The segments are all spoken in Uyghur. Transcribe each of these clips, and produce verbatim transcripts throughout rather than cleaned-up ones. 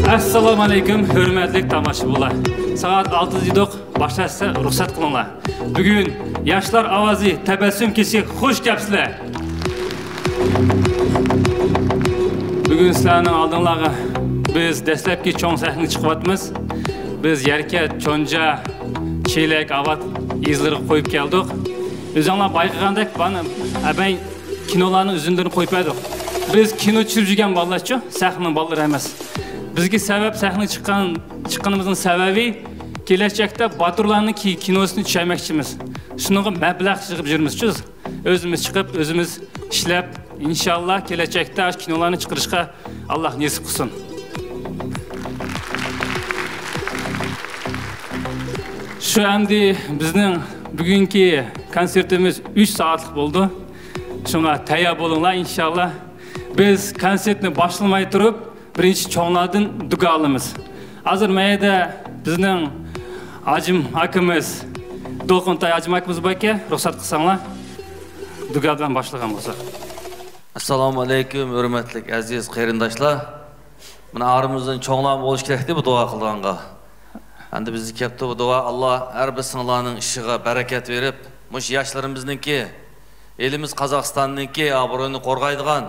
ئەسسالامۇ ئەلەيكۇم، ھۆرمەتلىك تاماشىبىنلار. سائەت ئالتە دېدۇق، باشلاشقا رۇخسەت قىلىڭلار. بۈگۈن ياشلار ئاۋازى تەبەسسۇم كېچىسىگە خۇش كەپسىلەر. بۈگۈن سىلەرنىڭ ئالدىڭلارغا بىز دەسلەپكى چوڭ سەھنىگە چىقىۋاتىمىز. بىز يەركە، چونجا، چېلەك، ئاۋات يېزىلىرىغا قويۇپ كەلدۇق. ئۆزۈڭلار بايقىغاندەك، مانا ئەبەي كىنولارنىڭ ئۈزۈندىلىرىنى قويۇپ بەردۇق. بىز كىنو چۈشۈرۈپ يۈرگەن بالىلارچۇ، سەھنىنىڭ بالىلىرى ئەمەس. بىزگە سەۋەب، سەھنىگە چىققان، چىققىنىمىزنىڭ سەۋەبى، كېلەچەكتە باتۇرلارنىڭ كى-، كىنوسىنى چۈشۈرمەكچىمىز. شۇنىڭغا مەبلەغ يىغىپ يۈرىمىز، چۈز. ئۆزىمىز چىقىپ، ئۆزىمىز ئىشلەپ، ئىنشاللا كېلەچەكتە ئاشۇ كىنولارنى چىقىرىشقا ئاللا نېسىپ قىلسۇن. شۇ ئەمدى بىزنىڭ بۈگۈنكى كونسېرتىمىز ئۈچ سائەتلىك بولىدۇ. شۇڭا تەييار بولۇڭلار، ئىنشاللا. بىز كونسېرتنى باشلىماي تۇرۇپ، بىرىنچى چوڭلاردىن دۇگا ئالىمىز. ھازىر مەيەردە بىزنىڭ ھاجىم ئاكىمىز، دولقۇنتاي ھاجىم ئاكىمىز باركەن، رۇخسەت قىلساڭلار، دۇگا بىلەن باشلىغان بولساق. ئەسسالامۇ ئەلەيكۇم، ھۆرمەتلىك ئەزىز قېرىنداشلار. مانا ئارىمىزدىن چوڭلار بولۇش كېرەكتى بۇ دۇئا قىلىدىغانغا. ئەمدى بىزگە كەپتۇ بۇ دۇئا. ئاللا ھەر بىرسىڭلارنىڭ ئىشىغا بەرىكەت بېرىپ، مۇشۇ ياشلىرىمىزنىڭكى، ئېلىمىز قازاقىستاننىڭكى ئابرۇيىنى قورغايدىغان،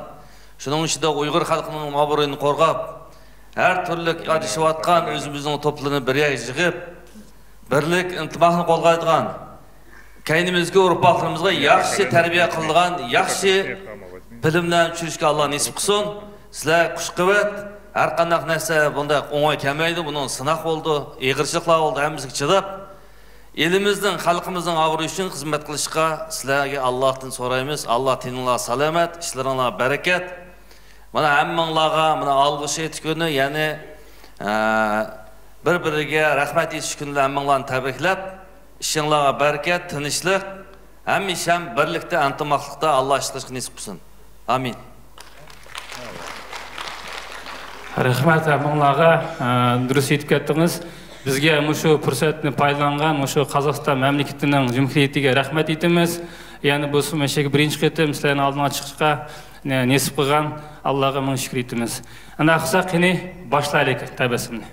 شۇنىڭ ئىچىدە ئۇيغۇر خەلقىنىڭ ئابرۇيىنى قورغاپ، ھەر تۈرلۈك ئادىشىۋاتقان ئۆزىمىزنىڭ توپلىرىنى بىر يەرگە يىغىپ، بىرلىك، ئىنتىماقنى قوغدايدىغان، كەينىمىزدىكى ئۇرپاقلىرىمىزغا ياخشى تەربىيە قىلىدىغان، ياخشى بىلىملەرنى چۈشۈرۈشكە ئاللا نېسىپ قىلسۇن. سىلەرگە كۈچ-قۇۋۋەت. ھەر قانداق نەرسە بۇنداق ئوڭاي كەلمەيدۇ. بۇنىڭ سىناق بولىدۇ، ئېغىرچىلىقلار بولدى، ھەممىسىگە چىداپ، ئېلىمىزنىڭ، خەلقىمىزنىڭ ئابرۇيى ئۈچۈن خىزمەت قىلىشقا سىلەرگە ئاللاھتىن سورايمىز. ئاللا تېنىڭلار سالامەت، ئىشلىرىڭلار بەرىكەت. مانا ھەممىڭلارغا مانا ئالغۇش ئېيتىش كۈنى، يەنى، ئە، بىر-بىرىگە رەھمەت ئېيتىش كۈنى بىلەن ھەممىڭلارنى تەبرىكلەپ، ئىشىڭلارغا بەرىكەت، تىنچلىق، ھەمىشە بىرلىكتە، ئەنتىماقلىقتا ئاللا ئىش قىلىشقا نېسىپ قىلسۇن. ئامىن. رەھمەت ھەممىڭلارغا، ئە، دۇرۇس ئېيتىپ كەتتىڭىز. بىزگە مۇشۇ پۇرسەتنى پايدىلانغان، مۇشۇ قازاقىستان مەملىكىتىنىڭ جۇمھۇرىيىتىگە رەھمەت ئېيتىمىز. يەنە بولسا مۇشۇ بىرىنچى قېتىم سىلەرنىڭ ئالدىڭلارغا چىقىشقا نېسىپ قىلغان ئاللاغا مىڭ شۈكۈر ئېيتىمىز. ئەنە قىلساق، قېنى باشلايلى تەبەسسۇمنى.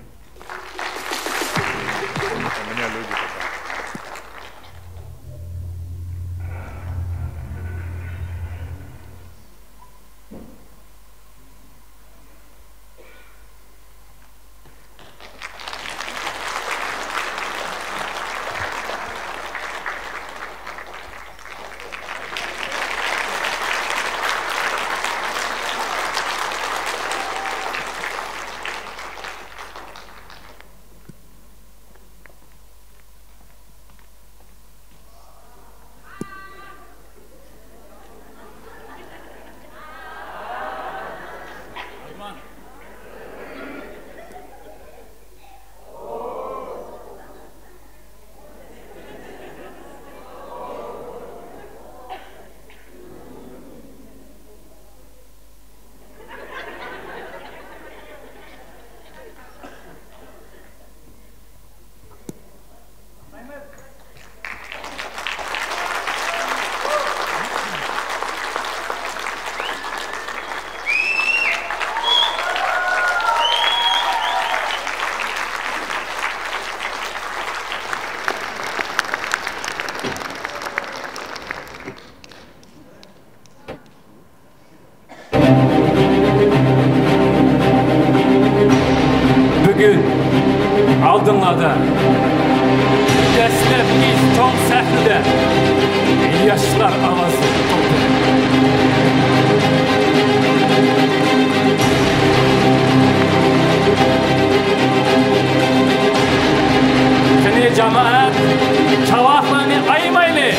بۈگۈن ئالدىڭلاردا دەسلەپكى چوڭ سەھنىدە ياشلار ئاۋازى توپى. قېنى جامائەت، چاۋاكلارنى ئايىمايلى!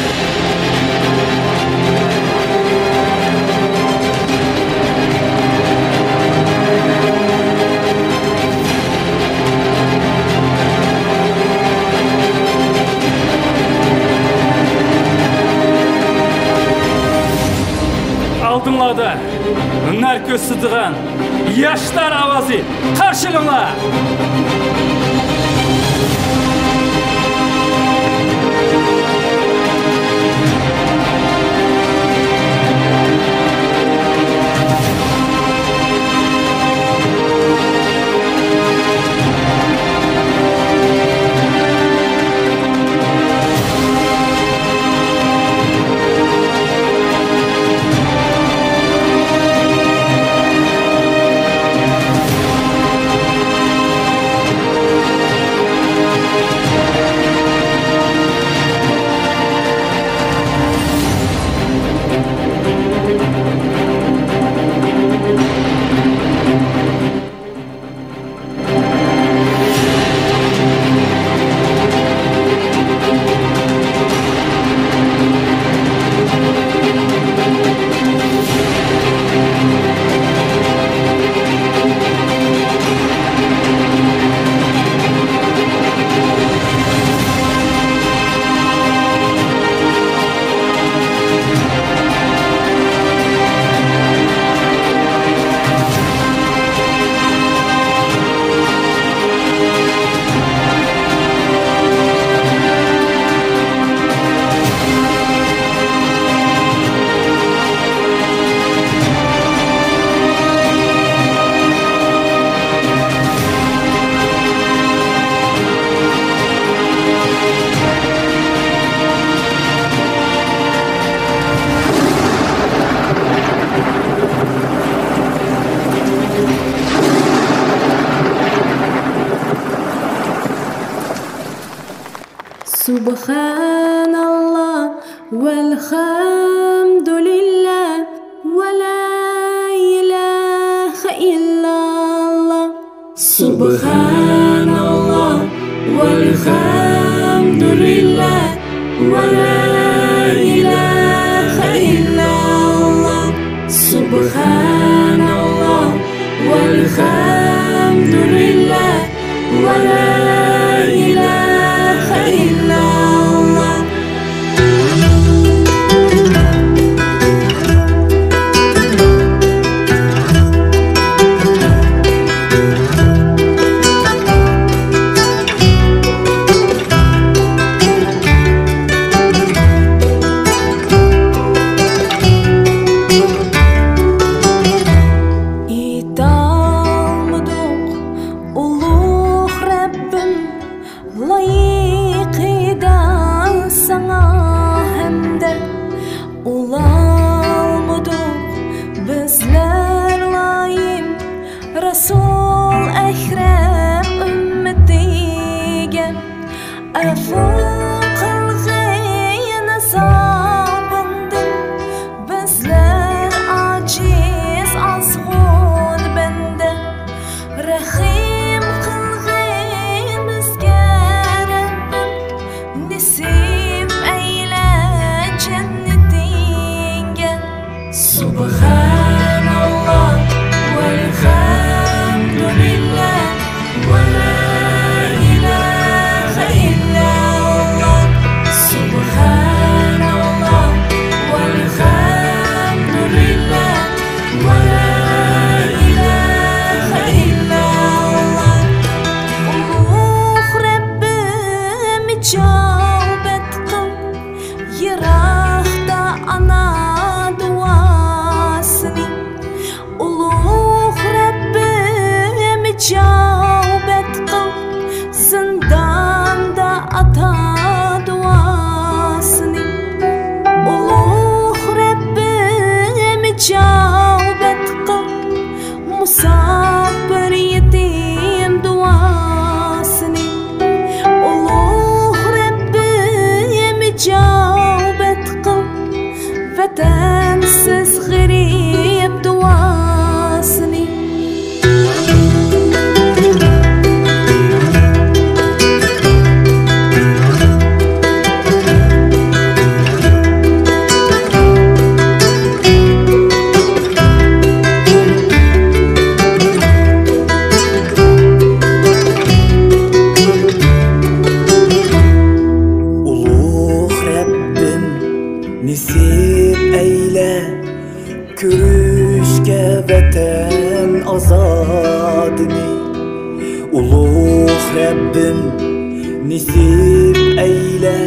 ئالدىڭلاردا ھۈنەر كۆرسىتىدىغان ياشلار ئاۋازى، قارشى ئېلىڭلار! سبحان الله والحمد لله ولا إله إلا الله. سبحان الله والحمد لله ولا إله إلا الله. سبحان الله والحمد لله ولا إله إلا الله. ئېيتالمىدۇق ئۇلۇغ رەببىم لايىقىدا ساڭا ھەمدە، ئۇلالمىدۇق بىزلەر لايىم رەسۇل ئەكرەم ئۈممىتىگە. ئەپۇ قىلغىن ئازابىڭدىن بىزلەر ئاجىز ئازغۇن بەندە. رەھىم قىلغىن بىزگە رەببىم، نېسىپ ئەيلە جەننىتىڭگە. سبحان الله والحمد لله ولا إله إلا الله. سبحان الله والحمد لله ولا إله إلا الله. ئۇلۇغ رەببىم، ئىجابەت قىل يىراقتا ئانا دۇئاسىنى. ئۇلۇغ رەببىم، ئىجابەت قىل زىنداندا ئاتا دۇئاسىنى. ئۇلۇغ رەببىم، ئىجابەت قىل مۇساپىر يېتىم دۇئاسىنى. ئۇلۇغ رەببىم، ئىجابەت قىل ۋەتەنسىز غېرىب دۇئاسىنى. ئۇلۇغ رەببىم، نېسىپ ئەيلە كۆرۈشكە ۋەتەن ئازادىنى. ئۇلۇغ رەببىم، نېسىپ ئەيلە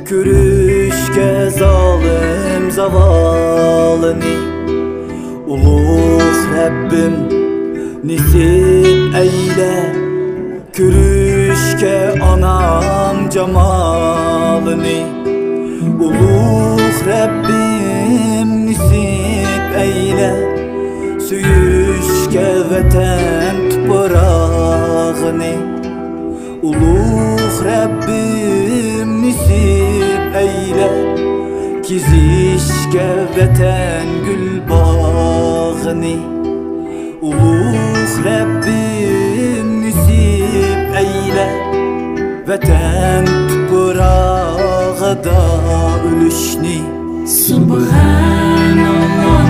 كۆرۈشكە زالىم زاۋالىنى. ئۇلۇغ رەببىم، نېسىپ ئەيلە كۆرۈشكە ئانام جامالىنى. ئۇلۇغ رەببىم، نېسىپ ئەيلە سۆيۈشكە ۋەتەن تۇپراغىنى. ئۇلۇغ رەببىم، نېسىپ ئەيلە كېزىشكە ۋەتەن گۈل باغىنى. ئۇلۇغ رەببىم، نېسىپ ئەيلە ۋەتەن تۇپراغىدا ئۆلۈشنى. سبحان الله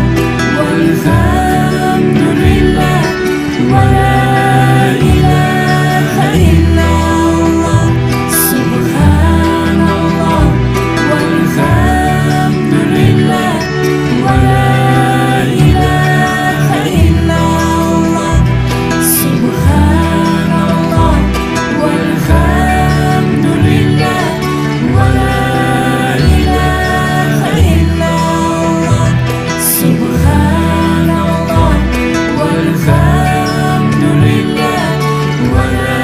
والحمد لله ولا إله إلا الله. سبحان الله والحمد لله ولا إله إلا الله. سبحان الله والحمد لله ولا إله إلا الله. سبحان الله والحمد لله ولا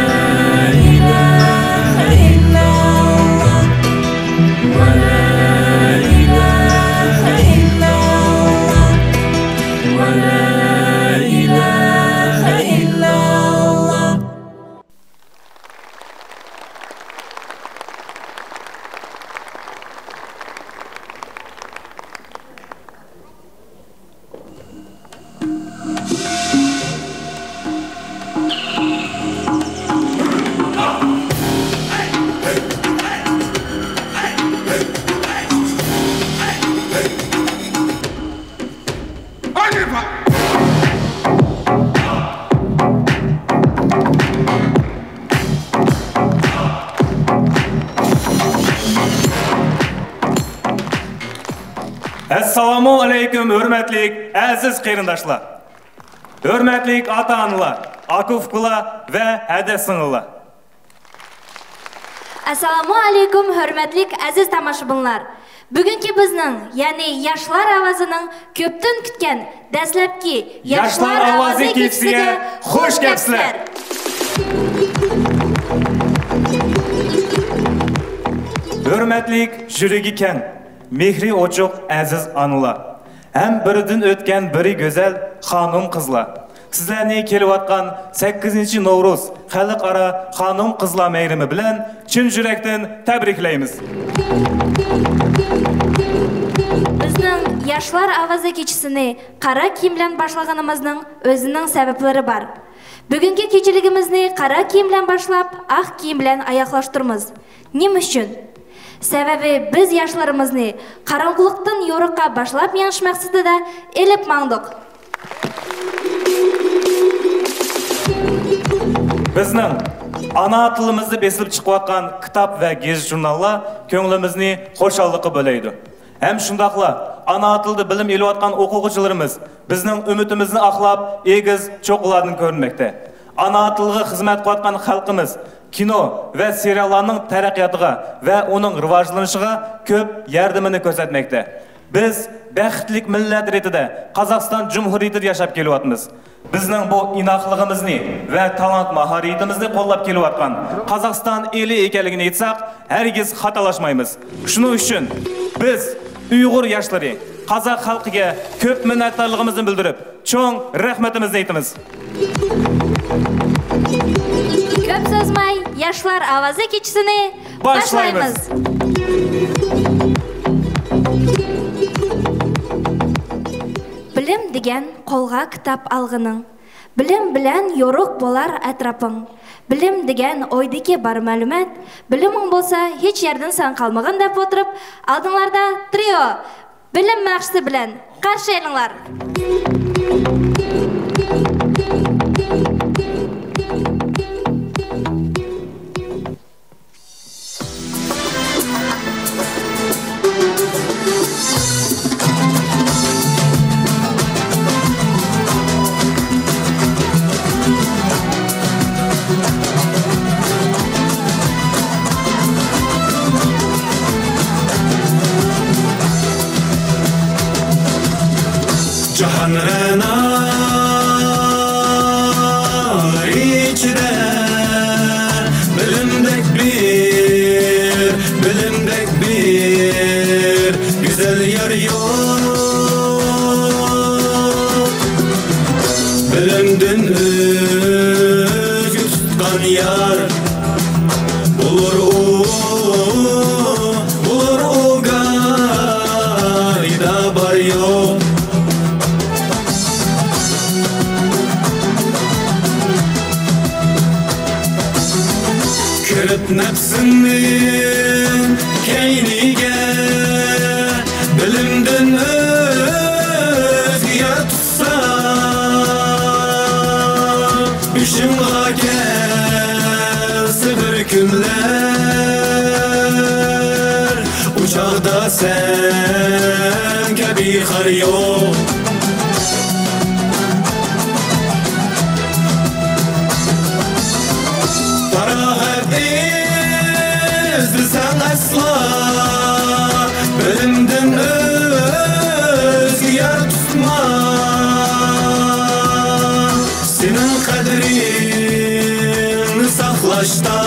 إله إلا الله. ولا إله إلا الله. ولا إله إلا الله. ئەسسالامۇ ئەلەيكۇم، ھۆرمەتلىك ئەزىز قېرىنداشلار! ھۆرمەتلىك ئاتا-ئانىلار، ئاكا-ئۇكىلار ۋە ھەدە سىڭىللار! ئەسسالامۇ ئەلەيكۇم، ھۆرمەتلىك ئەزىز تاماشىبىنلار! بۈگۈنكى بىزنىڭ، يەنى ياشلار ئاۋازىنىڭ كۆپتىن كۈتكەن دەسلەپكى ياشلار ئاۋازى كېچىسىگە خۇش كەپسىلەر! ھۆرمەتلىك يۈرىكى كەڭ، مېھرى ئوچۇق ئەزىز ئانىلار ھەم بىرىدىن ئۆتكەن بىرى گۈزەل خانىم-قىزلار! سىزلەرنى كېلىۋاتقان سەككىزىنچى نورۇز خەلقئارا خانىم-قىزلار مەيرىمى بىلەن چىن يۈرەكتىن تەبرىكلەيمىز! بىزنىڭ ياشلار ئاۋازى كېچىسىنى قارا كىيىم بىلەن باشلىغىنىمىزنىڭ ئۆزىنىڭ سەۋەبلىرى بار. بۈگۈنكى كېچىلىكىمىزنى قارا كىيىم بىلەن باشلاپ، ئاق كىيىم بىلەن ئاياغلاشتۇرىمىز. نېمە ئۈچۈن؟ سەۋەبى، بىز ياشلىرىمىزنى قاراڭغۇلۇقتىن يورۇققا باشلاپ مېڭىش مەقسىتىدە ئېلىپ ماڭدۇق. بىزنىڭ ئانا تىلىمىزدا بېسىلىپ چىقىۋاتقان كىتاب ۋە گېزىت-ژۇرناللار كۆڭلىمىزنى خۇشاللىققا بۆلەيدۇ. ھەم شۇنداقلا ئانا تىلدا بىلىم ئېلىۋاتقان ئوقۇغۇچىلىرىمىز بىزنىڭ ئۈمىدىمىزنى ئاقلاپ، ئېگىز چوققىلاردىن كۆرۈنمەكتە. ئانا تىلغا خىزمەت قىلىۋاتقان خەلقىمىز كىنو ۋە سېرىياللارنىڭ تەرەققىياتىغا ۋە ئۇنىڭ راۋاجلىنىشىغا كۆپ ياردىمىنى كۆرسەتمەكتە. بىز بەختلىك مىللەت رېتىدە قازاقىستان جۇمھۇرىيىتىدە ياشاپ كېلىۋاتىمىز. بىزنىڭ بۇ ئىناقلىقىمىزنى ۋە تالانت ماھارىيىتىمىزنى قوللاپ كېلىۋاتقان قازاقىستان ئېلى ئىكەنلىكىنى ئېيتساق، ھەرگىز خاتالاشمايمىز. شۇنىڭ ئۈچۈن بىز ئۇيغۇر ياشلىرى قازاق خەلقىگە كۆپ مىننەتدارلىقىمىزنى بىلدۈرۈپ، چوڭ رەھمىتىمىزنى ئېيتىمىز. كۆپ سۆزلىمەي، ياشلار ئاۋازى كېچىسىنى باشلايمىز. باشلايمىز. بىلىم دېگەن قولغا كىتاب ئالغىنىڭ، بىلىم بىلەن يورۇق بولار ئەتراپىڭ. بىلىم دېگەن ئويدىكى بار مەلۇمات، بىلىمىڭ بولسا ھېچ يەردىن سەن قالمىغىن دەپ ئولتۇرۇپ، ئالدىڭلاردا ترىئو بىلىم ناخشىسى بىلەن قارشى ئېلىڭلار. جاھان رەنا ئىچىدە بىلىمدەك بىر، بىلىمدەك بىر گۈزەل يار يوق. بىلىمدىن ئۆزگە تۇتقان يار بولۇر ئۇ، بولۇر ئۇ گاھىدا بار يوق. كىرىپ نەپسىمنىڭ كەينىگە، بىلىمدىن ئۆزگە يار تۇتسا، بېشىڭغا كەلسە بىر كۈنلەر، ئۇ چاغدا سەن كەبى خار يوق. پاراغەت ئىزدىسەڭ ئەسلا، بىلىمدىن ئۆزگە يار تۇتما. سېنىڭ قەدرىڭنى ساقلاشتا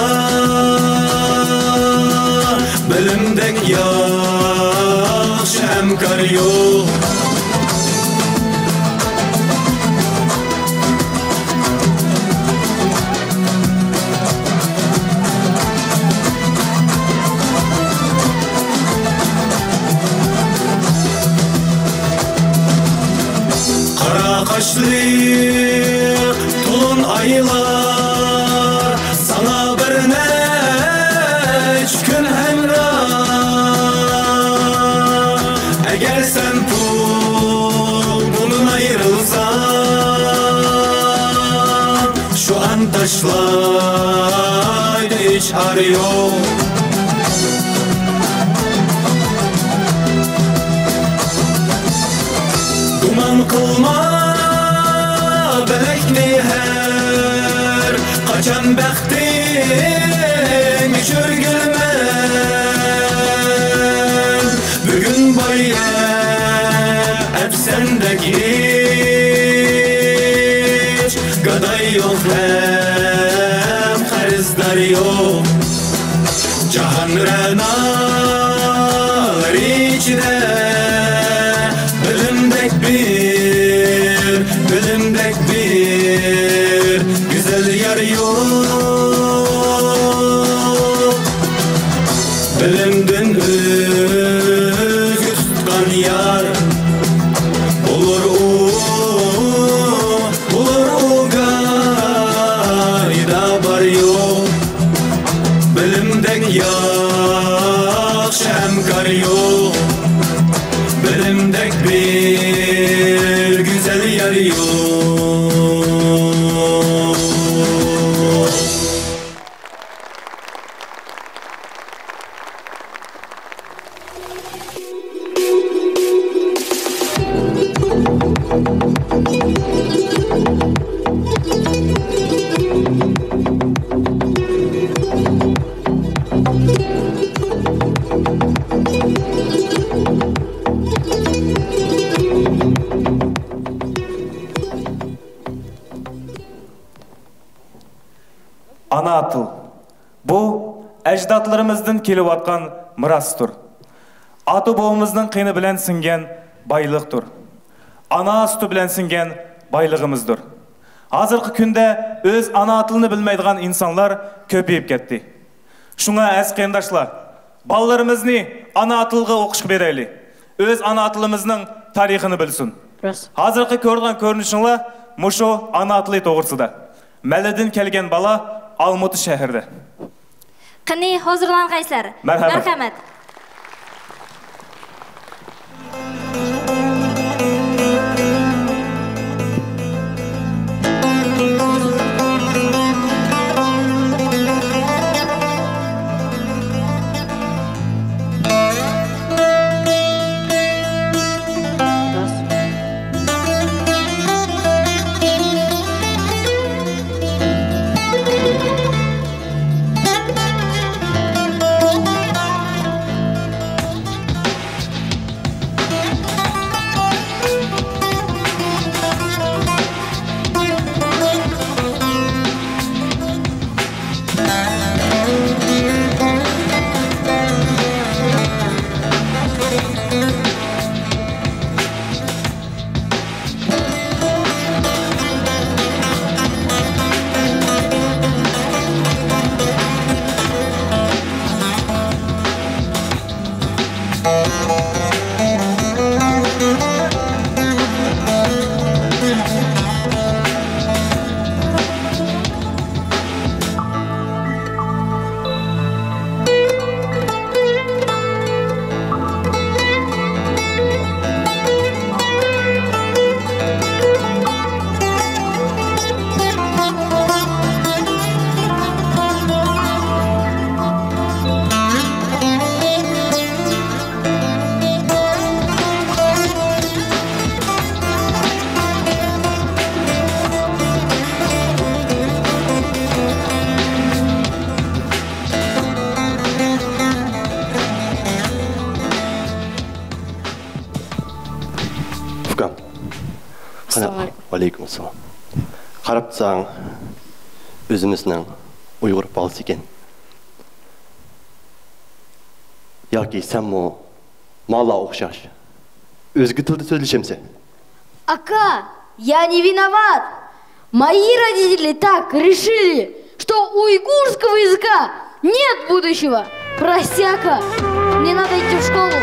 بىلىمدەك ياخشى ھەمكار يوق. قارا قاشلىق تولۇن ئايلار ساڭا بىر نەچچە كۈن ھەمراھ. ئەگەر سەن پۇل بىلەن ئايرىلساڭ، شۇ ئان تاشلايدۇ، ھېچ ئارا يوق. قىلما بىلەكنى ھەر قاچان بەختىڭ ئۆچۈرگىلىمەن. بۈگۈن بايا ئەپسەندەك ھېچ گاداي يوق ھەم قەرزدار يوق. جاھان رەنالىرى ئىچىدە بىلىمدەك بىر، بىلىمدەك بىر گۈزەل يار يوق. بىلىمدىن ئۆزگە تۇتقان يار بولۇر ئۇ، بولۇر ئۇ گاھىدا بار يوق. بىلىمدەك ياخشى ھەمكار يوق. بىلىمدەك بىر گۈزەل يار يوق. ئانا تىل. بۇ ئەجدادلىرىمىزدىن كېلىۋاتقان مىراستۇر. ئاتا-بوۋىمىزنىڭ قېنى بىلەن سىڭگەن بايلىقتۇر. ئانا سۈتى بىلەن سىڭگەن بايلىقىمىزدۇر. ھازىرقى كۈندە ئۆز ئانا تىلىنى بىلمەيدىغان ئىنسانلار كۆپىيىپ كەتتى. شۇڭا ئەزىز قېرىنداشلار، بالىلىرىمىزنى ئانا تىلغا ئوقۇشقا بېرەيلى. ئۆز ئانا تىلىمىزنىڭ تارىخىنى بىلسۇن. راست. ھازىرقى كۆرىدىغان كۆرۈنۈشۈڭلار مۇشۇ ئانا تىلى توغرىسىدا. مەللىدىن كەلگەن بالا ئالمۇتا شەھىرىدە. قېنى، ھۇزۇرلانغايسىلەر. مەرھەمەت. مەرھەمەت. ئۇكام. ئەسسالامۇ ئەلەيكۇم. ۋەئەلەيكۇم ئەسسالام. قاراپ تۇرساڭ، ئۆزىمىزنىڭ ئۇيغۇر بالىسى ئىكەن. ياكى سەنمۇ ماڭا ئوخشاش ئۆزگە تىلدا سۆزلىشەمسەن؟ Ака, я не виноват. Мои родители так решили, что у уйгурского языка нет будущего. Прости, Ака, мне надо идти в школу.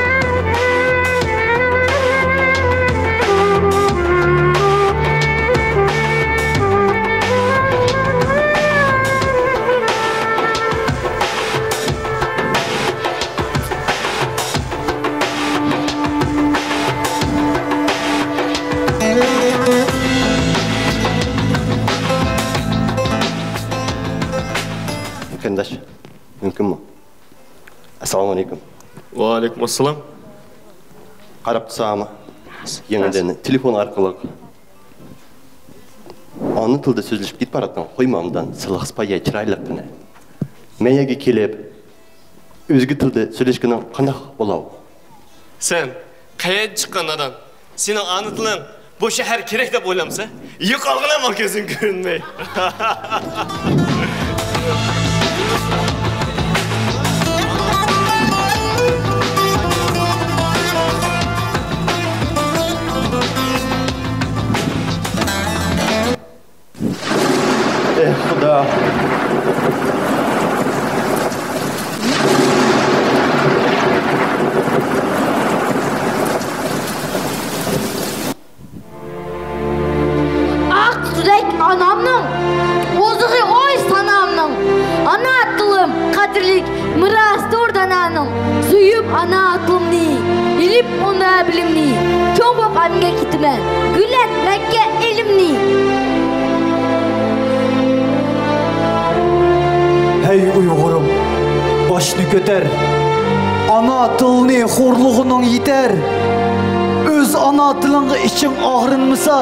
قېرىنداش، مۇمكىنمۇ؟ ئەسسالامۇ ئەلەيكۇم. ۋەئەلەيكۇم ئەسسالام. قاراپ تۇرساڭمۇ، يېڭىدىن تېلېفون ئارقىلىق ئانا تىلدا سۆزلىشىپ كېتىپ باراتتىڭ. قويما ئۇنداق سىلىق سىپايە چىرايلىق قىلىپ. مەن يەرگە كېلىپ، ئۆزگە تىلدا سۆزلەشكىنىڭ قانداق بولاۋۇ؟ سەن قەيەردىن چىققان نادان؟ سېنىڭ ئانا تىلىڭ بۇ شەھەر كېرەك دەپ ئويلامسەن؟ يوقالغىنە ماڭا كۆزۈڭ كۆرۈنمەي. ئېھ، خۇدا. ئاق سۈتتەك ئانامنىڭ، ئوزۇقى ئوي سانامنىڭ. ئانا تىلىم قەدىرلىك مىراستۇر دانانىڭ. سۆيۈپ ئانا تىلىمنى، ئېلىپ ئۇندا بىلىمنى، چوڭ بولۇپ ئەمگەك كېتىمەن، گۈللەتمەككە ئېلىمنى. ھەي ئۇيغۇرۇم، باشنى كۆتەر، ئانا تىلنى خورلىغىنىڭ يېتەر. ئۆز ئانا تىلىڭغا ئىچىڭ ئاغرىنمىسا،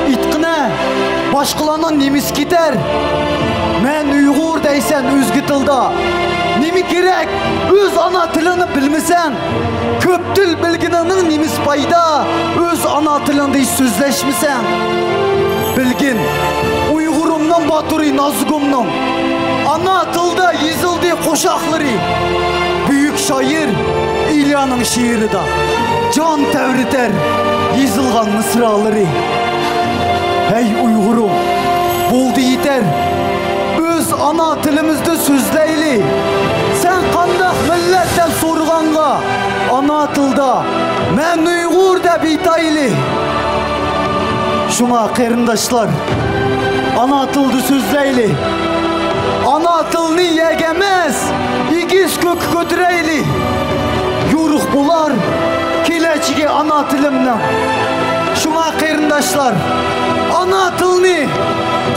ئېيتقىنە، باشقىلارنىڭ نېمىسى كېتەر؟ مەن ئۇيغۇر دەيسەن ئۆزگە تىلدا. نېمە كېرەك، ئۆز ئانا تىلىڭنى بىلمىسەڭ؟ كۆپ تىل بىلگىنىڭنىڭ نېمىسى پايدا، ئۆز ئانا تىلىڭدا ھېچ سۆزلەشمىسەڭ؟ بىلگىن، ئۇيغۇرۇمنىڭ باتۇرى نازۇگۇمنىڭ ئانا تىلدا يېزىلدى قوشاقلىرى. بۈيۈك شائىر ئىليانىڭ شېئىرىدا جان تەۋرىتەر يېزىلغان مىسرالىرى. ھەي ئۇيغۇرۇم، بولدى يېتەر، ئۆز ئانا تىلىمىزدا سۆزلەيلى. سەن قانداق مىللەت دەپ سورىغانغا، ئانا تىلدا مەن ئۇيغۇر دەپ ئېيتايلى. شۇڭا قېرىنداشلار، ئانا تىلدا سۆزلەيلى. ئانا تىلنى يەرگە ئەمەس، ئېگىز كۆككە كۆتۈرەيلى. يورۇق بولار كېلەچىكى ئانا تىلىمنىڭ. شۇڭا قېرىنداشلار، ئانا تىلنى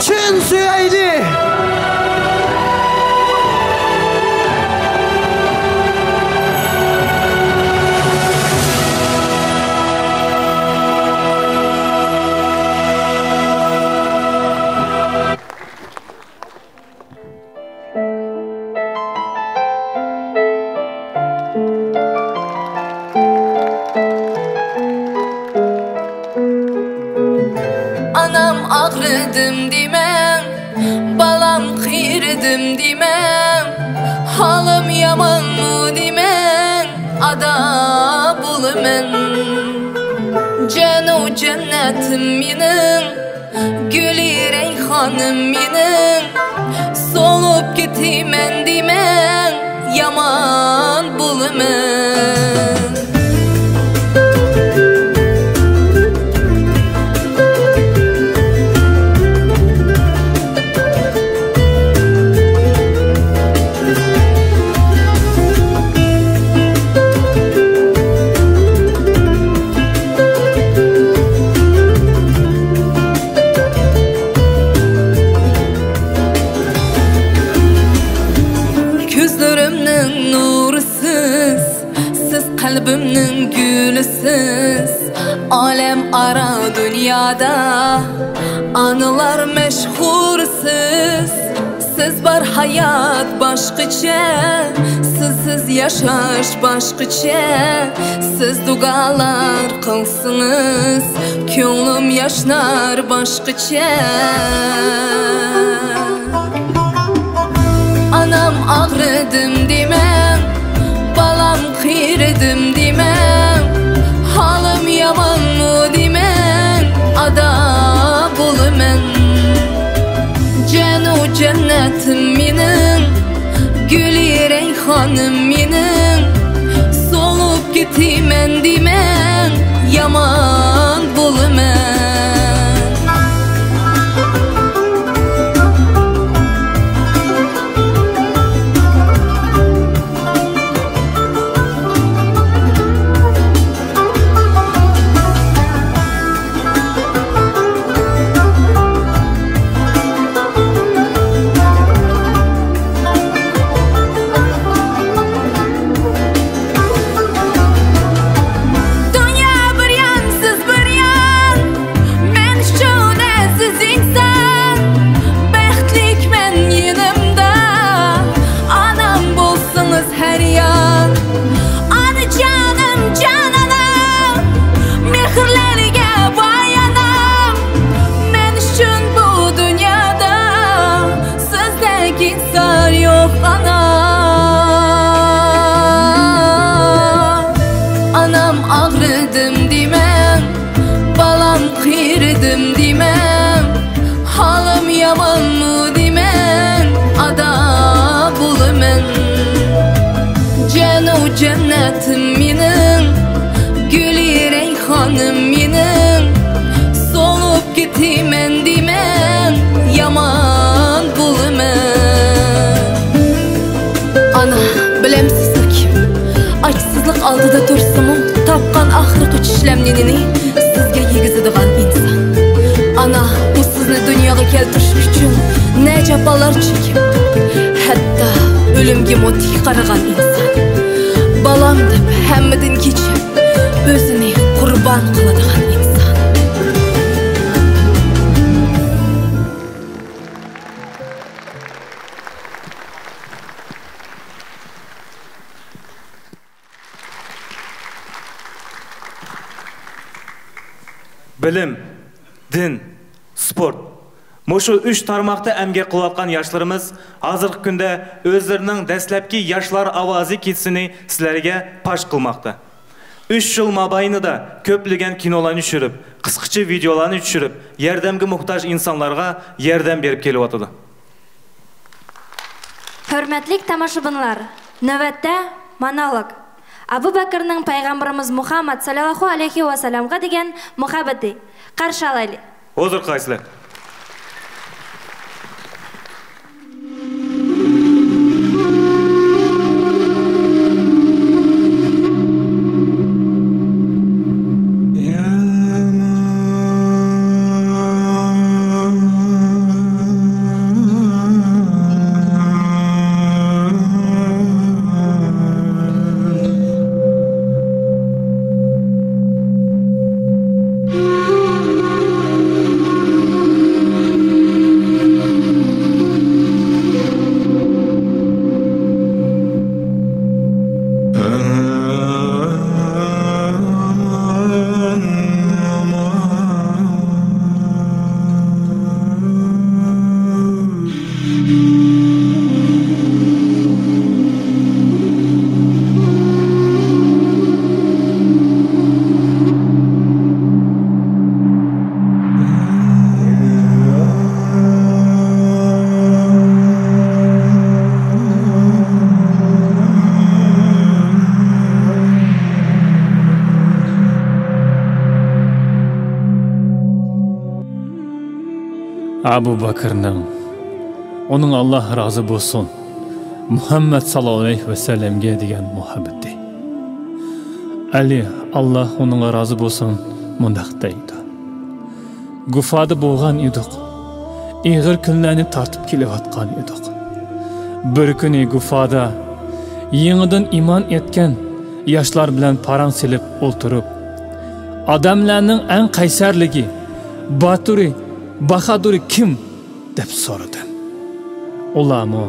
چىن سۆيەيلى. ئانام ئاغرىدىم دېمەڭ، بالام قېرىدىم دېمەڭ، ھالىم يامانمۇ دېمەڭ، ئادا بولىمەن. جەنۇ جەننەتىم مېنىڭ، گۈلى رەيھانىم مېنىڭ، سولۇپ كېتىمەن دېمەڭ، يامان بولىمەن. كۆزلىرىمنىڭ نۇرى سىز، سىز قەلبىمنىڭ گۈلى سىز. ئالەم ئارا دۇنيادا ئانىلار مەشھۇر سىز. سىز بار ھايات باشقىچە، سىزسىز ياشاش باشقىچە. سىز دۇئالار قىلسىڭىز، كۆڭلۈم ياشنار باشقىچە. ئانام ئاغرىدىم دېمەڭ، بالام قېرىدىم دېمەڭ، ھالىم يامانمۇ دېمەڭ، ئادا بولىمەن. جەنۇ جەننەتىم مېنىڭ، گۈلى رەيھانىم مېنىڭ، سولۇپ كېتىمەن دېمەڭ، يامان بولىمەن. دۇنيا بىر يان، سىز ئاغرىدىم دېمەڭ، بالام قېرىدىم دېمەڭ، ھالىم يامانمۇ دېمەڭ، ئادا بولىمەن. جەنۇ جەننەتىم مېنىڭ، گۈلى رەيھانىم مېنىڭ، سولۇپ كېتىمەن دېمەڭ، يامان بولىمەن. ئانا، بىلەمسىزمۇ كىم؟ ئاچسىزلىق ئالدىدا تۇرسىمۇ، تاپقان ئاخىرقى چۈشلەم نېنىنى سىزگە يېگۈزىدىغان ئىنسان. ئانا، ئۇ سىزنى دۇنياغا كەلتۈرۈش ئۈچۈن نە جاپالار چېكىپ، ھەتتا ئۆلۈمگىمۇ تىك قارىغان ئىنسان. بالام دەپ ھەممىدىن كېچىپ، ئۆزىنى قۇربان قىلىدىغان ئىنسان. بىلىم، دىن، سپورت. مۇشۇ ئۈچ تارماقتا ئەمگەك قىلىۋاتقان ياشلىرىمىز ھازىرقى كۈندە ئۆزلىرىنىڭ دەسلەپكى ياشلار ئاۋازى كېچىسىنى سىلەرگە پاش قىلماقتا. ئۈچ يىل مابەينىدە كۆپلىگەن كىنولارنى چۈشۈرۈپ، قىسقىچە ۋىدېئولارنى چۈشۈرۈپ، ياردەمگە موھتاج ئىنسانلارغا ياردەم بېرىپ كېلىۋاتىدۇ. ھۆرمەتلىك تاماشىبىنلار، نۆۋەتتە مونولوگ، ئەبۇ بەكرنىڭ پەيغەمبىرىمىز مۇھەممەد سەللەللاھۇ ئەلەيھى ۋەسەللەمگە دېگەن مۇھەببىتى. قارشى ئالايلى. ھۇزۇر قىلىسىلەر. ئەبۇ بەكرنىڭ، ئۇنىڭ، ئاللاھ رازى بولسۇن، مۇھەممەد ساللاللاھۇ ئەلەيھى ۋەسەللەمگە دېگەن مۇھەببىتى. ئەلى، ئاللاھ ئۇنىڭغا رازى بولسۇن، مۇنداق دەيدۇ: گۇفادا بولغان ئىدۇق. ئېغىر كۈنلەرنى تارتىپ كېلىۋاتقان ئىدۇق. بىر كۈنى گۇفادا يېڭىدىن ئىمان ئېيتكەن ياشلار بىلەن پاراڭ سېلىپ ئولتۇرۇپ، ئادەملەرنىڭ ئەڭ قەيسەرلىكى، باتۇرى، باھادۇرى كىم؟ دەپ سورىدىم. ئۇلارمۇ،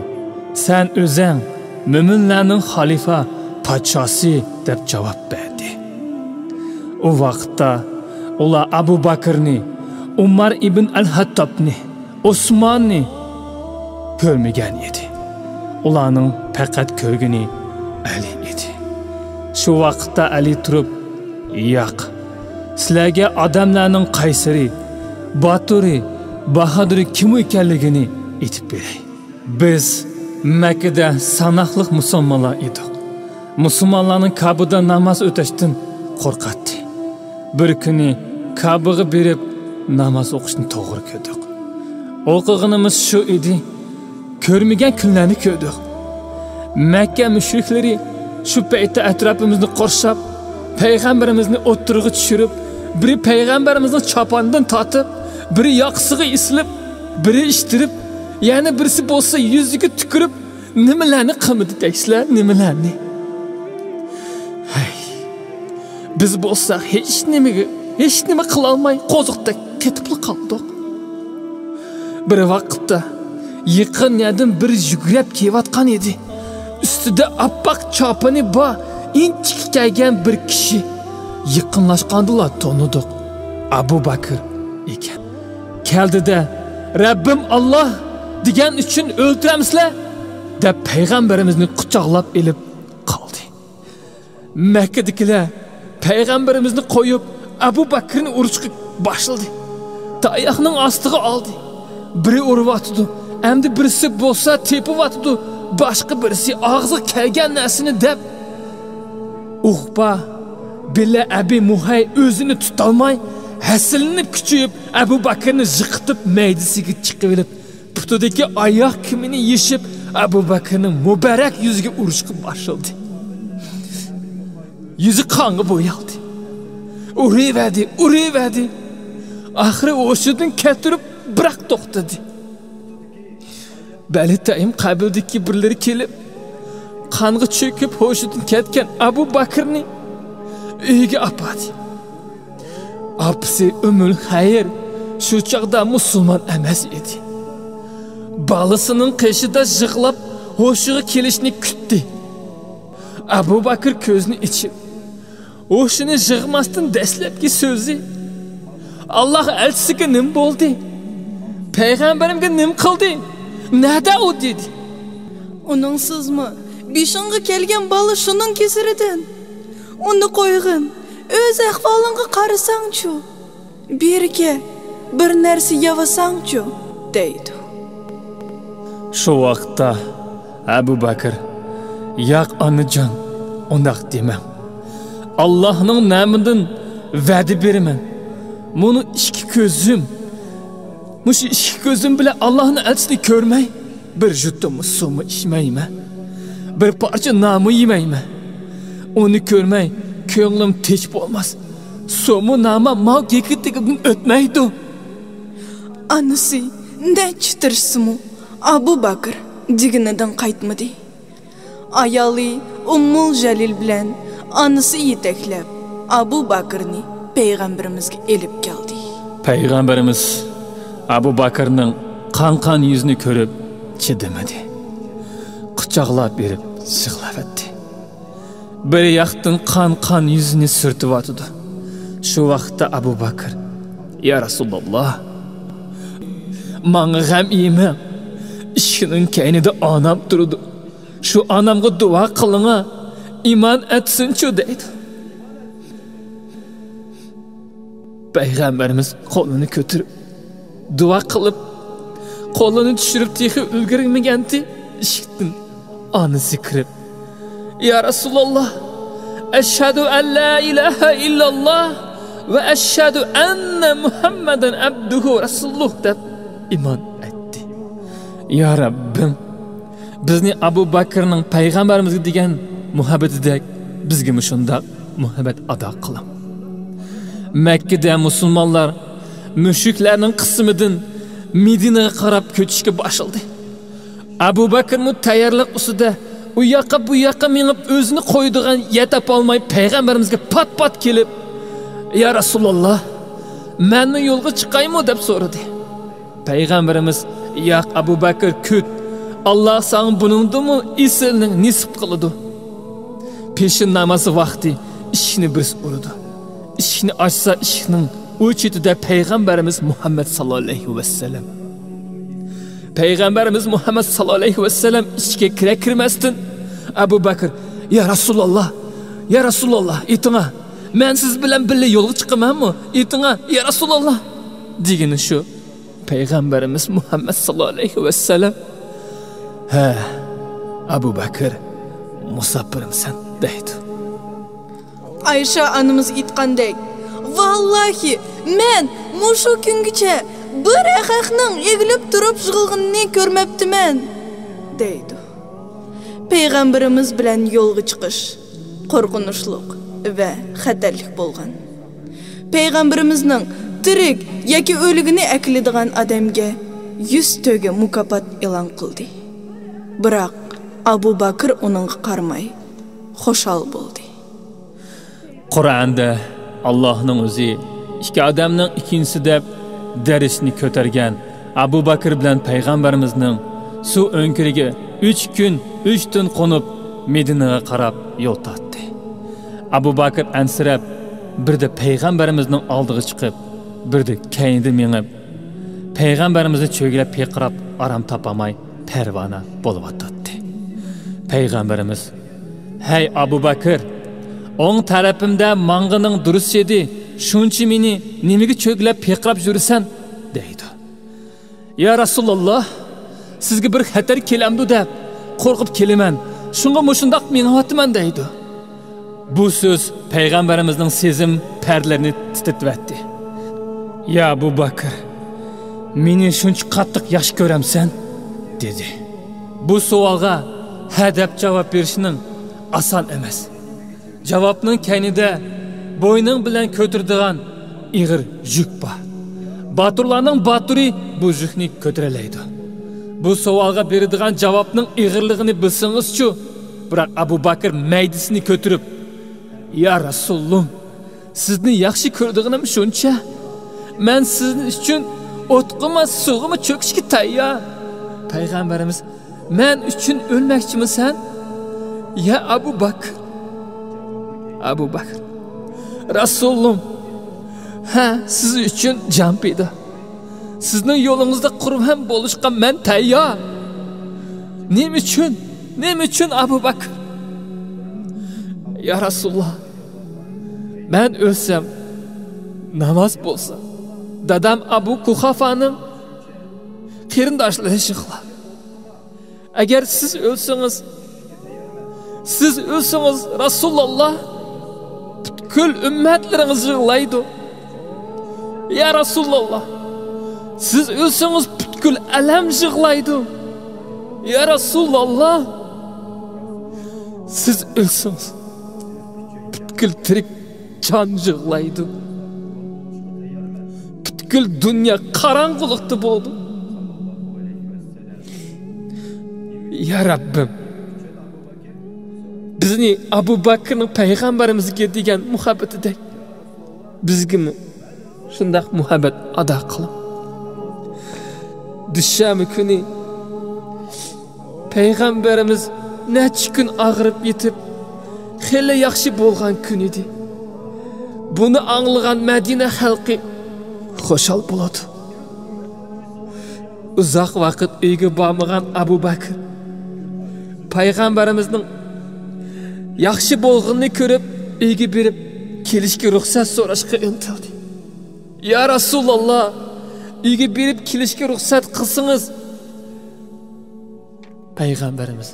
سەن ئۆزەڭ مۆمىنلەرنىڭ خەلىپە پادىشاسى، دەپ جاۋاب بەردى. ئۇ ۋاقىتتا ئۇلار ئەبۇ بەكرنى، ئۇمار ئىبن ئەل خەتتابنى، ئوسماننى كۆرمىگەن ئىدى. ئۇلارنىڭ پەقەت كۆرگىنى ئەلى ئىدى. شۇ ۋاقىتتا ئەلى تۇرۇپ، ياق، سىلەرگە ئادەملەرنىڭ قەيسىرى، باتۇرى، باھادۇرى كىم ئىكەنلىكىنى ئېيتىپ بېرەي. بىز مەككىدە ساناقلىق مۇسۇلمانلار ئىدۇق. مۇسۇلمانلارنىڭ كەبىدە ناماز ئۆتەشتىن قورقاتتى. بىر كۈنى كەبىگە بېرىپ ناماز ئوقۇشنى توغرا كۆردۇق. ئوقۇغىنىمىز شۇ ئىدى، كۆرمىگەن كۈنلەرنى كۆردۇق. مەككە مۇشرىكلىرى شۇ پەيتتە ئەتراپىمىزنى قورشاپ، پەيغەمبىرىمىزنى ئوتتۇرىغا چۈشۈرۈپ، بىرى پەيغەمبىرىمىزنىڭ چاپانىدىن تارتىپ، بىرى ياقىسىغا ئېسىلىپ، بىرى ئىتتىرىپ، يەنە بىرسى بولسا يۈزىگە تۈكۈرۈپ، نېمىلەرنى قىلمىدى دەيسىلەر، نېمىلەرنى؟ ھەي، بىز بولساق ھېچ نېمىگە، ھېچ نېمە قىلالماي قوزۇقتەك قېتىپلا قالدۇق. بىر ۋاقىتتا يېقىن يەردىن بىرى يۈگۈرۈپ كېلىۋاتقان ئىدى. ئۈستىدە ئاپئاق چاپىنى بار، ئىنچىكە كىيگەن بىر كىشى. يېقىنلاشقاندىلا تونۇدۇق. ئەبۇ بەكىر ئىكەن. كەلدى-دە، «رەببىم ئاللاھ دېگەن ئۈچۈن ئۆلتۈرەمسىلەر؟» دەپ پەيغەمبىرىمىزنى قۇچاقلاپ ئېلىپ قالدى. مەككىدىكىلەر پەيغەمبىرىمىزنى قويۇپ، ئەبۇ بەكرىنى ئۇرۇشقا باشلىدى. تاياقنىڭ ئاستىغا ئالدى. بىرى ئۇرۇۋاتىدۇ، ئەمدى بىرسى بولسا تېپىۋاتىدۇ، باشقا بىرسى ئاغزىغا كەلگەن نەرسىنى دەپ. ئۇقبا بىلە ئەبى مۇھەي ئۆزىنى تۇتالماي، ھەسسىلىنىپ كۈچىيىپ، ئەبۇ بەكرىنى يىقىتىپ، مەيدىسىگە چىقىۋېلىپ، پۇتىدىكى ئاياغ كىيىمىنى يېشىپ، ئەبۇ بەكرىنىڭ مۇبارەك يۈزىگە ئۇرۇشقا باشلىدى. يۈزى قانغا بويالدى. ئۇرۇۋەردى، ئۇرۇۋەردى. ئاخىرى ھوشىدىن كەلتۈرۈپ، بىراق توختىدى. بەنى تەيىم قەبىلىدىكى بىرلىرى كېلىپ، قانغا چۆكۈپ ھوشىدىن كەتكەن ئەبۇ بەكرىنى ئۆيىگە ئاپاردى. ئاپىسى ئۈممۈل خەير شۇ چاغدا مۇسۇلمان ئەمەس ئىدى. بالىسىنىڭ قېشىدا يىغلاپ ھوشىغا كېلىشىنى كۈتتى. ئەبۇ بەكرى كۆزىنى ئېچىپ، ھوشىنى يىغماستىن دەسلەپكى سۆزى، «ئاللاھ ئەلچىسىگە نېمە بولدى؟ پەيغەمبىرىمگە نېمە قىلدى؟ نەدە ئۇ؟» دېدى. «ئۇنىڭسىزمۇ بېشىڭغا كەلگەن بالا شۇنىڭ كېسىرىدىن. ئۇنى قويغىن، ئۆز ئەھۋالىڭغا قارىساڭچۇ؟ بېرىكە، بىر نەرسە يەۋالساڭچۇ؟» دەيدۇ. شۇ ۋاقىتتا ئەبۇ بەكىر: «ياق، ئانىجان، ئۇنداق دېمەڭ. ئاللاھنىڭ نامىدىن ۋەدە بېرىمەن، مۇنۇ ئىككى كۆزۈم، مۇشۇ ئىككى كۆزۈم بىلەن ئاللاھنىڭ ئەلچىسىنى كۆرمەي، بىر يۇتۇم سۇمۇ ئىچمەيمەن، بىر پارچە نانمۇ يېمەيمەن. ئۇنى كۆرمەي كۆڭلۈم تىنچ بولماس. سۇمۇ نانمۇ ماۋۇ كېكىرتىكىمدىن ئۆتمەيدۇ.» ئانىسى نەچچە تىرىشسىمۇ، ئەبۇ بەكىر دېگىنىدىن قايتمىدى. ئايالى ئۇممۇل جەلىل بىلەن ئانىسى يېتەكلەپ، ئەبۇ بەكىرنى پەيغەمبىرىمىزگە ئېلىپ كەلدى. پەيغەمبىرىمىز ئەبۇ بەكىرنىڭ قان-قان يۈزىنى كۆرۈپ چىدىمىدى. قۇچاقلاپ بېرىپ يىغلاۋەتتى. بىر ياقتىن قان-قان يۈزىنى سۈرتۈۋاتىدۇ. شۇ ۋاقىتتا ئەبۇ بەكىر: «يا رەسۇلاللا، ماڭا غەم يېمەڭ. ئىشىكنىڭ كەينىدە ئانام تۇرىدۇ. شۇ ئانامغا دۇئا قىلىڭا، ئىمان ئەتسۇنچۇ» دەيدۇ. پەيغەمبىرىمىز قولىنى كۆتۈرۈپ، دۇئا قىلىپ، قولىنى چۈشۈرۈپ تېخى ئۈلگۈرمىگەنتى، ئىشىكتىن ئانىسى كىرىپ: «يا رەسۇلاللا، ئەشھەدۇ ئەن لا ئىلاھە ئىللاللا ۋە ئەشھەدۇ ئەننە مۇھەممەدەن ئەبدۇھۇ ۋە رەسۇلۇھ» دەپ ئىمان ئەتتى. يا رەببىم، بىزنى ئەبۇ بەكرنىڭ پەيغەمبىرىمىزگە دېگەن مۇھەببىتىدەك بىزگىمۇ شۇنداق مۇھەببەت ئاتا قىلىڭ. مەككىدە مۇسۇلمانلار مۈشرىكلەرنىڭ قىسىمىدىن مەدىنىگە قاراپ كۆچۈشكە باشلىدى. ئەبۇ بەكرمۇ تەييارلىق ئۈستىدە ئۇ ياققا بۇ ياققا مېڭىپ، ئۆزىنى قويىدىغان يەر تاپالماي پەيغەمبىرىمىزگە پات-پات كېلىپ: «يا رەسۇلاللا، مەنمۇ يولغا چىقايمۇ؟» دەپ سورىدى. پەيغەمبىرىمىز: «ياق، ئەبۇ بەكىر، كۈت، ئاللا ساڭا بۇنىڭدىنمۇ ئېسىلنى نېسىپ قىلىدۇ.» پېشىن نامازى ۋاقتى، ئىشىكنى بىرسى ئۇرىدۇ. ئىشىكنى ئاچسا، ئىشىكنىڭ ئۇ چېتىدە پەيغەمبىرىمىز مۇھەممەد ساللاللاھۇ ئەلەيھى ۋەسەللەم. پەيغەمبىرىمىز مۇھەممەد ساللاللاھۇ ئەلەيھى ۋەسەللەم ئىچكە كىرە كىرمەستىن، ئەبۇ بەكىر: «يا رەسۇلاللا، يا رەسۇلاللا، ئېيتىڭا، مەن سىز بىلەن بىللە يولغا چىقىمەنمۇ؟ ئېيتىڭا، يا رەسۇلاللا» دېگىنى شۇ. پەيغەمبىرىمىز مۇھەممەد ساللاللاھۇ ئەلەيھى ۋەسەللەم: «ھە، ئەبۇ بەكىر، مۇساپىرمسەن؟» دەيدۇ. ئايشە ئانىمىز ئېيتقاندەك، ۋاللاھى، مەن مۇشۇ كۈنگىچە بىر ئەخەقنىڭ ئېگىلىپ تۇرۇپ يىغلىغىنىنى كۆرمەپتىمەن، دەيدۇ. پەيغەمبىرىمىز بىلەن يولغا چىقىش قورقۇنچلۇق ۋە خەتەرلىك بولغان. پەيغەمبىرىمىزنىڭ تىرىك ياكى ئۆلۈكىنى ئەكېلىدىغان ئادەمگە يۈز تۆگە مۇكاپات ئېلان قىلدى. بىراق ئەبۇ بەكىر ئۇنىڭغا قارىماي، خۇشال بولدى. قۇرئاندا ئاللاھنىڭ ئۆزى ئىككى ئادەمنىڭ ئىككىنچىسى دەپ دەرىجىسىنى كۆتەرگەن ئەبۇ بەكىر بىلەن پەيغەمبىرىمىزنىڭ سۇ ئۆڭكۈرىگە ئۈچ كۈن، ئۈچ تۈن قونۇپ، مەدىنىگە قاراپ يول تارتتى. ئەبۇ بەكىر ئەنسىرەپ، بىردە پەيغەمبىرىمىزنىڭ ئالدىغا چىقىپ، بىردە كەينىدە مېڭىپ، پەيغەمبىرىمىزنى چۆگىلەپ پىرقىراپ ئارام تاپالماي پەرۋانە بولۇۋاتاتتى. پەيغەمبىرىمىز: «ھەي ئەبۇ بەكىر، ئوڭ تەرىپىمدە ماڭغىنىڭ دۇرۇس ئىدى، شۇنچە مېنى نېمىگە چۆگىلەپ پىرقىراپ يۈرىسەن؟ دەيدۇ. يا رەسۇلاللا، سىزگە بىر خەتەر كېلەمدۇ دەپ قورقۇپ كېلىمەن، شۇڭا مۇشۇنداق مېڭىۋاتىمەن دەيدۇ. بۇ سۆز پەيغەمبىرىمىزنىڭ سېزىم پەردىلىرىنى تىترىتىۋەتتى. يا ئەبۇ بەكىر، مېنى شۇنچە قاتتىق ياخشى كۆرەمسەن؟ دېدى. بۇ سوئالغا ھە دەپ جاۋاب بېرىشنىڭ ئاسان ئەمەس. جاۋابنىڭ كەينىدە بوينۇڭ بىلەن كۆتۈرىدىغان ئېغىر يۈك بار. باتۇرلارنىڭ باتۇرى بۇ يۈكنى كۆتۈرەلەيدۇ. بۇ سوئالغا بېرىدىغان جاۋابنىڭ ئېغىرلىقىنى بىلسىڭىزچۇ؟ بىراق ئەبۇ بەكىر مەيدىسىنى كۆتۈرۈپ، يا رەسۇلۇم، سىزنى ياخشى كۆرىدىغىنىم شۇنچە. مەن سىزنىڭ ئۈچۈن ئوتقىمۇ، سۇغىمۇ چۆكۈشكە تەييار. پەيغەمبىرىمىز، مەن ئۈچۈن ئۆلمەكچىمىسەن؟ يا ئەبۇ بەكىر. ئەبۇ بەكىر، رەسۇلۇم، ھە، سىز ئۈچۈن جان پىدا. سىزنىڭ يولىڭىزدا قۇربان بولۇشقا مەن تەييار. نېمە ئۈچۈن؟ نېمە ئۈچۈن ئەبۇ بەكىر؟ يا رەسۇلاللا، مەن ئۆلسەم، ناماز بولسا، دادام ئەبۇ قۇھافانىڭ قېرىنداشلىرى يىغلار. ئەگەر سىز ئۆلسىڭىز، سىز ئۆلسىڭىز، رەسۇلاللا، پۈتكۈل ئۈممەتلىرىڭىز يىغلايدۇ. يا رەسۇلاللا، سىز ئۆلسىڭىز، پۈتكۈل ئالەم يىغلايدۇ. يا رەسۇلاللا، سىز ئۆلسىڭىز، پۈتكۈل تىرىك جان يىغلايدۇ. پۈتكۈل دۇنيا قاراڭغۇلۇقتا بولىدۇ. يا رەببىم، بىزنى ئەبۇ بەكىرنىڭ پەيغەمبىرىمىزگە دېگەن مۇھەببىتىدەك بىزگىمۇ شۇنداق مۇھەببەت ئاتا قىلىڭ. دۈشەنبە كۈنى پەيغەمبىرىمىز نەچچە كۈن ئاغرىپ يېتىپ، خېلى ياخشى بولغان كۈن ئىدى. بۇنى ئاڭلىغان مەدىنە خەلقى خۇشال بولىدۇ. ئۇزاق ۋاقىت ئۆيگە بارمىغان ئەبۇ بەكىر پەيغەمبىرىمىزنىڭ ياخشى بولغىنىنى كۆرۈپ، ئۆيگە بېرىپ كېلىشكە رۇخسەت سوراشقا ئىنتىلدى. يا رەسۇلاللا، ئۆيگە بېرىپ كېلىشكە رۇخسەت قىلسىڭىز. پەيغەمبىرىمىز،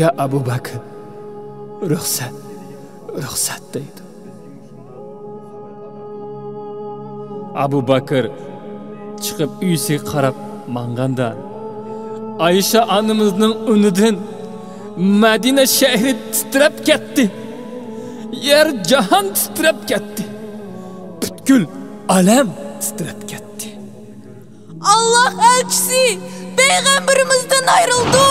يا ئەبۇ بەكىر، رۇخسەت، رۇخسەت دەيدۇ. ئەبۇ بەكىر چىقىپ ئۆيىسىگە قاراپ ماڭغاندا، ئايشە ئانىمىزنىڭ ئۈنىدىن مەدىنە شەھىرى تىترەپ كەتتى. يەر جاھان تىترەپ كەتتى. پۈتكۈل ئالەم تىترەپ كەتتى. ئاللاھ ئەلچىسى پەيغەمبىرىمىزدىن ئايرىلدى.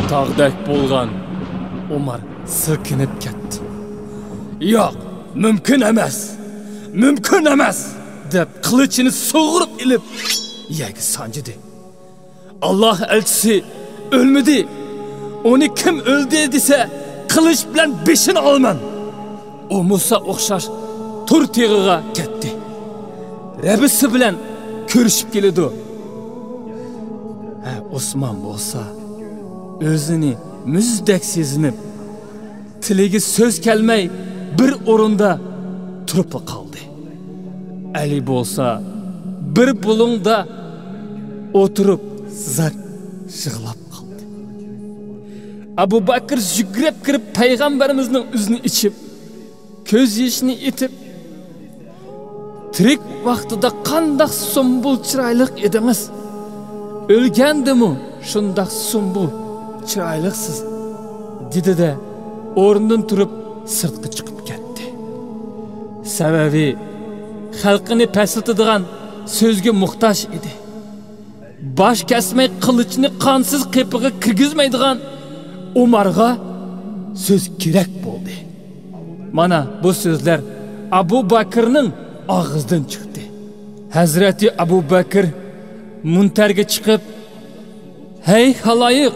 تاغدەك بولغان ئومار سىلكىنىپ كەتتى. ياق، مۇمكىن ئەمەس، مۇمكىن ئەمەس، دەپ قىلىچىنى سۇغۇرۇپ ئېلىپ يەرگە سانجىدى. ئاللاھ ئەلچىسى ئۆلمىدى. ئۇنى كىم ئۆلدى دېسە، قىلىچ بىلەن بېشىنى ئالىمەن. ئۇ مۇسا ئوخشاش تۇر تېغىغا كەتتى. رەببىسى بىلەن كۆرۈشۈپ كېلىدۇ. ھە، ئوسمان بولسا ئۆزىنى مۇزدەك سېزىنىپ، تىلىگە سۆز كەلمەي بىر ئورۇندا تۇرۇپلا قالدى. ئەلى بولسا بىر بۇلۇڭدا ئولتۇرۇپ زار يىغلاپ قالدى. ئەبۇ بەكىر يۈگرەپ كىرىپ پەيغەمبىرىمىزنىڭ يۈزىنى ئېچىپ، كۆز يېشىنى ئېتىپ، تىرىك ۋاقتىدا قانداق سۇمبۇل چىرايلىق ئىدىڭىز، ئۆلگەندىمۇ شۇنداق سۇمبۇل چىرايلىقسىز، دېدى-دە، ئورنىدىن تۇرۇپ سىرتقا چىقىپ كەتتى. سەۋەبى، خەلقىنى پەسىلتىدىغان سۆزگە موھتاج ئىدى. باش كەسمەي قىلىچنى قانسىز قېپىغا كىرگۈزمەيدىغان ئومارغا سۆز كېرەك بولدى. مانا بۇ سۆزلەر ئەبۇ بەكىرنىڭ ئاغزىدىن چىقتى. ھەزرىتى ئەبۇ بەكىر مۇنتەرگە چىقىپ، ھەي خالايىق،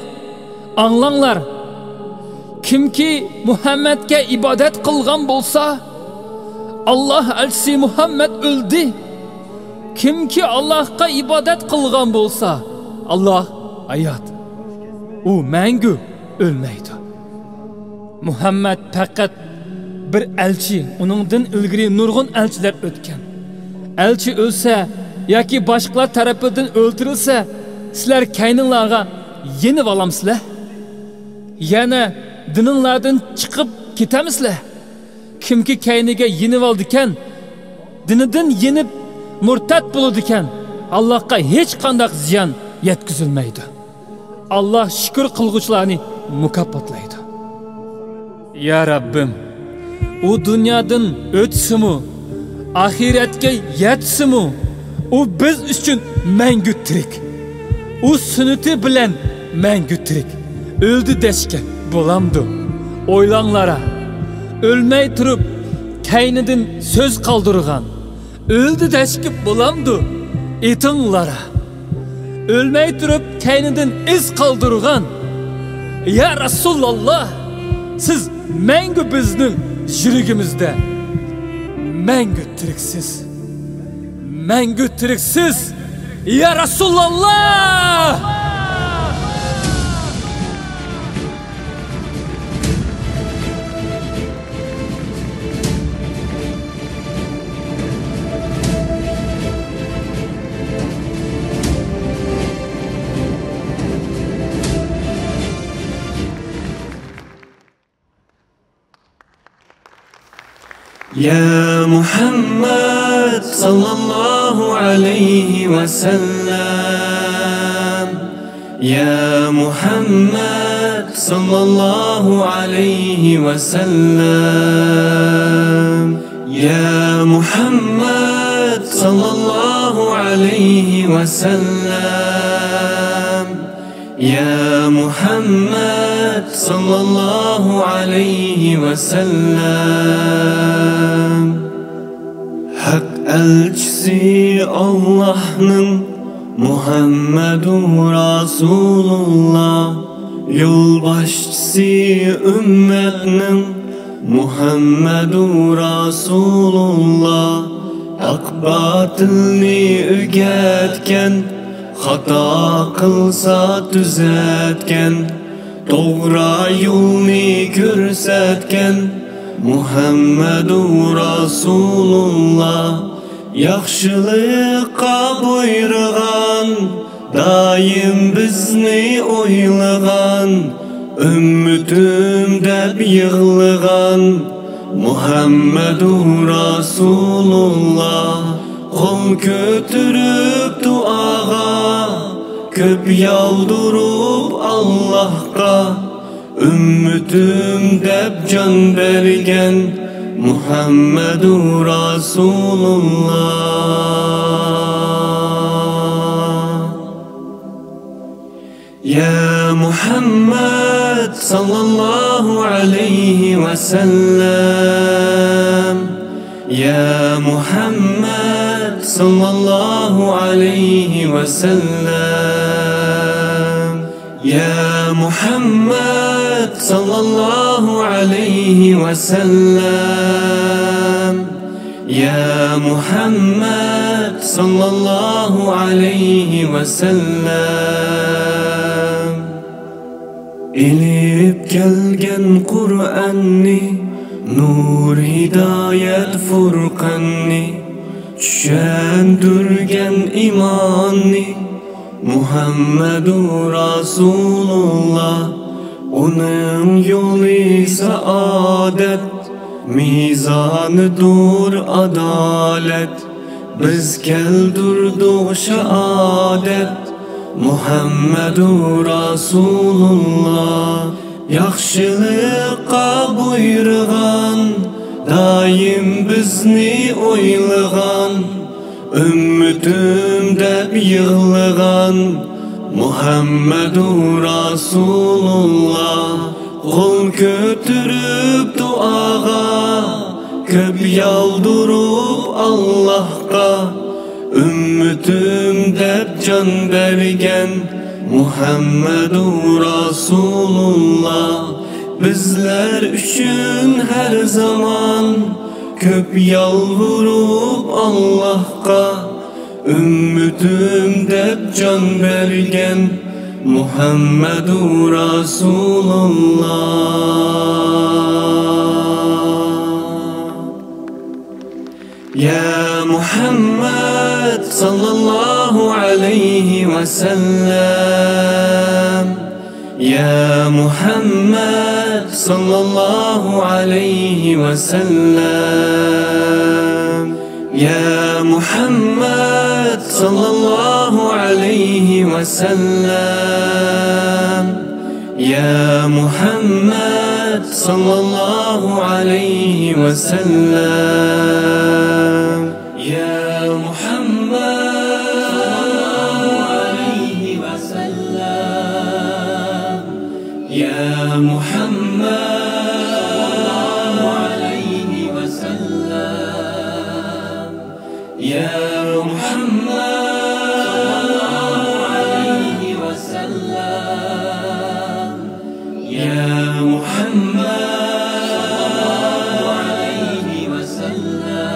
ئاڭلاڭلار! كىمكى مۇھەممەدكە ئىبادەت قىلغان بولسا، ئاللاھ ئەلچىسى مۇھەممەد ئۆلدى. كىمكى ئاللاھقا ئىبادەت قىلغان بولسا، ئاللاھ ھايات. ئۇ مەڭگۈ ئۆلمەيدۇ. مۇھەممەد پەقەت بىر ئەلچى، ئۇنىڭدىن ئىلگىرى نۇرغۇن ئەلچىلەر ئۆتكەن. ئەلچى ئۆلسە ياكى باشقىلار تەرىپىدىن ئۆلتۈرۈلسە، سىلەر كەينىڭلارغا يېنىۋالامسىلەر؟ يەنە دىنىڭلاردىن چىقىپ كېتەمسىلەر؟ كىمكى كەينىگە يېنىۋالىدىكەن، دىنىدىن يېنىپ مۇرتەت بولىدىكەن، ئاللاھقا ھېچقانداق زىيان يەتكۈزۈلمەيدۇ. ئاللاھ شۈكۈر قىلغۇچىلارنى مۇكاپاتلايدۇ. يا رەببىم، ئۇ دۇنيادىن ئۆتسىمۇ، ئاخىرەتكە يەتسىمۇ، ئۇ بىز ئۈچۈن مەڭگۈ تىرىك. ئۇ سۈننىتى بىلەن مەڭگۈ تىرىك. ئۆلدى دەشكە بولامدۇ؟ ئويلاڭلارا. ئۆلمەي تۇرۇپ كەينىدىن سۆز قالدۇرغان، ئۆلدى دەشكە بولامدۇ؟ ئېيتىڭلارا. ئۆلمەي تۇرۇپ كەينىدىن ئىز قالدۇرغان. يا رەسۇلاللاھ، سىز مەڭگۈ بىزنىڭ يۈرىكىمىزدە. مەڭگۈ تىرىكسىز. مەڭگۈ تىرىكسىز. يا رەسۇلاللاھ! يا محمد صلى الله عليه وسلم. يا محمد صلى الله عليه وسلم. يا محمد صلى الله عليه وسلم. يا محمد صلى الله عليه وسلم. ھەق ئەلچىسى ئاللاھنىڭ مۇھەممەدۇ رەسۇلۇللاھ، يولباشچىسى ئۈممەتنىڭ مۇھەممەدۇ رەسۇلۇللاھ. ھەق باتىلنى ئۆگەتكەن، خاتا قىلسا تۈزەتكەن، توغرا يولنى كۆرسەتكەن مۇھەممەدۇ رەسۇلۇللاھ. ياخشىلىققا بۇيرۇغان، دائىم بىزنى ئويلىغان، ئۈممىتىم دەپ يىغلىغان مۇھەممەدۇ رەسۇلۇللاھ. قول كۆتۈرۈپ دۇئاغا، كۆپ يالۋۇرۇپ ئاللاھقا، ئۈممىتىم دەپ جان بەرگەن مۇھەممەدۇ رەسۇلۇللاھ. يا محمد صلى الله عليه وسلم. يا محمد صلى الله عليه وسلم. يا محمد صلى الله عليه وسلم. يا محمد صلى الله عليه وسلم. ئېلىپ كەلگەن قۇرئاننى، نۇر ھىدايەت فۇرقاننى، چۈشەندۈرگەن ئىماننى، مۇھەممەدۇ رەسۇلۇللاھ. ئۇنىڭ يولى سائادەت، مىزانىدۇر ئادالەت. بىز كەلتۈردۇق شاھادەت، مۇھەممەدۇ رەسۇلۇللاھ. ياخشىلىققا بۇيرۇغان، دائىم بىزنى ئويلىغان، ئۈممىتىم دەپ يىغلىغان مۇھەممەدۇ رەسۇلۇللاھ. قول كۆتۈرۈپ دۇئاغا، كۆپ يالۋۇرۇپ ئاللاھقا، ئۈممىتىم دەپ جان بەرگەن مۇھەممەدۇ رەسۇلۇللاھ. بىزلەر ئۈچۈن ھەر زامان كۆپ يالۋۇرۇپ ئاللاھقا، ئۈممىتىم دەپ جان بەرگەن محمد رسول الله. يا محمد صلى الله عليه وسلم. يا محمد صلى الله عليه وسلم. يا محمد صلى الله عليه وسلم. يا محمد صلى الله عليه وسلم. يا محمد صلى الله عليه وسلم. يا محمد صلى الله عليه وسلم. يا محمد صلى الله عليه وسلم. يا محمد صلى الله عليه وسلم.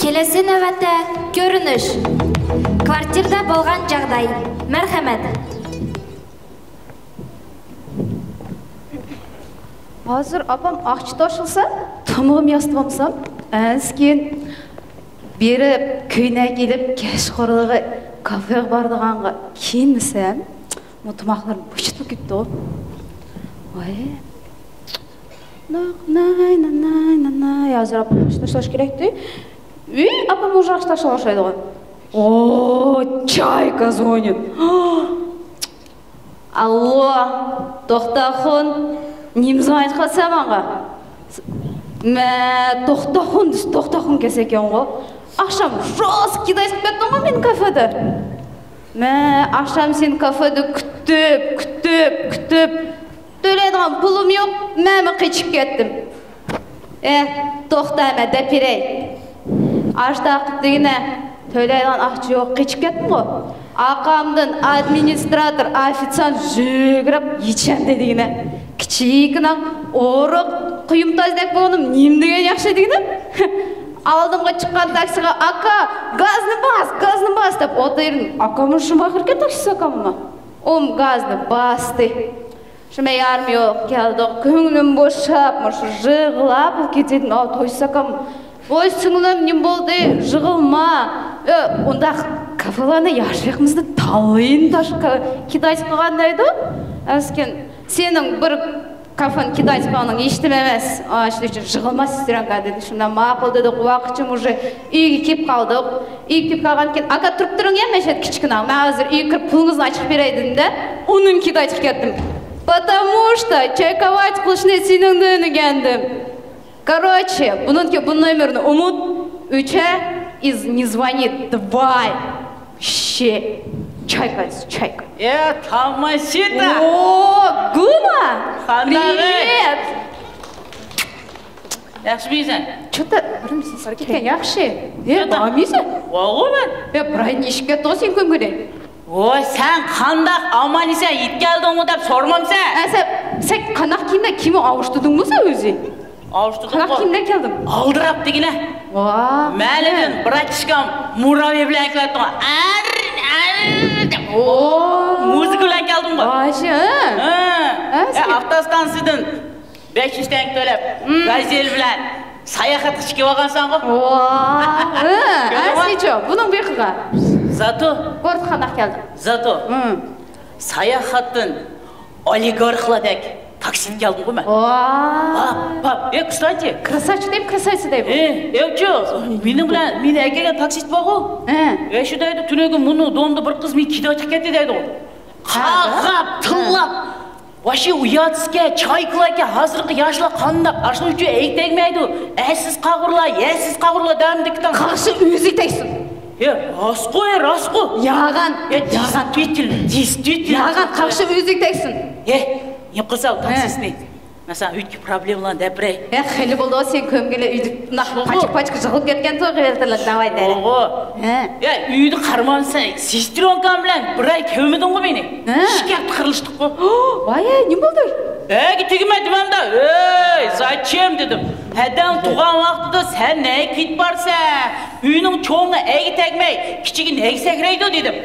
كېلەسى نۆۋەتتە كۆرۈنۈش. كۋارتىرىدا بولغان جاغداي. مەرھەمەت. ھازىر ئاپام ئاقچا تاشلىسا، تامىقىم ياسىتىۋالمىسام، ئەنسىكىن بېرىپ، كۆينەك ئېلىپ، كەچقۇرۇنلۇقى كافېغا بارىدىغانغا كىيىنمىسەم، مۇ تاماقلىرىم بوشىتىپ كېتىدۇ. ۋاي. ناي، ناي، ناي، ناي. ھازىر ئاپام ئاقچا تاشلاش كېرەكتى. ئۇي، ئاپام ئۇجراقچى تاشلاپ باشلايدىغان. ئو، چايكا زۋونىت. ئاللو، توختاخۇن، نېمە زاڭ ئېيتقانسەن ماڭا؟ مە، توختاخۇن دېسە، توختاخۇن كەس ئىكەنغۇ. ئاخشام راست كىداي چىقىپ كەتتىڭغۇ مېنى كافېدا. مە، ئاخشام سېنى كافېدا كۈتۈپ، كۈتۈپ، كۈتۈپ، تۆلەيدىغان پۇلۇم يوق، مەنمۇ قېچىپ كەتتىم. ئېھ، توختا، مەن دەپ بېرەي. ئاشتاق دېگىنە، تۆلەيدىغان ئاقچا يوق، قېچىپ كەتتىمغۇ. ئارقامدىن ئادمىنىستراتور، ئوفىتسانت زۆگىرەپ يېتىشەمدى دېگىنە. كىچىككىنە ئورۇق، قۇيۇم تازىدەك بولدۇم، نېمە دېگەن ياخشى دېگىنە. ئالدىمغا چىققان تاكسىغا، «ئاكا، گازنى باس، گازنى باس» دەپ ئولتۇردۇم. ئاكاممۇ شۇنداق ئەكەن، تاكسىست ئاكاممۇ. ئۇم گازنى باستى. شۇ مەيارىم يوق كەلدۇق. كۆڭلۈم بوشاپ، مۇشۇ يىغلاپ كېتىدىم. ئاۋۇ تويساكام، ۋوي سىڭلىم، نېمە بولدى؟ يىغلىما. ئۆ، ئۇنداق كافېلارنى ياشلىقىمىزدا تالىيىنى تاشقا كىدايچى قىلغان دەيدۇ. ئەسكىن، سېنىڭ بىر كافېنى كىدايچى قىلغىنىڭ ھېچنېمە ئەمەس. ئا، شۇنىڭ ئۈچۈن يىغلىما سېسترانكا دېدى. شۇنداق ماقۇل دېدۇق. ۋاقىتچە مۇشۇ ئۆيگە كېلىپ قالدۇق. ئۆيگە كېلىپ قالغاندىن كېيىن، «ئاكا، تۇرۇپ تۇرۇڭ يا، مەن شۇ يەردە كىچىككىنە، مەن ھازىر ئۆيگە كىرىپ پۇلىڭىزنى ئاچىقىپ بېرەي» دېدىم-دە، ئۇنىڭ كىدايچىغا كەتتىم. «Потому что чайковать قىلىشنى سېنىڭدىن ئۆگەندىم. Короче, بۇنىڭكى بۇ نومېرنى ئۇنۇت. Үчә из не звонит, давай. Щи. Чайка, чайка». ئە، تاماشىتا! ئو، گۇما! قانداق؟ Привет! ياخشىمۇ يۈرىسەن؟ چوتا، بىرىمسىز كەتكەن ياخشى. ئە، چوتا. بارمۇ يۈرىسەن؟ ۋاغۇ مەن. ئە، بىر ئاينى ئىشىپ كەتتىڭ سەن كۆمگۈدەك. ۋوي، سەن قانداق ئامان يۈرىسەن، يېتىپ كەلدىڭمۇ دەپ سورىمامسەن؟ ئە، سەن، سەن قانداق كىيىمدە، كىيىم ئاۋۇشتۇردۇڭمۇ سەن ئۆزى؟ ئاۋۇشتۇردۇم. قانداق كىيىمدە كەلدىڭ؟ ئالدىراپ دېگىنە. ۋا. مەھەللىدىن بىر ئاچىشكام مۇراۋى بىلەن كېلىۋاتىدىغۇ. ئەر، ئەر دەپ. ئو. مۇزىكا بىلەن كەلدىمغۇ. ۋاي، ھە. ھە. ھە، ئە، سەن ئاپتوستانسىدىن بەش يۈز تەڭگە تۆلەپ، مم، گازېل بىلەن ساياھەتكە چىقىۋالغانسەنغۇ. ۋا، ھە، كۆردۈڭمۇ؟ ئەسلىچۇ، بۇنىڭ بېقىغا. زاتو. كۆردى قانداق كەلدى. زاتو. مم. ساياھەتتىن ئولىگارخلاردەك تاكسىدا كەلدىمغۇ مەن. ۋا. باپ، باپ. ئە، كستاتى. كراساۋچىك دەيمۇ، كراساۋىتسا دەيمۇ. ئە، ئەۋچۇ، مېنىڭ بىلەن، مېنى ئەكەلگەن تاكسىست بارغۇ. ھە. ئە، شۇ دەيدۇ، تۈنۈگۈن مۇنۇ دوندا بىر قىز مېنى كىدا چىقىپ كەتتى دەيدۇ. ھە. قاغاپ، ھە، تىللاپ. ۋاشى ئۇياتسىكەن، چايكىلاركەن، ھازىرقى ياشلار قانداق؟ ئاشۇنىڭ ئۈچۈن ئەيىب تەگمەيدۇ. ئەسىز قاغۇرلار، يەسىز قاغۇرلار دەۋامىدا كېتىڭ. قاغىشى ئۆزى تەگسۇن. ھە، راستقۇ، ھە، راستقۇ. يالغان، ھە، يالغان. دېيسىتىۋېتىل، دېيسىتىۋېتىل. يالغان، قاغىشى ئۆزى تەگسۇن. ھە، نېمە قىلسا ئۇ، ھە، تاكسىستنى؟ مەسىلەن، ئۆيدىكى پروبلېمىلارنى دەپ بېرەي. ھە، خېلى بولدى، سەن كۆمگىلى ئۆيدە بۇنداق پاچىق-پاچىق يىغىلىپ كەتكەن تۇغ قىلىۋېتىلىپ داۋاي دەيلى. ھە. يا، ئۆيدە قارىمامسەن، سېسترونكام بىلەن بىر ئاي كۆرمىدىڭغۇ مېنى؟ ھە. ئىشكەپ قىلىشتۇققۇ. ۋاي، نېمە بولدى؟ ئەگە تېگىمە دېمەمدە، ئۆي، زاچېم دېدىم. ھەدەڭ تۇغان ۋاقتىدا سەن نەگە كېتىپ بارسەن؟ ئۆينىڭ چوڭى ئەگە تەگمەي، كىچىكى نەگە سەكرەيدۇ دېدىم.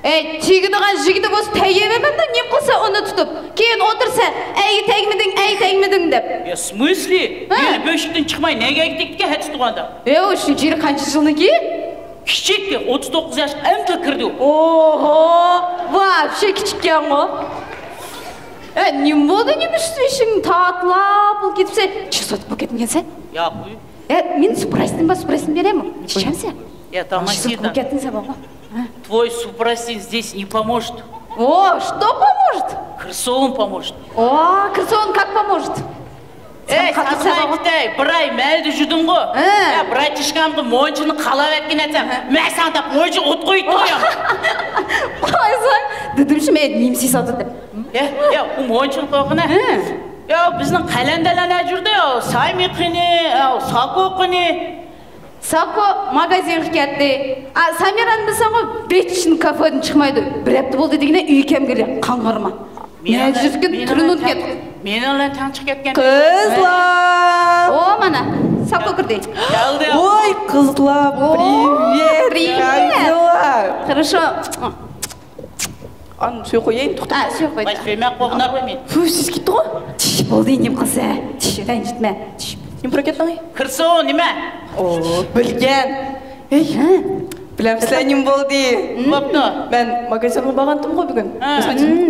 ئەي، تېگىدىغان يىگىتى بولسا تەگىۋەرمەمدە، نېمە قىلسا ئۇنى تۇتۇپ. كېيىن ئولتۇرسا، ئەگە تەگمىدىڭ، ئەگە تەگمىدىڭ دەپ. يا، سمىسلى؟ ھە؟ مېنى بۆشۈكتىن چىقماي نەگە ئەگە تەگدىكەن ھەدىسى تۇغاندا. ئەي، ئۇ شۇنچە يىل قانچە يىلنىڭكى؟ كىچىك، ئوتتۇز توققۇز ياش، ئەمدىلا كىردى ئۇ. ئوھو، ۋاپشە كىچىككەنغۇ. ئە، نېمە بولدى، نېمە ئۈستى ئىشىڭ تاتلا بولۇپ كېتىپسەن؟ چىقسا بولۇپ كەتمىگەنسەن؟ ياق. ئە، مېنى سپرايسنىڭ بار، سپرايسنى بېرەيمۇ؟ ئىچەمسەن؟ يا، تاماشىدا. بولۇپ كەتتىڭ سەن، بابا. Твой супрастин здесь не поможет. О, что поможет? Кроссовкам поможет. О, кроссовкам как поможет? ئەي، ساقلاي كېتەي، بىر ئاي مەلدە يۈردۈڭغۇ. ھە. يا، بىر ئاي چىشكامغا مونچىنى قالاۋەتكىن ئەتسەم، مەن ساڭا دەپ مونچىنى ئوتقا قويۇپ تۇرۇيام. قايساڭ، دېدىمشۇ مەن نېمە سېساتىدىم. يا، يا، ئۇ مونچىنى قويغىنە. ھە. يا، بىزنىڭ قەلەندەرلەر نەجۈردە، يا، سايمى قېنى، يا، ساكو قېنى. ساكو ماگازىنغا كەتتى. ئا، سامىرانى بىلسەڭغۇ، ھېچ كافېدىن چىقمايدۇ. بىر ھەپتە بولدى دېگىنە ئۆيگە كەلمىگىلى، قاڭغىرما. مەجلىسكە تۈرۈنۈپ كەتتى. مېنىڭ بىلەن تەڭ چىقىپ كەتكەن. قىزلار! ئو، مانا، ساكو كىردى. كەلدى. ۋوي، قىزلار، ۋو، پرىۋېت! پرىۋېت! قايسىلار؟ خورشو. ئان، سۇ قويايمۇ؟ توختا. ھە، سۇ قوي. باش سۆيمەي قوغۇنار قويماي. فۇ، سىز كېتىڭ. چىش، بولدى، نېمە قىلسا؟ چىش، رەنجىتمە. چىش. نېمە بولۇپ كەتتىڭ؟ خورشو، نېمە؟ ئو، بىلگەن. ھەي، ھە؟ بىلەمسىلەر نېمە بولدى؟ بوپتۇ. مەن ماگازىنغا بارغانتىمغۇ بۈگۈن. ھە.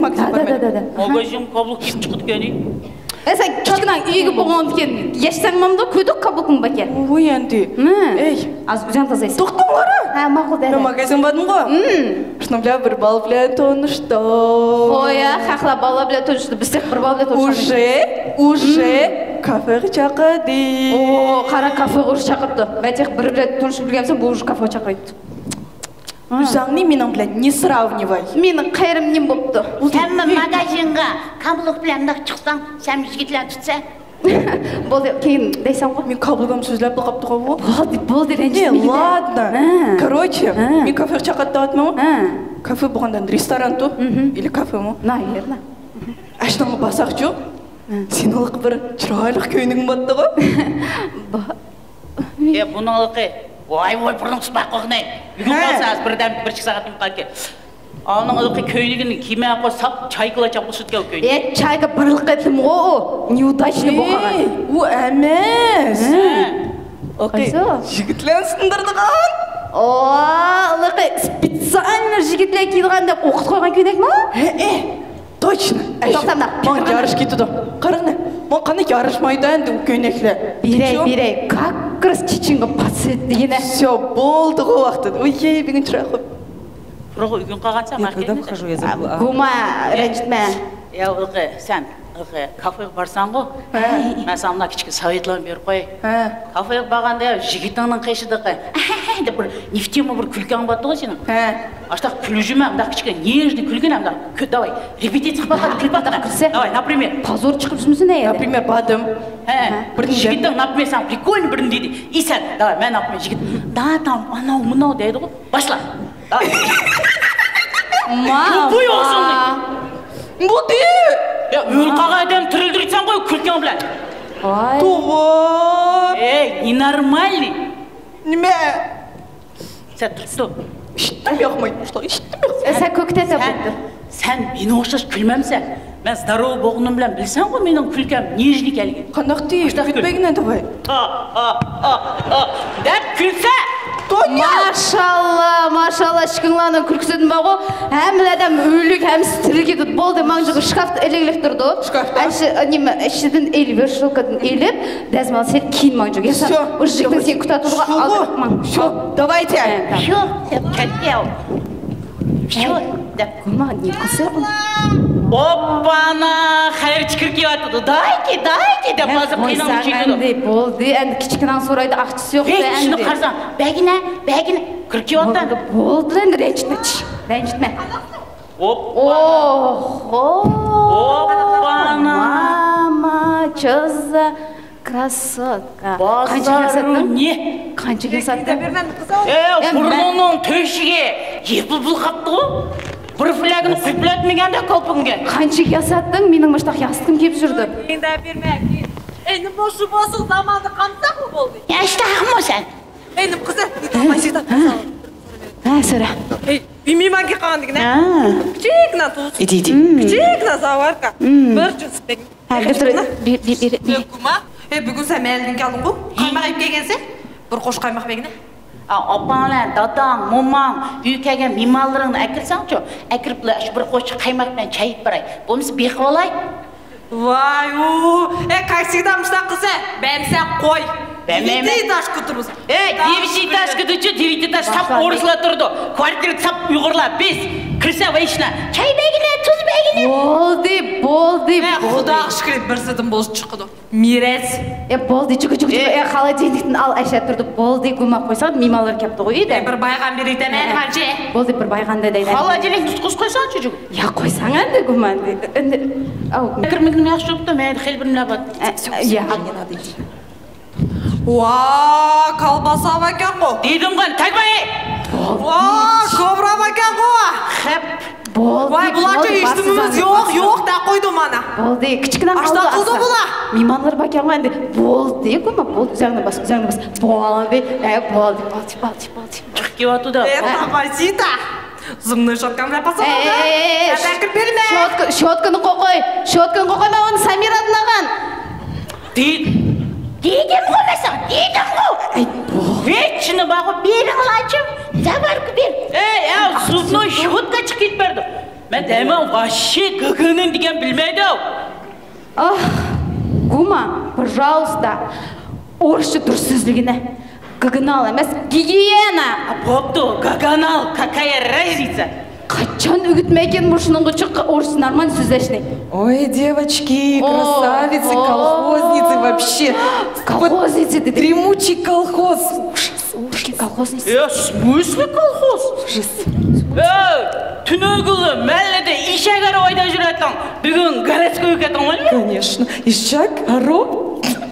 ماگازىنغا بارمىدىم. ماگازىنغا كاپلۇق كىيىپ چىقىدىكەن. ئە، سەن كىچىكىنەڭ ئۆيگە بولغاندىكىن، يەشسەڭ مامدا كۆيدۇق كاپلۇكۇڭ باركەن. ۋوي ئەندى. ھە. ئەي. ئاز ئۆزۈڭ تازىلايسەن. توختاڭلار. ھە، ماقۇل دەدە. مەن ماگازىنغا باردىمغۇ. شۇنىڭ بىلەن بىر بالا بىلەن تونۇشتۇم. خويا، خەقلەر بالا بىلەن تونۇشتى، بىز تېخى بىر بالا بىلەن تونۇشالمىدۇق. ئۇژې، ئۇژې كافېغا چاقىردى. ئو، قارا، كافېغا ئۇژې چاقىرىپتۇ. مەن تېخى بىر بىلەن تونۇشۇپ ئۈلگۈرمىسەم، بۇ ئۇژې كافېغا چاقىرايتتى. ئۆزۈڭنى مېنىڭ بىلەن не сравнивай. مېنىڭ قېرىم نېمە بوپتۇ؟ سەنمۇ ماگازىنغا كاپلۇك بىلەن چىقساڭ، سەن يىگىتلەرنى تۇتسەن. بولدى، كېيىن دەيسەنغۇ. مېنىڭ كاپلۇكۇم سۆزلەپ قاپتۇ غۇ. بولدى، بولدى، رەنجىتمىگىنە. Ладно. Короче، مېنى كافېغا چاقىرتىۋاتىمەن. كافې بولغاندا رېستورانتۇ ئىلى كافېمۇ؟ ناھىيەلا. ئاشۇنىڭغا بارساقچۇ؟ سېنىڭلىقى بىر چىرايلىق كۆينىكىڭ بارتتىغۇ. يا، بۇنىڭلىقى، ۋاي، ۋاي، بۇرنۇڭ سۇپاق قوقنى. بۈگۈن قالسا، ھازىر بىردەم، بىر ئىككى سائەتتىن قالكەن. ئانىڭ ھېلىقى كۆينىكىنى كىيمەي قويساق، چايكىلا چاپلىشىدىكەن ئۇ كۆينىك. ئە، چايكا بىر قېتىمغۇ ئۇ، نيۇداچنى بولغان. ئۇ ئەمەس. ھە. ئوكەي. قايسى؟ يىگىتلەرنى سىندۇرىدىغان. ئو، ھېلىقى سپېتسىئالنى يىگىتلەر كىيىدىغان دەپ ئوقۇتۇپ قويغان كۆينەكمۇ؟ ھەئە. توچنو. توختاڭلار. ماڭا يارىشىپ كېتىدۇ. قاراڭلار، ماڭا قانداق ياراشمايدۇ ئەمدى ئۇ كۆينەكلەر. بېرەي، بېرەي. كاكرىس چېچىڭغا پاسىدى يەنە. ۋسيو، بولدىغۇ ۋاقتىدا. ۋىي، بۈگۈن چىرايلىق. بۇرۇنغا ئۆگۈن قالغانسەن، ماقۇل. گۇما، رەنجىتمە. يا، ئۇلىقى، سەن، ئۇلىقى، كافېغا بارساڭغۇ، مەن ساڭا مۇنداق كىچىك ساۋېتلارنى بېرىپ قوياي. كافېغا بارغاندا يىگىتىڭنىڭ قېشىدا، دەپ بىر نېفىتىما بىر كۈلكەڭ بارتتىغۇ سېنىڭ. ئاشتاق كۈلۈشۈمە، مۇنداق كىچىككىنە نېژنىي كۈلگىنە، مۇنداق، داۋاي، رېپېتىتسىيە قىلىپ باققىن، كۈلۈپ باققىن. داۋاي، ناپرىمېر. پازور چىقىرىپ يۈرمىسۇن، ھە. ناپرىمېر، باردىم. ھە. بىردىن يىگىتىڭ، ناپرىمېر، ساڭا прикольный بىردىن دېدى. ئېسەن، داۋاي، مەن ناپرىمېر، يىگىت، دادام، ئاناۋ، مۇناۋ دەيدىغۇ. باشلا. داۋاي. ما، بۇ يوقسۇڭ. بۇ دېدى. يا، ئۆلۈپ قالغان ئادەم تىرىلدۈرسەڭغۇ كۈلكەڭ بىلەن. ۋاي. توۋا. ئەي، نېنارمالنىي. نېمە؟ سەن تۇرۇپ تۇر. ئىشتىم ياقمايدۇ، ئىشتىم ياقمايدۇ. ئە، سەن كۆكتە سەن سەن، بولدى. سەن مېنىڭ ئوخشاش كۈلمەمسەن. مەن زداروۋ بولغىنىم بىلەن بىلسەڭغۇ مېنىڭ كۈلكەم نېژنىي ئىكەنلىكىنى. قانداق دېيىش؟ ئاشتاق كۈل. كۈلمەيگىنە داۋاي. ھا، ھا، ھا، ھا دەپ كۈلسە. ماشاللا، ماشاللا، ئىككىڭلارنىڭ كۈلكىسىدىن بارغۇ، ھەممىلا ئادەم ئۆلۈك، ھەممىسى تىرىلگىدى. بولدى، ماڭجىغا شكافتا ئېلىگلىك تۇرىدۇ. شكافتا؟ ئەشۇ، نېمە، ئىچىدىن ئېلىپ، ۋېرشولكىدىن ئېلىپ، دەزمال سېلىپ كىيىن ماڭجىغا. ياسا، ئۇ يىگىتنىڭ سېنى كۈتۈۋاتىدىغۇ، ئالدىرىپ ماڭ. شۇ، داۋايتە. شۇ، دەپ كەتتى. شۇ، دەپ. گۇما، نېمە قىلسا ئۇ؟ ئوپپانا، خەيرچى كىرىپ كېلىۋاتىدۇ. دايكى، دايكى دەپ ھازىر قىينىڭ ئىچىدۇ. بولدى، ئەمدى كىچىكىنىڭ سورايدۇ، ئاقچىسى يوق. ھېچ، شۇنى قارىساڭ، بەگىنە، بەگىنە كىرىپ كېلىۋاتىدۇ. بولدى، بولدى، ئەمدى رەنجىتمە، رەنجىتمە. ئوپپانا. ئوھو. ئوپپانا. ماما، چوزا. كراسوتكا. قانچىگە ساتتىڭ؟ قانچىگە ساتتىڭ؟ ئە، بۇرنۇڭنىڭ تۆشۈكى يېپىلىپ قاپتۇ. بىر پىلەكنى قۇيۇپلاتمىغاندا كوپۇڭگە. قانچە ياساتتىڭ، مېنىڭ مۇشتاق ياستۇقۇم كېلىپ يۈردى. ئەينى مۇشۇ بولسا زاماندا قامساقمۇ بولدى؟ ياشتاقمۇ سەن؟ ئەينى قىزى، ھە، سورا. ئەي، مېھمانغا قالغاندىكىنە. كىچىككىنە تۇز. كىچىككىنە زاۋاركا. بىر جۈز. ھە، بىر، بىر، بىر، بىر. ئەي، بۈگۈن سەن مەھەللىدىن كەلدىڭغۇ؟ قايماق ئېلىپ كەلگەنسەن؟ بىر قوش قايماق بەرگىنە. ئاپاڭلار، داداڭ، موماڭ، ئۆيگە كەلگەن مېھمانلىرىڭنى ئەكىرسەڭچۇ، ئەكىرىپلا شۇ بىر قوشۇق قايماق بىلەن چاي ئېلىپ باراي. بولمىسا بېقىۋالاي. ۋاي ئۇ، ئەي، قايسىدا مۇشۇنداق قىلسا، بەرمىسەڭ قوي. بەرمەيمەن. دېۋىتى تاش كۆتۈرمىسە. ئەي، دېۋىتى تاش كۆتۈرچۇ، دېۋىتى تاش ساپ ئورۇسلار تۇرىدۇ. كۋارتىرا ساپ ئۇيغۇرلار، بىز. كىرسە ۋاي ئىشلار. چاي بەرگىنە، تۇز بەرگىنە. بولدى، بولدى، بولدى. خۇداغا شۈكرى، بىرسىدىن بولسا چىقىدۇ. مىرەس. ئە، بولدى، چۈكۈ، چۈكۈ، چۈكۈ. ئە، خالادىلنىكتىن ئال، ئەشە تۇردى. بولدى، گۇما قويساڭ، مېھمانلار كەپتىغۇ ئۆيدە. ئە، بىر بايغان بېرىۋېتەمەن، ھە، مانچە. بولدى، بىر بايغاندا دەيدۇ. خالادىلنىكنى تۇتقۇزۇپ قويساڭ، چۈچۈك. يا، قويساڭ ئەمدى، گۇما ئەمدى. ئەمدى، ئاۋ. كىرمىگىنىم ياخشى بوپتۇ، مەن خېلى بىر نېمە بار. ئە، يا. ۋا، كالباسا باركەنغۇ. دېدىمغۇ، تەگمەي. ۋا، كوبرا باركەنغۇ. خەپ. بولدى، ۋاي، بۇلارچە بولدى، ھېچنېمىمىز يوق، يوق دەپ قويدۇم مانا. بولدى، كىچىككىنە ئاشتاق قىلدى بۇلار. مېھمانلار باركەنغۇ ئەمدى. بولدى، گۇما، بولدى، ئۆزۈڭنى باس، ئۆزۈڭنى باس. بولدى، ئە، بولدى، بولدى، بولدى، بولدى. چىقىپ كېلىۋاتىدۇ. ئە، تاپايسىتا. زۇمنى شوتكام دەپ قالسا بولدى. ئەي، شوتكا، شوتكىنى قوقۇي، شوتكىنى قوقۇي، مەن ئۇنى سامىرادىن ئالغان. دېدىمغۇ مەن ساڭا، دېدىمغۇ. ئەي، بۇ. ھېچ چىنى بارغۇ، بېرىڭلارچۇ، زاۋاركا بېرىڭ. ئەي، ئەي، زۇبنو شوتكا چىقىپ بەردى. مەن دەيمەن، ۋاششى گىگىنىن دېگەن بىلمەيدۇ. ئاھ، گۇما، пожалуйста. ئورۇسچە دۇرۇس سۆزلىگىنە. گىگىنال ئەمەس، گىگىيېنا. بوپتۇ، گاگانال، какая разница؟ قاچان ئۆگىتمەيكەن مۇشۇنىڭغىچە ئورۇسچە نورمال سۆزلەشنى؟ Ой, девочки, красавицы, колхозницы вообще. Колхозницы دېدى. Дремучий колхоз. Ужас, ужас. Колхозница. Э, в смысле колхоз? Ужас. Э, تۈنۈگۈنلا مەھەللىدە ئېشەك ھارۋا ھەيدەپ يۈرەتتىڭ، بۈگۈن городскойغا كەتتىڭ، ۋەلى؟ Конечно. Ишак, ھارۋا?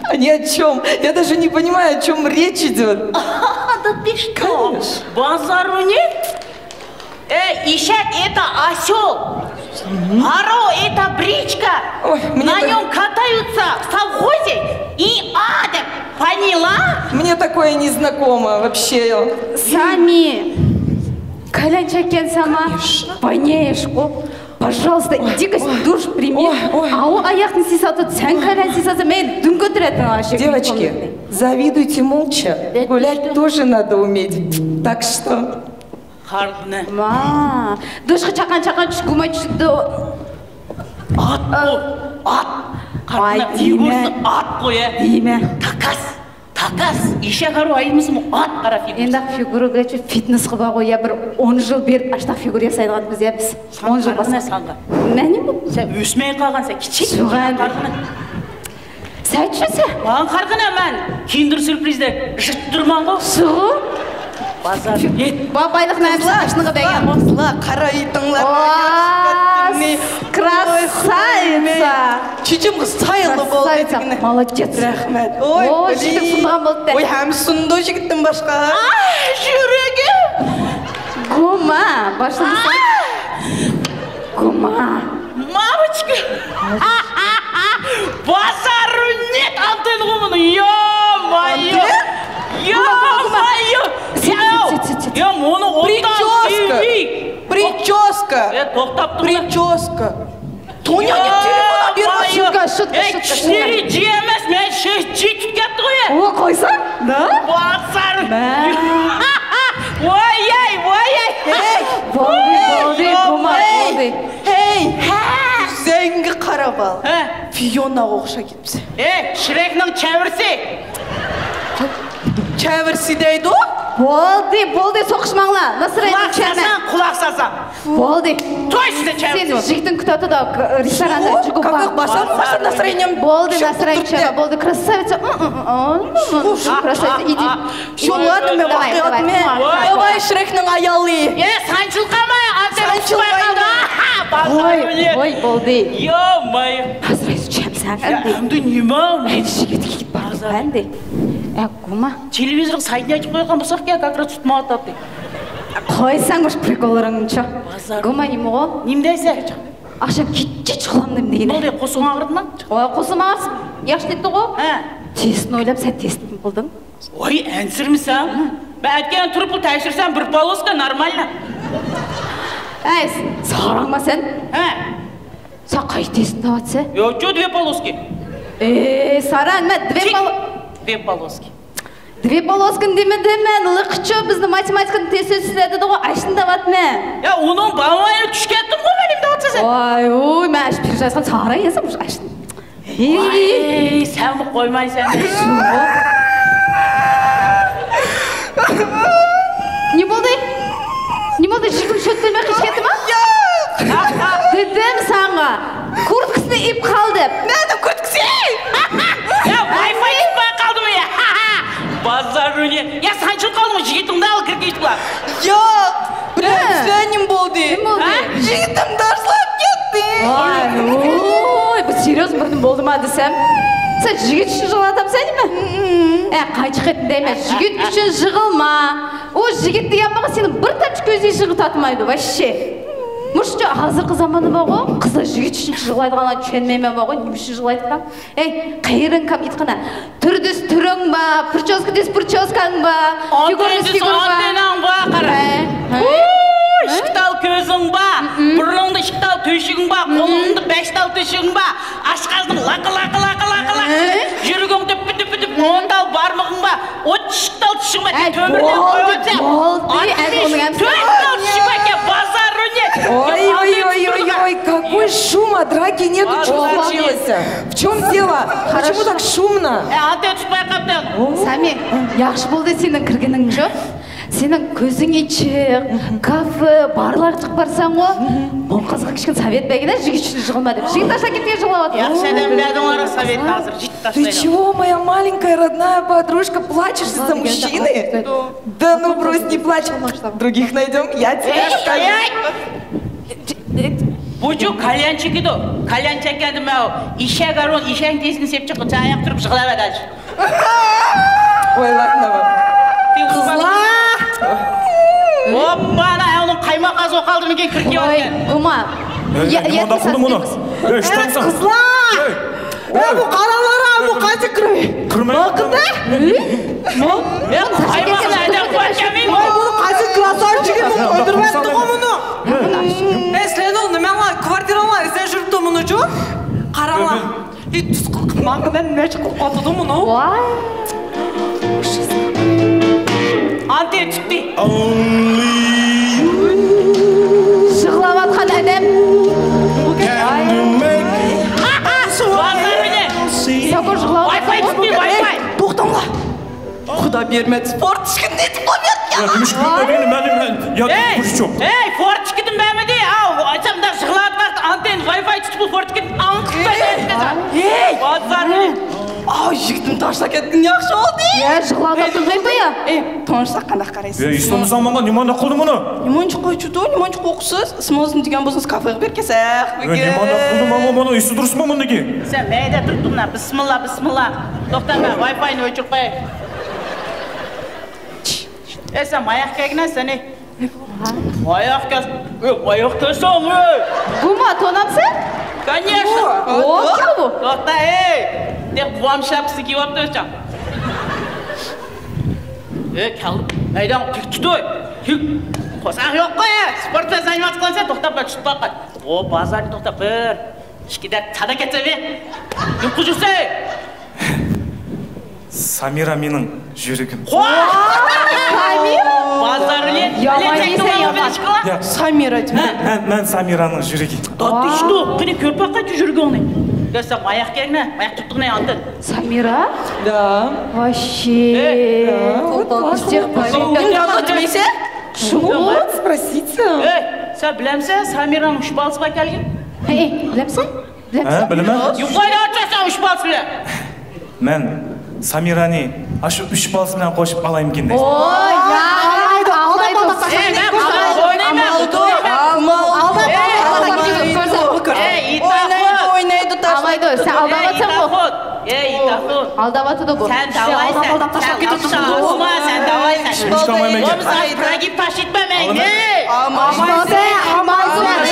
Они о чём? Я даже не понимаю, о чём речь идёт. Да ты что? Конечно. بازار ئۇنى. Э, ишак это осёл. Һару это бричка. Ой, мне На так нём катаются в совхозе и адом. Поняла? Мне такое не знакомо вообще. Сами. Конечно. Пожалуйста, иди-ка душ прими. Ой, ой. А у аяқны сисатып, сен кәлән сисаса, мен дүң көтіретін ашық. Девочки, завидуйте молча. Гулять тоже надо уметь. Так что. Қарғыны. Ма, душқа чақан-чақан түш гумай түшті. Ат қой, ат. Қарғыны, фигурасы ат қой, ә. Дейме. Такас. Такас, ишек ару айдымысың, ат қара фигура. Енді фигурага чу фитнес қылып қой, я, бір он жыл беріп аштақ фигура жасайдығанбыз, я, біз. Он жыл басқа. Сен өсмей қалған, сен кішкентай. Сәтшісі. Маған қарғана, мен киндер сюрпризде жыттырман ғой. Су. Базар. Бабайлық нәрсе ашынығы деген. Қызла, қара үйдің. Красавица. Чичим қыз сайлы болды. Молодец. Рахмет. Ой, жігіт сынған болды. Ой, һәм сынды жігіттің башқа. Жүрегім. Гума, башымсың. Гума. Мамочка. Базару нет, антенна ғой мұның. Ё-моё. Ё-моё. Ё, оны прическа. Прическа. Э, тоқтап тұр. Прическа. Тоня, не телефон беріп. Шутка, шутка, шутка. Четыре джи эмес, мен шесть джи түткәтті ғой. О, қойсаң? Да? Базар. Ой-ай, ой-ай. Болды, болды, Гума, болды. Эй, ей, ей. Һә. Үзеңгі қарап ал. Һә. Фионаға ұқсап кетіпсің. Ей, Шрекнің чәбірсі. Чәбірсі дейді ғой. Болды, болды, соқышмаңла. Настроение. Құлақ салсаң, құлақ салсаң. Болды. Точно чәбірсі. Сен жігітің күтіп жатыр да, ресторанда жүгіп бар. Как басам, басам настроением. Болды, настроение чаба, болды, красавица. Красавица, иди. Шулар неме вақиғатме? Давай, Шрекнің аялы. Е, санчылқама, антенна. Ой, ой, болды. Ё-моё. Азырай сүйем саған. Әмді неме? Әншіге тікіп барды әнді. Ә, Гума. Телевизорға сайдын айтып қойған болсақ, как раз тұтмай атады. قويساڭ مۇشۇ پرىكوللىرىڭنىچۇ. بازار. گۇما نېمىغۇ؟ نېمە دەيسەن؟ ئاخشام كېچىچە ئۇخلامدىم دېگىنى. نېمە بولدى؟ قورسىقىڭ ئاغرىدىمۇ؟ ۋاي، قورسىقىم ئاغرىسا ياخشى دەيتتىغۇ. ھە. تېستنى ئويلاپ، سەن تېستنى قىلدىڭ. ۋاي، ئەنسىرىمىسەن. مەن ئەتكەن تۇرۇپلا تەكشۈرسەم، بىر پالوسكا نورمالنا. ئەي، ساراڭما سەن؟ ھە. سەن قايسى تېستنى دەۋاتىسەن؟ يوقچۇ، دوې پالوسكا. ئەي، ساراڭ، مەن دوې پالو-، دوې پالوسكا. دوې پالوسكىنى دېمىدىم مەن، لىقچۇ، بىزنى ماتېماتىكىدا تېست ئۆتسىلەر دېدىغۇ، ئاشۇنى دەۋاتىمەن. يا، ئۇنىڭ بامايىنى چۈشۈپ كەتتىمغۇ مەن، نېمە دەۋاتىسەن سەن؟ ۋاي، ۋۇي، مەن ئاشۇ پىرژايسقان ساراڭ يازسام مۇشۇ ئاشۇنى. ۋاي، سەنمۇ قويمايسەن. نېمە بولدى؟ نېمە بولدى؟ يىگىتىم شۆتتۈرمەي قېچىپ كەتتىما؟ ياق! دېدىم ساڭا. كۇرتكىسىنى ئېلىپ قال دەپ. نەدە كۇرتكىسى؟ يا، ۋاي فاي تۇتماي قالدىمۇ يا؟ بازارنى. يا، سانچىلىپ قالدىمۇ يىگىتىڭدە ئال كىرگۈچلار. ياق! بىلەمسىلەر نېمە بولدى؟ نېمە بولدى؟ ھە؟ يىگىتىم تاشلاپ كەتتى. ۋاي، ۋوي، بۇ سېريوزنى بىر نېمە بولدىما دېسەم. سەن يىگىت ئۈچۈن يىغلاۋاتامسەن نېمە؟ ئە، قانچە قېتىم دەيمەن، يىگىت ئۈچۈن يىغلىما. ئۇ يىگىت دېگەن بولغان سېنىڭ بىر تامچە كۆز يېشىڭغا تارتمايدۇ، ۋاششى. مۇشۇنچە ھازىرقى زاماندا بارغۇ، قىزلار يىگىت ئۈچۈن يىغلايدىغانلارنى چۈشەنمەيمەن بارغۇ، نېمە ئۈچۈن يىغلايدىكەن؟ ئەي، قېرىڭ كام ئېيتقىنا، تۈر دېسە تۈرۈڭ بار، پرىچوسكا دېسە پرىچوسكاڭ بار، ئانتېننا دېسە ئانتېنناڭ بار، قارا. ھە. ھە؟ ۋۇي، ئىككى تال كۆزۈڭ بار، بۇرنۇڭدا ئىككى تال تۆشۈكۈڭ بار، قولۇڭدا بەش تال تۆشۈكۈڭ بار، ئاشقازىنىڭ لاقا، لاقا، لاقا، لاقا، لاقا. ھە؟ يۈرىكىڭ دۈپ، دۈپ، دۈپ، ئون تال بارمىقىڭ بار، ئوتتۇز ئىككى تال چىشىڭ بار، ئەي، تۆمۈرلەپ بولدى، قويۇۋاتىسەن. بولدى، ئەي، ئاتمىش تۆت تال چىشىڭ بار ئىكەن، بازار ئۆيى. ئوي، ئوي، ئوي، ئوي، ئوي، какой шум, а драки нету, что случилось? В чем дело? Почему так шумно? ئە، ئانتېننا تۇتماي قاپتۇ. سامى، ياخشى بولدى سېنىڭ كىرگىنىڭچۇ. سېنىڭ كۆزۈڭ ئېچىق، كافې، بارلارغا چىقىپ بارساڭغۇ، ماڭا قىزغا كىچىككىنە سوۋېت بەرگىنە، يىگىت ئۈچۈن يىغلىما دەپ. يىگىت تاشلاپ كەتكەن يىغلاۋاتىدۇ. ياخشى ئادەم بەردىڭ ئۇلارغا سوۋېتنى، ھازىر يىگىت تاشلايدۇ. Ты чего, моя маленькая родная подружка, плачешь из-за мужчины? Да ну, брось, не плачь. Других найдём, я тебе расскажу. بۇچۇ كاليان چېكىدۇ. كاليان چەككەندە مەن ئېشەك ھارۇن، ئېشەكنىڭ تېزىنى سېپىپ چىققىچە ئاياق تۇرۇپ يىغلاۋەردى. قىزلار! ھوپپانا، ئۇنىڭ قايماق ئاز بولۇپ قالدىمىكىن كىرىپ كېلىۋاتقان. قويما. ئەي، نېمانداق قىلدىڭ بۇنى؟ ئەي، ئىشتانساڭ. قىزلار! ئەي، بۇ قاراڭلار، بۇ قايسى كىرىپ؟ كىرمەي. باقىڭدا. مەن قايماقنى ھەيدەپ قويۇۋەتكەنمەن. ۋاي، بۇنى قايسى كرасавчик، بۇنى ئۆلتۈرۈۋەتتىغۇ بۇنى. ئەي، سىلەرنىڭ نېمەڭلار، كۋارتىراڭلار ئېسىدە يۈرۈپتۇ مۇنۇچۇ. قاراڭلار. ھېي، تۇز قىلىپ ماڭا نەچچە قىلىپ ئاتىدۇ مۇنۇ. ۋاي. ئانتېننا تۇتتى. يىغلاۋاتقان ئادەم. بازار مېنى. سوكۇر يىغلاۋاتقان. ۋاي فاي تۇتتى، ۋاي فاي. توختاڭلار. خۇدا بەرمەس، فورتىچكىنى نېتىپ قويۇۋەتكەن. يا، نېمىشقا بەرمىدىڭ؟ مەن، مەن، يا، ھەي، كۇرۇچۇق. ھەي، فورتىچكىدىن بەرمىدى. ئاۋۇ، ئاچامدا يىغلاۋاتقان ئانتېننا ۋاي فاي تۇتۇپ، فورتىچكىدىن ئاڭقىپ قويدى. ھەي. بازار. ئاۋۇ، يىگىتىم تاشلاپ كەتكىنى ياخشى بولدى. يا، يىغلاۋاتقان قىزلار بۇ يا. ئەي، تونۇشساق قانداق قارايسىز؟ يا، ئىسلام زامانغا نېمانداق قىلدى بۇنى؟ نېمانچە قويچىدۇ، نېمانچە قوقۇسىز؟ ئىسمىڭىزنى دېگەن بولسىڭىز، كافېغا بېرىپ كەلسەك. يا، نېمانداق قىلدى مانا، مانا، ئېسى دۇرۇسمۇ بۇنىڭكى؟ سەن مەيدە تۇرۇپ تۇرۇڭلار، بىسمىللا، بىسمىللا. توختا، مەن ۋاي فاينى ئۆچۈرۈپ قوياي. ئەي، سەن ماياق كەلگىنە سەن. ماياق كەس-، ئەي، ماياق كەلسەڭ، ئەي. گۇما، تونامسەن؟ كانيېشنا. ئو، كىم بۇ؟ توختا، ئەي. دەپ، بوۋام شاپكىسىنى كىيىۋاپتۇ ئۆزىچان. ئەي، كەل. مەيدان تىك تۇتۇي. تىك. قورساق يوققۇ، ئەي. سپورت بىلەن زانيماتسا قىلامسەن، توختا، بىر تۇتۇپ باققىن. ئو، بازارنى توختا، بىر. ئىككى دەپ چالا كەتسەن، ئەي. يۇققۇزۇسەن. سامىرا مېنىڭ يۈرىكىم. بازارنى يامان دېسەڭ يامان. يا. سامىرا دېمە. مەن، مەن، مەن سامىرانىڭ يۈرىكى. دادىشتۇ، قېنى كۆرۈپ باققايچۇ يۈرىكىڭنى. يا، سەن ماياق كەلگىنە، ماياق تۇتتۇق نە ئاندىن. سامىرا؟ Да. Вообще. ئەي. Да. Вот так. Всех. Сен дәмдә тимәйсә? Шуңа. Спросите. ئەي، سەن بىلەمسەن، سامىرانىڭ ئۈچ بالىسى بار ئىكەنلىكىنى؟ ئەي، بىلەمسەن؟ ھە، بىلىمەن. يۇقىرىدا ئولتۇرساڭ ئۈچ بالىسى بىلەن. مەن سامىرانى ئاشۇ ئۈچ بالىسى بىلەن قوشۇپ ئالايمىكىن دەيسەن. ئوي، يا، ئالمايدۇ، ئالمايدۇ. ئەي، مەن ئالمايدۇ. ئالمايدۇ. ئالمايدۇ. ئەي، ئىتاخۇن. ئوينايدۇ، ئوينايدۇ، تاشلايدۇ. ئالمايدۇ، سەن ئالداۋاتساڭغۇ. ئەي، ئىتاخۇن. ئەي، ئىتاخۇن. ئالداۋاتىدۇ بۇ. سەن داۋايسەن. سەن ياخشى ئالما، سەن داۋايسەن. ئىش قىلمايمەن. بولمىسا پراگىپ تاشلىتمايمەن.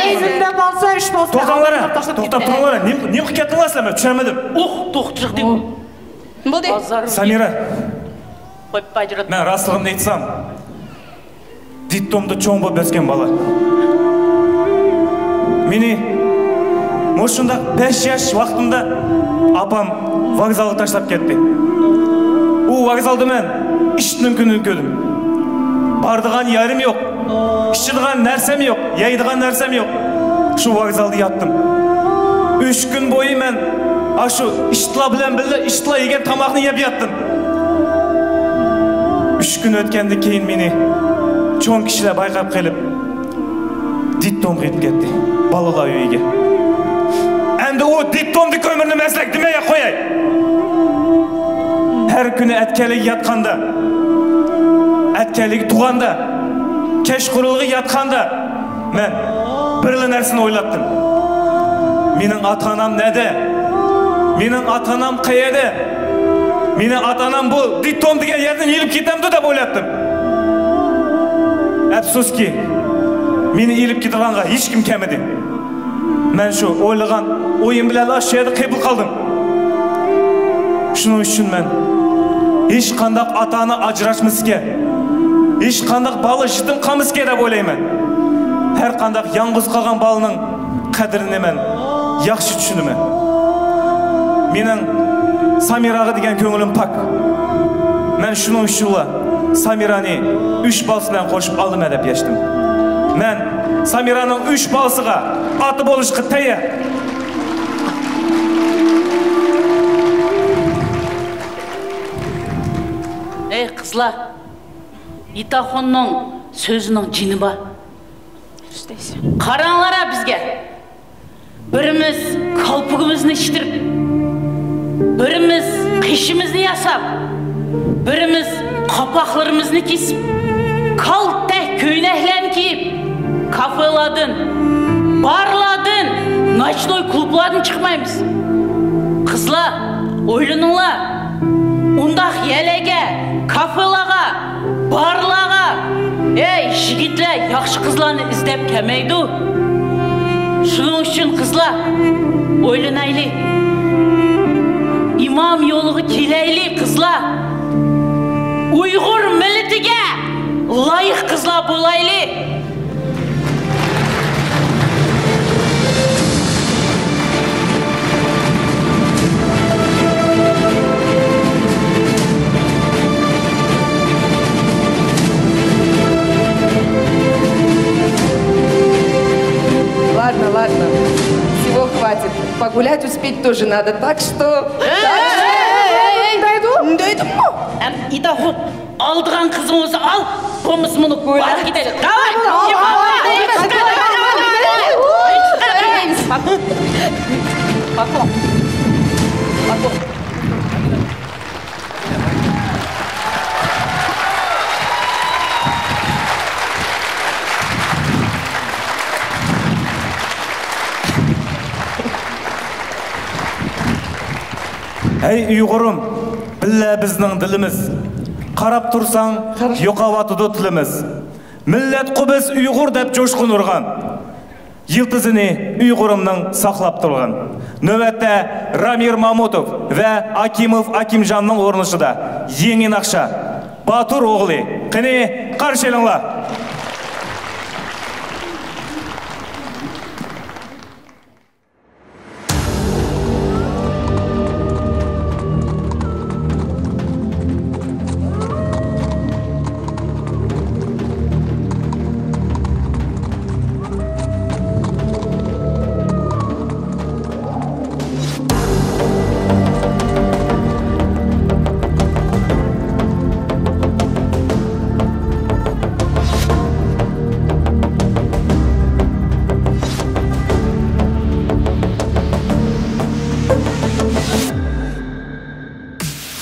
ئۈچ بولسا، ئۈچ بولسا. توختاڭلار، توختاپ تۇرۇڭلار. نېمە، نېمە قىلىپ كەتتىڭلار سىلەر؟ مەن چۈشەنمىدىم. ئۇھ، توختىدىم. بولدى. سەمىرە. قويۇپ باجرات. مەن راستلىقىمنى ئېيتسام، دېتدومدا چوڭ بولۇپ ئۆسكەن بالا. مېنى مۇشۇنداق بەش ياش ۋاقتىمدا ئاپام ۋوگزالغا تاشلاپ كەتتى. ئۇ ۋوگزالدا مەن ئىتنىڭ كۈنىنى كۆردۈم. بارىدىغان يېرىم يوق، ئىچىدىغان نەرسەم يوق، يەيدىغان نەرسەم يوق. شۇ ۋوگزالدا ياتتىم. ئۈچ كۈن بويى مەن ئاشۇ ئىتلار بىلەن بىللە ئىتلار يېگەن تاماقنى يەپ ياتتىم. ئۈچ كۈن ئۆتكەندىن كېيىن مېنى چوڭ كىشىلەر بايقاپ قېلىپ، دېتدومغا ئېلىپ كەتتى، بالىلار ئۆيىگە. ئەمدى ئۇ دېتدومدىكى ئۆمرىنى مەن سىلەرگە دېمەي قوياي. ھەر كۈنى ئەتكەنلىكى ياتقاندا، ئەتكەنلىكى تۇغاندا، كەچقۇرۇنلۇقى ياتقاندا، مەن بىرلا نەرسىنى ئويلاپتىم. مېنىڭ ئاتا-ئانام نەدە؟ مېنىڭ ئاتا-ئانام قەيەردە؟ مېنى ئاتا-ئانام بۇ دېتدوم دېگەن يەردىن ئېلىپ كېتەمدۇ دەپ ئويلاپتىم. ئەپسۇسكى، مېنى ئېلىپ كېتىدىغانغا ھېچكىم كەلمىدى. مەن شۇ ئويلىغان ئويۇم بىلەنلا شۇ يەردە قېپىل قالدىم. شۇنىڭ ئۈچۈن مەن ھېچقانداق ئاتا-ئانا ئاجراشمىسىكەن، ھېچقانداق بالا يېتىم قالمىسىكەن دەپ ئويلايمەن. ھەر قانداق يالغۇز قالغان بالىنىڭ قەدرىنى مەن ياخشى چۈشىنىمەن. مېنىڭ سامىراغا دېگەن كۆڭلۈم پاك. مەن شۇنىڭ ئۈچۈنلا سامىرانى ئۈچ بالىسى بىلەن قوشۇپ ئالىمەن دەپ ياشىدىم. مەن سامىرانىڭ ئۈچ بالىسىغا ئاتا بولۇشقا تەييار. ئەي قىزلار، ئىتاخوننىڭ سۆزىنىڭ جېنى بار. قاراڭلارا بىزگە. بىرىمىز كالپۇكىمىزنى ئىشتىرىپ، بىرىمىز قېشىمىزنى ياساپ، بىرىمىز قاپاقلىرىمىزنى كېسىپ، كالتەك كۆينەكلەرنى كىيىپ، كافېلاردىن، بارلاردىن، ناچنوي كۇلۇبلاردىن چىقمايمىز. قىزلار، ئويلىنىڭلار، ئۇنداق يەرلەرگە، كافېلارغا، بارلارغا، ئەي، يىگىتلەر ياخشى قىزلارنى ئىزدەپ كەلمەيدۇ. شۇنىڭ ئۈچۈن قىزلار، ئويلىنايلى. ئىمام يولىغا كېلەيلى قىزلار. ئۇيغۇر مىللىتىگە لايىق قىزلار بولايلى. Ладно, ладно. Всего хватит. Погулять успеть тоже надо. Так что... Дойду? Дойдуңму? Итахун. ئالىدىغان قىزىڭ بولسا ئال، بولمىسا مۇنى بارىپ كېتەيلى. داۋاي! ھەي ئۇيغۇرۇم، بىللە بىزنىڭ دىلىمىز. قاراپ تۇرساڭ يوقاۋاتىدۇ تىلىمىز. مىللەتقۇ بىز ئۇيغۇر دەپ جوشقۇن ئۇرغان، يىلتىزىنى ئۇيغۇرۇمنىڭ ساقلاپ تۇرغان. نۆۋەتتە رامىر مامۇتوف ۋە ئاكىموف ئاكىمجاننىڭ ئورنىشىدا يېڭى ناخشا، باتۇر ئوغلى. قېنى، قارشى ئېلىڭلار!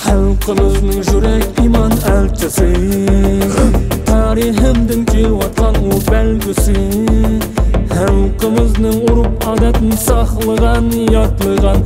خەلقىمىزنىڭ يۈرەك ئىمان ئەلچىسى، تارىخىمدىن كېلىۋاتقان ئۇ بەلگىسى. خەلقىمىزنىڭ ئۇرپ-ئادەتنى ساقلىغان، ياتلىغان،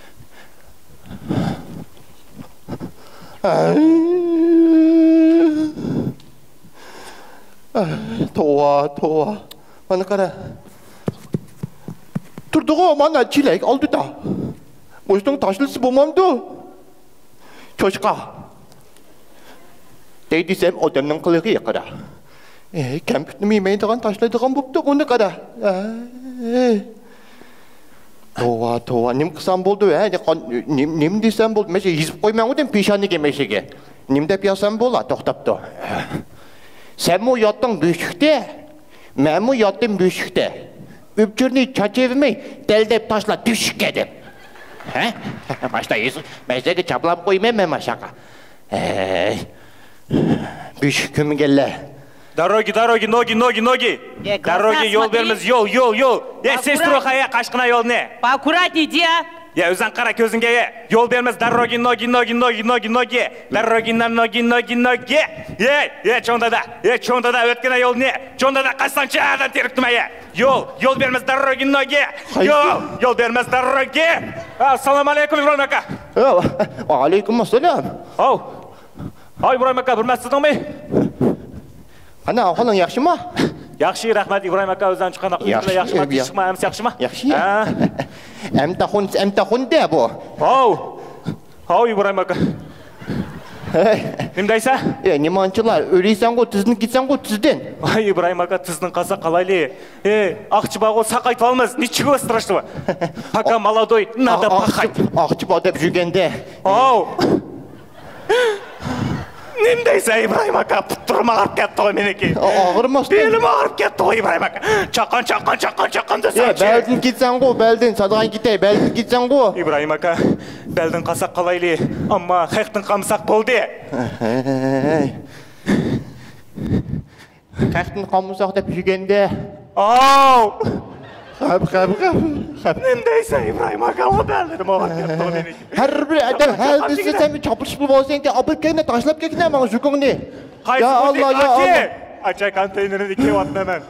توۋا، توۋا. مانا قارا. تۇردىغۇ مانا چېلەك ئالدىدا. مۇشۇنىڭ تاشلىسا بولمامدۇ؟ چوشقا. دەي دېسەم، ئادەمنىڭ قىلىقى قارا. ئەي، كەمپۈتنىمۇ يېمەيدىغان، تاشلايدىغان بوپتۇ بۇنى قارا. ئەي. توۋا، توۋا، نېمە قىلسام بولدى، ھە؟ نېمە، نېمە دېسەم بولدى؟ مەشە يېزىپ قويماڭغۇ دېدىم پېشانىگە مەشىگە. نېمە دەپ يازسام بولا؟ توختاپتۇ. سەنمۇ ياتتىڭ بۆشۈكتە، مەنمۇ ياتتىم بۆشۈكتە. ئۆپچۈرنى چاچىۋېمەي، دەلدەپ تاشلا تۆشۈككە دەپ. ھە؟ ماشتا يېزىپ، مەشەگە چاپلاپ قويىمەن مەن ماشاقا. ھەي. بۆشۈك كۆمگەنلەر. Дороги, дороги, ноги, ноги, ноги. Э, Дороги, глаза يول смотри. بېرىمىز، يول، يول، يول. يا، سېسىتروخا، يا، قاچقىنا يولنى. Поаккуратней, дия. يا ئۆزۈڭ قارا كۆزۈڭگە، يا. يول بەرمەس دەرروگى نوگى نوگى نوگى نوگى نوگى. دەرروگى نوگى نوگى نوگى. يا، يا چوڭ دادا، يا چوڭ دادا ئۆتكىنە يولنى. چوڭ دادا قاچساڭچە ئادەم تېرىپتىمەن يا. يول، يول بەرمەس دەرروگى نوگى. قايسى؟ يول، يول بەرمەس دەرروگى. ئەسسالامۇ ئەلەيكۇم ئىبراھىم ئاكا. ۋەئەلەيكۇم ئەسسالام. ھاۋ. ھاي ئىبراھىم ئاكا، بىر مەسىلىڭمۇ؟ قانداق ئەھۋالىڭ، ياخشىمۇ؟ ياخشى، رەھمەت ئىبراھىم ئاكا، ئۆزۈڭچە قانداق؟ ياخشى، ياخشىمۇ؟ يا- تىنچمۇ؟ ئەمىسە ياخشىمۇ؟ ياخشى. ھە. ئەمتەخۇن، ئەمتەخۇن دە بۇ. ھاۋ. ھاۋ ئىبراھىم ئاكا. ھەي. نېمە دەيسەن؟ ئە، نېمانچىلا ئۆلىسەنغۇ، تېزدىن كېتىسەنغۇ، تېزدىن. ۋاي ئىبراھىم ئاكا، تېزدىن قالساق قالايلى. ئە، ئاقچى بارغۇ، ساقايتىۋالىمىز. Ничего страшного. Пока молодой, надо пахать. ئاقچى، ئاقچى بار دەپ يۈرگەندە. ھاۋ. نېمە دەيسەن ئىبراھىم ئاكا؟ پۇت تۇرۇم ئاغرىپ كەتتىغۇ مېنىڭكى. ئاغرىماستۇ. بېلىم ئاغرىپ كەتتىغۇ ئىبراھىم ئاكا. چاققان، چاققان، چاققان، چاققان يا، دېسەڭچى. بەلدىن كېتىسەنغۇ، بەلدىن، سادىغان كېتەي، بەلدىن كېتىسەنغۇ. ئىبراھىم ئاكا، بەلدىن قالساق قالايلى، ئەمما خەقتىن قالمىساق بولدى. ھەي. خەقتىن قالمىساق دەپ يۈرگەندە. ئاۋ! خەپ، خەپ، خەپ، خەپ. نېمە دەيسەن ئىبراھىم ئاكا، ئۇ بەلدىن ئاغرىپ كەتتىغۇ مېنىڭكى. ھەر بىر ئادەم ھەل دېسە، سەن چاپلىشىپ بولساڭكى، ئاپىرىپ كەينىدە تاشلاپ كەتكىنە ماڭا جۇكۇڭنى. قايسى يا ئاللا، يا ئاللا. ئاچا كونتېينېرنى كېلىۋاتىمەن مەن.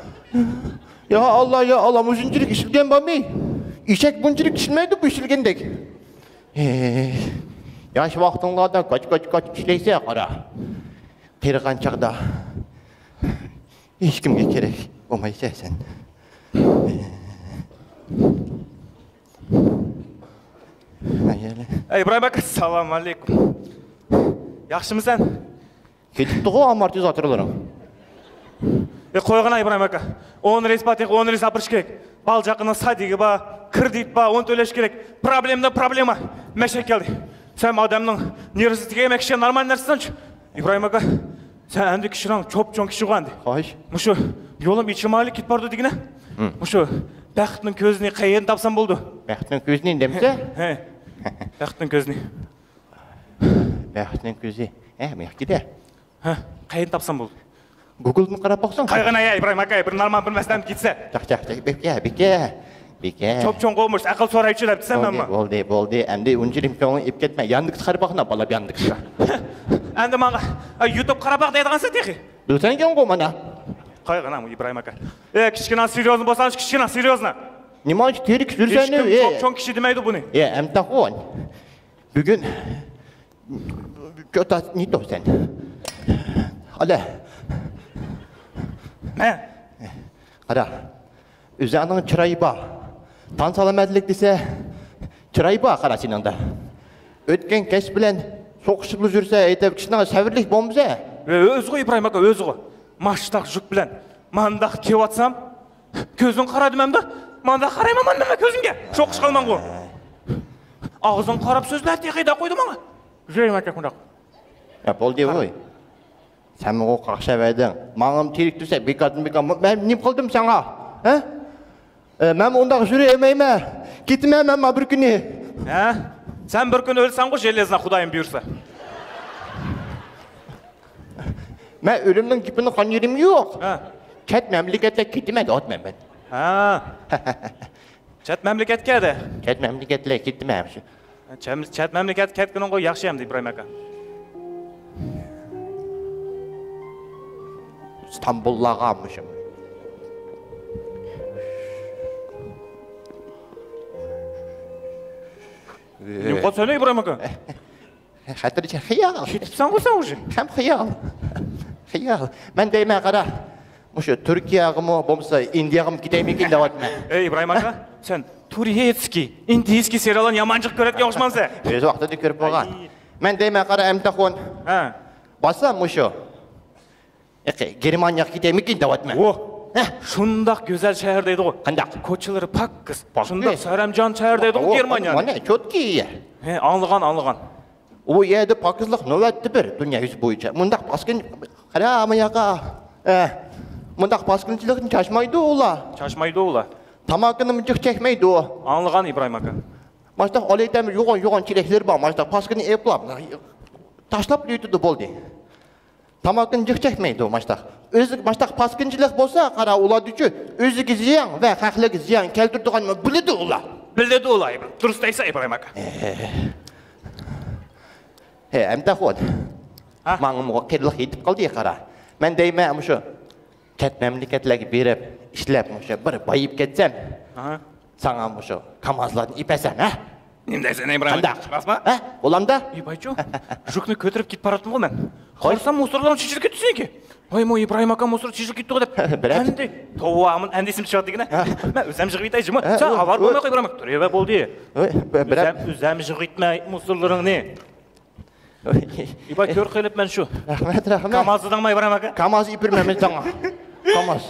يا ئاللا، يا ئاللا، مۇشۇنچىلىك ئىشلىگەن بارمۇ؟ ئېشەك بۇنچىلىك ئىشلىمەيدۇ بۇ ئىشلىگەندەك. ھېي، ياش ۋاقتىڭلاردا كاچ، كاچ، كاچ ئىشلەيسەن، قارا. قېرىغان چاغدا ھېچكىمگە كېرەك بولمايسەن سەن. ئەي ئىبراھىم ئاكا، سالام ئەلەيكۇم. ياخشىمىسەن؟ كېتىپتىغۇ ئامورتىزاتورلىرىڭ. ئە، قويغىنا ئىبراھىم ئاكا. ئون رېيس بار، تېخى ئون رېيس ئاپىرىش كېرەك. بالا چاقىنىڭ سادىكى بار، كىرېدىت بار، ئۇنى تۆلەش كېرەك. پروبلېمىدا پروبلېما. مەشەك كەلدى. سەن ئادەمنىڭ نېرۋىسى تېگەيمەن، كىشىگە نورمال نەرسە سانچ. ئىبراھىم ئاكا، سەن ئەمدى كىشىلەر چوپ-چوڭ كىشىغۇ ئەمدى. خوش. مۇشۇ يولۇم ئېچىلمايلا كېتىپ بارىدۇ دېگىنە. ھىم. مۇشۇ بەختنىڭ كۆزىنى قەيەردىن تاپسام بولىدۇ؟ بەختنىڭ كۆزىنى دەمسە؟ ھە. بەختنىڭ كۆزىنى. بەختنىڭ كۆزى. ھە، مۇياقكىدە. ھە، قەيەردىن تاپسام بولدى؟ گۇگلدىن قاراپ باقساڭ. قايغىنا يا ئىبراھىم ئاكا، بىر نورمال بىر مەسىلەم كېتسە. چاق، چاق، چاق، بىكە، بىكە، بىكە. چوپ چوڭ قومۇش، ئەقىل سورايچۇ دەپ دېسەم مەنمۇ. بولدى، بولدى، بولدى. ئەمدى ئۇنچىلىك كۆڭلۈڭ ئېلىپ كەتمە. ياندىكىدا قاراپ باققىنا، بالام، ياندىكىدا. ئەمدى ماڭا، ئە، يۇتۇب قاراپ باق دەيدىغانسەن تېخى. بىلسەڭكەنغۇ مانا. قايغىنا ئىبراھىم ئاكا. ئە، كىچىككىنە سېريوزنى بولساڭ، كىچىككىنە سېريوزنى. نېمانچە تېرىك سۈرسەن؟ ھېچكىم ئە، چوپ چوڭ كىشى دېمەيدۇ بۇنى. ئە، ئەمتەخۇن. بۈگۈن كۆتا نېتو سەن. ئالە. مەن. قارا. ئۆزۈڭنىڭ چىرايى بار. تان سالامەتلىك دېسە، چىرايى بار قارا سېنىڭدە. ئۆتكەن كەچ بىلەن سوقۇشۇپلا يۈرسە، ئەيدەپ كىشىنىڭ سەۋرلىك بولمىسا. ئۆزىغۇ ئىبراھىم ئاكا، ئۆزىغۇ. ماشتاق جۈپ بىلەن مانداق كېلىۋاتسام، كۆزۈڭ قارا دېمەمدۇ؟ مانداق قارايمەن مانا مەن كۆزۈڭگە. شوقۇش قالماڭغۇ. ئاغزىڭ قاراپ سۆزلە، تېخى دەپ قويدۇم ماڭا. يۈرەيمەن تېخى مۇنداق. يا، بولدى ۋوي. سەنمۇ قاقشاۋەردىڭ. ماڭىمۇ تېرىك دېسە، بىكاردىن بىكار. مەن نېمە قىلدىم ساڭا؟ ھە؟ ئە، مەنمۇ ئۇنداق يۈرەلمەيمەن. كېتىمەن مەنمۇ بىر كۈنى. ھە؟ سەن بىر كۈنى ئۆلسەڭغۇ، железно، خۇدايىم بۇيرۇسا. مەن ئۆلۈمنىڭ گېپىنى قىلغان يېرىم يوق. ھە. چەت مەملىكەتلەر كېتىمەن دەۋاتىمەن مەن. ھە. چەت مەملىكەتكە دە. چەت مەملىكەتلەر كېتىمەن شۇ. چەت، چەت مەملىكەتكە كەتكىنىڭغۇ ياخشى ئەمدى ئىبراھىم ئاكا. ئىستانبۇللارغا مۇشۇ. نېمە قىلسەن ئىبراھىم ئاكا؟ خاتىرجەم خىيال. كېتىپسەنغۇ سەن ئۇژې. ھەم خىيال. خىيال. مەن دەيمەن، قارا، مۇشۇ تۈركىيەگىمۇ بولمىسا ئىندىيەگىمۇ كېتەيمىكىن دەۋاتىمەن. ئەي ئىبراھىم ئاكا، سەن تۈرецكىي، ئىندىيسكىي سېرىياللارنى يامان جىق كۆرەتتىن ئوخشىمامسەن؟ ئۆز ۋاقتىدا كۆرۈپ بولغان. ئەي. مەن دەيمەن، قارا، ئەمتەخۇن. ھە. بارسام مۇشۇ. ئېقى، گېرمانىيەگە كېتەيمىكىن دەۋاتىمەن. ۋو. ھە. شۇنداق گۈزەل شەھەر دەيدىغۇ. قانداق؟ كوچىلىرى پاكىز. پاكىز. شۇنداق سەرەمجان شەھەر دەيدىغۇ ۋو، گېرمانىيەنى. مانا، چوتكى يەر. ھە، ئاڭلىغان، ئاڭلىغان. ئۇ يەردە پاكىزلىق نۆۋەتتە بىر دۇنيا يۈزى بويىچە. مۇنداق پاسكىن، قارا، ماياقا. ئە، مۇنداق پاسكىنچىلىقتىن چاچمايدۇ ئۇلار. چاچمايدۇ ئۇلار. تاماكىنىمۇ جىق چەكمەيدۇ. ئاڭلىغان ئىبراھىم ئاكا. ماشۇنداق ئالەيتەم يوغان، يوغان چېلەكلىرى بار. ماشۇنداق پاسكىنى ئېپلاپ، تاشلاپلا يۈتىدۇ، بولدى. تاماكىنى جىق چەكمەيدۇ ماشتاق. ئۆزى ماشتاق پاسكىنچىلىق بولسا، قارا، ئۇلاردىچۇ ئۆزىگە زىيان ۋە خەقلەرگە زىيان كەلتۈرىدىغاننى بىلىدۇ ئۇلار. بىلىدۇ ئۇلار. دۇرۇس دەيسەن ئىبراھىم ئاكا. ھە، ئەمدى خۇد. ھە؟ ماڭىمۇ قېرىلىق يېتىپ قالدى، قارا. مەن دەيمەن، مۇشۇ چەت مەملىكەتلەرگە بېرىپ ئىشلەپ، مۇشۇ بىر بايىپ كەتسەم، ئاھا، ساڭا مۇشۇ كامازلاردىن ئېپەرسەم، ھە؟ نېمە دەيسەن، ئىبراھىم؟ قانداق؟ راستمۇ؟ ھە؟ بولامدا؟ ئى، بايچۇ، ژۇكنى كۆتۈرۈپ كېتىپ باراتتىمغۇ مەن. قارىسام، مۇسورلارنىڭ چېچىلىپ كەتتى سېنىڭكى. ۋاي، مو ئىبراھىم ئاكا مۇسور چېچىلىپ كەتتىغۇ دەپ. بىلەت. ئەمدى توۋا، ئەمدى ئېسىمگە چۈشۈۋاتتى دېگىنە. ھە. مەن ئۆزۈم يىغىۋېتەي جۇمۇ. ھە، سەن ئۇ، ئاۋارە ئۇ. بولماي قوي، ئىبراھىم ئاكا. تۆۋە بولدى. ھە، بىلەت. ئۆزۈم، ئۆزۈم يىغىۋېتىمەن مۇسورلىرىڭنى. ئىبا، كۆر قىلىپ مەن شۇ. رەھمەت، رەھمەت. كاماز دېدىڭمۇ، ئىبراھىم ئاكا؟ كاماز ئېپىرمەيمەن ساڭا. كاماز.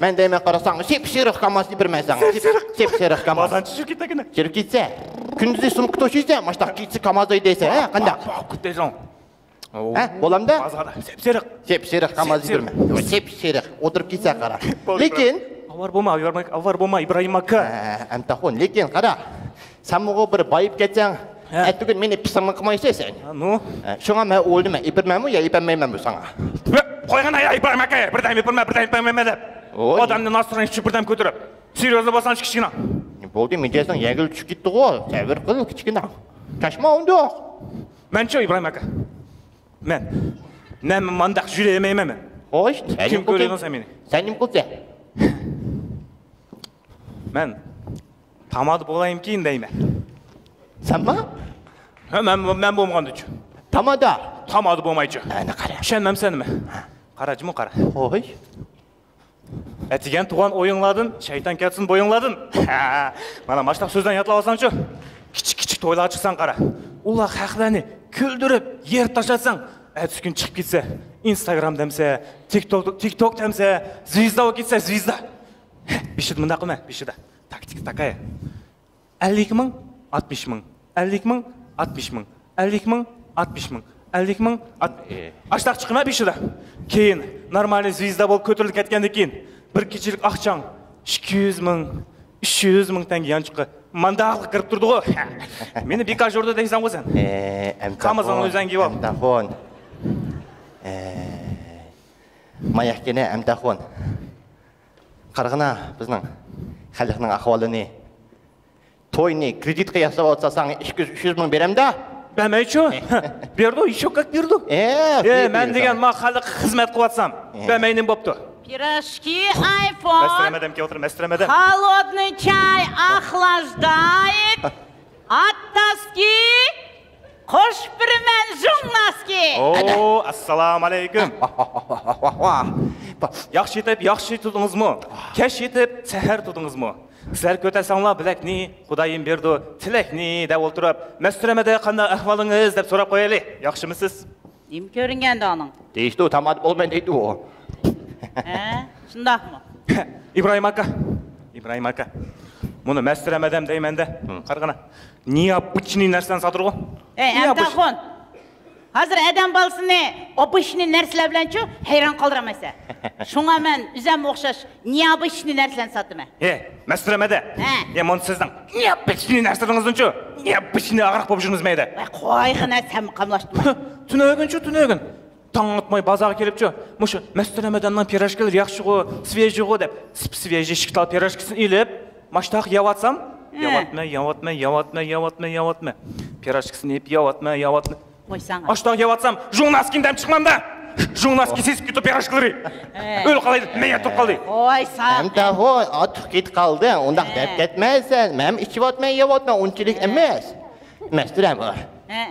مەن دەيمەن، قارا ساڭا، سېپ-سېرىق كاماز ئېپىرمەن ساڭا. سېپ-، سېپ-سېرىق كاماز. بازارچى چۈشۈپ كېتىدىكەن. چۈشۈپ كەتسە، كۈندۈزى سومكا توشۇيسەن، ماشتا كېچىسى كاماز ھەيدەيسەن، ھە، قانداق؟ باق، باق، كۈتەيسەن. ھە، بولامدا؟ بازاردا سېپ-سېرىق. سېپ-سېرىق كاماز ئېپىرمەن. سېپ-سېرىق. سېپ-سېرىق. ئولتۇرۇپ كەتسە، قارا. بولدى، لېكىن ئاۋارە بولما، ئاۋارە بولما، ئىبراھىم ئاكا. ھە، ئەمدى خۇن، لېكىن قارا. سەن مۇغۇ بىر بايىپ كەتسەڭ، ھە، ئەتىگۈن مېنى پىسىڭنى قىلمايسەن سەن. ھە، نو؟ ھە، شۇڭا مەن ئويلىمەن، ئېپىرمەنمۇ يا ئېپەرمەيمەنمۇ ساڭا؟ قويغىنا يا ئىبراھىم ئاكا، بىردەم ئېپىرمەن، بىردەم ئېپەرمەيمەن دەپ. ئوي. ئادەمنى ناسترويېنى چۈشۈپ بىردەم كۆتۈرۈپ. سېريوزنى بولساڭ، كىچىككىنە. بولدى، مىجەزىڭ يەڭگىل چۈشۈپ كېتىدىغۇ. سەۋر قىل، كىچىككىنە. چاچما ئۇنداق. مەنچۇ ئىبراھىم ئاكا. مەن، مەن مانداق يۈرەلمەيمەن مەن. خوش، سەن كىم نېمە قىلدىڭ؟ كۆرۈيدىڭ سەن مېنى؟ سەن نېمە قىلدىڭ؟ مەن تامادا بولايمىكىن دەيمەن. سەنما؟ ھە، مەن، مەن بولمىغاندىچۇ. تامادا؟ تامادا بولمايچۇ. ئەنە قارا. ئىشەنمەمسەن نېمە؟ قارا، جۇمۇ قارا. خوش. ئەتىگەن تۇغان ئويۇڭلاردىن، شەيتان كەتسۇن بويۇڭلاردىن. مانا ماشتاق سۆزلەرنى يادلاۋالساڭچۇ. كىچىك كىچىك تويلارغا چىقساڭ قارا. ئۇلار خەقلەرنى كۈلدۈرۈپ، يېرىپ تاشلاتساڭ، ئەتىسى كۈنى چىقىپ كەتسە، ئىنستاگرام دەمسە، تىكتوك، تىكتوك دەمسە، زىۋىزدا بولۇپ كەتسە، زىۋىزدا. بېشىدا مۇنداق قىلما، بېشىدا. تاكتىكا تاكاي. ئەللىك مىڭ، ئاتمىش مىڭ، ئەللىك مىڭ، ئاتمىش مىڭ، ئەللىك مىڭ، ئاتمىش مىڭ، ئەللىك مىڭ، ئات-، ئاشتاق چىقىمەن بېشىدا. كېيىن نورمالنىي زىۋىزدا بولۇپ كۆتۈرۈلۈپ كەتكەندىن كېيىن، بىر كېچىلىك ئاقچاڭ ئىككى يۈز مىڭ، ئۈچ يۈز مىڭ تەڭگە يانچۇققا مانداقلا كىرىپ تۇرىدىغۇ. مېنى بىكار جوردى دەيسەنغۇ سەن. ئە، ئەمتاخۇن. كامىزىڭنى ئۆزۈڭ كىيىۋال. ئەمتاخۇن. ئە، ماياككىنە ئەمتاخۇن. قارىغىنا بىزنىڭ خەلقنىڭ ئەھۋالىنى. توينى كرېدىتقا ياساۋاتسا ساڭا ئىككى يۈز، ئۈچ يۈز مىڭ بېرەمدە؟ بەرمەيچۇ. بېرىدۇ، ھېچ يوق گەپ بېرىدۇ. ئە، ئە، بېرىدۇ، مەن دېگەن، مانا خەلققە خىزمەت قىلىۋاتسام، بەرمەي نېمە بوپتۇ؟ Пирожки, айфон. مەستۇرەم ئادەم كېلىۋاتىدۇ، مەستۇرەم ئادەم. Холодный чай, охлаждает. От тоски قوشۇپ بېرىمەن ژۇڭناسكى. ئو، ئەسسالامۇ ئەلەيكۇم. ۋاھ، ۋاھ، ۋاھ. ياخشى يېتىپ، ياخشى تۇردىڭىزمۇ؟ كەچ يېتىپ، سەھەر تۇردىڭىزمۇ؟ سىلەر كۆتەرسەڭلار بىلەكنى، خۇدايىم بېرىدۇ تىلەكنى دەپ ئولتۇرۇپ، مەستۇرەمەدە قانداق ئەھۋالىڭىز دەپ سوراپ قويايلى. ياخشىمۇسىز؟ نېمە كۆرۈنگەندە ئانىڭ؟ دېيىشتۇ، تامادە بولماي دەيدۇ ئۇ. ھە، شۇنداقمۇ؟ ئىبراھىم ئاكا. ئىبراھىم ئاكا. مۇنى مەستۇرەم ئادەم دەيمەن-دە. ھە. قارىغىنا. نېئوبىچنىي نەرسىلەرنى ساتىدىغۇ. ئەي، نېئوبىچ- ئەمتاخۇن. ھازىر ئادەم بالىسىنى ئوبىچنىي نەرسىلەر بىلەنچۇ ھەيران قالدۇرالمايسەن. شۇڭا مەن ئۆزۈمگە ئوخشاش نېئوبىچنىي نەرسىلەرنى ساتىمەن. ھە، مەستۇرەم ئادەم. ھە. يا، مۇنى سىزنىڭ نېئوبىچنىي نەرسىلىرىڭىزنىچۇ، نېئوبىچنىي ئاغرىق بوپشىنىڭىز مەيدە. ۋاي، قويغىنا سەن قاملاشتىڭ. تۈنۈگۈنچۇ، تۈنۈگۈن. تاڭ ئاتماي بازارغا كېلىپچۇ، مۇشۇ مەستۇرەم ئادەمنىڭ پىروشكىلىرى ياخشىغۇ، سۋېژىيغۇ دەپ، سىپ-سۋېژىي شىكتال پىروشكىسىنى ئېلىپ، ماشتاق يەۋاتسام، ھە. يەۋاتمە، يەۋاتمە، يەۋاتمە، يەۋاتمە، يەۋاتمە. پىروشكىسىنى يەپ يەۋاتمە، يەۋاتمە. قويساڭ. ئاشتاق يەۋاتسام، ژۇڭناسكىنى دەم چىقمامدا. ژۇڭناسكى سېسىپ كېتىپ پىروشكىلىرى. ھە. ئۆلۈپ قالاي دەپ، مەينەت بولۇپ قالدى. قويساڭ. ئەمتاخۇن، ئارتۇق كېتىپ قالدىڭ. ئۇنداق ھە. دەپ كەتمەيسەن. مەن ئىچىۋاتمەن، يەۋاتمەن، ئۇنچىلىك ھە. ئەمەس. مەستۇرەم بار. ھە.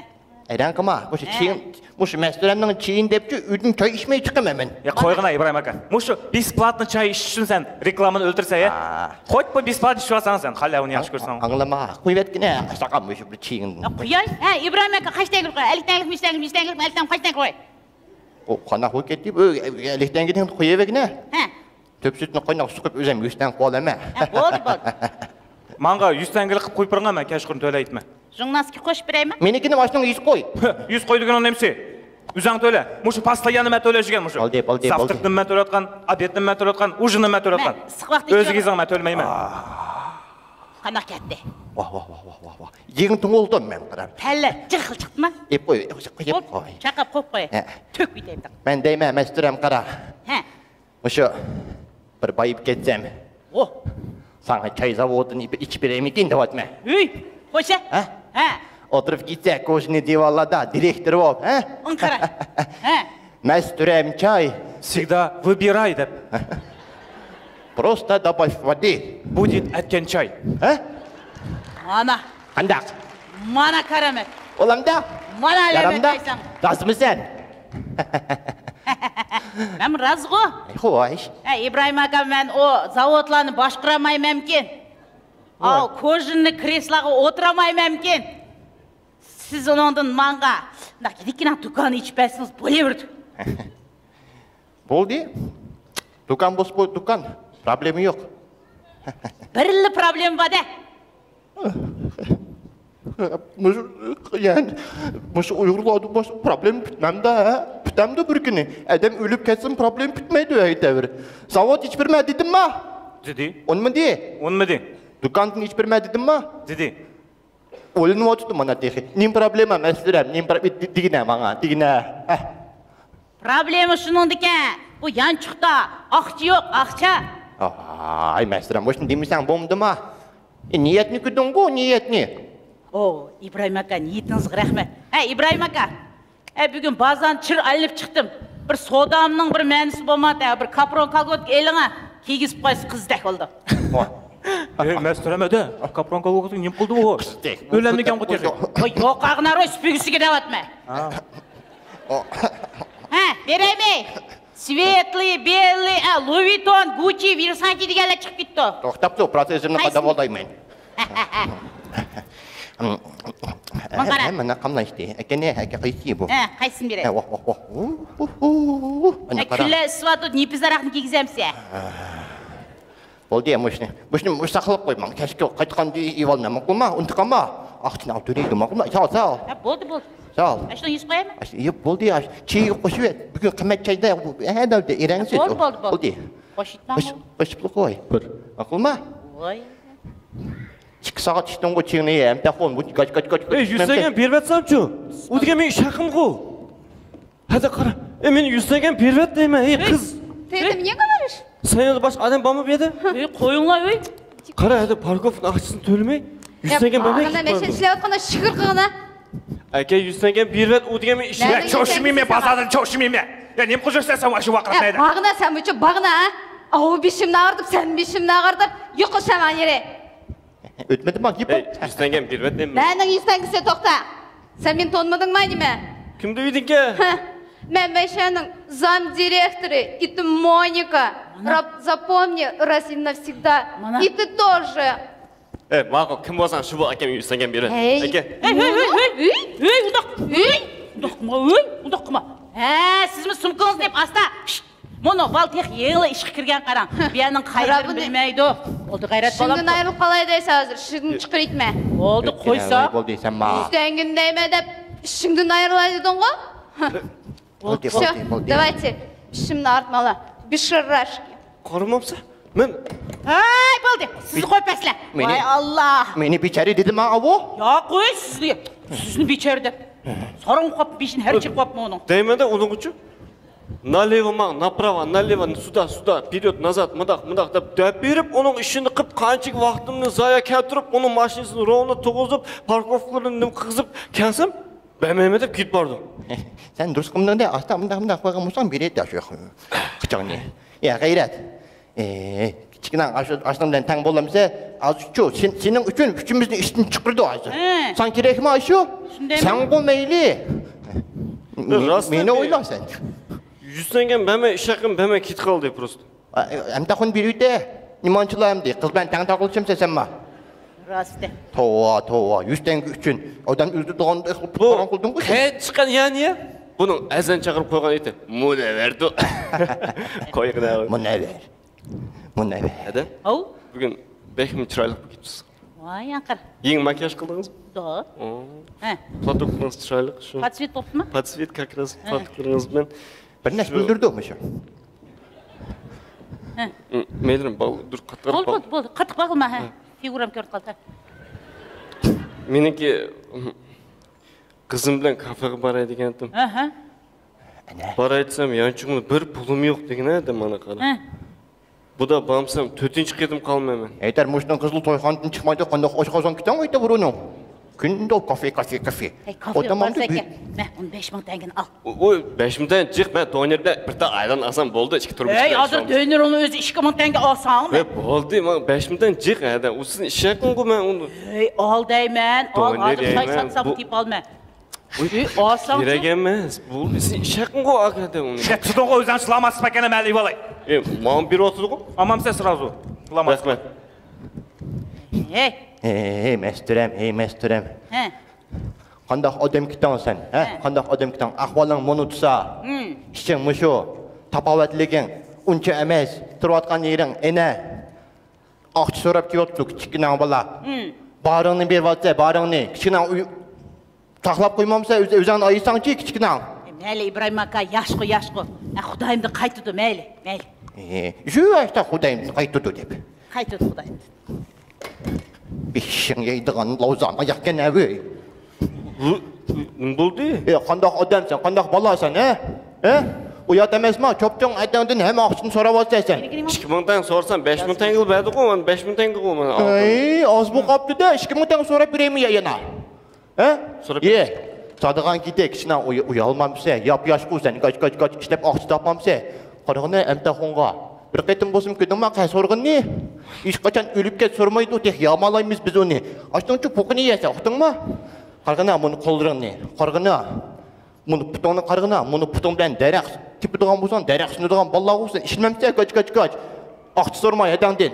ھەيران قىلما، مۇشۇ ھە. چېيىن، مۇشۇ مەستۇرەمنىڭ چېيىنى دەپچۇ، ئۆيدىن چاي ئىچمەي چىقىمەن مەن. يا، قويغىنا ئىبراھىم ئاكا. مۇشۇ بېسپلاتنى چاي ئىچىش ئۈچۈن سەن رېكلامىنى ئۆلتۈرسەن، يا؟ ھا. قويۇپ قوي، بېسپلاتنى ئىچىۋالساڭ سەن، خالىغۇنى ياخشى كۆرسەڭ. ئاڭلىما، قويۇۋەتكىنە، ساقا مۇشۇ بىر چېيىننى. يا، قوياي. ھە، ئىبراھىم ئاكا، قاچا تەڭگىلىك قوياي؟ ئەللىك تەڭگىلىكمۇ، يۈز تەڭگىلىكمۇ، ئەللىك تەڭگە قاچا تەڭگە قوياي؟ ئۇ قانداق بولۇپ كەتتى؟ بۇ ئەللىك تەڭگىنى قويۇۋەرگىنە. ھە. تۆت سۈتنى قايناق سۇقۇپ ئۆزۈم يۈز تەڭگە قىلىۋالىمەن. ھە، بولدى، بولدى. ماڭا يۈز تەڭگىلىك قىلىپ قويۇپ بېرىڭە، مەن كەچقۇرۇن تۆلەيتمەن. ژۇڭناسكا قوشۇپ بېرەيمۇ؟ مېنىڭكىنى ماشىنىڭغا يېزىپ قوي. يۈز قوي دېگىنىڭ نېمىسى؟ ئۆزۈڭ تۆلە. مۇشۇ پاستايانى مەن تۆلەشكەن مۇشۇ. بولدى، بولدى، بولدى. زاۋتاكنى مەن تۆلەۋاتقان، ئوبېدنى مەن تۆلەۋاتقان، ئۇژىنى مەن تۆلەۋاتقان. مەن ئىسسىق ۋاقىت ئۆزىگە يېزىڭ، مەن تۆلىمەيمەن. قانداق كەتتى؟ ۋاھ، ۋاھ، ۋاھ. يېڭى تۇڭۇلدۇم مەن، قاراپ. تەللە جىق خىل چىقتىما؟ ئېپ قوي، ئېپ قوي. چاقاپ قويۇپ قوي. ھە. تۆكۈپ كېتەي. مەن دەيمەن، مەستۇرەم، قارا. ھە. مۇشۇ بىر بايىپ كەتسەم. ئوھ. ساڭا چاي زاۋۇتىنى ئېچىپ بېرەيمىكىن دەۋاتىمەن. ھەي، خوشە. ھە؟ ھە. ئولتۇرۇپ كەتسە، كوژنىي دىۋانلاردا دىرېكتور بولۇپ، ھە؟ ئۇنى قارا. ھە. مەستۇرەم چاي. Всегда выбирай دەپ. Просто добавь воды. Будет ئەتكەن چاي. ھە؟ مانا. قانداق؟ مانا كارامەت. ئۇلامدا؟ مانا ئەلەمەت دەيسەن. راستمۇ سەن؟ مەن رازغۇ. خوش. ھە، ئىبراھىم ئاكا، مەن ئۇ زاۋۇتلارنى باشقۇرالمايمەنكىن. ۋاي. ئاۋۇ كوژنىي كرېسلوغا ئولتۇرالمايمەنكىن. سىز ئۇنىڭدىن ماڭا مۇنداق يىگىتكىنە دۇكان ئېچىپ بەرسىڭىز بولۇۋېرىدۇ. بولدى. دۇكان بولسا بولدى، دۇكان. پروبلېما يوق. بىرلا پروبلېما بار-دە. مۇشۇ، يەنى، مۇشۇ ئۇيغۇرلاردا بولسا پروبلېما پۈتمەمدۇ، ھە؟ پۈتەمدۇ بىر كۈنى. ئادەم ئۆلۈپ كەتسىمۇ پروبلېما پۈتمەيدۇ ھەيتەۋر. زاۋۇت ئېچىپ بېرىمەن دېدىمما؟ دېدى. ئۇنىمىدى؟ ئۇنىمىدى. دۇكاندىن ئېچىپ بېرىمەن دېدىمما؟ دېدى. ئويلىنىۋاتىدۇ مانا تېخى. نېمە پروبلېما، مەستۇرەم؟ نېمە پرو-، دېگىنە ماڭا، دېگىنە. ھە. پروبلېما شۇنىڭدىكەن، بۇ يانچۇقتا ئاقچا يوق، ئاقچا. ئاي، مەستۇرەم، مۇشۇنى دېمىسەڭ بولمىدىما؟ ئە، نىيەتنى كۆردۈڭغۇ، نىيەتنى. ئو، ئىبراھىم ئاكا، نىيىتىڭىزگە رەھمەت. ھە، ئىبراھىم ئاكا. ئە، بۈگۈن بازارنى چىر ئايلىنىپ چىقتىم. بىر سودامنىڭ بىر مەنىسى بولماپتۇ. بىر كاپرون كالگوتكا ئېلىڭا، كىيگۈزۈپ قويسا قىزدەك بولىدۇ. ۋاھ. ئەي، مەستۇرەم ئەدە، كاپرون كالگوتكا نېمە قىلدى ئۇ؟ قىزدەك. ئۆيلەنمىگەنغۇ تېخى. ۋاي، يوقاغىنا روي سۈپۈرگىسىگە دەۋاتىمەن. ھە. ھە، بېرەيمۇ؟ سۋېتلىي، بېللىي، ئە، لۇي ۋىتون، گۇچچى، ۋېرساچې دېگەنلەر چىقىپ كېتىپتۇ. توختاپ تۇر، پروتېزىمنى قايسى؟ قادا بولايمەن. ماڭا قارا. ھە، مانا قاملاشتى. ئەكەنە، ئەكە قايسى بۇ؟ ھە، قايسىسىنى بېرەي؟ ھە، ۋاھ، ۋاھ، ۋاھ. ھۇ، ھۇ، ھۇ. ئە، مانا قارا. كۈنلەر ئىسسىۋاتىدۇ، نېپىز ھاراقنى كىيگۈزەمسە؟ بولدى، مۇشۇنى، مۇشۇنى، مۇشۇنى ساقلاپ قوي، ماڭا كەچكە قايتقاندا ئېلىۋالىمەن، ماقۇلما؟ ئۇنتۇپ قالما. ئاقچىنى ئاپ تۆلەيدۇ، ماقۇلما؟ ساغ ول، ساغ ول. ھە، بولدى، بولدى. ساغ ول. ئاشۇنى يېزىپ قويايمۇ؟ ئاشۇ، ياق، بولدى، ئاشۇ. چېيىگە قوشۇۋەت. بۈگۈن قىممەت چايدا، بۇ، ھە، دەۋدە، ئېرەڭسىز. بولدى، بولدى، بولدى. بولدى. قوشۇپ، قوشۇپلا قوي. بىر. ماقۇلما؟ ۋاي. ئىككى سائەت ئىچتىڭغۇ چېيىڭنى، ئەمدى قول، بۇ گاچ، گاچ، گاچ، گاچ. ئەي، يۈز تەڭگە بېرىۋەتسەمچۇ؟ ئۇ دېگەن مېنىڭ ئىش ھەققىمغۇ. ھەدە قارا. ئەي، مېنى يۈز تەڭگە بېرىۋەت دەيمەن، ئەي، قىز. تېتىم نېمە قىلىش؟ سەن يەنە باشقا ئادەم بارمۇ بۇ يەردە؟ ئەي، قويۇڭلار، ئەي. قارا، ھەدە پاركوفنىڭ ئاقچىسىنى تۆلىمەي، يۈز تەڭگە بەرمەي كېتىپ بارىدۇ. مەن شۇنى ئىشلەۋاتقاندا شۈكۈر قىلغىنا. ئاكا، يۈز تەڭگە بېرىۋەت، ئۇ دېگەن مېنىڭ ئىش ھەققىم. يا، چوشۇمىمە، بازاردىن چوشۇمىمە. يا، نېمە قىلىۋاتىسەن سەن ئاشۇ ۋاقىتتا؟ باغنا، سەن مۇچۇ باغنا، ھە؟ ئاۋۇ بېشىمنى ئاغرىتىپ، سەن بېشىمنى ئاغرىتىپ، يوقىشىمەن يېرى. ئۆتمىدىما گېپىم؟ ئەي، يۈز تەڭگەم بېرىۋەت دەيمەن. نەنىڭ يۈز تەڭگىسى، توختا. سەن مېنى تونۇمىدىڭما نېمە؟ كىم دېدىكى؟ ھە، مەن مەشەنىڭ زام دىرېكتورى، ئىتى مونىكا. مانا. Запомни раз и навсегда. مانا. И ты тоже. ئەي، ماقۇل، كىم بولساڭ شۇ بول، ئاكام يۈز تەڭگەم بېرىۋەت. ھەي. ئاكا. ھەي، ھەي، ھەي، ھەي، ھەي، ھەي، ئۇنداق، ھەي، ئۇنداق قىلما، ھەي، ئۇنداق قىلما. ھە، سىزمۇ سومكىڭىزنى دەپ ئاستا. شىت. مۇنۇ بال تېخى يېڭىلا ئىشقا كىرگەن، قاراڭ. بۇ يەرنىڭ قايدىنى بىلمەيدۇ. بولدى، غەيرەت بالام. ئىشىڭدىن ئايرىلىپ قالاي دەيسەن ھازىر، ئىشىڭدىن چىقىرىۋېتىمەن. بولدى، قويسا. بولدى، سەن ما. يۈز تەڭگىنى دەيمەن دەپ ئىشىڭدىن ئايرىلاي دېدىڭغۇ. بولدى، بولدى، بولدى. Давайте، ئىشىمنى ئارتمالا. بىشىرراش. قارىمامسا؟ مەن. ھەي، بولدى. سىزنى قويۇپ بەرسىلە. ۋاي ئاللا. مېنى بىچارە دېدىما ئاۋۇ؟ ياق، قوي سىزنى. سىزنى بىچارە دەپ. ساراڭ قوپتۇ، بېشىنى ھەر چېقىپ قوپتۇ ئۇنىڭ. دەيمەن-دە ئۇنىڭغىچۇ. نالېۋو ماڭ، направо، налево، сюда، сюда، вперёд، назад، مۇنداق، مۇنداق دەپ دەپ بېرىپ، ئۇنىڭ ئىشىنى قىلىپ، قانچىلىك ۋاقتىمنى زايە كەلتۈرۈپ، ئۇنىڭ ماشىنىسىنى روۋنو تۇرغۇزۇپ، پاركوفكىلىرىنى نېمە قىلغۇزۇپ كەلسەم، بەرمەيمەن دەپ كېتىپ بارىدۇ. سەن دۇرۇس قىلمىدىڭ-دە، ئاستا مۇنداق، مۇنداق قىلغان بولساڭ بېرەتتى شۇ قىچاقنى. يا غەيرەت. ئە، كىچىكىنەڭ ئاشۇ، ئاشۇنىڭ بىلەن تەڭ بولامسە، ھازىرچۇ، سېن-، سېنىڭ ئۈچۈن ئۈچىمىزنى ئىشتىن چىقىرىدۇ ھازىر. ھە. ساڭا كېرەكمۇ ئاشۇ؟ شۇندايمۇ؟ سەنغۇ مەيلى. مېنى ئويلا سەن. يۈز تەڭگەم بەرمەي، ئىش ھەققىم بەرمەي كېتىپ قالدى پروستو. ئەمدى تاقۇن بېرىۋېتە. نېمانچىلا ئەمدى؟ قىز بىلەن تەڭ تاقىلىشامسەن سەنمۇ؟ راست. توۋا، توۋا، يۈز تەڭگە ئۈچۈن ئادەم ئۆلتۈرىدىغان قىلدىڭغۇ سەن. قەيەردىن چىققان يا نىيە؟ بۇنىڭ ئەزان چاقىرىپ قويغان ئېتى مۇنەۋۋەردۇ. قويغىنا. مۇنەۋۋەر. مۇنەۋۋەر. ھاۋ؟ بۈگۈن بەكمۇ چىرايلىق بولۇپ كېتىپسىز. ۋاي، ئاقىر. يېڭى ماكىياژ قىلدىڭىزمۇ؟ دو. ئو. ھە. پلاتوكىڭىز چىرايلىق شۇ. پاتسۋېت بوپتۇما؟ پاتسۋېت كاك راز پلاتوكلىرىڭىز بىلەن. بىر نەرسە بىلدۈردۇ مۇشۇ. ھە. مەيلىم، بولدى، بولدى، بولدى. قاتتىق باغلىما، ھە. فىگۇرام كۆرۈنۈپ قالدى. مېنىڭكى قىزىم بىلەن كافېغا باراي دېگەنتىم. ھە، ھە. باراي دېسەم، يانچۇقۇمدا بىر پۇلۇم يوق دېگىنە، دەم مانا قارا. ھە. بۇدا بامسام تۆتىنچى قېتىم قالمايمەن. ھەيدەر، مۇشۇنىڭ قىزىل تويخانىدىن چىقمايدۇ، قانداق ئاشقازان كېتەڭ ئۆيدە بۇرۇنىڭ. كۈندە كافې، كافې، كافې. ھەي، كافېغا بارسا ئەكە. مە، ئۇنى بەش مىڭ تەڭگىنى ئال. ئۇ، ئۇ بەش مىڭ تەڭگە جىق، مەن دونېردا بىر تال ئايلان ئالسام بولدى، ئىككى تۇرمۇش. ھەي، ھازىر دونېر ئۇنى ئۆزى ئىككى مىڭ تەڭگە ئالساڭ. ۋە بولدى، ماڭا بەش مىڭ تەڭگە جىق، ھەدە، ئۇ سىزنى ئىش ھەققىڭغۇ مەن ئۇنى. ھەي، ئال دەيمەن، ئال، ھازىر ساي ساتسام تېپىپ ئالمە. ئۇي، ئالساڭچۇ؟ كېرەك ئەمەس. بۇ بىزنىڭ ئىش ھەققىڭغۇ ئاكا دە ئۇنى. شەتسىدىغۇ ئۆزەڭ سىلاماتسىز ئەكەن مەلى بالاي. ئى، ماڭا بېرىۋاتىدىغۇ. ئامامسەن سرازۇ. سىلاماتسىز. رەھمەت. ھەي. ھەي، ھەي، مەستۇرەم، ھەي، مەستۇرەم. ھە. قانداق ئادەم كېتىڭ سەن، ھە؟ ھە. قانداق ئادەم كېتىڭ؟ ئەھۋالىڭ مۇنۇ تۇسا. ھىم. ئىشىڭ مۇشۇ. تاپاۋەتلىكىڭ ئۇنچە ئەمەس. تۇرۇۋاتقان يېرىڭ ئەنە. ئاقچا سوراپ كېلىۋاپتۇ كىچىككىنە بالا. ھىم. بارىڭنى بېرىۋاتسە، بارىڭنى. كىچىككىنە ئۆي ساقلاپ قويمامسەن، ئۆز-، ئۆزۈڭنى ئايىساڭچى، كىچىككىنە. مەيلى، ئىبراھىم ئاكا، ياشقۇ، ياشقۇ. ئە، خۇدايىمدىن قايتىدۇ، مەيلى، مەيلى. ئى، شۇ ۋاقىتتا خۇدايىمدىن قايتىدۇ دەپ. قايتىدۇ خۇدايىمدىن. بېشىڭ يەيدىغان لاۋزا ماياقكەن ھەۋۇي. بۇ، نېمە بولدى؟ ئى، قانداق ئادەمسەن، قانداق بالاسەن، ھە؟ ھە؟ ئۇيات ئەمەسما، چوپچوڭ ئەتەڭدىن ھەممە ئاقچىنى سوراۋاتىسەن سەن. ئىككى مىڭ تەڭ سورىسام، بەش مىڭ تەڭگىلا بەردىغۇ، مانا بەش مىڭ تەڭگىغۇ مانا. ئەي، ئاز بولۇپ قاپتۇ-دە، ئىككى مىڭ تەڭ سوراپ بېرەيمۇ يا يەنە؟ ھە؟ سوراپ يە. سادىغان كېتەك، كىشىنىڭ ئۇيالمامسە، ياپ-ياشقۇ سەن، گاچ، گاچ، گاچ ئىشلەپ ئاقچا تاپمامسە. قارىغىنە ئەمتەخۇنغا. بىر قېتىم بولسىمۇ كۆردۈڭما قە سورىغىنىنى؟ ھېچقاچان ئۆلۈپ كەت سورىمايدۇ، تېخى يامالايمىز بىز ئۇنى. ئاشۇنىڭچۇ پوقىنى يەسە، ئۇقتۇڭما؟ قارىغىنە مۇنۇ قوللىرىڭنى، قارىغىنە. مۇنۇ پۇتۇڭنى قارىغىنا، مۇنۇ پۇتۇڭ بىلەن دەرەخ تېپىدىغان بولساڭ، دەرەخ سۇنىدىغان بالىلار بولسۇن، ئىشلىمەمسەن، كاچ، كاچ، كاچ. ئاقچا سورىماي ھەدەڭدىن.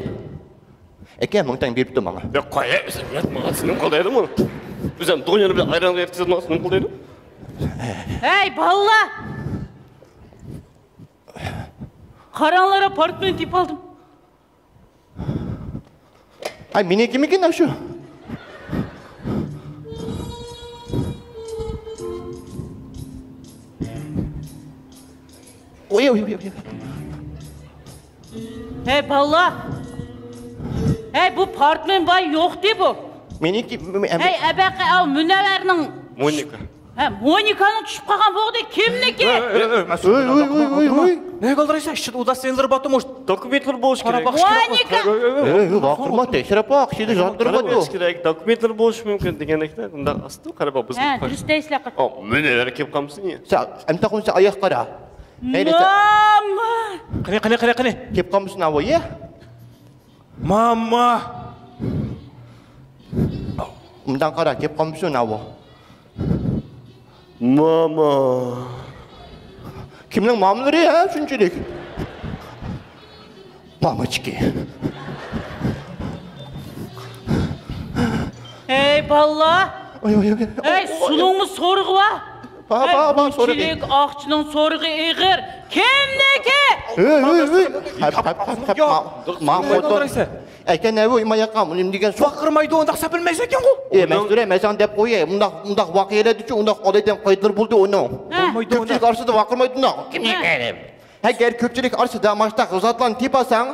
ئەكە، مىڭ تەڭ بېرىپتۇ ماڭا. ياق، قويە، ئۆزۈم يات، ماڭا سېنىڭ قول دەيدۇ مانا. ئۆزۈم دۇنيانى بىلەن ئايران يەتكۈزۈپ ماڭا سېنىڭ قول دەيدۇ. ھەي، بالىلار! قاراڭلار، پارتمېننى تېپىۋالدىم. ئاي، مېنىڭكىمىكىن ئاشۇ؟ ئوي، ئوي، ئوي، ئوي. ھەي، بالىلار! ھەي، بۇ پارتمېن بار يوقتى بۇ. مېنىڭكى، مې-، مې-، ھەي، ئەبەقە، ئاۋۇ مۇنەۋۋەرنىڭ. مونىكا. ھە، مونىكانىڭ چۈشۈپ قالغان بولدى، كىمنىكى؟ ئۆي، ئۆي، ئۆي، مەسئۇل، ئۆي، ئۆي، ئۆي، ئۆي. نېگە ئالدىرايسەن؟ ئىچىدە ئۇدا سېنىلىرى بارتىمۇ؟ دوكۇمېنتلىرى بولۇشى كېرەك. مونىكا! ئۆي، ئۆي، ۋاقىرما، تەكشۈرۈپ باق، ئىچىدە زاتلىرى بارتۇ. كېرەك، دوكۇمېنتلىرى بولۇشى مۇمكىن دېگەندەكتە، بۇنداق ئاستۇ، قارا باق، بىز. ھە، دۇرۇس دەيسىلەر. ئا، مۇنەۋۋەر كېلىپ قالمىسۇن يا. سەن، ئەمتەخۇن، سەن ئاياق قارا. ماما! قېنى، قېنى، قېنى، قېنى؟ كېلىپ قالمىسۇن ئاۋۇ، يە؟ ماما! مۇنداق قارا، كېلىپ قالمىسۇن ئاۋۇ. ماما. كىمنىڭ مامىلىرى، ھە، شۇنچىلىك؟ مامىچىكى. ھەي، بالىلار! ئاي، ئاي، ئاي. ھەي، سۇنىڭمۇ سورىقى بار؟ بار، بار، بار، سورىقى. بۇنچىلىك ئاقچىنىڭ سورىقى ئېغىر. كىمنىكى؟ ھەي، ھەي، ھەي. ھەپ، ھەپ، ھەپ، ھەپ، ما-، ما-، ئەكەن، ھەۋۇ، نېمە دېگەن سوق؟ ئەي، مەن ئۇ ماياققا، نېمە دېگەن سوق؟ ۋارقىرىمايدۇ، ئۇنداق سەپىلمەيسەن ئۇ. ئەي، مەستۇرە، مەن ساڭا دەپ قوياي، ئۇنداق، ئۇنداق ۋەقەلەردىچۇ ئۇنداق ئادەم قايدىلار بولدى ئۇنىڭ. ھە. بولمايدۇ، كۆپچىلىك ئارىسىدا ۋارقىرىمايدۇ ئۇنداق. ھە. ئەگەر كۆپچىلىك ئارىسىدا ماشتاق زاتلارنى تېپەلسەڭ،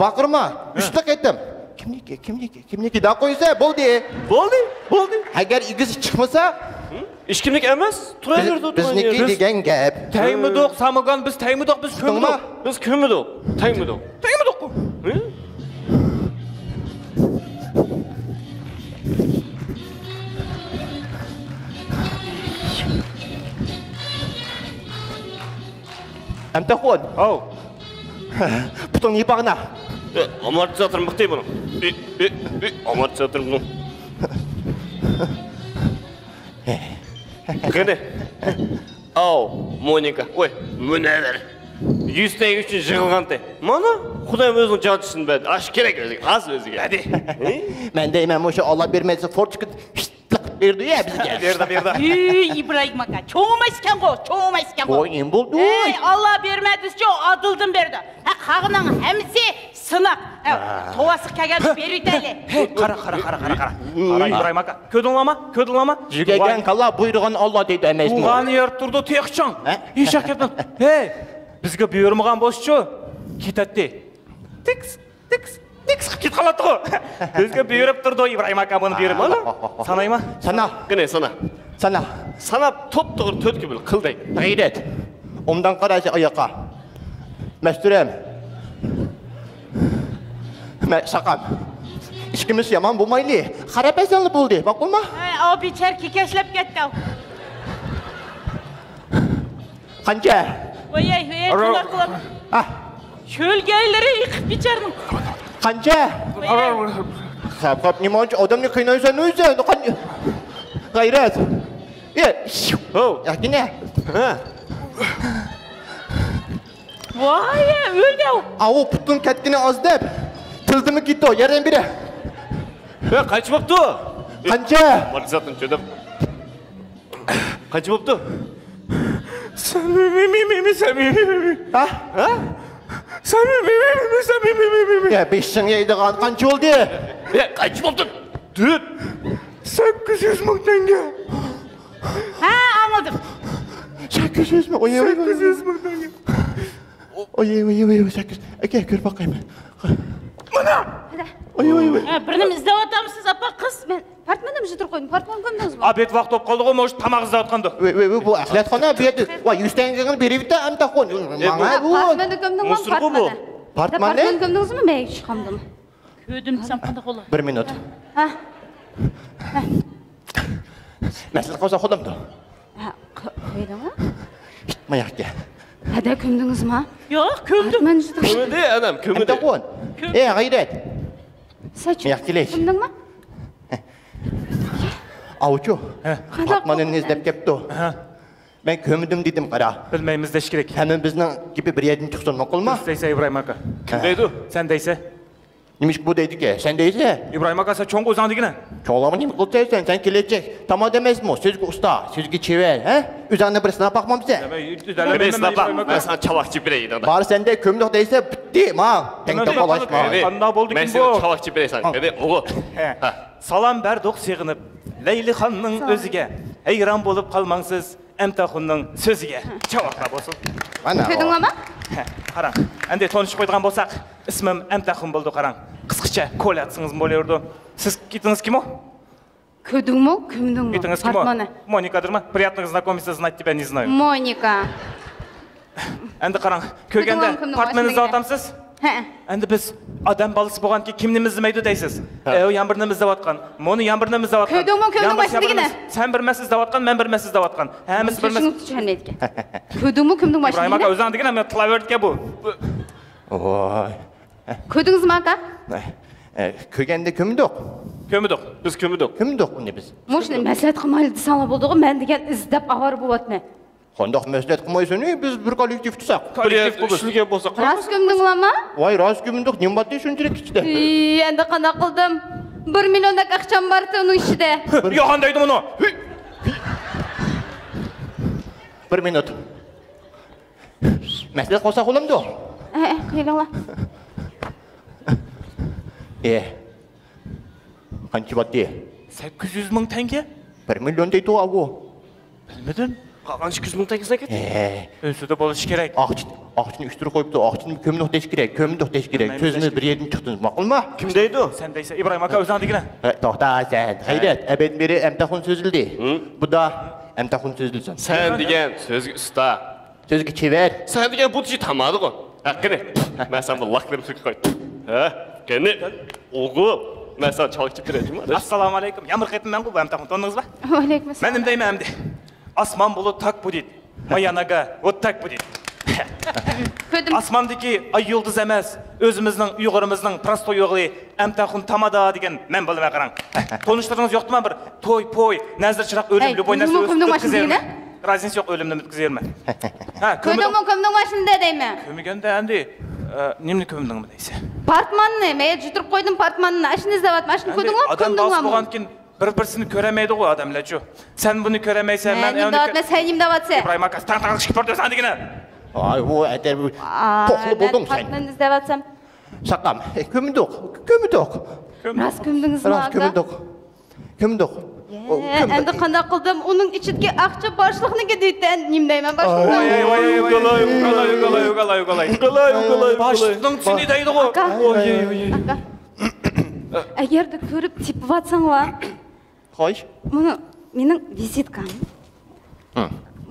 ۋارقىرىما. ئۈچ قېتىم. كىمنىكى، كىمنىكى، كىمنىكى دەپ قويسا بولدى. بولدى، بولدى. ئەگەر ئىگىسى چىقمىسا، ھېچكىمنىكى ئەمەس، تۇرۇۋېرىدۇ، بىز-، بىزنىكى دېگەن گەپ. تەگمىدۇق، ساموگان، بىز تەگمىدۇق، بىز كۆمدۇق. بىز كۆمدۇق، تەگمىدۇق. تەگمىدۇققۇ. ھە؟ ئەمتەخۇن. ھاۋ. پۇتۇڭنى يېپىغىنا. ئامورتىزاتور مىقتى بۇنىڭ. ئامورتىزاتور بۇنىڭ. قېنى؟ ئاۋۇ، مونىكا. ۋاي، مۇنەۋۋەر. يۈز تەڭگە ئۈچۈن يىغلىغانتى. مانا، خۇدايىم ئۆزىنىڭ جان ئۈچۈن بەردى. ئاشۇ كېرەك ئۆزىگە، ئاز ئۆزىگە. ھەدى. مەن دەيمەن، مۇشۇ ئاللا بەرمەيدىسە، فورتچىكى شىتلىق بېرىدۇ يا بىزگە. بېرىدۇ، بېرىدۇ. ئى، ئىبراھىم ئاكا، چوڭ ئەمەسكەنغۇ، چوڭ ئەمەسكەنغۇ. ۋاي، نېمە بولدى؟ ئەي، ئاللا بەرمەيدىسىچۇ، ئادىلدىن بېرىدۇ. ھە، قالغىنىڭ ھەممىسى سىناق. ھە، توۋاسىغا كەلگەندە بېرىۋېتەيلى. ھەي، قارا، قارا، قارا، قارا، قارا. قارا، ئىبراھىم ئاكا، كۆردۈڭلارما؟ كۆردۈڭلارما؟ يېگەن كالا بۇيرۇغان ئاللا دەيدۇ ئەمەسمۇ؟ تۇغقان يەر تۇرىدۇ، تېخىچاڭ. ھە؟ ھېشاق كەپتىن. ھەي، بىزگە بۇيرۇمىغان بولسىچۇ، كېتەتتى. تىكس، تىكس، تىكس قىلىپ كېتىپ قالاتتىغۇ. بىزگە بۇيرۇپ تۇرىدۇ، ئىبراھىم ئاكا بۇنى بۇيرۇپ. مانا، سانايما؟ سانا. قېنى، سانا. سانا. ساناپ، توپتوغرا تۆتكە بۆل، قىلدەك. غەيرەت. ئومدان قارا ئاياققا. مەستۇرەم. بەك ساقام. ئىككىمىز يامان بولمايلى. خاراب ئەسەنلا بولدى. ماقۇلمۇ؟ ھە، ئاۋۇ بىچارە كېكەچلەپ كەتتى. قانچە؟ ۋاي، ۋاي، ۋاي، قۇلاق، قۇلاق. ھە. شۆلگەيلىرى ئېقىپ بىچارىنىڭ. قانچە؟ ۋاي، ۋاي. خەپ، خەپ، نېمانچە ئادەمنى قىينايسەن ئۆزۈڭ؟ قان-، غەيرەت. ئە، ھو. ياكىنە. ھە. ۋاي، ئۆلدى ئۇ. ئاۋۇ پۇتنىڭ كەتكىنى ئاز دەپ، تىلدىمۇ كېتىدۇ، ياردەم بېرە. ھە، قانچە بوپتۇ؟ قانچە؟ مارزاتنى چۆدۈپ. قانچە بوپتۇ؟ سەمىمىي، سەمىمىي. ھە؟ ھە؟ سەمىمىي، سەمىمىي. يا، بېشىڭ يەيدىغان قانچە بولدى؟ يا، قانچە بوپتۇ؟ دۈت. سەككىز يۈز مىڭ تەڭگە. ھە، ئاڭلىدىم. سەككىز يۈز مىڭ، ئوي، ئوي، ئوي، ئوي. سەككىز يۈز مىڭ تەڭگە. ئوي، ئوي، ئوي، ئوي، سەككىز. ئاكا، كۆر باقايمەن. مانا! ئوي، ئوي، ئوي. ھە، بىرنېمە ئىزدەۋاتامسىز، ئاپا، قىز؟ مەن پارتماننى مۇشۇ تۇرۇپ قويدۇم. پارتمان كۆمدىڭىزمۇ؟ ئابېد ۋاقتى بولۇپ قالدىغۇ، مۇشۇ تاماق ئىزدەۋاتقاندۇ. ۋوي، ۋوي، ۋوي، بۇ ئەخلەتخانا بۇ يەردە. ۋاي، يۈز تەڭگىڭنى بېرىۋېتە، ئەمدى تاقۇن. ماڭا بۇ. پارتماننى كۆمدۈڭمۇ؟ مۇسۇرغۇ بۇ. پارتماننى؟ پارتماننى؟ پارتماننى كۆمدىڭىزمۇ؟ مەن چىقامدىم. كۆردۈم، سەن قانداق بولا؟ بىر مىنۇت. ھە. مەسىلە قالسا قولۇمدا. ھە، قويدۇڭمۇ؟ ماياقكە. ھەدە كۆمدىڭىزما؟ ياق، كۆمدۈم. مەن جۇدۇم. كۆمدى، ئانام، كۆمدى. ئەمدى قويۇن. كۆم- ئەي، غەيرەت. ساچ. ماياق كېلىش. كۆمدۈڭمۇ؟ ئاۋۇچۇ. ھە. قانداق پاتماننى قىلدىڭ؟ ئىزدەپ كەپتۇ. ھە. مەن كۆمدۈم دېدىم، قارا. بىلمەيمىز دېيىش كېرەك. ھەممىمىزنىڭ گېپى بىر يەردىن چىقسۇن، ماقۇلمۇ؟ سىز دەيسە، ئىبراھىم ئاكا. كىم دەيدۇ؟ سەن دەيسە. نېمىشقا بۇ دەيدىكەن؟ سەن دەيسە. ئىبراھىم ئاكا، سەن چوڭ ئۆزۈڭ دېگىنە. چوڭلارغا نېمە قىلىپ دەيسەن؟ سەن كېلەچەك تامادە ئەمەسمۇ؟ سۆزگە ئۇستا، سۆزگە چېۋەر، ھە؟ ئۆزۈڭنى بىر سىناپ باقمامسەن؟ نېمە سىناپ باق؟ مەن ساڭا چاۋاق چېپىرەي. بار سەندە كۆمدۇق دەيسە، پۈتتى، ما. تەڭ تاپالاشما. قانداق بولدىكىن بۇ؟ مەن ساڭا چاۋاق چېپىرەي ساڭا. قېنى، ئوغۇل. ھە. سالام بەردۇق سېغىنىپ لەيلىخاننىڭ ئۆزىگە. ھەيران بولۇپ قالماڭسىز. ئەمتاخۇننىڭ سۆزىگە چاۋاقلار بولسۇن. مانا. كۆردۈڭلارمۇ؟ ھە، قاراڭ. ئەمدى تونۇشۇپ قويىدىغان بولساق، ئىسمىم ئەمتاخۇن بولىدۇ، قاراڭ. قىسقىچە كولە ئاتسىڭىزمۇ بولۇۋېرىدۇ. سىز ئېتىڭىز كىم ئۇ؟ كۆردۈڭمۇ، كۆمدۈڭمۇ؟ ئېتىڭىز كىم ئۇ؟ پاتمانى. مونىكادۇرما؟ Приятно знакомиться, знать тебя не знаю. مونىكا. ئەمدى قاراڭ، كۆرگەندە كۆردۈڭمۇ، كۆمدۈڭمۇ پارتماننى ئىزدەۋاتامسىز؟ ھە. ئەمدى بىز ئادەم بالىسى بولغانكىن كىمنىمۇ ئىزدىمەيدۇ دەيسىز. ھە. ئەۋ يامبىرنىمۇ ئىزدەۋاتقان، مۇنۇ يامبىرنىمۇ ئىزدەۋاتقان. كۆردۈڭمۇ، كۆمدۈڭمۇ ئاشۇنى دېگىنە؟ سەن بىر مەسىلە ئىزدەۋاتقان، مەن بىر مەسىلە ئىزدەۋاتقان. ھەممىسى بىر مەسىلە. چۈشەنمەيدىكەن. كۆردۈڭمۇ، كۆمدۈڭمۇ ئاشۇنى دېگىنە؟ ئىبراھىم ئاكا، ئۆزۈڭ دېگىنە، مەن تىلاۋېرىدىكەن بۇ. ۋاي. كۆردىڭىزمۇ، ئاكا؟ ئە، ئە، كۆرگەندە كۆمدۇق. كۆمدۇق. بىز كۆمدۇق. كۆمدۇق ئۇنى بىز. مۇشۇنى مەسلىھەت قىلمايلى دېسەڭلار بولىدىغۇ، مەن دېگەن ئىزدەپ ئاۋارە بولۇۋاتىمەن. قانداق مەسلىھەت قىلمايسەن، بىز بىر كوللېكتىۋ تۇتساق. كوللېكتىۋ بولساق. ئىشلىگەن بولساق. راست كۆمدۈڭلارمۇ؟ ۋاي، راست كۆمدۇق، نېمە بار شۇنچىلىك ئىچىدە؟ ئى، ئەمدى قانداق قىلدىم؟ بىر مىليوندەك ئاقچام بارتى ئۇنىڭ ئىچىدە. يالغان دەيدۇ مۇنۇ. بىر مىنۇت. مەسلىھەت قىلساق بولامدۇ؟ ھە، ھە، قىلىڭلار. ئى، قانچە باتتى؟ سەككىز يۈز مىڭ تەڭگە. بىر مىليون دەيدۇ ئاۋۇ. بىلمىدىم. قالغان ئىككى يۈز مىڭ تەڭگىسىنى كەتتى. ھە. ئۆزىدە بولۇشى كېرەك. ئاقچا، ئاقچىنى ئۈستۈرگە قويۇپتۇ، ئاقچىنى كۆمدۇق دەش كېرەك، كۆمدۇق دەش كېرەك. سۆزىمىز بىر يەردىن چىقتى، ماقۇلمۇ؟ كىم دەيدۇ؟ سەن دەيسەن، ئىبراھىم ئاكا، ئۆزۈڭ دېگىنە. ھە، توختا سەن. غەيرەت، ئەبەدىن بېرى ئەمتەخۇن سۆزلىدى. بۇدا ئەمتەخۇن سۆزلىسۇن. سەن دېگەن سۆزگە ئۇستا. سۆزگە چېۋەر. سەن دېگەن بۇ تىشى تامادىغۇ. ھە، قېنى. مەن سەن بۇ لاكلىرىمنى سۆكۈپ قوي. ھە، قېنى. ئوغۇل، مەن ساڭا چاۋاك چېپىپ بېرەي، جۇما. ئەسسالامۇ ئەلەيكۇم. يامغۇر قېتىم مەن بۇ ئەمتەخۇن توننىڭىز بار. ۋەئەلەيكۇم ئەسسالام. مەن نېمە دەيمەن ئەمدى؟ ئاسمان بۇلۇت تاك بۇدىت. ماياناگا ۋوت تاك بۇدىت. كۆردۈم. ئاسماندىكى ئاي يۇلدۇز ئەمەس، ئۆزىمىزنىڭ ئۇيغۇرىمىزنىڭ پراستوي ئوغلى ئەمتەخۇن تامادا دېگەن مەن بولىمەن، قاراڭ. تونۇشلىرىڭىز يوقتىمۇ بىر توي پوي، نەزىر چىراغ، ئۆلۈم، ھەي، لوبوي نەرسە ئۆزگەرتىپ كېزەرمەن. رازىنىسى يوق، ئۆلۈمنى ئۆتكۈزۈۋېرىمەن. ھە، كۆردۈڭمۇ، كۆمدۈڭمۇ ئاشۇنى دەيمەن. كۆمگەندە ئەمدى، ئە، نېمىنى كۆمدۈڭمۇ دەيسەن؟ پارتماننى، مەن يەتتۈرۈپ قويدۇم پارتماننى. ئاشۇنى ئىزدەۋاتىمەن، ئاشۇنى كۆردۈڭمۇ؟ ئادەم بالىسى بولغاندىكىن بىر-بىرسىنى كۆرەلمەيدىغۇ ئادەملەرچۇ. سەن بۇنى كۆرەلمەيسەن، مەن ئۇنى كۆ-، سەن نېمە دەۋاتىسەن؟ ئىبراھىم ئاكا، تەڭ-تەڭ چىقىپ تۇر دەيسەن دېگىنە. ئاي، ئۇ ئادەم توقلى بولدۇڭ سەن. پارتماننى ئىزدەۋاتسام. ساقام، ئە، كۆمدۇق، كۆمدۇق. راست كۆمدىڭىزمۇ، ئاكا؟ راست كۆمدۇق. كۆمدۇق. ئەمدى قانداق قىلدىم؟ ئۇنىڭ ئىچىدىكى ئاقچا باشلىقنىڭكى دېيتتى، نېمە دەيمەن باشلىققا؟ باشلىقنىڭ تىنى دەيدىغۇ. ئاكا. ئەگەردە كۆرۈپ تېپىۋاتساڭلار. خوش. مانا مېنىڭ ۋىزىتكام.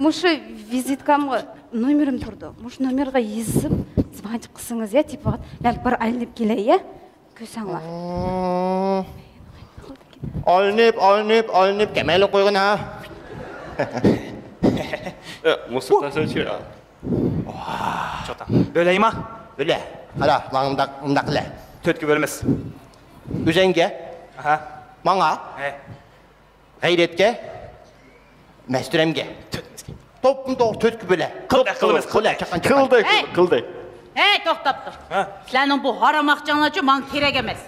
مۇشۇ ۋىزىتكامغا نومېرىم تۇرىدۇ. مۇشۇ نومېرغا يېزىپ، زۋانىت قىلسىڭىز يا، تېپىۋات. مەن بىر ئايلىنىپ كېلەي يا. كۆرسەڭلار. ئالىنىپ، ئالىنىپ، ئالىنىپ كەمەيلا قويغىنا. مۇسۇ تەسىر چىقىرا. چوتان. بۆلەيما؟ بۆلە. قارا، ماڭا مۇنداق، مۇنداق قىلە. تۆتكە بۆلىمىز. ئۆزەڭگە. ئاھا. ماڭا. ھەي. غەيرەتكە، مەستۇرەمگە. توپمۇ توغرا تۆتكە بۆلە. قىلدى، قىلىمىز، قىلدى. قىلدى، قىلدى. ھەي! قىلدى. ھەي، توختاپ تۇر. ھە؟ سىلەرنىڭ بۇ ھارام ئاقچاڭلارچۇ ماڭا كېرەك ئەمەس.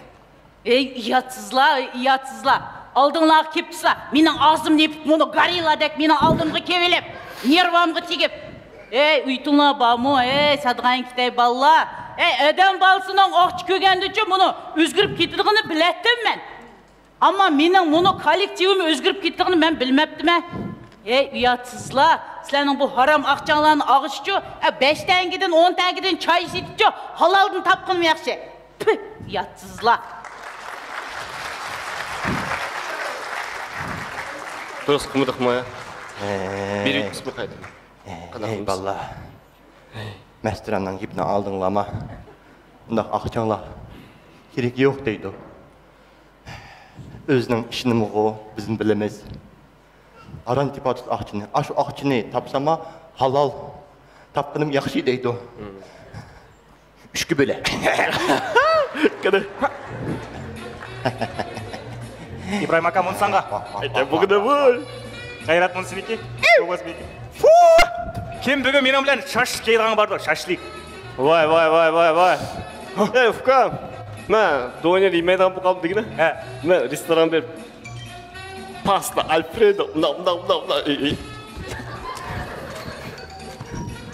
ھەي، ئىياتسىزلار، ھەي، ئىياتسىزلار. ئالدىڭلارغا كېلىپ تۇرسا، مېنىڭ ئاغزىمنى يېپىپ، مۇنۇ گورىللادەك مېنىڭ ئالدىمغا كېلىپ، نېرۋامغا تېگىپ. ھەي، ئۆيتۈڭلار بارمۇ؟ ھەي، سادىغان كېتەي بالىلار. ھەي، ئادەم بالىسىنىڭ ئاقچا كۆرگەندىچۇ مۇنۇ ئۆزگىرىپ كېتىدىغىنىنى بىلەتتىم مەن. ئەمما مېنىڭ مۇنۇ كوللېكتىۋىم ئۆزگىرىپ كېتىدىغىنى مەن بىلمەپتىمەن. ھەي، ئۇياتسىزلار، سىلەرنىڭ بۇ ھارام ئاقچاڭلارنى ئاغىشىچۇ، ئە، بەش تەڭگىدىن، ئون تەڭگىدىن چاي ئىشلىتىپچۇ، ھالالدىن تاپقىنىم ياخشى. پۈھ، ئۇياتسىزلار. دۇرۇس قىلمىدۇقمۇ؟ ھە. بىر ئۆتمىسىمۇ قايتا. ھەي، بالىلار. مەستۇرەمنىڭ گېپىنى ئاڭلىدىڭلارمۇ؟ ئۇنداق ئاقچاڭلار كېرىكى يوق دەيدۇ. ئۆزىنىڭ ئىشىنىمۇغۇ بىزمۇ بىلىمىز. ئاران تېپىۋاتىدۇ ئاقچىنى. ئاشۇ ئاقچىنى تاپسامما ھالال تاپقىنىم ياخشى دەيدۇ. ئۈچكە بۆلە. قېنى. ئىبراھىم ئاكا، مۇنساڭغا. بۇگۈن بۇ. غەيرەت، مۇنسىنىكى. بۇ بولسا مېنىكى. فۇ! كىم بۈگۈن مېنىڭ بىلەن شاشلىك يەيدىغان باردۇ؟ شاشلىك. ۋاي، ۋاي، ۋاي، ۋاي، ۋاي. ئەي، ئۇكام. مەن دونېر يېمەيدىغان بولۇپ قالدىم دېگىنە. ھە. مەن رېستوران بېرىپ پاستا ئالفرېدو، مۇنداق، مۇنداق، مۇنداق، مۇنداق. ئېي، ئېي.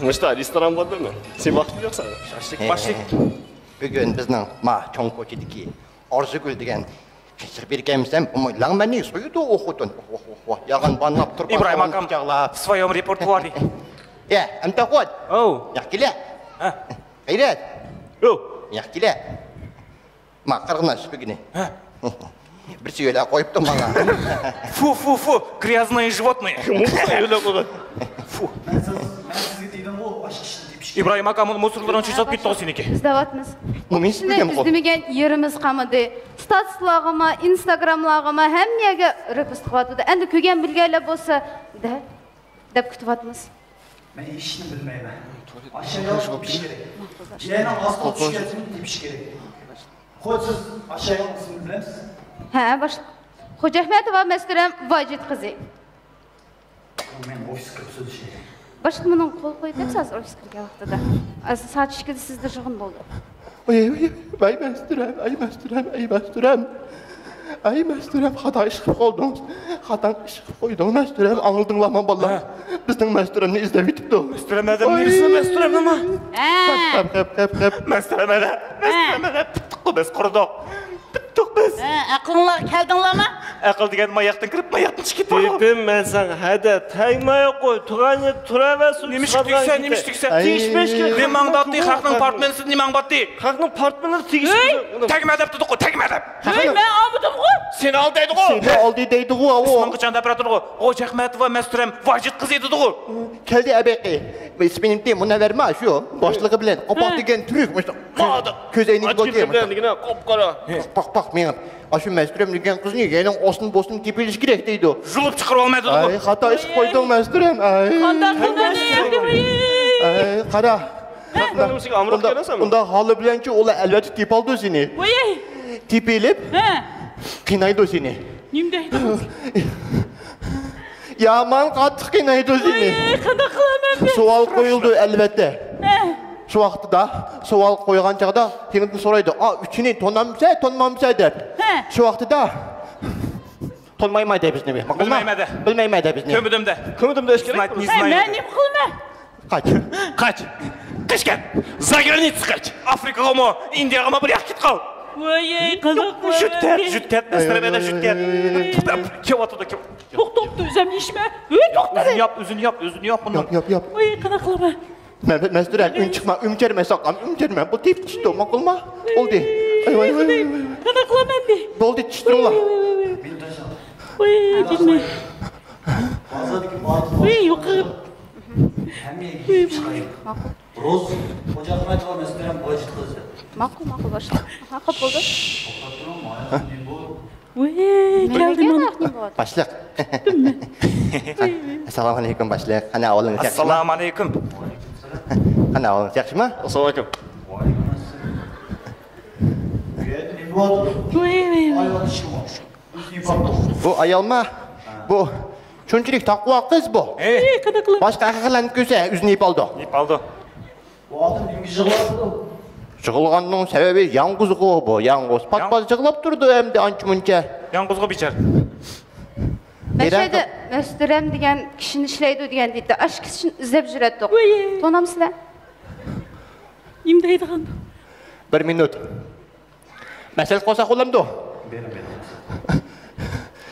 مۇشتا رېستوران بولدىمۇ؟ سېنىڭ ۋاقتىڭ يوق سەن. شاشلىق، باشلىق. بۈگۈن بىزنىڭ ما چوڭ كوچىدىكى ئارزۇگۈل دېگەن قېچىر بىر كەمسەم، ئۇمۇ لەڭمەننى سويىدۇ ئۇ خوتۇن. ۋاھ، ۋاھ، ۋاھ، ۋاھ. ياغان بانلاپ تۇرۇپ، ئىبراھىم ئاكام، قۇچاقلاپ. سىفايوم رېپورتۇار. يا، ئەمتە قوت. ئاۋۇ. ياق كېلە. ھە. غەيرەت. يو. ياق كېلە. ما قىرغىناش بۈگۈنى. ھە. بىرسى يۆلەپ قويۇپتۇ ماڭا. فۇ، فۇ، فۇ، грязные животные. كىم ئۇ يۆلەپ قويغان؟ فۇ. مەن سىز، مەن سىزگە دېدىمغۇ، ئاشۇ ئىشنى تېپىشكە. ئىبراھىم ئاكا، مۇنۇ مۇسۇرلىرىڭ چۈشۈپ كېتىدۇ سېنىڭكى. سىزدەۋاتىمىز. ئۇ مېنى كىشىنى ئىزدىمىگەن يېرىمىز قالمىدى. ستاتۇسلارغىمۇ، ئىنستاگراملارغىمۇ، ھەممە يەرگە رېپوست قىلىۋاتىدۇ. ئەمدى كۆرگەن بىلگەنلەر بولسا دە، دەپ كۈتۈۋاتىمىز. مەن ھېچنېمە بىلمەيمەن. ئاشۇ ئايالنى تېپىش كېرەك. يەنە ئاستىغا چۈشكەنسىمۇ تېپىش كېرەك. خوش، سىز ئاشۇ ئايالنىڭ ئىسمىنى بىلەمسىز؟ ھە، باشلىق. خوجاھمەتوۋا مەستۇرەم ۋاجىت قىزى. مەن ئوفىسقا كىرىپ سۆزلىشەي. باشلىق، مۇنىڭ قول قويۇپ بەرسە، ھازىر ئوفىسقا كىرگەن ۋاقتىدا. ھازىر سائەت ئىككىدە سىزدە يىغىن بولىدۇ. ۋاي، ۋاي، ۋاي، مەستۇرەم، ئەي مەستۇرەم، ئەي مەستۇرەم. ئەي مەستۇرەم، خاتا ئىش قىلىپ قالدىڭ. خاتا ئىش قىلىپ قويدۇڭ مەستۇرەم. ئاڭلىدىڭلارمۇ بالىلار؟ ھە. بىزنىڭ مەستۇرەمنى ئىزدەۋېتىپتۇ. مەستۇرەم ئادەم نېمىسى مەستۇرەم نېمە؟ ھە. قەپ، قەپ، قەپ، قەپ. مەستۇرەم ئادەم، ھە. مەستۇرەم ئادەم. پىتتۇق بىز، قۇرۇدۇق. پىتتۇق بىز. ھە، ئەقلىڭلارغا كەلدىڭلارمۇ؟ ئەقىل دېگەن ماياقتىن كىرىپ، ماياقتىن چىقىپ كېتىدۇ. دېدىم مەن ساڭا، ھەدە، تەگمەي قوي، تۇرغان يېرىدە تۇرۇۋەرسۇن. نېمە ئىش كۈتسەن، نېمە ئىش كۈتسەن؟ تېگىشمەي ئىش كېرەك. نېمە ئاڭداتتى، خەقنىڭ پارتمېنىسىدە نېمە ئاڭداتتى؟ خەقنىڭ پارتمېنىسىدە تېگىشمەي. تەگمە دەپتىدىقۇ، تەگمە دەپ. ھەي، مەن ئالمىدىمغۇ؟ سېنى ئالدى دەيدىغۇ. سېنى ئالدى دەيدىغۇ، ئاۋۇ. ئىسمىڭ قاچان دەپ تۇراتتىغۇ؟ ئۇ جەخمەتوۋا مەستۇرەم ۋاجىت قىزى دېدىغۇ. كەلدى ئەبەقى. ئىسمىنى مۇنەۋۋەر ما شۇ. باشلىقى بىلەن قاپاق دېگەن تۈرك مۇشۇ. كۆز ئەينىكى بولدى. قاپقارا. پاق، پاق، پاق، مېڭىپ. ئاشۇ مەستۇرەم دېگەن قىزنى يەنىڭ ئاستىن بوستىن تېپىۋېلىش كېرەك دەيدۇ. زۇلۇپ چىقىرىۋالمايدۇ. ئاي، خاتا ئىش قىلدىڭ مەستۇرەم. ئاي. قانداق قىلدىڭ؟ ئاي، قارا. ئۇنداق ھالى بىلەنچۇ ئۇلار ئەلۋەتتە تېپىلىدۇ سېنى. ۋاي. تېپىلىپ، ھە. قىينايدۇ سېنى. نېمە دەيدۇ؟ يامان قاتتىق قىينايدۇ سېنى. ۋاي، قانداق قىلىمەن مەن؟ سوئال قويۇلىدۇ ئەلۋەتتە. ھە. شۇ ۋاقتىدا سوئال قويغان چاغدا سېنىڭدىن سورايدۇ، ئا، ئۈچىنى تونامسە، تونمامسە دەپ. ھە. شۇ ۋاقتىدا تونمايمەن دەيمىز نېمە؟ بىلمەيمەن دە. بىلمەيمەن دەيمىز نېمە؟ كۆمىدىم دە. كۆمدۈم دە، ھېچ كېرەك. ھە، مەن نېمە قىلىمەن؟ قاچ. قاچ. قېچىشكەن. زاگرانىچە قاچ. ئافرىقىغىمۇ، ئىندىيەغىمۇ بىر ياق كېتىپ قال. ۋاي، قانداق قىلىمەن؟ ژۇت كەت، ژۇت كەت، مەستۇرەم ئەدە ژۇت كەت. كېلىۋاتىدۇ، كېلىۋاتىدۇ. توختاپ، توختاپ، ئۆزۈم يېيىشمە. ۋاي، توختاپ. ئۆزۈڭ ياپ، ئۆزۈڭ ياپ، ئۆزۈڭ ياپ بۇنى. ياپ، ياپ، ياپ. ۋاي، قانداق قىلىمەن؟ مەستۇرەم، ئۈن چىقما، ئۈمچەرمە ساقام، ئۈمچەرمە. بۇ تېپىپ چۈشتى، ماقۇلما؟ بولدى. ۋاي، ۋاي، ۋاي، ۋاي، ۋاي. قانداق قىلىمەن ئەمدى؟ بولدى، چۈشتۈرۈڭلار. ۋاي، ۋاي، ۋاي، ۋاي. ۋاي، جېنىم. ۋاي، يوقىپ. ھەممە يەرگە يېيىپ چىقايلى. روز، خوجاخمەتوۋا مەستۇرەم ۋاجىت قىزى. ماقۇل، ماقۇل، باشلىق. ھە، قوپ بولدى. ۋۇي، كەلدى مانا. باشلىق. ئەسسالامۇ ئەلەيكۇم، باشلىق. قانداق ئەھۋالىڭىز، ياخشىمۇ؟ ئەسسالامۇ ئەلەيكۇم. قانداق ئەھۋالىڭىز، ياخشىمۇ؟ ئەسسالامۇ ئەلەيكۇم. ۋۇي، ۋۇي، ۋۇي. بۇ ئايالما؟ بۇ شۇنچىلىك تەقۋا قىز بۇ. ئەي، قانداق قىلىپ؟ باشقا ئەرلەرنى كۆرسە، ئۆزىنى يېپىۋالىدۇ. يېپىۋالىدۇ. بۇ ئادەم نېمىگە يىغلاپتۇ؟ يىغلىغاننىڭ سەۋەبى ياڭغۇزغۇ بۇ، ياڭغۇز. پات-پات يىغلاپ تۇرىدۇ ئەمدى ئانچە-مۇنچە. ياڭغۇزغۇ بىچارە. مەشەدە مەستۇرەم دېگەن كىشىنى ئىشلەيدۇ دېگەن دېدى. ئاشۇ كىشىنى ئىزدەپ يۈرەتتۇق. ۋوي. تونامسىلەر؟ نېمە دەيدىغان؟ بىر مىنۇت. مەسلىھەت قىلساق بولامدۇ؟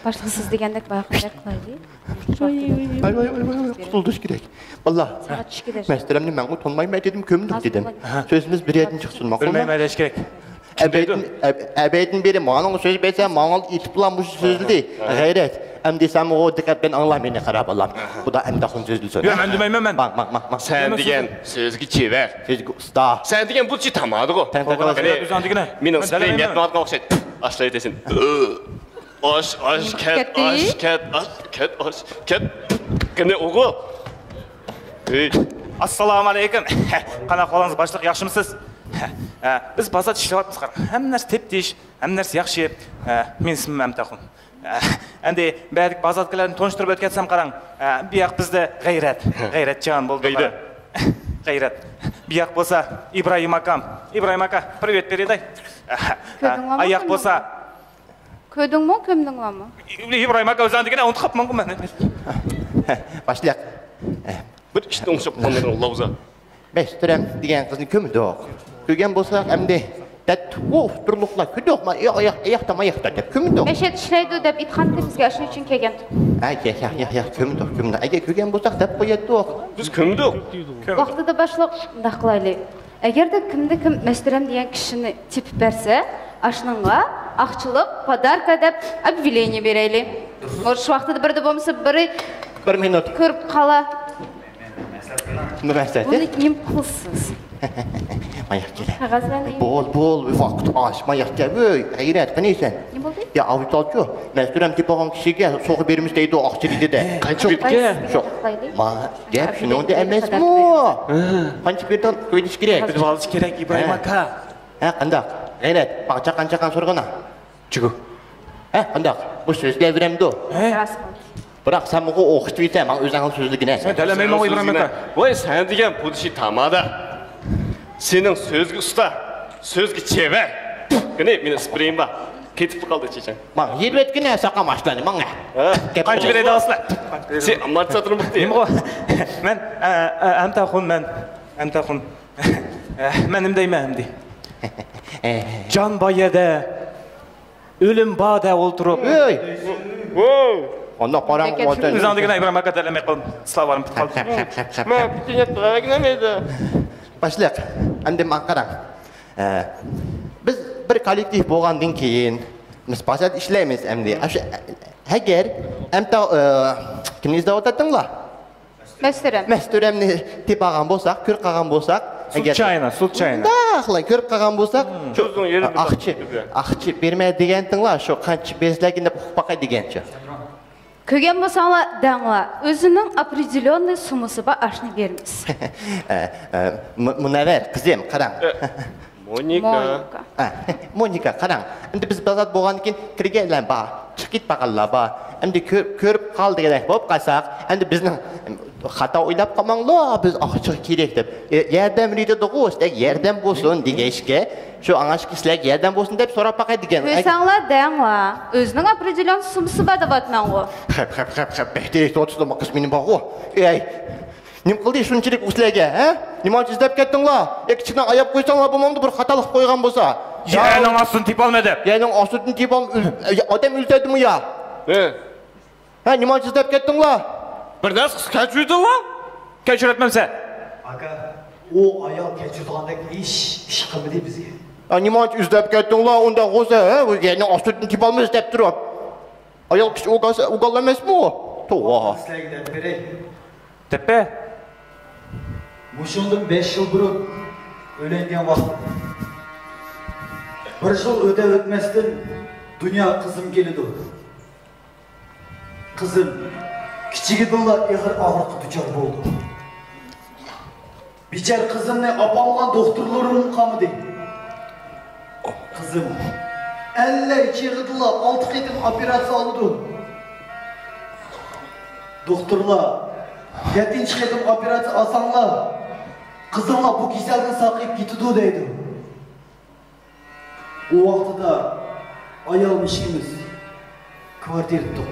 باشلىق، سىز دېگەندەك بايىقىدەك قىلايلى. ۋاي، ۋاي، ۋاي، ۋاي، ۋاي، قۇتۇلدۇرۇش كېرەك. باللا، سائەت چۈشكە دەپ. مەستۇرەمنى مەنغۇ تونمايمەن دېدىم، كۆمدۇق دېدىم. ئاھا. سۆزىمىز بىر يەردىن چىقسۇن، ماقۇلمۇ؟ بىلمەيمەن دېيىش كېرەك. ئەبەيدىن، ئەب-، ئەبەيدىن بېرى ماڭا سۆز بەرسە، ماڭا ئېيتىپلا مۇشۇ سۆزلىدى. غەيرەت. ئەمدى سەن ئۇ دىققەت بىلەن ئاڭلا مېنى، قارا بالام. بۇدا ئەمدى خۇن سۆزلىسۇن. ياق، مەن دېمەيمەن مەن. ماڭ، ماڭ، ماڭ، ماڭ. سەن دېگەن سۆزگە چېۋەر. سۆزگە ئۇستا. سەن دېگەن بۇ چى تامادىغۇ. سەن قىلغان ئەنە، ئۆزۈڭ دېگىنە. مېنىڭ مەن سپرېيىم دېمەيمەن. يەتمەيۋاتقان ئوخشايدۇ. ئاشلايتەسەن. ئاش، ئاش، كەت، كەتتى. ئاش، كەت، ئاش، كەت، ئاش، كەت. قېنى ئوغۇل. ئەي. ئەسسالامۇ ئەلەيكۇم. قانداق ئەھۋالىڭىز باشلىق، ياخشىمۇسىز؟ ھە، بىز بازاردا ئىشلەۋاتىمىز، قاراڭ. ھەممە نەرسە تەپتىش، ھەممە نەرسە ياخشى. ھە، مېنىڭ ئىسمىم ئەمتەخۇن. ھە، ئەمدى بەزى بازاردىكىلەرنى تونۇشتۇرۇپ ئۆتكەنسەم، قاراڭ. ھە، بۇ ياق بىزدە غەيرەت، غەيرەتجان بولدى، قاراڭ. غەيرەت. بۇ ياق بولسا ئىبراھىم ئاكام. ئىبراھىم ئاكا، پرىۋېت بېرەيلى. ھە، ھە. ئا ياق بولسا كۆردۈڭلارمۇ، كۆمدۈڭلارمۇ؟ ئىبراھىم ئاكا ئۆزۈڭ دېگەنە ئۇنتۇپ قاپمەنغۇ مەن. باشلىق. بىر ئىشتىن ئوڭشاپ قالمىدىڭ، لاۋزا. مەستۇرەم دېگەن قىزنى كۆمدۇق. كۆرگەن بولساق ئەمدى دەتتۇقۇ ئۇتتۇرلۇقلار كۆردۇق. ما ئاياق، ئاياق، ئاياقتا، ماياقتا دەپ كۆمدۇق. مەشەدە ئىشلەيدۇ دەپ ئېيتقانتى بىزگە، شۇنىڭ ئۈچۈن كەلگەنتۇق. ھە، ياق، ياق، ياق، ياق، كۆمدۇق، كۆمدۇق. ئەگەر كۆرگەن بولساق دەپ قوياتتۇق. بىز كۆمدۇق. ۋاقتىدا باشلىق، مۇنداق قىلايلى. ئەگەردە كىمدە كىم مەستۇرەم دېگەن كىشىنى تېپىپ بەرسە، ئاشنىڭغا ئاقچىلىق پوداركا دەپ ئوبياۋلېنىيە بېرەيلى. ئۇرۇش ۋاقتىدا بىرىدە بولمىسا بىرى بىر مىنۇت. كۆرۈپ قالا. بۇنى نېمە قىلىسىز؟ ماياق كېلە. قەغەزلەرنى. بول، بول، ۋاقىت ئاش، ماياق كەل. ۋۆي، غەيرەت، قېنى سەن؟ نېمە بولدى؟ يا، ئاۋۇتالچۇ، مەستۇرەم تېپىلغان كىشىگە سوغا بېرىمىز دەيدۇ، ئاقچىلىك دېدى. قانچە بېرىدىكەن؟ شۇ. ما، گەپ شۇنىڭدا ئەمەسمۇ؟ قانچە بېرىدىغان ئويلىشىش كېرەك. بىلىۋالىش كېرەك، ئىبراھىم ئاكا. ھە، قانداق؟ غەيرەت، باغچا قانچە قان سورىغىنا؟ چىگۇ. ھە، قانداق؟ بۇ سۆزلەۋېرەمدۇ؟ ھە؟ بىراق سەن ماڭا ئوخشىتىۋېتە، ماڭا ئۆزۈڭ سۆزلىگىنە. سەن تەلەمەيمەن ئىبراھىم ئاكا. ۋاي، سەن دېگەن پۇدىشى تامادا. سېنىڭ سۆزگە ئۇستا، سۆزگە چېۋەر. قېنى، مېنىڭ سپرېيىم بار. كېتىپلا قالدى چېچەڭ. ماڭ، يېرىۋەتكىنە ساقام ئاشلارنى، ماڭ. ھە؟ قانچە بېرەيدىغانسىلەر؟ سەن ئامانچى ساتىرمۇقتى. نېمىغۇ؟ مەن، ئە، ئە، ئەمتەخۇن مەن. ئەمتەخۇن. ئە، مەن نېمە دەيمەن ئەمدى؟ جان بار يەردە ئۆلۈم بار دەپ ئولتۇرۇپ. ھەي! ۋوي! ئانداق قاراڭ، ئۆزۈڭ دېگىنە ئىبراھىم ئاكا دەلەمەي قالدىم. سىلەر بارمۇ پۇت قالدى؟ مەن پۈتۈن يەتتە ئەگنەم ئىدى. باشلىق، ئەمدى ماڭا قاراڭ. ئە، بىز بىر كوللېكتىپ بولغاندىن كېيىن، بىز بازاردا ئىشلەيمىز ئەمدى. ئاشۇ، ئەگەر، ئەمتە، ئە، كىمنى ئىزدەۋاتاتتىڭلار؟ مەستۇرەم. مەستۇرەمنى تېپىۋالغان بولساق، كۆرۈپ قالغان بولساق، ئەگەر شۇنداقلا كۆرۈپ قالغان بولساق، شۇ ئاقچا، ئاقچا بېرىمەن دېگەنتىڭلار، شۇ قانچە بېرىسىلەركىن دەپ ئۇقۇپ باقاي دېگەنچۇ. كۆرگەن بولساڭلار دەڭلار، ئۆزىنىڭ ئوپرېدېليوننىي سۇممىسى بار، ئاشۇنى بېرىمىز. ئە، ئە، مۇ-، مۇنەۋۋەر، قىزىم، قاراڭ. مونىكا. مونىكا. ھە، مونىكا، قاراڭ. ئەمدى بىز بازار بولغاندىن كېيىن كىرگەنلەر بار، چىقىپ كېتىدىغانلار بار. ئەمدى كۆر-، كۆرۈپ قال دېگەندەك بولۇپ قالساق، ئەمدى بىزنىڭ خاتا ئويلاپ قالماڭلار، بىز ئاقچىغا كېرەك دەپ. ئە، ياردەم رېتىدىغۇ، سىلەرگە ياردەم بولسۇن دېگەچكە، شۇ ئاڭاشكى سىلەرگە ياردەم بولسۇن دەپ سوراپ باقاي دېگەن. كۆرسەڭلار دەڭلار، ئۆزىنىڭ ئوپرېدېليوننىي سۇممىسى بار دەۋاتىمەنغۇ. خەپ، خەپ، خەپ، خەپ، بەك تېرەك توتۇسلىما قىسمىنى بارغۇ. ئەي، نېمە قىلدى شۇنچىلىك ئۇ سىلەرگە، ھە؟ نېمانچە ئىزدەپ كەتتىڭلار؟ ئەي، كىچىكىنە ئاياپ قويساڭلار بولمامدۇ، بىر خاتا قىلىپ قويغان بولسا. يەرنىڭ ئاستىدىن تېپىلمىدى. يەرنىڭ ئاستىدىن تېپىلم-، ئۆل-، ئادەم ئۆلتۈردىمۇ يا؟ ھە. ھە، نېمانچە ئىزدەپ كەتتىڭلار؟ بىر نەرسە قىلسا كەچۈرىدىلا. كەچۈرەتمەمسە؟ ئاكا، ئۇ ئايال كەچۈرىدىغاندەك ھېچ ئىش قىلمىدى بىزگە. ھە، نېمانچە ئىزدەپ كەتتىڭلار ئۇنداق بولسا، ھە؟ يەرنىڭ ئاستىدىن تېپىلمىدى دەپ تۇرۇپ. ئايال كىشى ئوگال-، ئوگال ئەمەسمۇ؟ توۋا. سىلەرگە دەپ بېرەي. دەپ بەر. مۇشۇندىن بەش يىل بۇرۇن ئۆيلەنگەن ۋاقىت. بىر يىل ئۆتە ئۆتمەستىن دۇنيا قىزىم كېلىدۇ. قىزىم كىچىكىدىنلا ئېغىر ئاغرىققا دۇچار بولدى. بىچارە قىزىمنى ئاپالىغان دوختۇرلىرىممۇ قالمىدى. قىزىم ئەللىك چېغىدىلا ئالتە قېتىم ئوپېراتسىيە ئالىدۇ. دوختۇرلار، يەتتىنچى قېتىم ئوپېراتسىيە ئالساڭلار، قىزىڭلار بۇ كېسەلدىن ساقىيىپ كېتىدۇ دەيدۇ. ئۇ ۋاقتىدا ئايالىم ئىككىمىز كۋارتىرا تۇتتۇق.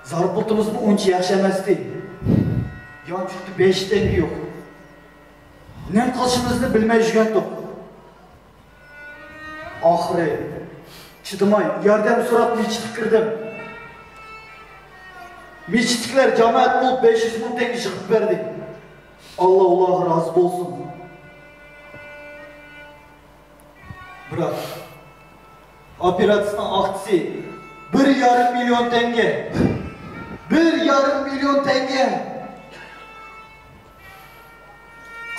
زارپۇتىمىزمۇ ئۇنچە ياخشى ئەمەستى. يانچۇقتا بەش تەڭگە يوق. نېمە قىلىشىمىزنى بىلمەي يۈرگەنتۇق. ئاخىرى چىدىماي ياردەم سوراپ مىچىتكە كىردىم. مىچىتتىكىلەر جامائەت بولۇپ بەش يۈز مىڭ تەڭگە يىغىپ بەردى. ئاللا ئۇلارغا رازى بولسۇن. بىراق، ئوپېراتسىيىنىڭ ئاقچىسى بىر يارىم مىليون تەڭگە. بىر يارىم مىليون تەڭگە.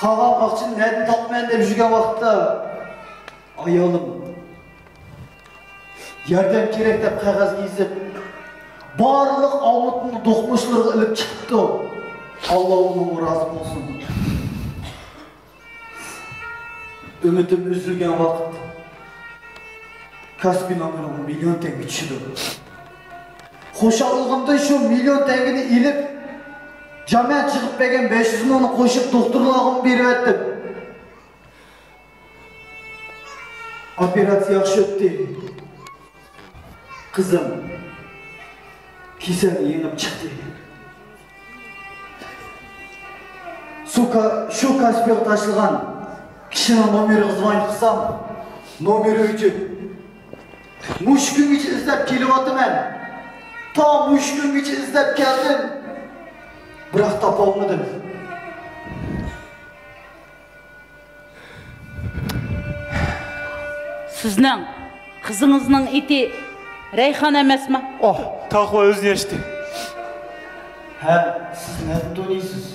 قالغان ئاقچىنى نەدىن تاپىمەن دەپ يۈرگەن ۋاقىتتا، ئايالىم ياردەم كېرەك دەپ قەغەزگە يېزىپ، بارلىق ئالمۇتنى دوقمۇشلىرىغا ئېلىپ چىقىپتۇ. ئاللا ئۇنىڭغا رازى بولسۇن. ئۈمىدىم ئۈزۈلگەن ۋاقىتتا كاسپى نومېرىغا مىليون تەڭگە چۈشىدۇ. خۇشاللىقىمدىن شۇ مىليون تەڭگىنى ئېلىپ، جامائەت يىغىپ بەرگەن بەش يۈز مىڭنى قوشۇپ دوختۇرلارغىمۇ بېرىۋەتتىم. ئوپېراتسىيە ياخشى ئۆتتى. قىزىم كېسەل يېڭىپ چىقتى. شۇ كا-، شۇ كاسپىغا تاشلىغان كىشىنىڭ نومېرىغا زۋونىت قىلسام، نومېرى ئۆچۈك. مۇشۇ كۈنگىچە ئىزدەپ كېلىۋاتىمەن. تا مۇشۇ كۈنگىچە ئىزدەپ كەلدىم. بىراق تاپالمىدىم. سىزنىڭ قىزىڭىزنىڭ ئېتى رەيھان ئەمەسمۇ؟ ئوھ، تاخۇ ئۆزىنى يەشتى. ھە، سىز نەدىن تونۇيسىز؟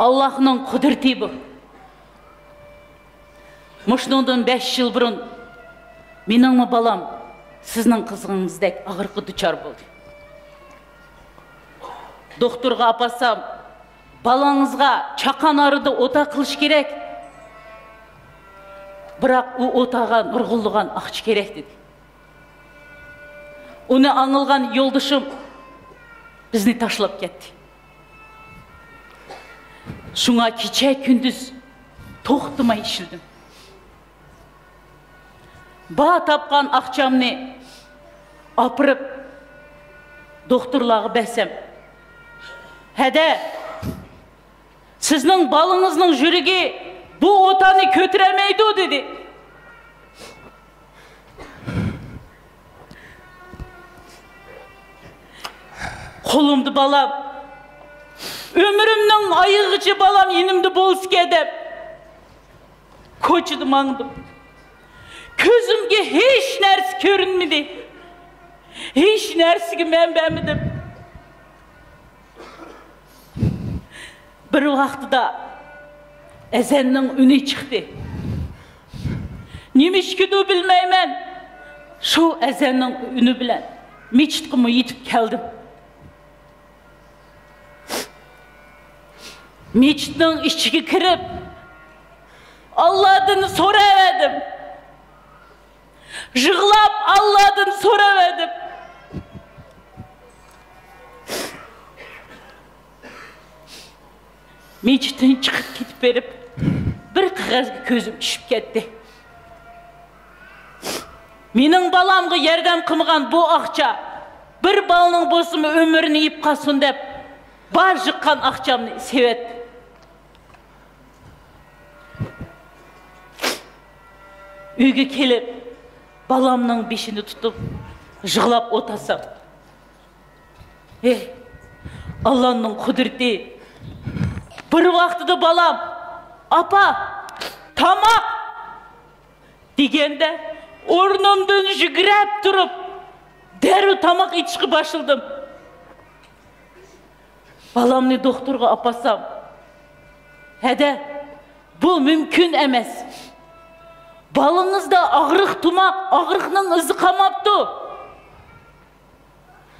ئاللاھنىڭ قۇدرىتى بۇ. مۇشۇنىڭدىن بەش يىل بۇرۇن مېنىڭمۇ بالام سىزنىڭ قىزىڭىزدەك ئاغرىققا دۇچار بولدى. دوختۇرغا ئاپارسام، بالاڭىزغا چاقان ئارىدا ئوتا قىلىش كېرەك. بىراق ئۇ ئوتاغا نۇرغۇنلىغان ئاقچا كېرەك دېدى. ئۇنى ئاڭلىغان يولدىشىم بىزنى تاشلاپ كەتتى. شۇڭا كېچە كۈندۈز توختىماي ئىشلىدىم. بار تاپقان ئاقچامنى ئاپىرىپ دوختۇرلارغا بەرسەم، ھەدە، سىزنىڭ بالىڭىزنىڭ يۈرىكى بۇ ئوتانى كۆتۈرەلمەيدۇ دېدى. قولۇمدا بالام، ئۆمرۈمنىڭ ئايىغىچە بالام يېنىمدا بولسىكەن دەپ كوچىدا ماڭدىم. كۆزۈمگە ھېچ نەرسە كۆرۈنمىدى. ھېچ نەرسىگە مەن بەرمىدىم. بىر ۋاقتىدا ئەزەننىڭ ئۈنى چىقتى. نېمە ئىشكىدۇ بىلمەيمەن، شۇ ئەزەننىڭ ئۈنى بىلەن مىچىتقىمۇ يېتىپ كەلدىم. مىچىتنىڭ ئىچىگە كىرىپ، ئاللادىن سوراۋەردىم. يىغلاپ ئاللادىن سوراۋەردىم. مىچىتتىن چىقىپ كېتىپ بېرىپ، بىر قەغەزگە كۆزۈم چۈشۈپ كەتتى. مېنىڭ بالامغا ياردەم قىلمىغان بۇ ئاقچا بىر بالىنىڭ بولسىمۇ ئۆمرىنى يەپ قالسۇن دەپ، بار يىغقان ئاقچامنى سېۋەتتىم. ئۆيگە كېلىپ، بالامنىڭ بېشىنى تۇتۇپ يىغلاپ ئولتۇرسام، ھېي، ئاللانىڭ قۇدرىتى! بىر ۋاقتىدا بالام، «ئاپا، تاماق!» دېگەندە، ئورنۇمدىن يۈگۈرۈپ تۇرۇپ، دەررۇ تاماق ئېتىشقا باشلىدىم. بالامنى دوختۇرغا ئاپارسام، ھەدە، بۇ مۇمكىن ئەمەس. بالىڭىزدا ئاغرىق، تۇماق، ئاغرىقنىڭ ئىزى قالماپتۇ.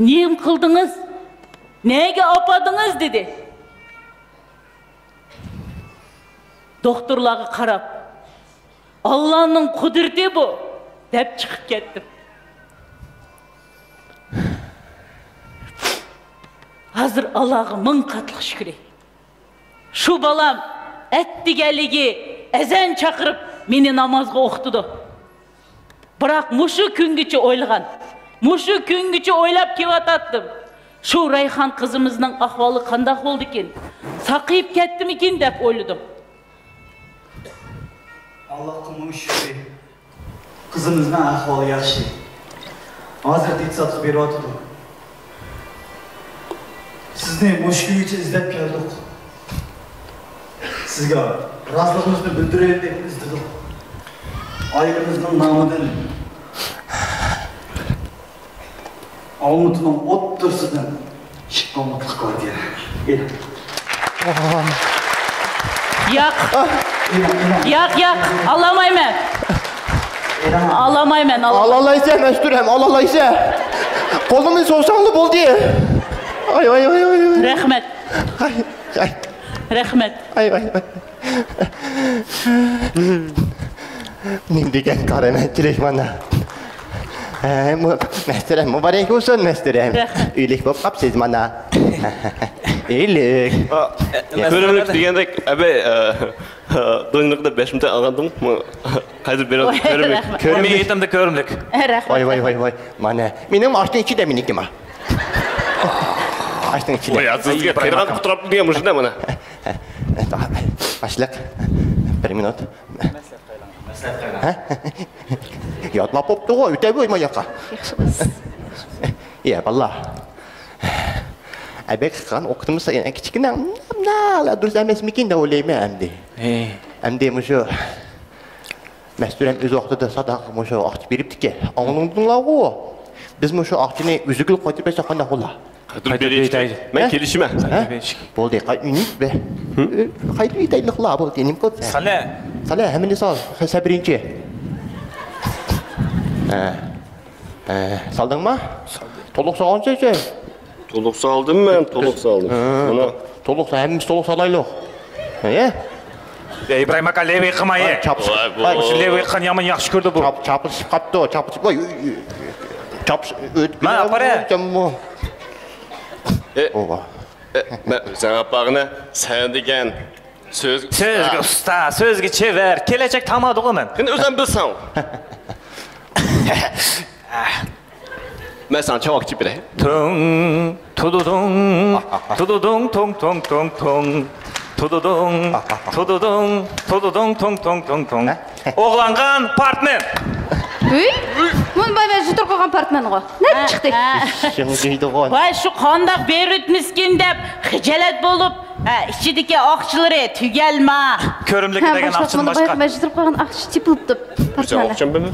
نېمە قىلدىڭىز؟ نەگە ئاپاردىڭىز؟ دېدى. دوختۇرلارغا قاراپ، ئاللانىڭ قۇدرىتى بۇ، دەپ چىقىپ كەتتىم. ھازىر ئاللاغا مىڭ قاتلىق شۈكرى. شۇ بالام ئەتىگەنلىكى ئەزان چاقىرىپ مېنى نامازغا ئوقۇتىدۇ. بىراق مۇشۇ كۈنگىچە ئويلىغان، مۇشۇ كۈنگىچە ئويلاپ كېلىۋاتاتتىم. شۇ رەيھان قىزىمىزنىڭ ئەھۋالى قانداق بولدىكىن؟ ساقىيىپ كەتتىمىكىن دەپ ئويلىدىم. ئاللاغا مىڭ شۈكرى. قىزىمىزنىڭ ئەھۋالى ياخشى. ھازىر دېتسادقا بېرىۋاتىدۇ. سىزنى مۇشۇ كۈنگىچە ئىزدەپ كەلدۇق. سىزگە رازىلىقىمىزنى بىلدۈرەيلى دەپ ئىزدىدۇق. ئائىلىمىزنىڭ نامىدىن ئالمۇتىنىڭ ئوتتۇرىسىدىن ئىككى قومۇتلۇق كۋارتىرا. ئېلىڭ. ياق. ئېلىڭ، ئېلىڭ. ياق، ياق. ئالالمايمەن. ئېلىڭ. ئالالمايمەن، ئالالمايمەن. ئالالايسەن، مەستۇرەم، ئالالايسەن. قولۇمنى سوزساڭلا بولدى. ئاي، ئاي، ئاي، ئاي، ئاي. رەھمەت. ئاي، ئاي. رەھمەت. ئاي، ئاي، ئاي. نېمە دېگەن كارامەتچىلىك مانا. ھە، مۇ-، مەستۇرەم، مۇبارەك بولسۇن، مەستۇرەم. رەھمەت. ئۆيلۈك بولۇپ قاپسىز مانا. ئۆيلۈك. ئا، كۆرۈملۈك دېگەندەك، ئەبەي، ئە، دۇنيىلىقتا بەش مىڭ تال ئالغانتىم. قايتۇرۇپ بېرىڭ، كۆرۈملۈك. رەھمەت. كۆرۈملۈك. مېيىتىمدە كۆرۈملۈك. رەھمەت. ۋاي، ۋاي، ۋاي، ۋاي. مانا، مېنىڭ ئاشنىڭ ئىچىدە مېنىڭكى ما. ئاشنىڭ ئىچىدە. ۋاي، سىزگە قېرىغان قۇتراپ دېگەن مۇشۇنداق مانا. باشلىق. بىر مىنۇت. ھە؟ يادلاپ بوپتۇغۇ، ئۆتەۋەر ماياققا. ياخشى بولسۇن. يا، باللا. ئەبەك قىلغان ئوقۇتمىسا، يەنە كىچىككىنە، دۇرۇس ئەمەسمىكىن دەپ ئويلايمەن ئەمدى. ھە. ئەمدى مۇشۇ مەستۇرەم ئۆز ۋاقتىدا ساداقىغا مۇشۇ ئاقچا بېرىپتىكەن. ئاڭلىدىڭلارغۇ؟ بىز مۇشۇ ئاقچىنى ئۆزىگىلا قايتۇرۇپ بەرسەك قانداق بولا؟ قايتۇرۇپ بېرىشتى. مەن ھە؟ كېلىشىمەن. ھە؟ بولدى، قايتۇرۇپ ئېيتايلىقلا، بولدى، نېمە قىلىپ؟ سالە. سالە، ھەممىنى سال، سەن بىرىنچى. ھە. ھە، سالدىڭما؟ سالدىم. تولۇق سالغانسەن سەن. تولۇق سالدىم مەن، تولۇق سالدىم. ھە. مانا. تولۇق، ھەممىمىز تولۇق سالايلۇق. ھە؟ يا ئىبراھىم ئاكا، لېۋى قىلما، يە. چاپىسىپ. ۋاي، بۇ. ۋاي، مۇشۇ لېۋى قىلغان يامان ياخشى كۆردى بۇ. چاپ-، چاپىسىپ قاپتۇ، چاپىسىپ. ۋاي، چاپىسىپ. مانا، ئاپىرە. ئوۋا. ئە، ئە، مەن ئۆزۈڭ ئاپارغىنە، سەن دېگەن سۆز. سۆزگە ئۇستا، سۆزگە چېۋەر، كېلەچەك تامادىغۇ مەن. قېنى ئۆزۈڭ بىلسەڭ. مەن ساڭا چاۋاك ئېچىپ بېرەي. تۇڭ، تۇدۇدۇڭ، تۇدۇدۇڭ، تۇڭ، تۇڭ، تۇڭ، تۇڭ. تۇدۇدۇڭ، تۇدۇدۇڭ، تۇدۇدۇڭ، تۇڭ، تۇڭ، تۇڭ، تۇڭ. ئوغلانغان پارتمېن. ھۈي، مۇنباي ۋە جۇتۇر قويغان پارتمېنغۇ. نەدىن چىقتى؟ ۋاي، شۇ قانداق بېرىتمىسكىن دەپ خىجالەت بولۇپ، ھە، ئىچىدىكى ئاقچىلىرى تۈگەلما. كۆرۈملۈك دېگەن ئاقچىدىن باشقا. مۇنباي ۋە جۇتۇر قويغان ئاقچا تېپىلىپتۇ. پارتمېنى.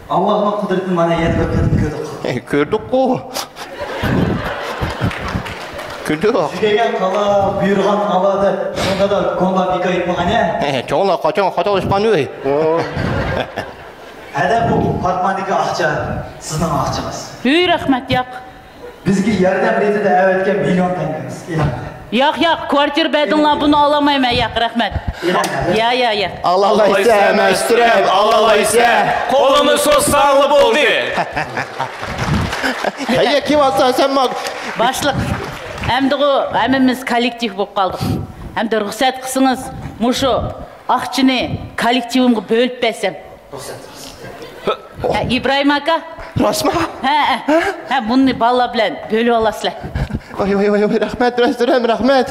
ئاللاھنىڭ قۇدرىتىنى مانا يەنە بىر قېتىم كۆردۇق. كۆردۇققۇ. كۆردۇق. يۈگەيگەن قالا، بۇيرۇغان ئالا دەپ، شۇندا دا كوڭلار بىكار ئېيتمىغان يا. ھە، چوڭلار قاچان خاتالاشقان ئۆي. ھەدە بۇ پارتماندىكى ئاقچا، سىزنىڭ ئاقچىڭىز. ھۈي، رەھمەت، ياق. بىزگە ياردەم رېتىدە ئەۋەتكەن مىليون تەڭگىمىز. ياق، ياق، كۋارتىرا بەردىڭلار، بۇنى ئالالمايمەن، ياق، رەھمەت. يا، يا، يا. ئالالايسەن، مەستۇرەم، ئالالايسەن. قولۇمنى سوزساڭلا بولدى. ھەييە، كېلىۋاتسان سەن ماڭا. باشلىق، ئەمدىغۇ ھەممىمىز كوللېكتىپ بولۇپ قالدۇق. ئەمدى رۇخسەت قىلسىڭىز، مۇشۇ ئاقچىنى كوللېكتىپىمغا بۆلۈپ بەرسەم. ھە، ئىبراھىم ئاكا. راستمۇ؟ ھە، ھە. ھە، بۇنى بالىلار بىلەن بۆلۈۋالاسىلەر. ۋاي، ۋاي، ۋاي، ۋاي، رەھمەت، رەھمەت، رەھمەت.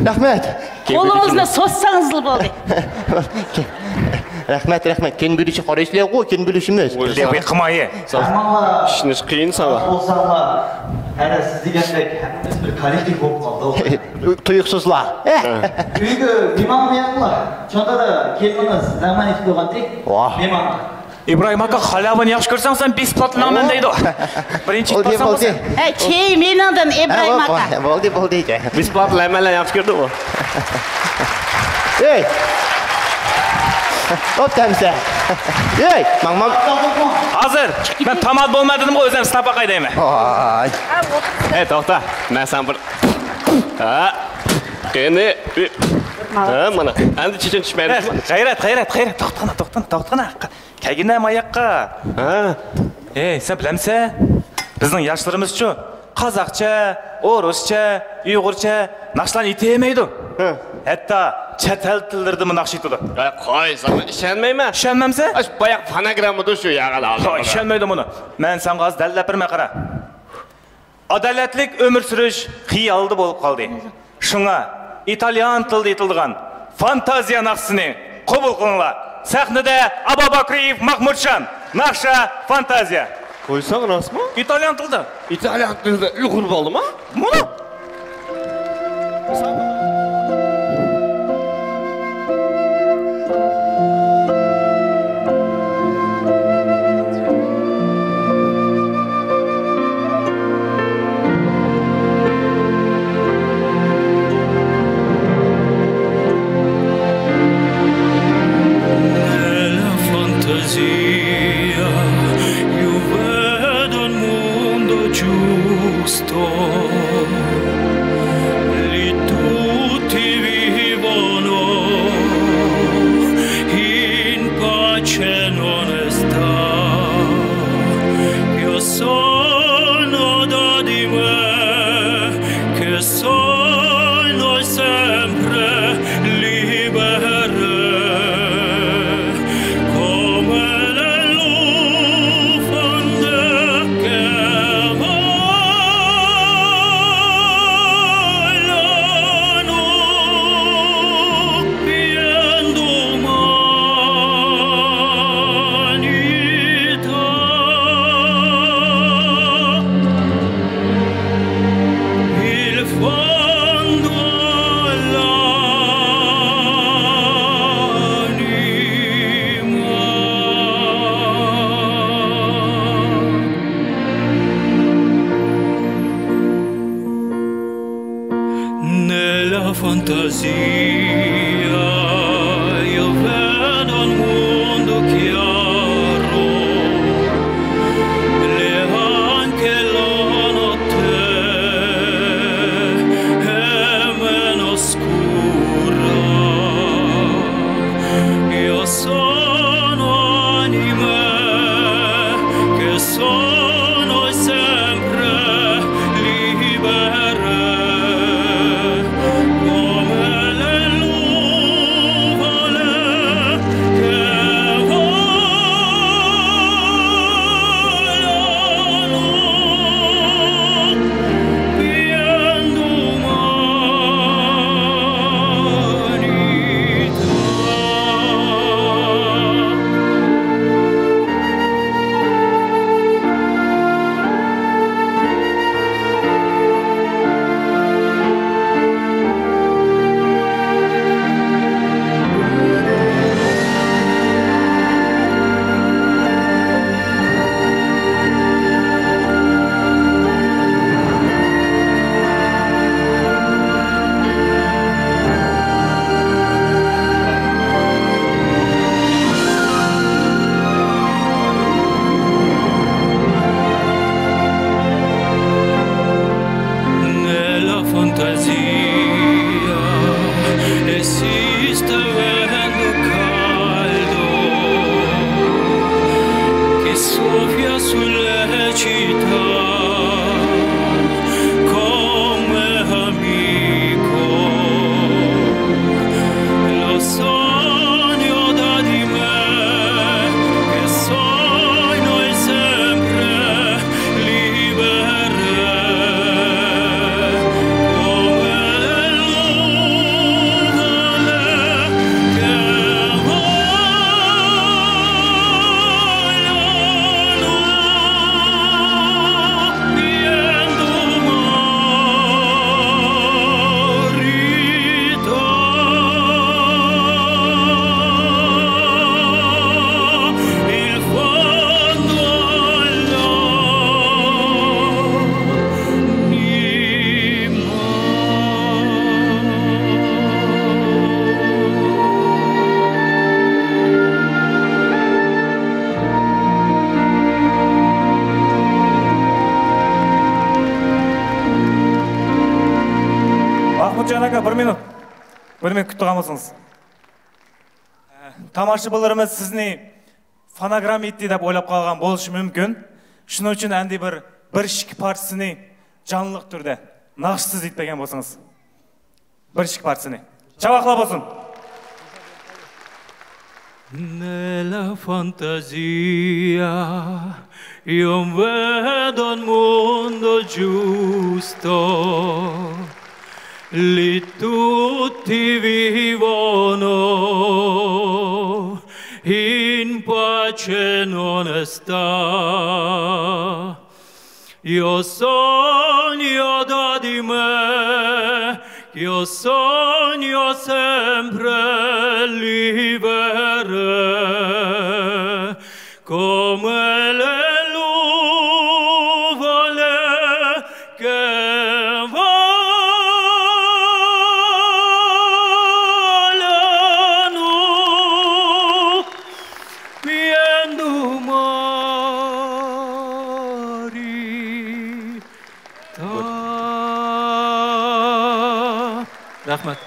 رەھمەت. قولىڭىزنى سوزساڭىزلا بولدى. رەھمەت، رەھمەت. كېيىن بۆلۈشكە قارايسىلەرغۇ، كېيىن بۆلۈشىمىز. ئىشىنىش قىيىن ساڭا. بولساڭلار، ئەنە سىز دېگەندەك ھەممىمىز بىر كوللېكتىپ بولۇپ قالدۇق. تۇيۇقسىزلا. ئۆيگە مېھمان بېرىڭلار. شۇندا دا كېلىنىڭىز مېھمان ئېتىپ قويغانتى. ۋاھ. مېھمانغا. ئىبراھىم ئاكا، خالاۋىنى ياخشى كۆرسەڭ سەن بىسپاتلىنىمەن دەيدۇ. بىرىنچى بولدى، بولدى. ھەي، چېي مېنىڭدىن ئىبراھىم ئاكا. بولدى، بولدى. بىسپاتلىنىمەنلەر ياخشى كۆردى ئۇ. ھەي! ئوت تەمسە! ھەي! ماڭ، ماڭ! ھازىر! مەن تامادە بولما دېدىمغۇ، ئۆزۈم سىناپ باقاي دەيمەن. ۋاي! ھەي، توختا! مەن ساڭا بىر، ھە! قېنى! ھە، مانا! ئەمدى چېچىم چۈشمەيدۇ. ھەي، غەيرەت، غەيرەت، غەيرەت! توختىغىنا، توختىغىنا، توختىغىنا! كەلگىنە ماياققا. ھە. ئەي، سەن بىلەمسەن؟ بىزنىڭ ياشلىرىمىزچۇ، قازاقچە، ئورۇسچە، ئۇيغۇرچە ناخشىلارنى ئېيتالمايدۇ. ھە. ھەتتا چەت ئەل تىللىرىدىمۇ ناخشا ئېيتىدۇ. ھە، قوي، ساڭا ئىشەنمەيمەن. ئىشەنمەمسەن؟ ئاش باياق فونوگراممىدۇ شۇ ياغا. قوي، ئىشەنمەيدۇ بۇنى. مەن ساڭا ھازىر دەلىللەپ بېرىمەن، قارا. ئادالەتلىك ئۆمۈر سۈرۈش خىيالدا بولۇپ قالدى. شۇڭا ئىتاليان تىلىدا ئېيتىلىدىغان فانتازىيە ناخشىسىنى قوبۇل قىلىڭلار. سەھنىدە ئاباباكرىيېف ماخمۇتشان، ناخشا فانتازىيە. قويساڭ، راستمۇ؟ ئىتاليان تىلىدا. ئىتاليان تىلىدا ئۇيغۇر بولدىمۇ؟ مۇنۇ. Nella fantasia io vedo un mondo giusto, lì tutti vivono in pace e in onestà. Io sono da di me che sono sempre libere come l'elefante che va. بىر مىنۇت. بىر مىنۇت كۈتۈپ تۇرغان بولسىڭىز. تاماشىبىنلىرىمىز سىزنى فونوگرامما ئېيتتى دەپ ئويلاپ قالغان بولۇشى مۇمكىن. شۇنىڭ ئۈچۈن ئەمدى بىر، بىر ئىككى پارچىسىنى جانلىق تۈردە ناخشىسىز ئېيتىپ بەرگەن بولسىڭىز. بىر ئىككى پارچىسىنى. چاۋاقلار بولسۇن. Nella fantasia io vedo un mondo giusto, lì tutti vivono in pace e in onestà. Io sogno da di me, io sogno sempre libere, come le nuvole che volano. Piendu mari ta. رەھمەت.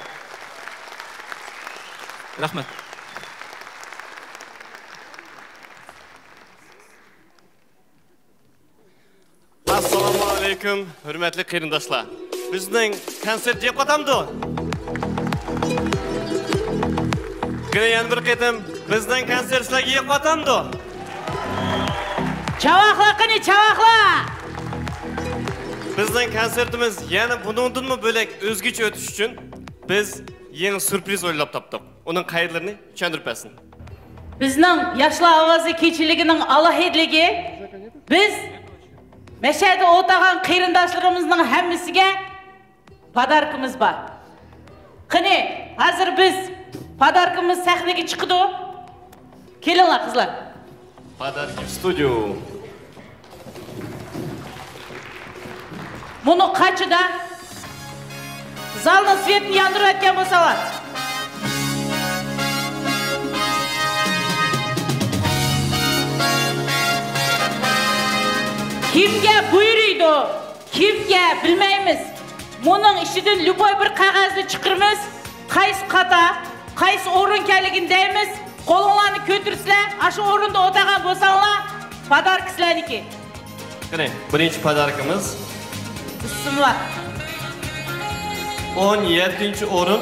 رەھمەت. ئەسسالامۇ ئەلەيكۇم، ھۆرمەتلىك قېرىنداشلار. بىزنىڭ كونسېرت يېقىۋاتامدۇ؟ قېنى يەنە بىر قېتىم، بىزنىڭ كونسېرت سىلەرگە يېقىۋاتامدۇ؟ چاۋاقلار قېنى، چاۋاقلار! بىزنىڭ كونسېرتىمىز يەنە بۇنىڭدىنمۇ بۆلەك ئۆزگىچە ئۆتۈش ئۈچۈن بىز يېڭى سۈرپرىز ئويلاپ تاپتۇق. ئۇنىڭ قائىدىلىرىنى چۈشەندۈرۈپ بەرسۇن. بىزنىڭ ياشلار ئاۋازى كېچىلىكىنىڭ ئالاھىدىلىكى، بىز مەشەدە ئولتۇرغان قېرىنداشلىرىمىزنىڭ ھەممىسىگە پاداركىمىز بار. قېنى، ھازىر بىز پاداركىمىز سەھنىگە چىقىدۇ. كېلىڭلار، قىزلار. Подарки в студию. مۇنۇ قاچىدا زالنىڭ سۋېتىنى ياندۇرۇۋەتكەن بولساڭلار. كىمگە بۇيرۇيدۇ، كىمگە بىلمەيمىز. مۇنىڭ ئىچىدىن ليۇبوي بىر قەغەزنى چىقىرىمىز. قايسى قاتا، قايسى ئورۇن ئىكەنلىكىنى دەيمىز. قولۇڭلارنى كۆتۈرسىلەر، ئاشۇ ئورۇندا ئولتۇرغان بولساڭلار، پاداركا سىلەرنىڭكى. قېنى، بىرىنچى پاداركىمىز. بىسمىللا. ئون يەتتىنچى ئورۇن،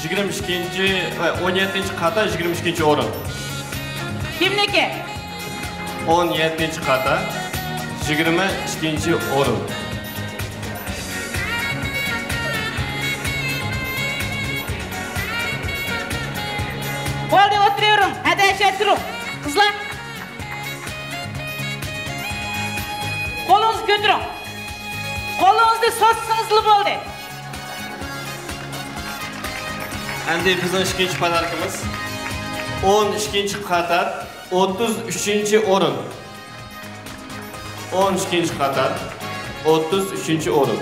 يىگىرمە ئىككىنچى، ئون يەتتىنچى قاتا، يىگىرمە ئىككىنچى ئورۇن. كىمنىڭكى؟ ئون يەتتىنچى قاتا، يىگىرمە ئىككىنچى ئورۇن. بولدى، ئولتۇرۇۋېرىڭ، ھەدەشەپ تۇرۇڭ. قىزلار، قولىڭىزنى كۆتۈرۈڭ. قولىڭىزنى سوزسىڭىزلا بولدى. ئەمدى بىزنىڭ ئىككىنچى پاداركىمىز. ئون ئىككىنچى قاتار، ئوتتۇز ئۈچىنچى ئورۇن. ئون ئىككىنچى قاتار، ئوتتۇز ئۈچىنچى ئورۇن.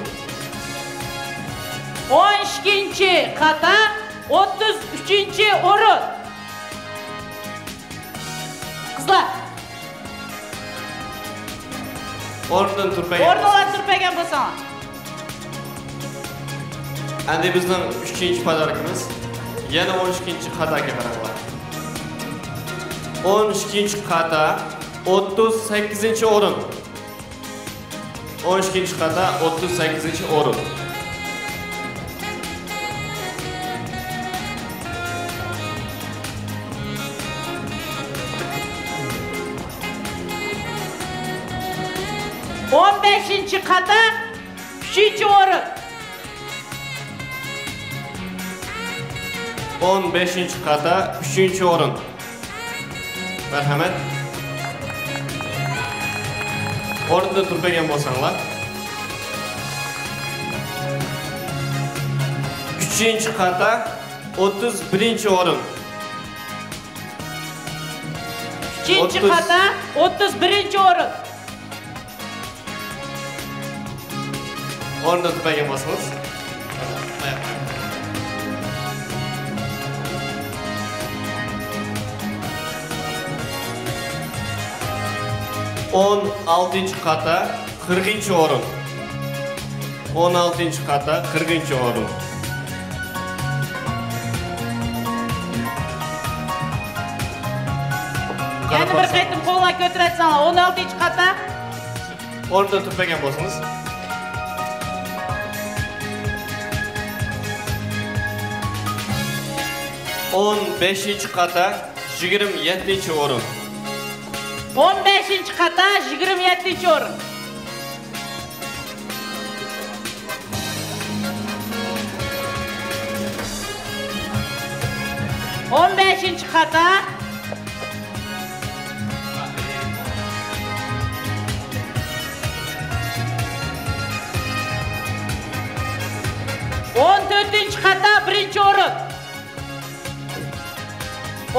ئون ئىككىنچى قاتار، ئوتتۇز ئۈچىنچى ئورۇن. قىزلار. ئورنىدىن تۇرۇپ بەرگەن. ئورنىڭلار تۇرۇپ بەرگەن بولساڭلار. ئەمدى بىزنىڭ ئۈچىنچى پاداركىمىز. يەنە ئون ئىككىنچى قاتارغا قاراڭلار. ئون ئىككىنچى قاتار، ئوتتۇز سەككىزىنچى ئورۇن. ئون ئىككىنچى قاتار، ئوتتۇز سەككىزىنچى ئورۇن. ئون بەشىنچى قاتار، ئۈچىنچى ئورۇن. ئون بەشىنچى قاتار، ئۈچىنچى ئورۇن. مەرھەمەت. ئورنىدىن تۇرۇپ بەرگەن بولساڭلار. ئۈچىنچى قاتار، ئوتتۇز بىرىنچى ئورۇن. ئۈچىنچى قاتار، ئوتتۇز بىرىنچى ئورۇن. ئورنىدىن تۇرۇپ بەرگەن بولسىڭىز. ئون ئالتىنچى قاتار، قىرىقىنچى ئورۇن. ئون ئالتىنچى قاتار، قىرىقىنچى ئورۇن. بىر قېتىم قوللار كۆتۈرەتسەڭلار، ئون ئالتىنچى قاتا. ئورۇندىن تۇرۇپ بەرگەن بولسىڭىز. ئون بەشىنچى قاتا، يىگىرمە يەتتىنچى ئورۇن. ئون بەشىنچى قاتا، يىگىرمە يەتتىنچى ئورۇن. ئون بەشىنچى قاتا. ئون تۆتىنچى قاتا، بىرىنچى ئورۇن.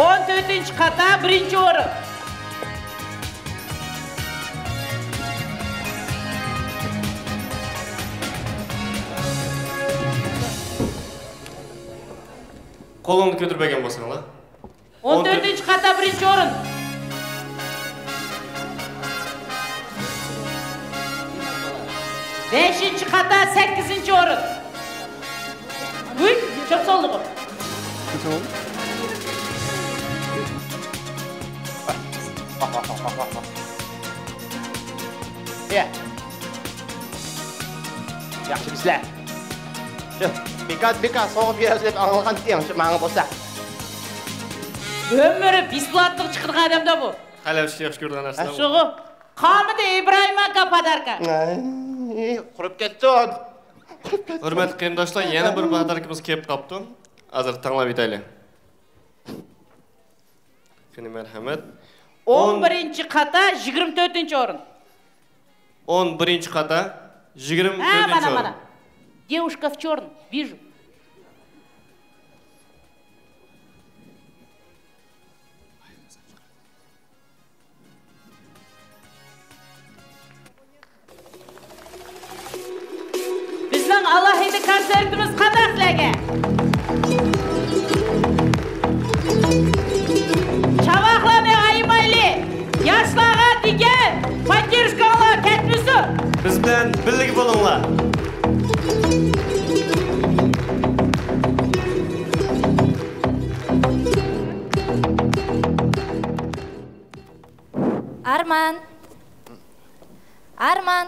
ئون تۆتىنچى قاتا، بىرىنچى ئورۇن. قولۇڭنى كۆتۈرۈپ بەرگەن بولساڭلار. ئون تۆتىنچى قاتا، بىرىنچى ئورۇن. بەشىنچى قاتا، سەككىزىنچى ئورۇن. ۋۇي، چوپ سالدىغۇ. ياخشىمۇسىلەر؟ شۇ بىكار، بىكار سوغۇپ يۈرەسىز دەپ ئاڭلىغان ئىدىم، شۇ ماڭا بولسا. ئۆمرى بېسپلاتلىق چىقىدىغان ئادەمدە بۇ. قەلەم ئىشنى ياخشى كۆرىدىغان نەرسە. شۇغۇ. قالمىدى ئىبراھىم ئاكا پاداركا. ئاي، قۇرۇپ كەتتى. ھۆرمەتلىك قېرىنداشلار، يەنە بىر پاداركىمىز كېلىپ قاپتۇ. ھازىر تىڭلاپ ئۆتەيلى. قېنى، مەرھەمەت. ئون بىرىنچى قاتا، يىگىرمە تۆتىنچى ئورۇن. ئون بىرىنچى قاتا، يىگىرمە تۆتىنچى ئورۇن. ھە، مانا، مانا. Девушка в чёрном, вижу. بىزنىڭ ئالاھىدە كونسېرتىمىز قانداق سىلەرگە؟ چاۋاقلارنى ئايىمايلى! ياشلارغا دېگەن پاددېرژكاڭلار كەتمىسۇن! بىز بىلەن بىللىگە بولۇڭلار! ئارمان! ئارمان!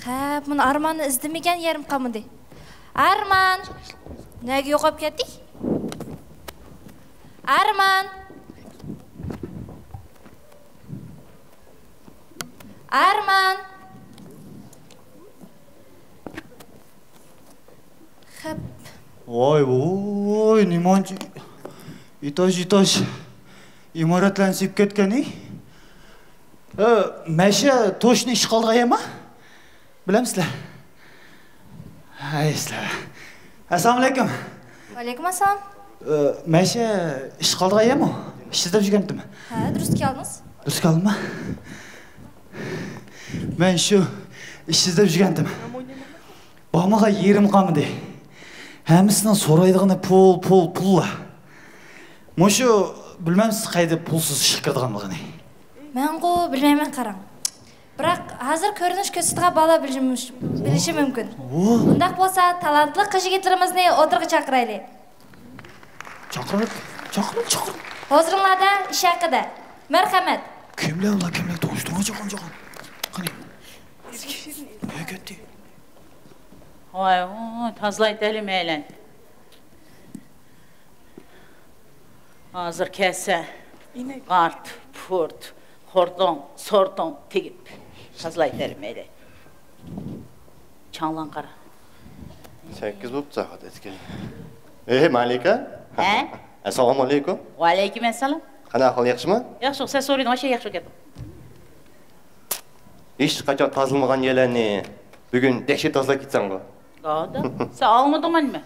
خەپ، مانا ئارماننى ئىزدىمىگەن يېرىم قالمىدى. ئارمان! نەگە يوقاپ كەتتى؟ ئارمان! ئارمان! خەپ. ۋاي، ۋاي، نېمانچە ئېتاژ، ئېتاژ ئىمارەتلەرنى سېلىپ كەتكەن، ئى؟ ئە، مەشە توشنى ئىشقا ئالىدىغان يەرمۇ؟ بىلەمسىلەر؟ ھەي، سىلەر. ئەسسالامۇئەلەيكۇم. ۋەئەلەيكۇم ئەسسالام. ئە، مەشە ئىشقا ئالىدىغان يەرمۇ؟ ئىش ئىزدەپ يۈرگەنتىم. ھە، دۇرۇس كەلدىڭىز. دۇرۇس كەلدىمما؟ مەن شۇ ئىش ئىزدەپ يۈرگەنتىم. بارمىغان يېرىم قالمىدى. ھەممىسىنىڭ سورايدىغىنى پۇل، پۇل، پۇللا. مۇشۇ، بىلمەمسىز، قەيدە پۇلسىز ئىشقا كىرىدىغانلىقىنى. مەنغۇ بىلمەيمەن، قاراڭ. بىراق، ھازىر كۆرۈنۈش كۆرسىتىدىغان بالىلار بىلىشى مۇش-، بىلىشى مۇمكىن. ئۇنداق بولسا، تالانتلىق قىز يىگىتلىرىمىزنى ئوتتۇرىغا چاقىرايلى. چاقىرىڭ، چاقىرىڭ، چاقىرىڭ. ھۇزۇرۇڭلاردا ئىش ھەققىدە. مەرھەمەت. كىملەر ئۇلار، كىملەر؟ توشتۇرغان چاققان، چاققان. قېنى. نېمە كەتتى؟ ۋاي، ۋاي، تازىلايتەيلى مەيلەن. ھازىر كەلسە، غارت، پۇرت، خوردۇڭ، سوردۇڭ تېگىپ تازىلايتەيلى مەيلەن. چاڭلاڭ قارا. سەككىز بوپتۇ سائەت ئەتكەن. ئېھ، مالىكە. ھە؟ ئەسسالامۇئەلەيكۇم. ۋەئەلەيكۇم ئەسسالام. قانداق ئەھۋال، ياخشىمۇ؟ ياخشى، سەن سورىدىڭ، ئاشۇ ياخشى گەپ. ھېچقاچان تازىلىمىغان يەرلەرنى بۈگۈن دەھشەت تازىلاپ كېتىسەنغۇ. دادا، سەن ئاڭلىمىدىڭمۇ نېمە؟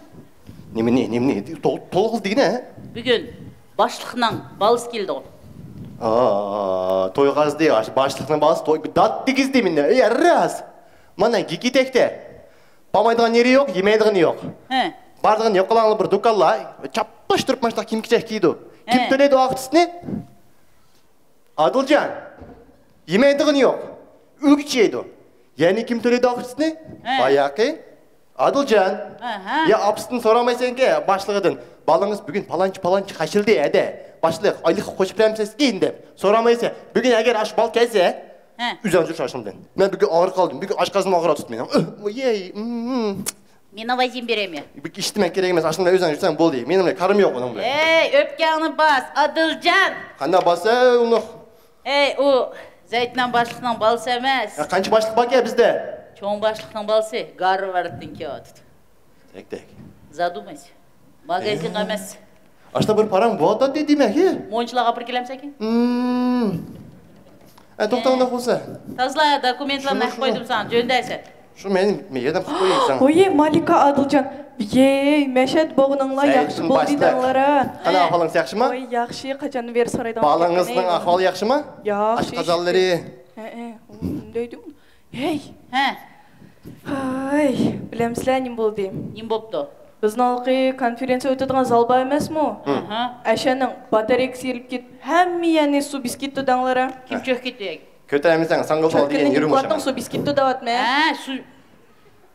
نېمىنى، نېمىنى؟ تول-، تولۇق دېگىنە. بۈگۈن باشلىقنىڭ بالىسى كېلىدىغۇ. ئا، توي غازدى، ئاشۇ باشلىقنىڭ بالىسى توي دات دېگۈزدى مېنى. ئەي، راست. مانا گىكىتەكتە. بارمايدىغان يېرى يوق، يېمەيدىغىنى يوق. ھە. بارىدىغان يوقىلاڭلار بىر دۇكانلار. چاپلاشتۇرۇپ ماشۇنداق كىيىم-كېچەك كىيىدۇ. كىم ھە. تۆلەيدۇ ئاخىرسىنى؟ ئادىلجان، يېمەيدىغىنى يوق. ئۆگىچى يەيدۇ. يەنى كىم تۆلەيدۇ ئاخىرسىنى؟ ھە. باياقى ئادىلجان، يا ئاپىسىدىن سورىمايسەنكى، باشلىقىدىن، بالىڭىز بۈگۈن پالانچى پالانچى خەجلىدى ھەدە، باشلىق، ئايلىق قوشۇپ بەرمىسىكىن دەپ سورىمايسەن. بۈگۈن ئەگەر ئاشۇ بالا كەلسە، ئۆزۈڭ يۈر ئاشۇنىڭ بىلەن. مەن بۈگۈن ئاغرىپ قالدىم، بۈگۈن ئاشقازىنىم ئاغرىۋاتىدۇ مېنىڭ. ئۇھ، ۋاي، ئۇم. مېنىڭ ۋەزىيەم بېرەيمۇ؟ بىر ئىشتىن مەن كېرەك ئەمەس، ئاشۇنىڭ بىلەن ئۆزۈڭ يۈرسەڭ بولدى. مېنىڭ بىلەن كارىم يوق ئۇنىڭ بىلەن. ئەي، ئۆپكەڭنى باس، ئادىلجان. قانداق باساي ئۇنى؟ ئەي، ئۇ زەيتۇنەم باشلىقنىڭ بالىسى ئەمەس. يا، قانچە باشلىق باركەن بىزدە؟ چوڭ باشلىقنىڭ بالىسى، گارۋاردتىن كېلىۋاتىدۇ. تەك، تەك. Задумайся. ماگازىنغا ئەمەس. ئاشتا بىر پاراڭ بولۇۋاتاتتى دېمەك، ھە؟ مونچىلارغا ئاپىرىپ كېلەمسەكىن؟ ئە، توختاڭ، ئۇنداق بولسا. تازىلا، دوكۇمېنتلارنى ئەكىپ قويدۇم ساڭا، جۆندەيسەن. شۇ مەن ياردەم قىلىپ قوياي ساڭا. ۋوي، مالىكا ئادىلجان. ۋىي، مەشەد بوغنىڭلار ياخشى بولدى دەڭلار. قانداق ئەھۋالىڭىز، ياخشىمۇ؟ ۋوي، ياخشى، قاچان بېرى سورايدىغان. بالىڭىزنىڭ ئەھۋالى ياخشىمۇ؟ ياخشى. ئاشقازانلىرى. ھە، ھە، دەيدۇ. ھەي! ھە. ھاي، بىلەمسىلەر نېمە بولدى؟ نېمە بوپتۇ؟ بىزنىڭ ھېلىقى كونفېرېنسىيە ئۆتىدىغان زال بار ئەمەسمۇ؟ ئەھە. ئەشەنىڭ باتارېيكىسى ئېرىپ كېتىپ، ھەممە يەرنى سۇ بېسىپ كېتىپتۇ دەڭلار. كىم چۆكۈپ كەتتى؟ كۆتۈرەلمىسەڭ ساڭگىلداۋال دېگەن يېرىم ئوخشايدۇ. سۇ بېسىپ كېتىپتۇ دەۋاتىمەن. ھە، سۇ.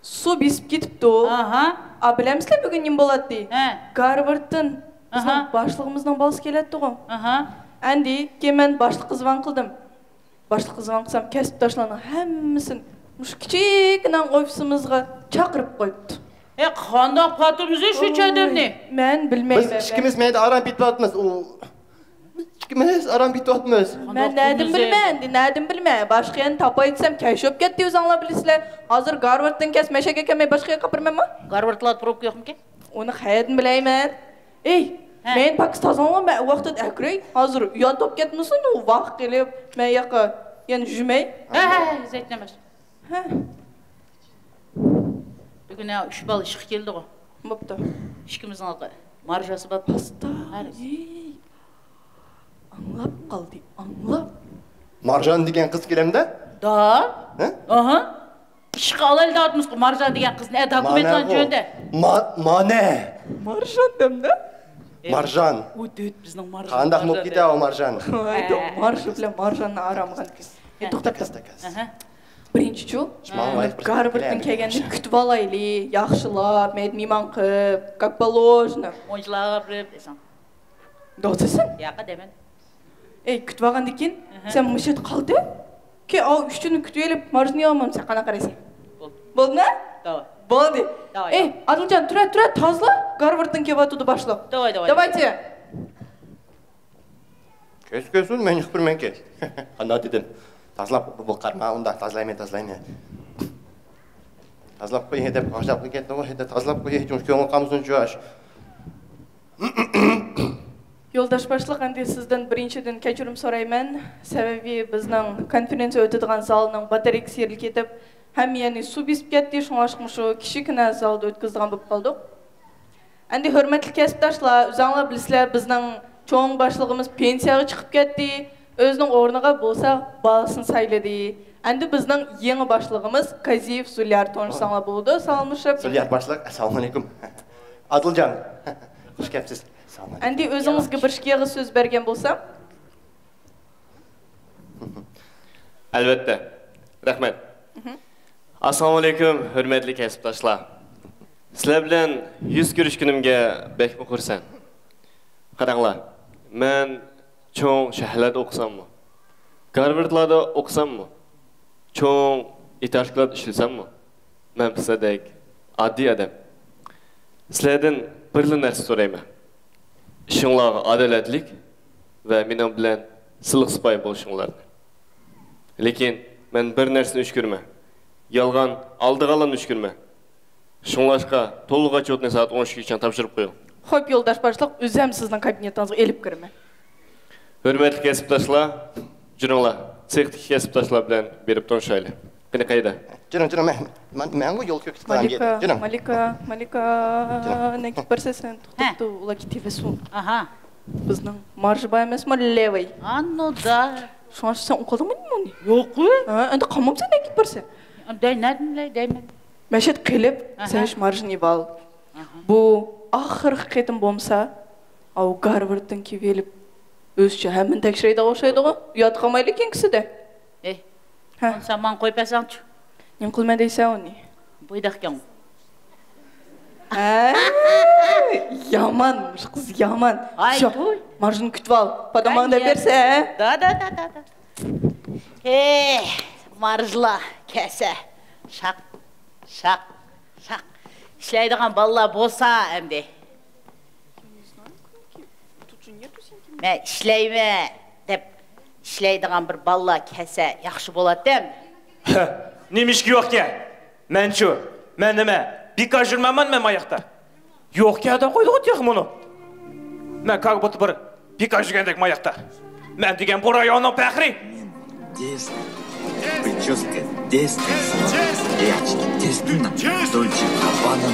سۇ بېسىپ كېتىپتۇ. ئاھا. ئا، بىلەمسىلەر بۈگۈن نېمە بولاتتى؟ ھە. گارۋاردتىن بىزنىڭ باشلىقىمىزنىڭ بالىسى كېلەتتىغۇ. ئاھا. ئەندى كېيىن مەن باشلىققا زۋان قىلدىم. باشلىققا زۋان قىلسام، كەسىپداشلارنىڭ ھەممىسىنى مۇشۇ كىچىككىنە ئوفىسىمىزغا چاقىرىپ قويۇپتۇ. ھە، قانداق پاتىمىز شۇ چەدەمنى؟ مەن بىلمەيمەن. بىز ئىككىمىز مەيدە ئارام پېتىۋاتىمىز. ئۇ، ئىككىمىز ئارام پېتىۋاتىمىز. مەن نەدىن بىلىمەن، نەدىن بىلىمەن. باشقا يەرنى تاپاي دېسەم، كەش بولۇپ كەتتى ئۆزۈڭلار بىلىسىلەر. ھازىر گارۋاردتىن كەلسە مەشەگە كەلمەي باشقا يەرگە ئاپىرىمەنمۇ؟ گارۋاردلاردا پروبكا يوقمىكەن؟ ئۇنى قەيەردىن بىلەيمەن؟ ئېي، مەينى پاكىز تازىلاڭلار، مەن ئۇ ۋاقىتتا ئەكىرەي. ھازىر يان توپ كەتمىسۇن، ئۇ ۋاق قېلىپ، مەن ياققا يەنە يۈمەي. ھە، ھە، ھە، زەيتۇن ئەمەس. ھە. بۈگۈن ھە ئۈچ بالا ئىشقا كېلىدىغۇ. بوپتۇ. ئىككىمىزنىڭ مارژاسى بار. ئاستا. ھە. ئېي. ئاڭلاپ قالدى، ئاڭلاپ. مارژان دېگەن قىز كېلەمدە؟ دا؟ ھە؟ ئاھا. ئىشقا ئالايلى دەۋاتىمىزغۇ مارژان دېگەن قىزنى، ئە، دوكۇمېنتلارنى جۆندە. ما-، مانە. مارژان دەمدە؟ مارژان. ئۇ دۆت بىزنىڭ مارژان. قانداق بولۇپ كېتە ئۇ مارژان؟ ۋاي، مارژان بىلەن مارژاننى ئارامغان كىز. ئە، توختاپ، توختاپ. گارۋاردتىن كەلگەننى كۈتۈپ ئالايلى، ياخشىلاپ، مەيدە مېھمان قىلىپ، как положено. مونچىلارغا بېرىپ دېسەڭ. دوتىسىن؟ ياقا دەيمەن. ئەي، كۈتۈۋالغاندىن كېيىن، سەن مۇشۇ يەردە قالدىڭ. كېيىن ئاۋۇ ئۈچ كۈننى كۈتۈۋېلىپ، مارژىنى يەۋالمامسەن، قانداق قارايسەن؟ بولدى. بولدىمۇ؟ داۋاي. بولدى. داۋاي، ئەي، داۋاي. ئادىلجان، تۇرە، تۇرە، تازىلا، گارۋاردتىن كېلىۋاتىدۇ باشلىق. داۋاي، داۋاي. داۋايچى. كەلسۇن، كەلسۇن، مەن يۇقىرىمەنكى. قانداق دېدىم؟ تازىلاپ، بۇ، بۇ قارىما، ئۇنداق تازىلايمەن، تازىلايمەن. تازىلاپ قوياي دەپ، خاجاپ كەتتىغۇ، ھەدە تازىلاپ قوياي، كۆڭۈل قالمىسۇن، شۇ ئاش. يولداش باشلىق، ئەمدى سىزدىن بىرىنچىدىن كەچۈرۈم سورايمەن. سەۋەبى بىزنىڭ كونفېرېنسىيە ئۆتىدىغان زالنىڭ باتارېيكىسى يېرىلىپ كېتىپ، ھەممە يەرنى سۇ بېسىپ كەتتى، شۇڭلاشقا مۇشۇ كىچىككىنە زالدا ئۆتكۈزىدىغان بولۇپ قالدۇق. ئەمدى ھۆرمەتلىك كەسىپداشلار، ئۆزۈڭلار بىلىسىلەر، بىزنىڭ چوڭ باشلىقىمىز پېنسىيەگە چىقىپ كەتتى، ئۆزىنىڭ ئورنىغا بولسا بالىسىنى سايلىدى. ئەمدى بىزنىڭ يېڭى باشلىقىمىز قازىيېف زۇليار تونۇشساڭلار بولىدۇ، سالاملىشىپ. زۇليار باشلىق، ئەسسالامۇئەلەيكۇم. ئادىلجان، خۇش كەپسىز. ئەسسالامۇئەلەيكۇم. ئەمدى ئۆزىڭىزگە بىر ئىككى ئېغىز سۆز بەرگەن بولسام. ئەلۋەتتە. رەھمەت. ئەسسالامۇئەلەيكۇم، ھۆرمەتلىك كەسىپداشلار. سىلەر بىلەن يۈز كۆرۈشكىنىمگە بەكمۇ خۇرسەن. قاراڭلار، مەن چوڭ شەھەرلەردە ئوقۇساممۇ، گارۋاردلاردا ئوقۇساممۇ، چوڭ ئېتاژلاردا ئىشلىسەممۇ، مەن سىلەردەك ئاددىي ئادەم. سىلەردىن بىرلا نەرسە سورايمەن. ئىشىڭلارغا ئادالەتلىك ۋە مېنىڭ بىلەن سىلىق-سىپايى بولۇشۇڭلارنى. لېكىن مەن بىر نەرسىنى ئۆچ كۆرىمەن. يالغان ئالىدىغانلارنى ئۆچ كۆرىمەن. شۇڭلاشقا، تولغا ئاتچوتنى سائەت ئون ئىككىگىچە تاپشۇرۇپ قويۇڭ. خوپ، يولداش باشلىق، ئۆزۈم سىزنىڭ كابىنېتىڭىزغا ئېلىپ كىرىمەن. ھۆرمەتلىك كەسىپداشلار، جۈرۈڭلار، سېختىكى كەسىپداشلار بىلەن بېرىپ تونۇشايلى. قېنى، قەيدە؟ جۈرۈڭ، جۈرۈڭ، مەن، مەن، مەنغۇ يول كۆرسىتىپ قويغان يەردە. جۈرۈڭ. مالىكا، مالىكا، نەگە بارسا سەن توختاپتۇ، ئۇلار كېتىۋەرسۇن. ئاھا. بىزنىڭ مارژا بار ئەمەسمۇ، لېۋاي. ئاننۇدا. شۇڭا سەن ئۇقالدىڭمۇ ئۇنى؟ يوقۇ. ھە، ئەمدى قالمامسەن نەگە بارسا؟ دەي، نەدىن بىلەي، دەيمەن. مەشەد قېلىپ، سەن شۇ مارژىنى ئېلىۋال. بۇ ئاخىرقى قېتىم بولمىسا، ئاۋۇ گارۋاردتىن كېلىۋېلىپ، ئۆزىچە ھەممىنى تەكشۈرەيدىغان ئوخشايدىغۇ. ياتقىلىمايلى كېيىنكىسىدە. ئېھ، ھە. سەن ماڭا قويۇپ بەرسەڭچۇ؟ نېمە قىلىمەن دەيسەن ئۇنى؟ بويداقكەن. ھەي، يامان، مۇشۇ قىز يامان. ئاي، شو، توي. مارژىنى كۈتۈۋال، پاداماڭ دەپ بەرسە. دا، دا، دا، دا، دا. ھەي، مارژىلار كەلسە، شاق، شاق، شاق. ئىشلەيدىغان بالىلار بولسا ئەمدى. مەن ئىشلەيمەن دەپ ئىشلەيدىغان بىر بالىلار كەلسە ياخشى بولاتتى ئەمدى. ھە، نېمىشقا يوقكەن؟ مەنچۇ، مەن نېمە، بىكار يۈرمەيمەنمۇ ماياقتا؟ يوقكەن دەپ قويدىغۇ تېخى مۇنۇ. مەن كاكبۇت بىر بىكار يۈرگەندەك ماياقتا. مەن دېگەن بۇ رايوننىڭ پەخرى. Десны. Прическа десны. Очки десны. Дольче Габбана.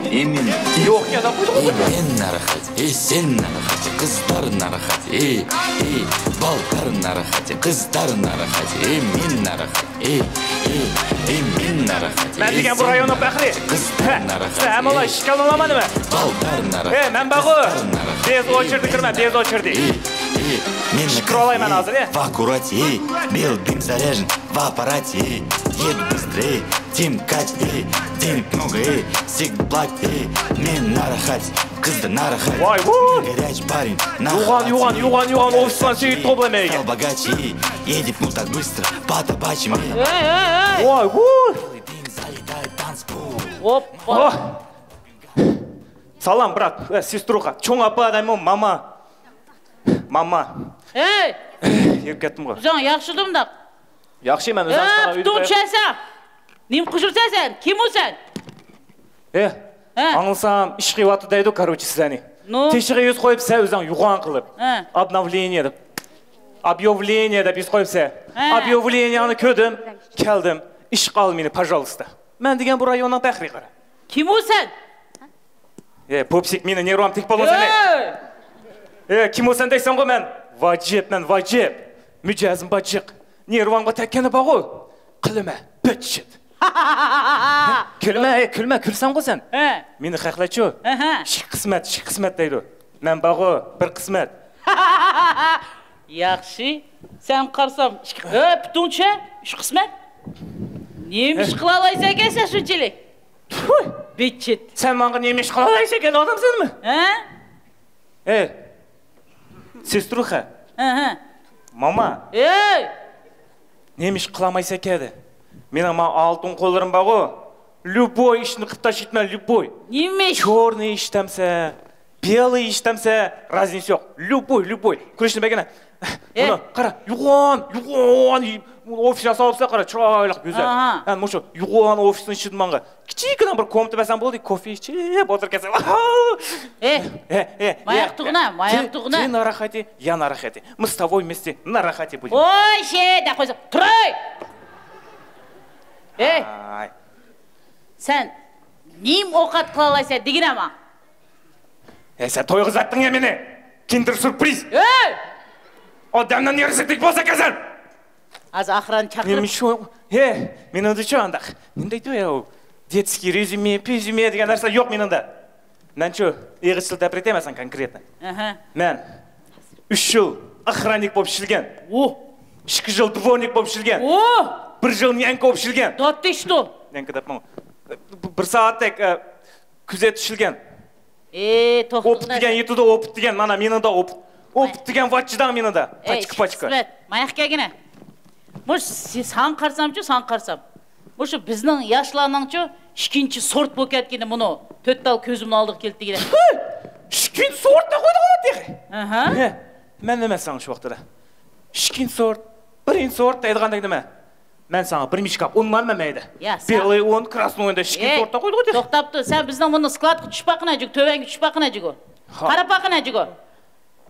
Именно десны. يوقكەن دەپ قويدىغۇ. مەن ناراھەت، ئەي سەن ناراھەت، قىزلار ناراھەت، ئەي، ئەي، بالىلار ناراھەت، قىزلار ناراھەت، ئەي مەن ناراھەت. ئەي، ئەي، ئەي، مەن ناراھەت. مەن دېگەن بۇ رايوننىڭ پەخرى. قىزلار ناراھەت. سەن ھەممىلا ئىشىك ئالدىڭلارمۇ نېمە؟ بالىلار ناراھەت. ئەي، مەن بارغۇ. بىز ئوچېردى كىرمە، بىز ئوچېردى. ئەي، ئەي، مەن كىرىۋالايمەن ھازىر، ئەي. В аккурате، بىلدىم زارяжен в аппарате. Еду быстрее, чем катит, денег много, всегда платит. مەن ناراھەت. قىزلار ناراھەت. ۋاي، ۋۇ! مەن горячий парень. يوغان، يوغان، يوغان، يوغان، ئوفىسلار سېيىت توپلىمايدىكەن. Стал богаче, едет ну так быстро, по табачьему. ۋاي، ۋۇ! Целый день залетает в танцпол. ھوپپا. سلام، брат، سېستروخا، چوڭ ئاپا دەيمۇ، ماما. ماما. ھەي! يۈرۈپ كەتتىمغۇ. ئۆزۈڭ ياخشىدۇ مۇنداق. ياخشى، مەن ئۆزۈم ئە، ئاشخانا ئۆيدە پۇتۇڭ چۈشەرسە، نېمە قىلىسەن سەن؟ كىم ئۇ سەن؟ ئە، ھە. ئاڭلىسام ئىش قىلىۋاتىدۇ دەيدۇ، كاروچى سىلەرنى. نو. تېشىغا يۈز قويۇپ سەن ئۆزۈڭ يوغان قىلىپ. ھە. Обновление دەپ. Объявление دەپ يۈز قويۇپ سەن. ھە. Объявлениеңنى كۆردۈم، كەلدىم. ئىشقا ئال مېنى، пожалуйста. مەن دېگەن بۇ رايوننىڭ پەخرى قارا. كىم ئۇ سەن؟ ئە، پۇپسىك، مېنى نېرۋام تېگىپ بولغان سەن. ئە، كىم ئۇ سەن دەيسەنغۇ مەن؟ ۋاجىپ، مەن ۋاجىپ. مىجەزىم باجىق. نېرۋامغا تەگكەننى بارغۇ. قىلىمە، بىت شىت. كۈلمە، ئەي، كۈلمە، كۈلسەڭغۇ سەن. ھە. مېنى خەقلەرچۇ، ئەھە، ئىككى قىسمەت، ئىككى قىسمەت دەيدۇ. مەن بارغۇ، بىر قىسمەت. ياخشى. سەن قارىسام، ئىككى، ھە، پۇتۇڭ چۈشە، ئۈچ قىسمەت. نېمە ئىش قىلالايسەن ئەكەن سەن شۇنچىلىك؟ تفۇ! بىتچىت. سەن ماڭا نېمە ئىش قىلالايسەن ئەكەن، ئادەمسەنمۇ؟ ھە؟ ئەي، سېستروخا. ھە، ھە. ماما. ئەي! نېمە ئىش قىلالمايسەن ئەكەن دە؟ مېنىڭ مانا ئالتۇن قوللىرىم بارغۇ. لوبوي ئىشنى قىلىپ تاشلايتتىم لوبوي. نېمە ئىش؟ چورنىي ئىشتەمسە، بېلىي ئىشتەمسە، رازنىسى يوق. لوبوي، لوبوي. كۈلۈشنى بەرگىنە. ئە؟ مانا قارا، يوغان، يوغان ئوفىس ياساپسىلەر، قارا، چىرايلىق، گۈزەل. ئاھا. ھە، مۇشۇ يوغان ئوفىسنىڭ ئىچىدە ماڭا كىچىككىنە بىر كومناتا بەرسەڭ بولدى، كوفې ئىچىپ ئولتۇرۇپ كەتسەڭ. ئە؟ ھە، ھە، ماياق تۇغنە، ماياق تۇغنە. تى ناراھەتى، يا ناراھەتى. Мы с тобой вместе ناراھەتى بولىمىز. ۋوي، شې دەپ قويسا، تۇراي! ئەي! ئاي. سەن نېمە ئوقەت قىلالايسەن دېگىنە ماڭا. ئەي، سەن تويغۇزاتتىڭ يا مېنى. كىندېر سۈرپرىز. ئەي! ئادەمنىڭ نېرۋىسى تىك بولسا كەسەل. ھازىر ئاخرانى چاقىرىپ. نېمە شۇ؟ ھە، مېنىڭدىچۇ ئانداق. نېمە دەيدۇ يا ئۇ؟ دېتسكىي رېزيۇمې، پېزيۇمې دېگەن نەرسە يوق مېنىڭدە. مەنچۇ، ئېغىز تىل دەپ بېرەي مەسىلەن كونكرېتنى. ئەھە. مەن ئۈچ يىل ئاخراننىك بولۇپ ئىشلىگەن. ئۇھ. ئىككى يىل دۋورنىك بولۇپ ئىشلىگەن. ئۇھ. بىر يىل نيانكا بولۇپ ئىشلىگەن. داتتى ئىشتۇ. نيانكا دەپمۇ. بىر سائەتتەك، ئە، كۆزەتىشىلگەن. ئېي، توختىغىن ئوپۇت دېگەن ئەسەن. يېتىدۇ، ئوپۇت دېگەن، مانا مېنىڭدا ئوپۇت. ئوپۇت دېگەن ۋاچچىداڭ مېنىڭدا. ئېي، پاچكا، پاچكا. قىسمەت. ماياق كەلگىنە. مۇشۇ ساڭا قارىسامچۇ، ساڭا قارىسام. مۇشۇ بىزنىڭ ياشلارنىڭچۇ ئىككىنچى سورت بولۇپ كەتكىنى مۇنۇ تۆت تال كۆزۈمنىڭ ئالدىغا كېلىپ دېگىنە. ئىككىنچى سورت دەپ قويدۇڭ تېخى. ئەھە. ھە، مەن نېمە ساڭا شۇ ۋاقىتتا؟ ئىككىنچى سورت، بىرىنچى سورت دەيدىغاندەك نېمە؟ مەن ساڭا بىر مىشكاپ ئۇن بارمۇ مەيدە؟ يا، سەن بېلىي ئۇن، كراسنوي ئۇن دەپ ئىككى ئېي، سورتتا قويدۇق دېدى. توختاپ تۇر، سەن بىزنىڭ مۇنۇ سكلادقا چۈشۈپ باققىنا جۇ، تۆۋەنگە چۈشۈپ باققىنا جۇ. ھا. قاراپ باققىنا جۇ.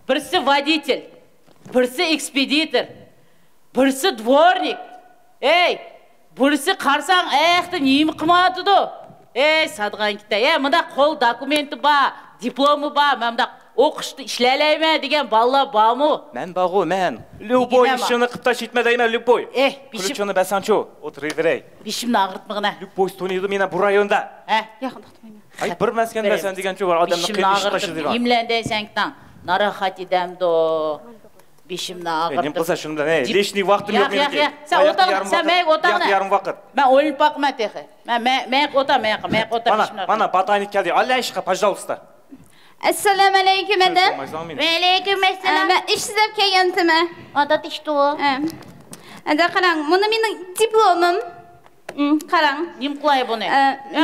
بىرسى ۋودىتېل، بىرسى ئېكسپېدىتور، بىرسى دۋورنىك. ئەي، بىرسى قارىساڭ ئەختە نېمە قىلمايۋاتىدۇ؟ ئەي، سادىغان كېتە. ئەي، مۇنداق قول دوكۇمېنتى بار، دىپلومى بار، مەن مۇنداق ئوقۇشتا ئىشلەيلەيمەن دېگەن بالىلار بارمۇ؟ مەن بارغۇ، مەن. ليۇبوي ئىشىڭنى قىلىپ تاشلايتتىمەن دەيمەن، ليۇبوي. ئېھ، بېشىم. كۇلۇچىڭنى بەرسەڭچۇ، ئولتۇرۇۋېرەي. بېشىمنى ئاغرىتمىغىنە. ليۇبوي تونۇيدۇ مېنى بۇ رايوندا. ھە؟ ياق، توختىمايمەن. ئاي، بىر مەسكەن بەرسەم دېگەنچۇ، بار ئادەمنى قىينىشقا تاشلىدى. نېمىلەن دەيسەن كىتاڭ؟ ناراھەت ئىدەمدۇ؟ بېشىمنى ئاغرىتىپ. نېمە قىلسا شۇنى بىلەن، ھەي، لىشنىي ۋاقتىم يوق مېنىڭكى. ياق، ياق، سەن ئولتۇر، سەن مەيگە ئولتۇر. ياق، يارىم ۋاقىت. مەن ئويلىنىپ باقىمەن تېخى. مەن، مەن، مەيگە ئولتۇر، مەيگە، مەيگە ئولتۇر، مانا، بېشىمنى مانا، ئاغرىتىپ. باتاينىك كەلدى. ئاللا ئىشقا، пожалуйста. ئەسسالامۇ ئەلەيكۇم، ئەدەم. ۋەئەلەيكۇم ئەسسالام. مەن ئىش ئىزدەپ كەلگەنتىمەن. ئادەت ئىشتۇ. ئەدە قاراڭ، مۇنۇ مېنىڭ دىپلومۇم. قاراڭ. نېمە قىلاي بۇنى؟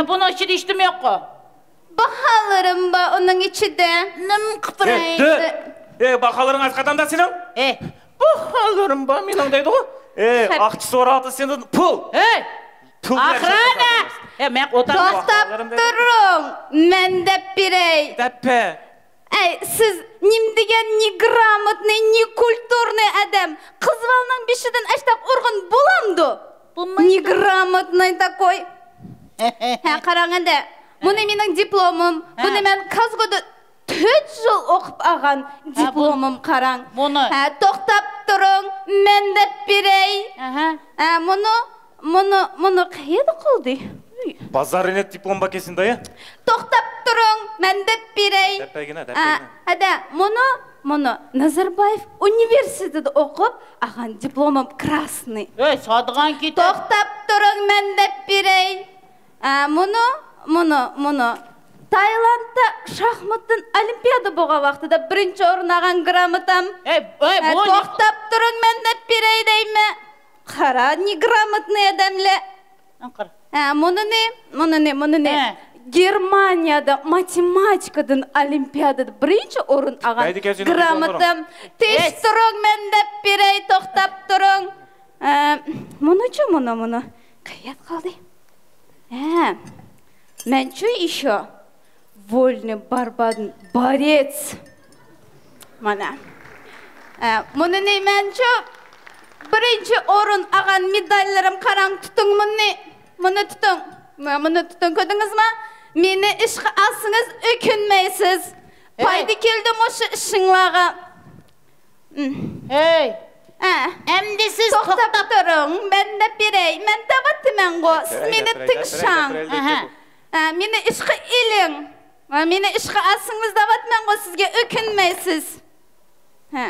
بۇنىڭ ئىچىدە ھېچنېمە يوققۇ. باھالىرىم بار ئۇنىڭ ئىچىدە. نېمە قىپىراي؟ ئەي، باھالىرىڭ ئەسقاتامدا سېنىڭ؟ ئەي. باھالىرىم بار مېنىڭ دەيدىغۇ. ئەي، ئاقچا سوراقتا سېنىڭ پۇل. ئەي. پۇل بىلەن ئاخىرى. ئەي، مەن ئولتۇرماي. توختاپ تۇرۇڭ، مەن دەپ بېرەي. دەپ بەر. ئەي، سىز نېمە دېگەن نېگراموتنى، نېكۇلتۇرنى ئادەم. قىز بالىنىڭ بېشىدىن ئاشتاق ئۇرغىن بولامدۇ؟ بولمايدۇ. نېگراموتنى تاكوي. ھە، قاراڭ ئەندى. مۇنى مېنىڭ دىپلومۇم. بۇنى مەن كازگودا تۆت يىل ئوقۇپ ئالغان دىپلومۇم، قاراڭ. ھە، توختاپ تۇرۇڭ، مەن دەپ بېرەي. ھە، مۇنۇ، مۇنۇ، مۇنۇ قەيەردە قالدى؟ بازار ئىنەت دىپلوم بار كەسىن دايا. توختاپ تۇرۇڭ، مەن دەپ بېرەي. دەپ بەرگىنە، دەپ بەرگىنە. ھەدە، مۇنۇ، مۇنۇ نازاربايېف ئۇنىۋېرسىتېتىدا ئوقۇپ ئالغان دىپلومۇم، كراسنىي. ئۆي، سادىغان كېتىپ. توختاپ تۇرۇڭ، مەن دەپ بېرەي. ئە، مۇنۇ، مۇنۇ، مۇنۇ. تايلاندتا شاھماتتىن ئولىمپىيادا بولغان ۋاقتىدا بىرىنچى ئورۇن ئالغان گراموتام. ئەي، ئەي، ئە، بۇ نېمە؟ توختاپ تۇرۇڭ، مەن دەپ بېرەي دەيمەن. قارا، نېگراموتنى ئادەملەر. ھە، مۇنىنى، مۇنىنى، مۇنىنى. ھە. گېرمانىيەدە ماتېماتىكىدىن ئولىمپىيادىدا بىرىنچى ئورۇن ئالغان گراموتام. تىز تۇرۇڭ، مەن دەپ بېرەي، توختاپ تۇرۇڭ. ئە، مۇنۇچۇ، مۇنۇ، مۇنۇ. قەيەردە قالدى؟ ھە. مەنچۇ ئىشو. Вольный борьбадан борец. مانا. ئە، مۇنىنى مەنچۇ بىرىنچى ئورۇن ئالغان مېداللىرىم، قاراڭ، تۇتۇڭ مۇنى. مۇنى تۇتۇڭ. مۇ-، مۇنى تۇتۇڭ، كۆردىڭىزمۇ؟ مېنى ئىشقا ئالسىڭىز ئۆكۈنمەيسىز. پايدا كەلدى مۇشۇ ئىشىڭلارغا. ھەي! ئە. ئەمدى سىز توختاپ تۇرۇڭ، مەن دەپ بېرەي، مەن دەۋاتىمەنغۇ، سىز مېنى تىڭشاڭ. ئە، مېنى ئىشقا ئېلىڭ. ھە، مېنى ئىشقا ئالسىڭىز دەۋاتىمەنغۇ، سىزگە ئۆكۈنمەيسىز. ھە.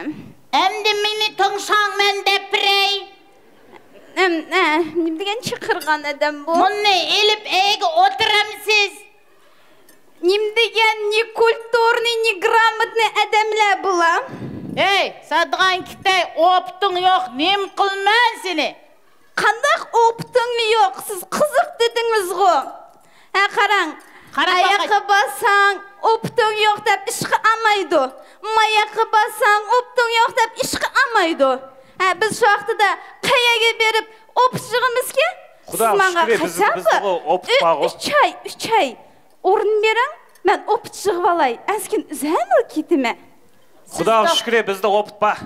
ئەمدى مېنى تىڭشاڭ، مەن دەپ بېرەي. ئەم، ئە، نېمە دېگەن چىقىرغان ئادەم بۇ؟ مۇنى ئېلىپ ئۆيگە ئولتۇرامسىز؟ نېمە دېگەن نېكۇلتۇرنى، نېگراموتنى ئادەملەر بۇلار؟ ھەي، سادىغان كىتەي، ئوپىتىڭ يوق، نېمە قىلىمەن سېنى؟ قانداق ئوپىتىڭ يوق؟ سىز قىزىق دېدىڭىزغۇ. ھە، قاراڭ. قاراپ باقاي. ئاياققا بارساڭ، ئوپىتىڭ يوق دەپ ئىشقا ئالمايدۇ. ماياققا بارساڭ، ئوپىتىڭ يوق دەپ ئىشقا ئالمايدۇ. ھە، بىز شۇ ۋاقتىدا قەيەرگە بېرىپ ئوپىت يىغىمىزكى؟ سىز ماڭا قاچان بىر ئۈچ ئاي، ئۈچ ئاي ئورۇن بېرىڭ، مەن ئوپىت يىغىۋالاي، ئەنسىكىن ئۆزۈملا كېتىمەن. خۇداغا شۈكرى، بىزدە ئوپىت بار.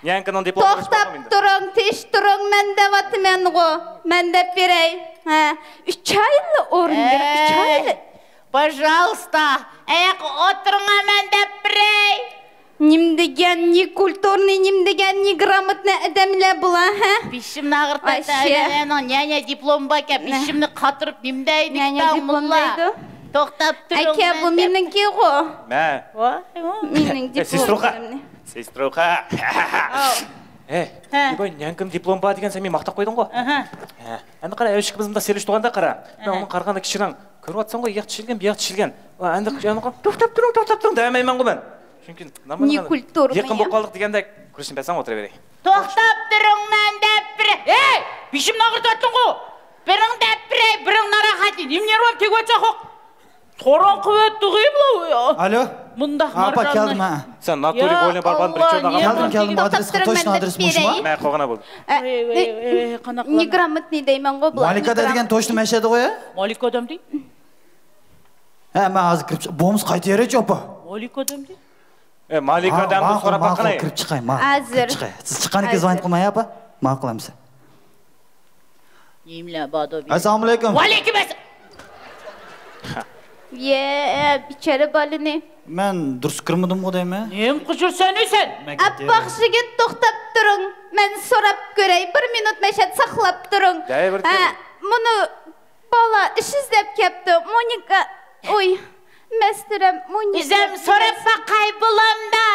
نيانكىنىڭ دىپلومى. توختاپ تۇرۇڭ، تىز تۇرۇڭ، مەن دەۋاتىمەنغۇ، مەن دەپ بېرەي. ھە، ئۈچ ئايلا ئورۇن بېرىڭ، ئۈچ ئايلا. پاژالىستا، ئاياققا ئولتۇرۇڭ، مەن دەپ بېرەي. نېمە دېگەن نېكۇلتۇرنى، نېمە دېگەن نېگراموتنى ئادەملەر بۇلار، ھە؟ بېشىمنى ئاغرىتمايسەن، ئاشۇ. ئەنە، نيانا دىپلومى باركەن، بېشىمنى قاتۇرۇپ نېمە دەيدىكتا مۇللا. توختاپ تۇرۇڭ، ئاكا، بۇ مېنىڭكىغۇ. مە. ۋاي، ۋاي. مېنىڭ دىپلوملىرىمنى. سېستروخا. سېستروخا. ئەي، ھە. ئىباي، نيانكىم دىپلوم بار دېگەن، سەن مېنى ماختاپ قويدۇڭغۇ. ئەھە. ھە. ئەمدى قارا، ئەۋشىكىمىز مۇنداق سېلىشتۇرغاندا قارا. مەن ئۇنىڭغا قارىغاندا كىشىنىڭ كۆرۈۋاتساڭغۇ، ياق چىشىلگەن، بۇ ياق چىشىلگەن. ئەمدى، توختاپ تۇرۇڭ، توختاپ تۇرۇڭ دەۋەرمەيمەنغۇ مەن. چۈنكى نېكۇلتۇر يېقىن بولۇپ قالدۇق دېگەندەك كۈرسىنى بەرسەڭ ئولتۇرۇۋېرەي. توختاپ تۇرۇڭ، مەن دەپ بېرەي. ھەي! بېشىمنى ئاغرىتىۋەتتىڭغۇ. بىرىڭ دەپ بېرەي، بىرىڭ ناراھەت. نېمە نېرۋام تېگىۋاتسا خوق. قاراڭ قىلىۋەتتى غىبلا. ئالو. مۇنداق ئاپا، كەلدىم ھە. سەن ناتورىي ۋولنى بارغان بىرىنچى ئورۇن ئالغان. كەلدىم، كەلدىم، ئادرېسقا توشنا ئادرېسقا مۇشۇما. مە قوغنا بولدى. نېگراموتنى دەيمەنغۇ بۇلار. مالىكا دېگەن توشنا مەشەدىغۇ يا. مالىكا ئادەمدى. ھە، مەن ھازىر كىرىپ چىق-، بومۇس قايتا يەرگە چوپا. مالىكا ئادەمدى. ئە، مالىكا ئادەمدىن سوراپ باققىنا. كىرىپ چىقاي، ماقۇل. ھازىر. كىرىپ چىقاي. سىز چىققاندىن كېيىن زاڭ قىلماي ئاپا. ماقۇل ئەمسە. نېمىلەر بار دەپ. ئەسسالامۇئەلەيكۇم. ۋەئەلەيكۇم ئەسسالام. يە، بىچارە بالىنى. مەن دۇرۇس كىرمىدىمغۇ دەيمەن. نېمە قىلىسەن سەن؟ ئاپئاق يىگىت، توختاپ تۇرۇڭ. مەن سوراپ كۆرەي. بىر مىنۇت مەشەدە ساقلاپ تۇرۇڭ. ھە، مۇنۇ بالا ئىش ئىزدەپ كەپتۇ. مونىكا، ئۇي، مەستۇرەم، مونىكا. ئۆزۈم سوراپ باقاي بولامدا.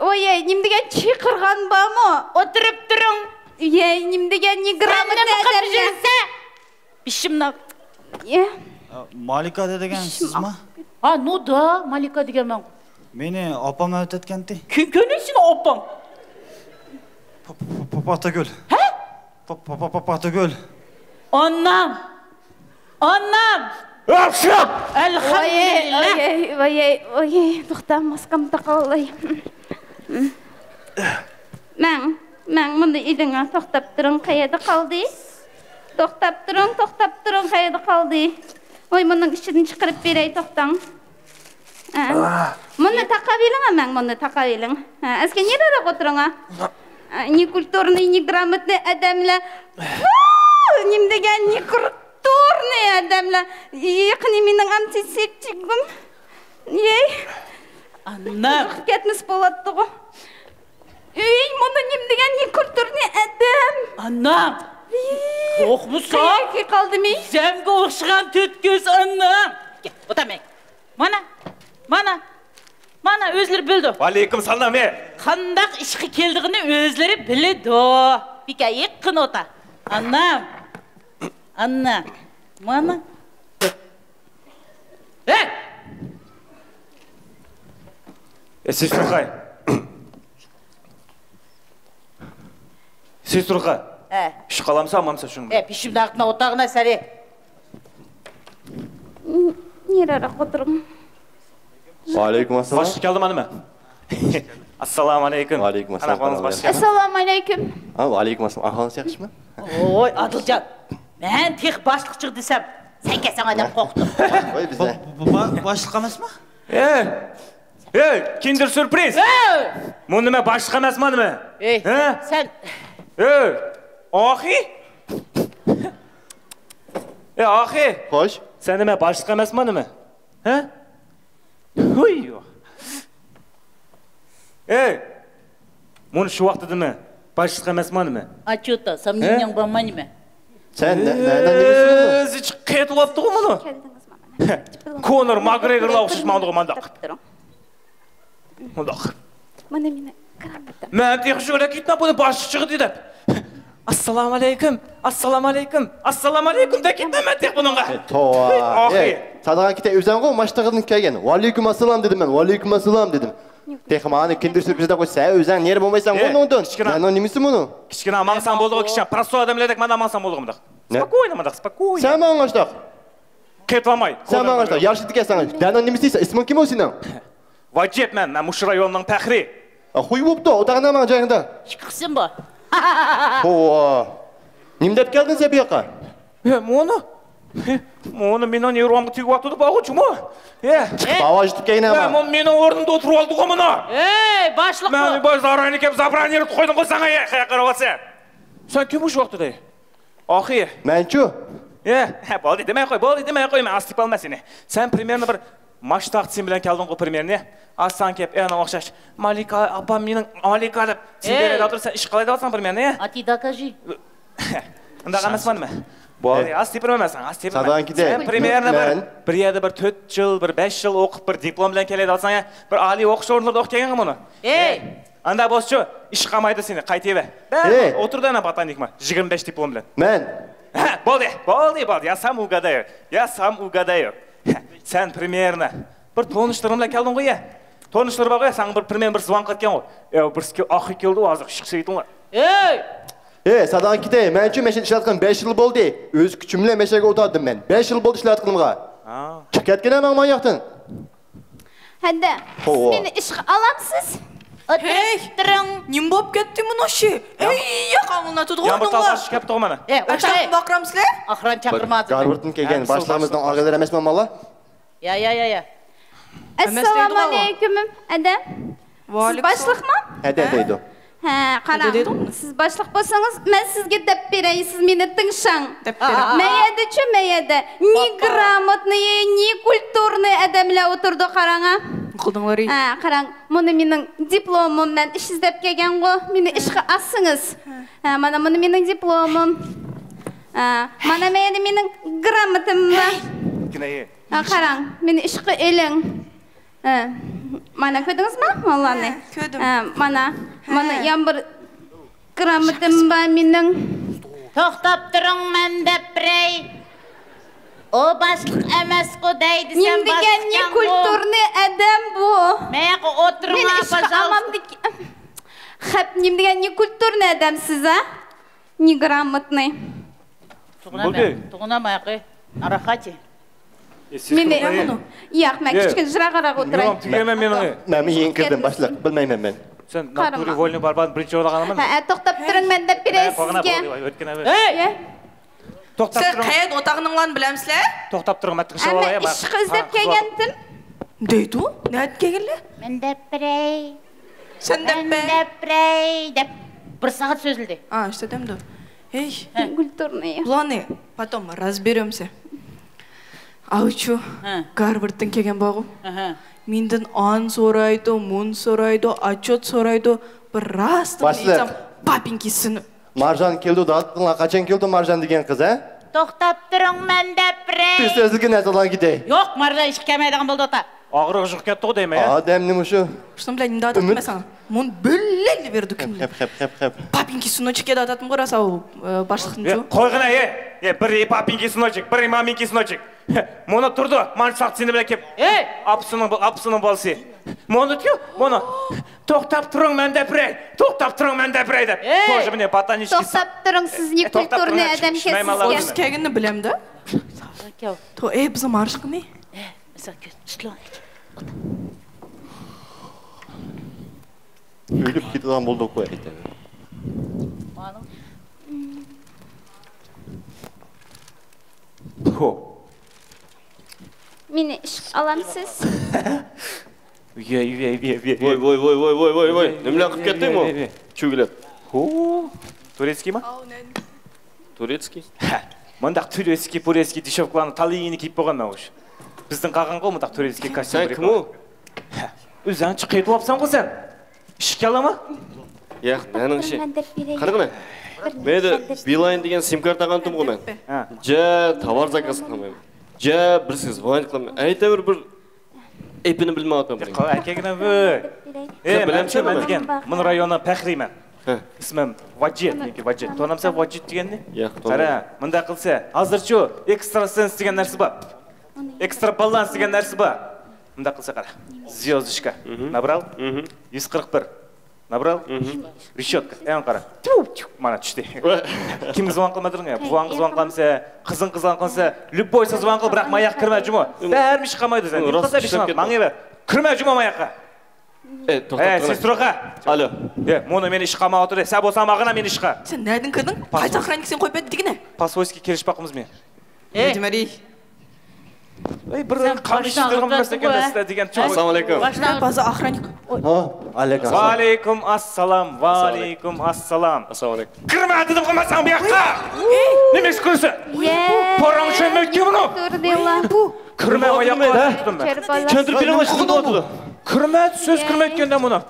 ۋايەي، نېمە دېگەن چىقىرغان بارمۇ؟ ئولتۇرۇپ تۇرۇڭ. يەي، نېمە دېگەن نېگراموتنى ئادەملەر. بېشىمنى. يە. مالىكا دېگەن سىزما؟ ھا، نۇدا، مالىكا دېگەنمەن. مېنى ئاپام ئەۋەتەتكەنتى. كىم كۆرۈن سېنى ئاپاڭ؟ پا-، پا-، پا-، پاتاگۈل. ھە؟ پا-، پا-، پا-، پا-، پاتاگۈل. ئانام! ئانام! ئەلھەمدۇلىللا! ۋايەي، ۋايەي، ۋايەي، توختا، ماسكامنى تاقاۋالاي. مەڭ، مەڭ، مۇنى ئېلىڭ، توختاپ تۇرۇڭ، قەيەردە قالدى؟ توختاپ تۇرۇڭ، توختاپ تۇرۇڭ، قەيەردە قالدى؟ ۋاي، مۇنىڭ ئىچىدىن چىقىرىپ بېرەي، توختاڭ. ھە. مۇنى تاقاۋېلىڭ، مەڭ، مۇنى تاقاۋېلىڭ. ھە، ئەسكى نېرىراق ئولتۇرۇڭ، ھە. نېكۇلتۇرنىي، نېگراموتنىي ئادەملەر. نېمە دېگەن نېكۇلتۇرنىي ئادەملەر. يېقىنى مېنىڭ ئامچى سېچىگۇم. يەي. ئانام. چىقىپ كەتمىسە بولاتتىغۇ. ئۆي، مانا نېمە دېگەن نېكۇلتۇرنىي ئادەم. ئانام. قورقمىسا. قەيەرگە قالدىمى؟ زەمگە ئوخشىغان تۆت كۆز ئانام. كەل، ئولتۇرماي. مانا، مانا، مانا ئۆزلىرى بىلىدۇ. ۋەئەلەيكۇم سالام، ئە. قانداق ئىشقا كېلىدىغىنى ئۆزلىرى بىلىدۇ. بىكە يېقىن ئولتۇر. ئانام. ئانام. مانا. ھەي! ئە، سىز تۇرغاي. سىز تۇرغا. ھە. ئىش قالامسا، ئالمامسا شۇنى. ئە، بېشىمنى ئاغرىتما، ئولتۇرغىنا سەرى. نېرىراق ئولتۇرۇڭ. ۋەئەلەيكۇم ئەسسالام. باشلىق كەلدىما نېمە؟ ئەسسالامۇئەلەيكۇم. ۋەئەلەيكۇم ئەسسالام. ئەسسالامۇئەلەيكۇم. ئا، ۋەئەلەيكۇم ئەسسالام. ئەھۋالىڭىز ياخشىمۇ؟ ۋوي، ئادىلجان. مەن تېخى باشلىق چىقتى دېسەم، سەن كەلسەڭ ئادەم قورقىدۇ. ۋوي، بىزنى. با-، با-، با-، باشلىق ئەمەسمۇ؟ ئە! ئەي، كىندېر سۈرپرىز! ئەي! بۇ نېمە، باشلىق ئەمەسما نېمە؟ ئەي، ھە؟ سەن. ئەي، ئاخى! ئەي، ئاخى! خوش. سەن نېمە، باشلىق ئەمەسما نېمە؟ ھە؟ ھۇي! ئەي! مۇنۇ شۇ ۋاقتىدىمۇ باشلىق ئەمەسما نېمە؟ ئاچۇتا، سامنىڭ بارما نېمە؟ سەن نە-، نە-، نە-، نېمىسى بۇ؟ ئۆزى چىقىپ كېتىۋاپتىغۇ مۇنۇ. كونور ماگرېگورغا ئوخشاش ماڭىدىغۇ مانداق. مۇنداق. مانا مېنى كارامەتتە. مەن تېخى شۇ يەردە كېتىمەن، بۇنى باشلىق چىقتى دەپ. ئەسسالامۇئەلەيكۇم، ئەسسالامۇئەلەيكۇم، ئەسسالامۇئەلەيكۇم دەپ كېتىمەن مەن تېخى بۇنىڭغا. ئەي، توۋا. ئاخىر. ئەي، سادىغان كېتەي، ئۆزەڭغۇ ماشتىغىدىن كەلگەن. ۋەئەلەيكۇم ئەسسالام دېدىم مەن، ۋەئەلەيكۇم ئەسسالام دېدىم. تېخى ماڭا كىندېر سۈرپرىز دەپ قويسا، سەن ئۆزەڭ نېرى بولمايسەنغۇ ئۇنىڭدىن. كىچىككىنە. مەننىڭ نېمىسى بۇنىڭ؟ كىچىككىنە ماڭساڭ بولدىغۇ، كىچىككىنە. پروستو ئادەملەردەك مانا ماڭساڭ بولدىغۇ مۇنداق. نە؟ سپوكوينو مۇنداق، سپوكوينو. سەن ماڭا ئاشتاق. قېتىۋالماي. سەن ماڭا ئاشتاق. ياخشى دېگەنسەن. دەنىڭ نېمىسى دەيسەن؟ ئىسمىڭ كىم ئۇ سېنىڭ؟ ۋاجىپ مەن، مەن مۇشۇ رايوننىڭ پەخرى. ئا، خۇي بوپتۇ، ئوتاقنى ماڭا جايىڭدا. ئىككى قىسىم بار. ھوۋا. نېمە دەپ كەلدىڭ سەن بۇ ياققا؟ ھە، مۇنۇ. ھە، مۇنۇ مېنىڭ نېرۋامغا تېگىۋاتىدۇ، بارغۇچۇمۇ. ھە. ئاۋاز يېتىپ كەينە ھە، ماڭا. مۇ-، مېنىڭ ئورنۇمدا ئولتۇرۇۋالدىغۇ مۇنۇ. ئەي، باشلىق ھە، بۇ. بۇ زاراينى كەپ زاپراننى يېرىپ قويدۇڭغۇ ساڭا، يا، قاراۋاتسەن. سەن كىم مۇشۇ ۋاقتىدا؟ ئاخى. مەنچۇ؟ يە، ھە، بولدى، دېمەي قوي، بولدى، دېمەي قوي، مەن ئاستىپ ئالماس سېنى. سەن پرېميېرنى بىر ماشتاق سېنى بىلەن كەلدىڭغۇ پرېميېرنى. ئاستاڭ كەپ، ئېنىڭ ئوخشاش. مالىكا، ئاپام مېنىڭ مالىكا دەپ سېنى ئەي! بېرەيدۇ ئولتۇرسا، ئىش قىلايدۇ ئالساڭ پرېميېرنى. ئاتى داكاژى. ئۇنداق ئەمەسمۇ نېمە؟ بولدى، ئاستىپ بېرىمەن مەن ساڭا، ئاستىپ بېرىمەن. سادان كېتەي. سەن پرېميېرنى بىر، مەن بىر يەردە بىر تۆت يىل، بىر بەش يىل ئوقۇپ، بىر دىپلوم بىلەن كەلەيدۇ ئالساڭ يا، بىر ئالىي ئوقۇش ئورۇنلىرىدا ئوقۇپ كەلگەنغۇ مۇنۇ. ئەي! ئانداق بولسىچۇ، ئىش قالمايدۇ سېنى، قايتىۋەر. بەر، ھەي! ئولتۇر دە ئانا باتانىكما، يىگىرمە بەش دىپلوم بىلەن. مەن. ھە، بولدى، بولدى، بولدى. يا سام ئۇگادايو، يا سام ئۇگادايو. ھە، سەن پرېميېرنى بىر تونۇشلىرىڭ بىلەن كەلدىڭغۇ يە. تونۇشلىرى بارغۇ يە، ساڭا بىر پرېميېرنى بىر زۇۋان قىلىۋەتكەنغۇ. يا، بىرسى كېلىپ، ئاخىرى كېلىدۇ، ھازىر ئىشقا سېلىۋېتىڭلار. ھەي! ھەي، ساداغا كېتەي، مەنچۇ مەشىنە ئىشلەتكىنىم بەش يىل بولدى. ئۆز كۈچۈم بىلەن مەشىنىگە ئولتۇردۇم مەن. بەش يىل بولدى ئىشلەتكىنىمغا. ھا. چىقىپ كەتكىنە ماڭا ماياقتىن. ھەدە، سىز توۋا. مېنى ئىشقا ئالامسىز؟ ھەي! ئولتۇرۇپ تۇرۇڭ. نېمە بولۇپ كەتتى مۇنۇ ئىشى؟ يام-، ئەي، ياق، ئاڭلىناتىدىغۇ يامغۇر ئادەملەر. تاغداش كەپ تۇرغان مانا. ئە، ئاشتاق ئولتۇر. باقرامسىلەر؟ ئاخران چاقىرمادى. گارۋاردتىن كەلگەن يا، باشلىقىمىزنىڭ ئاغىلىرى ئەمەسمۇ مالا؟ يا، يا، يا، يا. ئەمەس دەيدىغۇ. ئەسسالامۇئەلەيكۇم، ئادەم. سىز ۋەئەلەيكۇم باشلىقمۇ؟ ھەدە دەيدۇ. ھە، قاراڭ، ھەدە دەيدۇ. سىز باشلىق بولسىڭىز، مەن سىزگە دەپ بېرەي، سىز مېنى تىڭشاڭ. دەپ بېرىڭ. مەيەدىچۇ، مەيەدە. نېگراموتنىي، نېكۇلتۇرنىي ئادەملەر ئولتۇرىدۇ، قاراڭ ھە. قىلدىڭلار. ھە، قاراڭ، مۇنۇ مېنىڭ دىپلومۇم، مەن ئىش ئىزدەپ كەلگەنغۇ، مېنى ئىشقا ئالسىڭىز. ھە، مانا مۇنۇ مېنىڭ دىپلومۇم. ھە، مانا مەيەدە مېنىڭ گرامماتىم بار. ھە، قاراڭ، مېنى ئىشقا ئېلىڭ. ھە. مانا كۆردىڭىزمۇ ماللارنى؟ ھە، كۆردۈم. ھە، مانا، ھە. مانا يەنە بىر گرامماتىم بار مېنىڭ. توختاپ تۇرۇڭ، مەن دەپ بېرەي. ئۇ باشلىق ئەمەسقۇ دەي دېسەم، نېمە دېگەن باشلىقكەنغۇ. نېكۇلتۇرنى ئادەم بۇ. مەيەقى ئولتۇرۇڭ، مېنى ئىشقا پاژالىستا. ئالمامدىكى. خەپ نېمە دېگەن نېكۇلتۇرنى ئادەم سىز، ھە؟ نېگرامموتنى. بولدى. تۇغۇنام مەيەقى. ئاراقاچى. مېنى، ياق، مەن كىچىككىنە يىراقراق ئولتۇراي. يوق، تۈگىمەن مېنىڭ. مەن يېڭى كىردىم، باشلىق. بىلمەيمەن مەن. سەن ناتۇرى ۋولنى باربان بىرىنچى بولغان ئادەممەن. ھە، توختاپ تۇرۇڭ، مەن دەپ بېرەي سىزگە. توختاپ سەن تۇرۇڭ. قەيەردە ئولتۇرغىنىڭلارنى بىلەمسىلەر؟ توختاپ تۇرۇڭ، مەن تىڭشاپ ئالاي. مەن ئىشقا ئىزدەپ كەلگەنتىم. دەيدۇ؟ نەدىن كەلگەنلەر؟ مەن دەپ بېرەي. سەن دەپ بەر. مەن دەپ بېرەي دەپ بىر سائەت سۆزلىدى. ئا، ئىشتە دەمدۇ. ھېي. ھە. گۈلتۇرنى. بۇلارنى پاتوم رازبېرىمسە. ئاۋچۇ، ھە. گارۋاردتىن كەلگەن بارغۇ. ئەھە. مېندىن ئان سورايدۇ، مۇن سورايدۇ، ئاتچوت سورايدۇ. بىر راستىنى باشلىق. ئېيتسام، پاپىنكىسىنى. مارجان كېلىدۇ، دادىتىڭلار قاچان كېلىدۇ مارجان دېگەن قىز، ھە؟ توختاپ تۇرۇڭ، مەن دەپ بېرەي. بىر سۆزلىگىن ئەزالان گىدەي. يوق، مارجان ئىشقا كەلمەيدىغان بولدى ئاتا. ئاغرىق يۇقۇپ كەتتىغۇ دەيمەن، ھە؟ ئادەمنى مۇشۇ. شۇنىڭ بىلەن نېمە دەۋاتىمەن ساڭا؟ مۇنى بۆلەيلى بېرىدۇ كۈندە. خەپ، خەپ، خەپ، خەپ. پاپىنكى سۇنۇچىك دەۋاتاتتىمغۇ راسا ئۇ، ئە، باشلىقنىچۇ. قويغىنا، ھە، ھە، بىر پاپىنكى سۇنۇچىك، بىر مامىنكى سۇنۇچىك. مۇنى تۇردى، مانا ساقچىنى بىلەن كېلىپ. ئەي! ئاپىسىنىڭ، ئاپىسىنىڭ بالىسى. مۇنى تۇ، مۇنى. توختاپ تۇرۇڭ، مەن دەپ بېرەي. توختاپ تۇرۇڭ، مەن دەپ بېرەي دەپ. ئەي! توختاپ تۇرۇڭ، سىزنى كۈلتۈرنى ئادەم كەسكەن. كەلگىنىنى بىلەمدۇ؟ تو، ئەي، بىزنىڭ مارشقىمۇ؟ ئۆلۈپ كېتىدىغان بولدۇق قوي ئەيتەر. مېنى ئىشقا ئالامسىز؟ ۋوي، ۋوي، ۋوي، ۋوي، ۋوي، ۋوي. نېمىلەر قىلىپ كەتتىڭ بۇ؟ چۈگىلەپ. ھو. تۇرېتسكىيما؟ تۇرېتسكىي. ھە. مۇنداق تۇرېتسكىي، پۇرېتسكىي دېشوۋكىلارنى تالىيىنى كىيىپ بولغان ماۋۇش. بىزدىن قالغانغۇ مۇنداق تۇرېتسكىي كاستيۇم. سەن كىم ئۇ؟ ھە. ئۆزۈڭ چىقىپ كېتىۋاپسەنغۇ سەن. ئىشىك يالىمۇ؟ ياق، مېنىڭ ئىشى. قارىغىنا. مەيدە بىلاين دېگەن سىم كارتا ئالغانتىمغۇ مەن. ھە. جا تاۋار زاكاز قىلمايمەن. جا بىر سىز ۋاين قىلمايمەن. ئەيتەۋر بىر ئېپىنى بىلمەيۋاتىمەن. ياق، ئەركەكنىڭ بۇ. ئە، مەن بىلەمسەن مەن دېگەن. مۇنۇ رايوننىڭ پەخرىيمەن. ھە. ئىسمىم ۋاجىت، مېنىڭكى ۋاجىت. تونۇمسەن ۋاجىت دېگەننى؟ ياق، تونۇمايمەن. قارا، مۇنداق قىلسا، ھازىرچۇ ئېكسترا سېنس دېگەن نەرسە بار. ئېكسترا بالانس دېگەن نەرسە بار. مۇنداق قىلسا قارا. زيوزدىشكا. نابرال. يۈز قىرىق بىر. نابرال. رېشوتكا. ئەڭ قارا. تيۇ، تيۇ، مانا چۈشتى. كىمگە زۇۋان قىلمىدىڭ يا؟ بوۋاڭغا زۇۋان قىلامسەن، قىزىڭغا زۇۋان قىلامسەن، لۈببوي سىزغا زۇۋان قىل، بىراق ماياققا كىرمە جۇمۇ. بەرمىش قىلمايدۇ سەن. نېمە قىلسا بېشىڭ ماڭا بەر. كىرمە جۇمۇ ماياققا. ئەي، توختاپ تۇرۇڭ. سېستروخا. ئالو. ئە، مۇنۇ مېنى ئىشقا ئالمايۋاتىدۇ. سەن بولساڭ ماڭغىنا مېنى ئىشقا. سەن نەدىن كىردىڭ؟ قايسى ئاخراننىكى سېنى قويۇپ بەردى دېگىنە؟ پاسۋويسكىي كېلىشىپ باقىمىزمۇ؟ ئەي، جىمەرى. ئەي، بىر قامچا ئىشلىرىم بىلمەسلىك ئەمەس دېگەن چوڭ. ئەسسالامۇ ئەلەيكۇم. باشتا بازا ئاخراننىك. ھو، ئەلەيكۇم ئەسسالام. ۋەئەلەيكۇم ئەسسالام، ۋەئەلەيكۇم ئەسسالام. ئەسسالامۇ ئەلەيكۇم. كىرمە دېدىمغۇ مەن ساڭا بۇ ياققا. نېمە ئىش قىلىسەن؟ پاراڭ چۈشەنمەي كەتتىڭمۇ؟ كىرمە، ماياققا. چۈشەندۈرۈپ بېرىڭلار، شۇنداق ئولتۇرىدۇ. كىرمە، سۆز كىرمەيدىكەن مۇنۇ.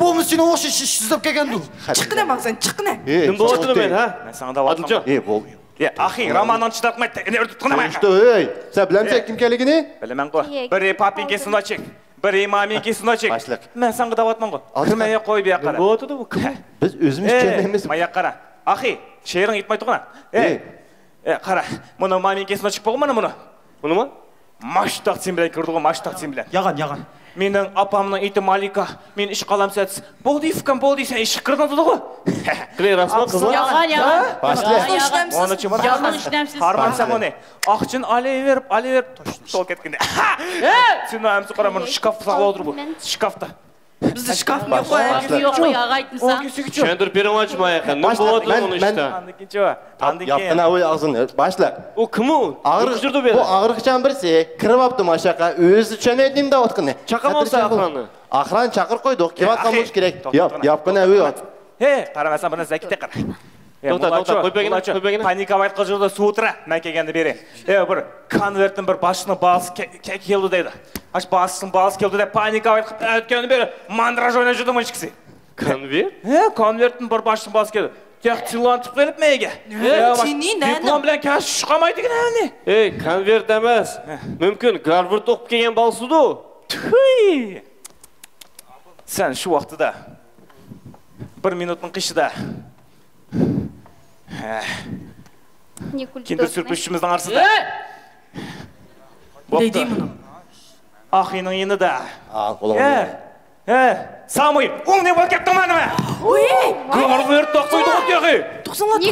بولمىسا سېنى ئوخشاش ئىش ئىزدەپ كەلگەندۇ. چىققىنە ماڭسەن، چىققىنە. نېمە بولۇۋاتىدۇ مەن، ھە؟ مەن ساڭا دەۋاتماڭغۇ. ئەي، بول. ئەي، ئاخى، راماننىڭ چىداتماي تېنى ئۆرتۈپ تۇرغىنى. ئىشتە، ئەي، سەن بىلەمسەن كىم كەلگىنى؟ بىلىمەنغۇ. بىرى پاپىنكى سىنوچىك، بىرى مامىنكى سىنوچىك. باشلىق. مەن ساڭا دەۋاتماڭغۇ. كىرمەي قوي بۇ ياققا. نېمە بولۇۋاتىدۇ بۇ؟ كىم؟ بىز ئۆزىمىز چۈشەنمەيمىز. ماياق قارا. ئاخى، شېئىرىڭ يېتمەيدۇ قانا. ئەي. ئە، قارا، مۇنۇ مامىنكى سىنوچىك بولغۇ مانا مۇنۇ. بۇنىمۇ؟ ماشتاق سېنىڭ بىلەن كىردىغۇ، ماشتاق سېنىڭ بىلەن. يالغان، يالغان. مېنىڭ ئاپامنىڭ ئېتى مالىكا، مېنى ئىشقا ئالامسەن دېسە، بولدى ئۇكام، بولدى، سەن ئىشقا كىرگىن دېدىغۇ. قېنى، راستمۇ قىزلار؟ يالغان، يالغان. ھە؟ باشلىق. ئۇنى چىمىر. يالغان ئىشلەمسىز. ھارمانسەن ئۇنى. ئاقچىنى ئالىۋېرىپ، ئالىۋېرىپ، توشۇپ كەتكىنى. سېنىڭ ئەمسە قارا، مۇنۇ شكاف ساقلاپ ئولتۇر بۇ. شكافتا. بىزدە شكاف يوق قوي. يوق قوي، ئاغا ئېيتمىسا. چۈشەندۈرۈپ بېرىڭلارچۇ ماياققا. نېمە بولۇۋاتىدۇ ئۇنىڭ ئىشتا؟ ئاندىن كېيىن چۇ. ئاندىن كېيىن. ياپقىنا ئۇي ئاغزىنى، باشلىق. ئۇ كىم ئۇ؟ ئاغرىق، بۇ ئاغرىقچان بىرسى. كىرىۋاپتۇ ماشۇ ياققا. ئۆزى چۈشەنمەيدۇ نېمە دەۋاتقىنىنى. چاقىرمامسەن ئاخراننى؟ ئاخران چاقىرىپ قويدۇق. كېلىۋاتقان بولۇشى كېرەك. ياپقىنا ئۆي. ھەي، قارىماسان بۇنى زەكىتە قارا. توختا، توختا، قويۇپ بەرگىنە، قويۇپ بەرگىنە. پانىكا ۋايت قىلىپ يۈرىدۇ، سۇترا، مەن كەلگەندىن بېرى. ھەي، بىر كونۋېرتتىن بىر باشلىقنىڭ بالىسى كە-، كە-، كېلىدۇ دەيدۇ. ئاشۇ بالىسىنىڭ بالىسى كېلىدۇ دەپ پانىكا ۋايت قىلىپ ئۆتكەندىن بېرى ماندراژ ئويناپ يۈردى مۇشۇ ئىككىسى. كونۋېرت؟ ھە، كونۋېرتتىن بىر باشلىقنىڭ بالىسى كېلىدۇ. تېخى تىللانتىپ قېلىپمۇ ئەگە؟ ھە، يا، چىنى نەدە؟ دىپلوم بىلەن كەش چىقالمايدىكەن ئەمدى. ئەي، كونۋېرت ئەمەس. ھە. مۇمكىن، گارۋارد ئوقۇپ كەلگەن بالىسىدۇ. تۈي! سەن شۇ ۋاقتىدا، بىر مىنۇتنىڭ قېشىدا، ھە، كىندېر سۈرپرىزىمىزنىڭ ئارىسىدا. ھە! بوپتۇ. دەيدىمۇ. ئاخىنىڭ يېنىدا. ھە، ھە، سامۇي، ئۇ نېمە بولۇپ كەتتىڭ نېمە؟ ۋۇي! گارۋارد تاقىيدىغۇ تېخى.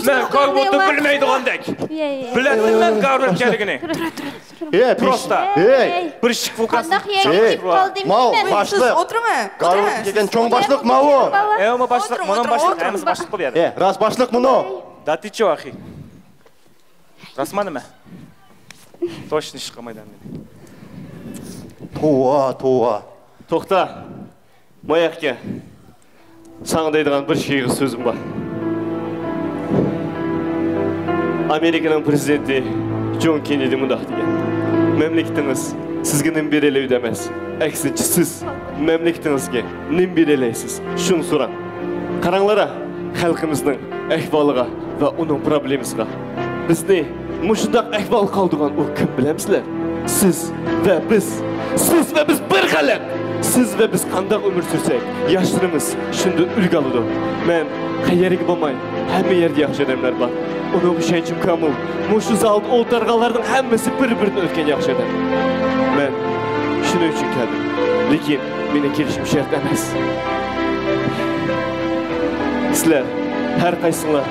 مەن گارۋاردنى بىلمەيدىغاندەك. بىلەتتىم مەن گارۋارد ئىكەنلىكىنى. تۇرا، تۇرا، تۇرا. ھە، پروستا. ھە. بىر ئىشىك فوكۇس. قانداق يەرگە كېلىپ قالدىم مەن؟ باشلىق. ئولتۇرۇڭ، ئولتۇرۇڭ. گارۋارد كەلگەن چوڭ باشلىق ماۋۇ. ئەي، ئۇمۇ باشلىق، مۇنۇمۇ باشلىق، ھەممىسى باشلىق بولۇپ يەردە. ھە، راست باشلىق مۇنۇ. داتىچو ئاخى. راستما نېمە؟ توشنى ئىش قىلمايدۇ ئەمدى. توۋا، توۋا. توختا. ماياقكە. ساڭا دەيدىغان بىر شېغىل سۆزۈم بار. ئامېرىكىنىڭ پىرېزىدېنتى جون كېننېدى مۇنداق دېگەن: مەملىكىتىڭىز سىزگە نېمە بېرەلەيدۇ ئەمەس، ئەكسىنچە، سىز مەملىكىتىڭىزگە نېمە بېرەلەيسىز، شۇنى سوراڭ. قاراڭلارا، خەلقىمىزنىڭ ئەھۋالىغا ۋە ئۇنىڭ پروبلېمىسىغا. بىزنى مۇشۇنداق ئەھۋالغا قالدۇرغان ئۇ كىم بىلەمسىلەر؟ سىز ۋە بىز. سىز ۋە بىز بىر خەلق. سىز ۋە بىز قانداق ئۆمۈر سۈرسەك، ياشلىرىمىز شۇندىن ئۈلگە ئالىدۇ. مەن قەيەرگە بولماي، ھەممە يەردە ياخشى ئادەملەر بار. ئۇنىڭغا ئىشەنچىم كامىل. مۇشۇ زالدا ئولتۇرغانلارنىڭ ھەممىسى بىر-بىرىدىن ئۆتكەن ياخشى ئادەم. مەن شۇنىڭ ئۈچۈن كەلدىم. لېكىن مېنىڭ كېلىشىم شەرت ئەمەس. سىلەر ھەر قايسىڭلار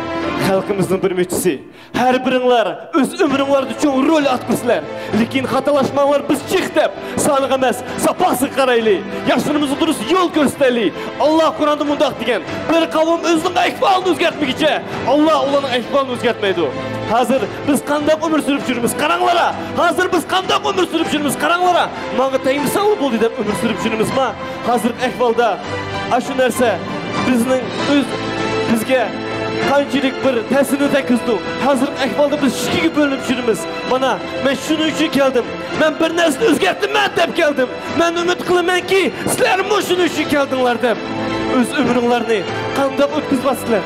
خەلقىمىزنىڭ بىر مۇچىسى. ھەر بىرىڭلار ئۆز ئۆمرۈڭلاردا چوڭ رول ئاتقۇسىلەر. لېكىن خاتالاشماڭلار، بىز جىق دەپ سانىغا ئەمەس، ساپاسىغا قارايلى. ياشلىرىمىزغا دۇرۇس يول كۆرسىتەيلى. ئاللا قۇرئاندا مۇنداق دېگەن: بىر قەۋم ئۆزىنىڭ ئەھۋالىنى ئۆزگەرتمىگۈچە، ئاللا ئۇلارنىڭ ئەھۋالىنى ئۆزگەرتمەيدۇ. ھازىر بىز قانداق ئۆمۈر سۈرۈپ يۈرىمىز، قاراڭلارا! ھازىر بىز قانداق ئۆمۈر سۈرۈپ يۈرىمىز، قاراڭلارا! ماڭا تەگمىسەڭلا بولدى دەپ ئۆمۈر سۈرۈپ يۈرىمىزما؟ ھازىرقى ئەھۋالدا ئاشۇ نەرسە بىزنىڭ ئۆز، بىزگە قانچىلىك بىر تەسىرنى تەگكۈزىدۇ. ھازىرقى ئەھۋالدا بىز ئىككىگە بۆلۈنۈپ يۈرىمىز. مانا، مەن شۇنىڭ ئۈچۈن كەلدىم. مەن بىر نەرسىنى ئۆزگەرتىمەن دەپ كەلدىم. مەن ئۈمىد قىلىمەنكى، سىلەرمۇ شۇنىڭ ئۈچۈن كەلدىڭلار دەپ. ئۆز ئۆمرۈڭلارنى قانداق ئۆتكۈزۈۋاتىسىلەر؟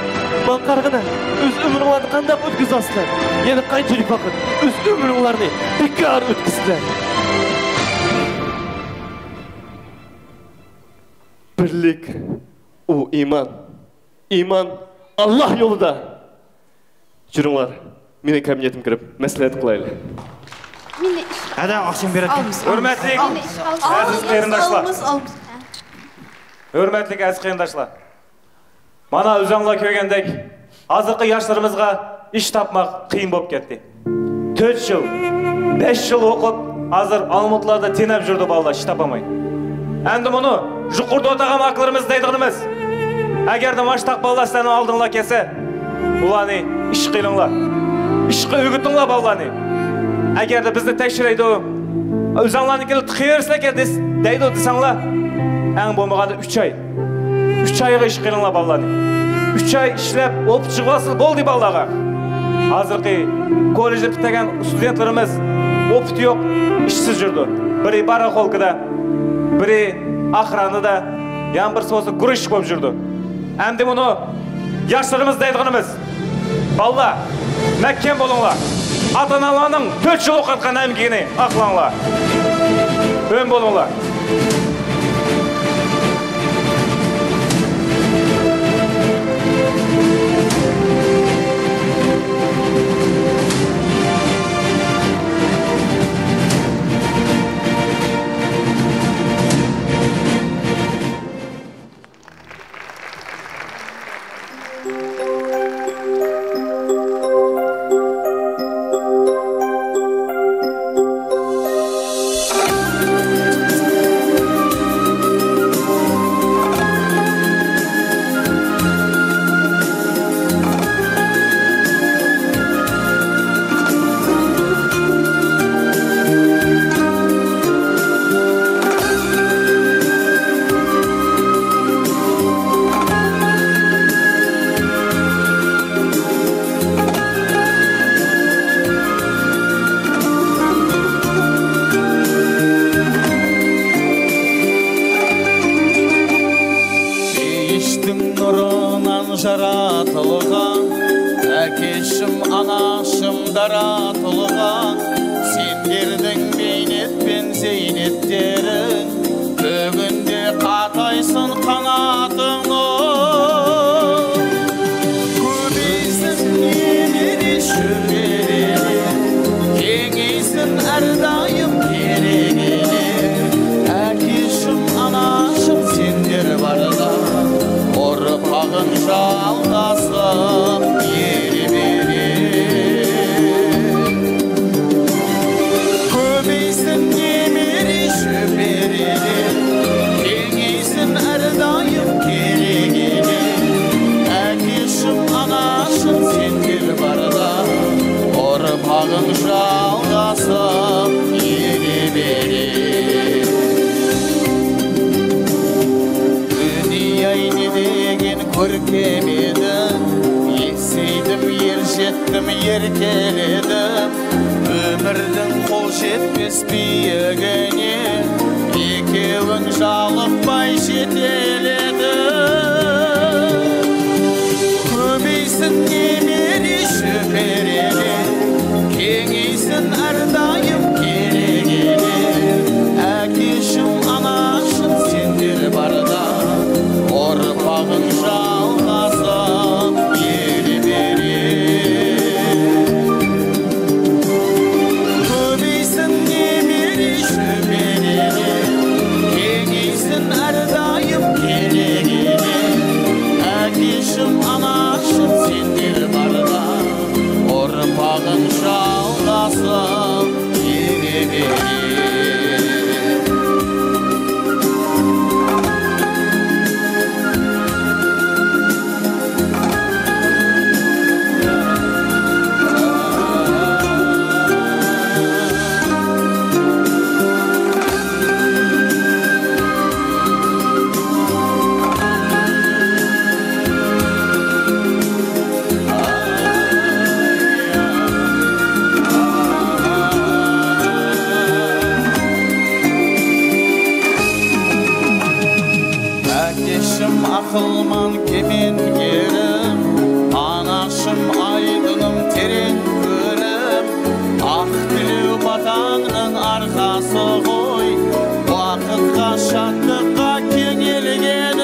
ماڭا قارىغىنا، ئۆز ئۆمرۈڭلارنى قانداق ئۆتكۈزۈۋاتىسىلەر؟ يەنە قانچىلىك ۋاقىت ئۆز ئۆمرۈڭلارنى بىكار ئۆتكۈزىسىلەر؟ بىرلىك، ئۇ ئىمان. ئىمان ئاللا يولىدا. جۈرۈڭلار، مېنىڭ كابىنېتىمغا كىرىپ مەسلىھەت قىلايلى. مېنى ئىش ھەدە ئاخشام بېرەتتىم. ھۆرمەتلىك ئەزىز قېرىنداشلار. ھۆرمەتلىك ئەزىز قېرىنداشلار. مانا ئۆزۈڭلار كۆرگەندەك، ھازىرقى ياشلىرىمىزغا ئىش تاپماق قىيىن بولۇپ كەتتى. تۆت يىل، بەش يىل ئوقۇپ، ھازىر ئالمۇتىلاردا تېنەپ يۈرىدۇ بالىلار، ئىش تاپالماي. ئەمدى مۇنۇ يۇقىرىدا ئولتۇرغان ئاكىلىرىمىز دەيدىغىنىمىز، ئەگەردە ماشۇنداق بالىلار سىلەرنىڭ ئالدىڭلار كەلسە، ئۇلارنى ئىشقا ئېلىڭلار. ئىشقا ئۆگىتىڭلار بالىلارنى. ئەگەردە بىزنى تەكشۈرەيدۇ، ئۆزۈڭلارنىڭكىنى تىقىۋېرىسىلەركەن دېس-، دەيدۇ دېسەڭلار، ئەڭ بولمىغاندا ئۈچ ئاي. ئۈچ ئايغا ئىشقا ئېلىڭلار بالىلارنى. ئۈچ ئاي ئىشلەپ، ئوپۇت چىقىۋالسىلا بولدى بالىلارغا. ھازىرقى كوللېجنى پۈتتۈرگەن ستۇدېنتلىرىمىز ئوپۇتى يوق، ئىشسىز يۈرىدۇ. بىرى باراخولكىدا، بىرى ئاخرانىدا، يەنە بىرسى بولسا گۇرۇشچىك بولۇپ يۈرىدۇ. ئەمدى مۇنۇ ياشلىرىمىز دەيدىغىنىمىز، بالىلار، مەھكەم بولۇڭلار. ئاتا-ئانىلارنىڭ تۆت يىل ئوقۇتقان ئەمگىكىنى ئاقلاڭلار. ئۆن بولۇڭلار. جاراتىلغان، ئەكىشىم، ئاناشىم داراتىلغان، سېنىڭ دەردىڭ مەينەت پەن زەينەت دېرىن، بۈگۈندە قاتايسۇن قاناتىڭنى. كۆپەيسۇن نېمىرى شۆبىرىلى، كېڭەيسۇن ھەر دائىم كېرىگىلى، ئەكىشىم، ئاناشىم سەندىن باردا، ئۇرپاقىڭ جالغاسىپ يېرى بېرى. كۆپەيسۇن نېمىرى شۆبىرىلى، كېڭەيسۇن ھەر دائىم كېرىگىلى، ئەكىشىم، ئاناشىم سەندىن باردا، ئۇرپاقىڭ جالغاسىپ يېرى بېرى. دۇنياينى دېگەن كۆركەم ئىدى، يەسەيدىم، يېرىشەتتىم، يەركەلىدىم، ئۆمۈرنىڭ قول يەتمەس بىيىكىنى، ئىككىۋىڭ جالىقماي يېتەلىدىم. كۆپەيسۇن نېمىرى شۆبىرىلى، كېڭەيسۇن ھەر دائىم كېرىگىلى، ئەكىشىم، ئاناشىم سەندىن باردا، ئۇرپاقىڭ جالغاسىپ يېرى بېرى. كۆپەيسۇن نېمىرى شۆبىرىلى، كېڭەيسۇن ھەر دائىم كېرىگىلى، ئەكىشىم، ئاناشىم سەندىن باردا، ئۇرپاقىڭ جالغاسىپ يېرى بېرى. ئەكىشىم ئاقىلمان كېمەنگىرىم، ئاناشىم ئايدىنىم تېرەڭ كۆلۈم، ئاق تىلى ۋاتاننىڭ ئارقىسى غوي، ۋاقىتقا شادلىققا كېڭىيگىنىم.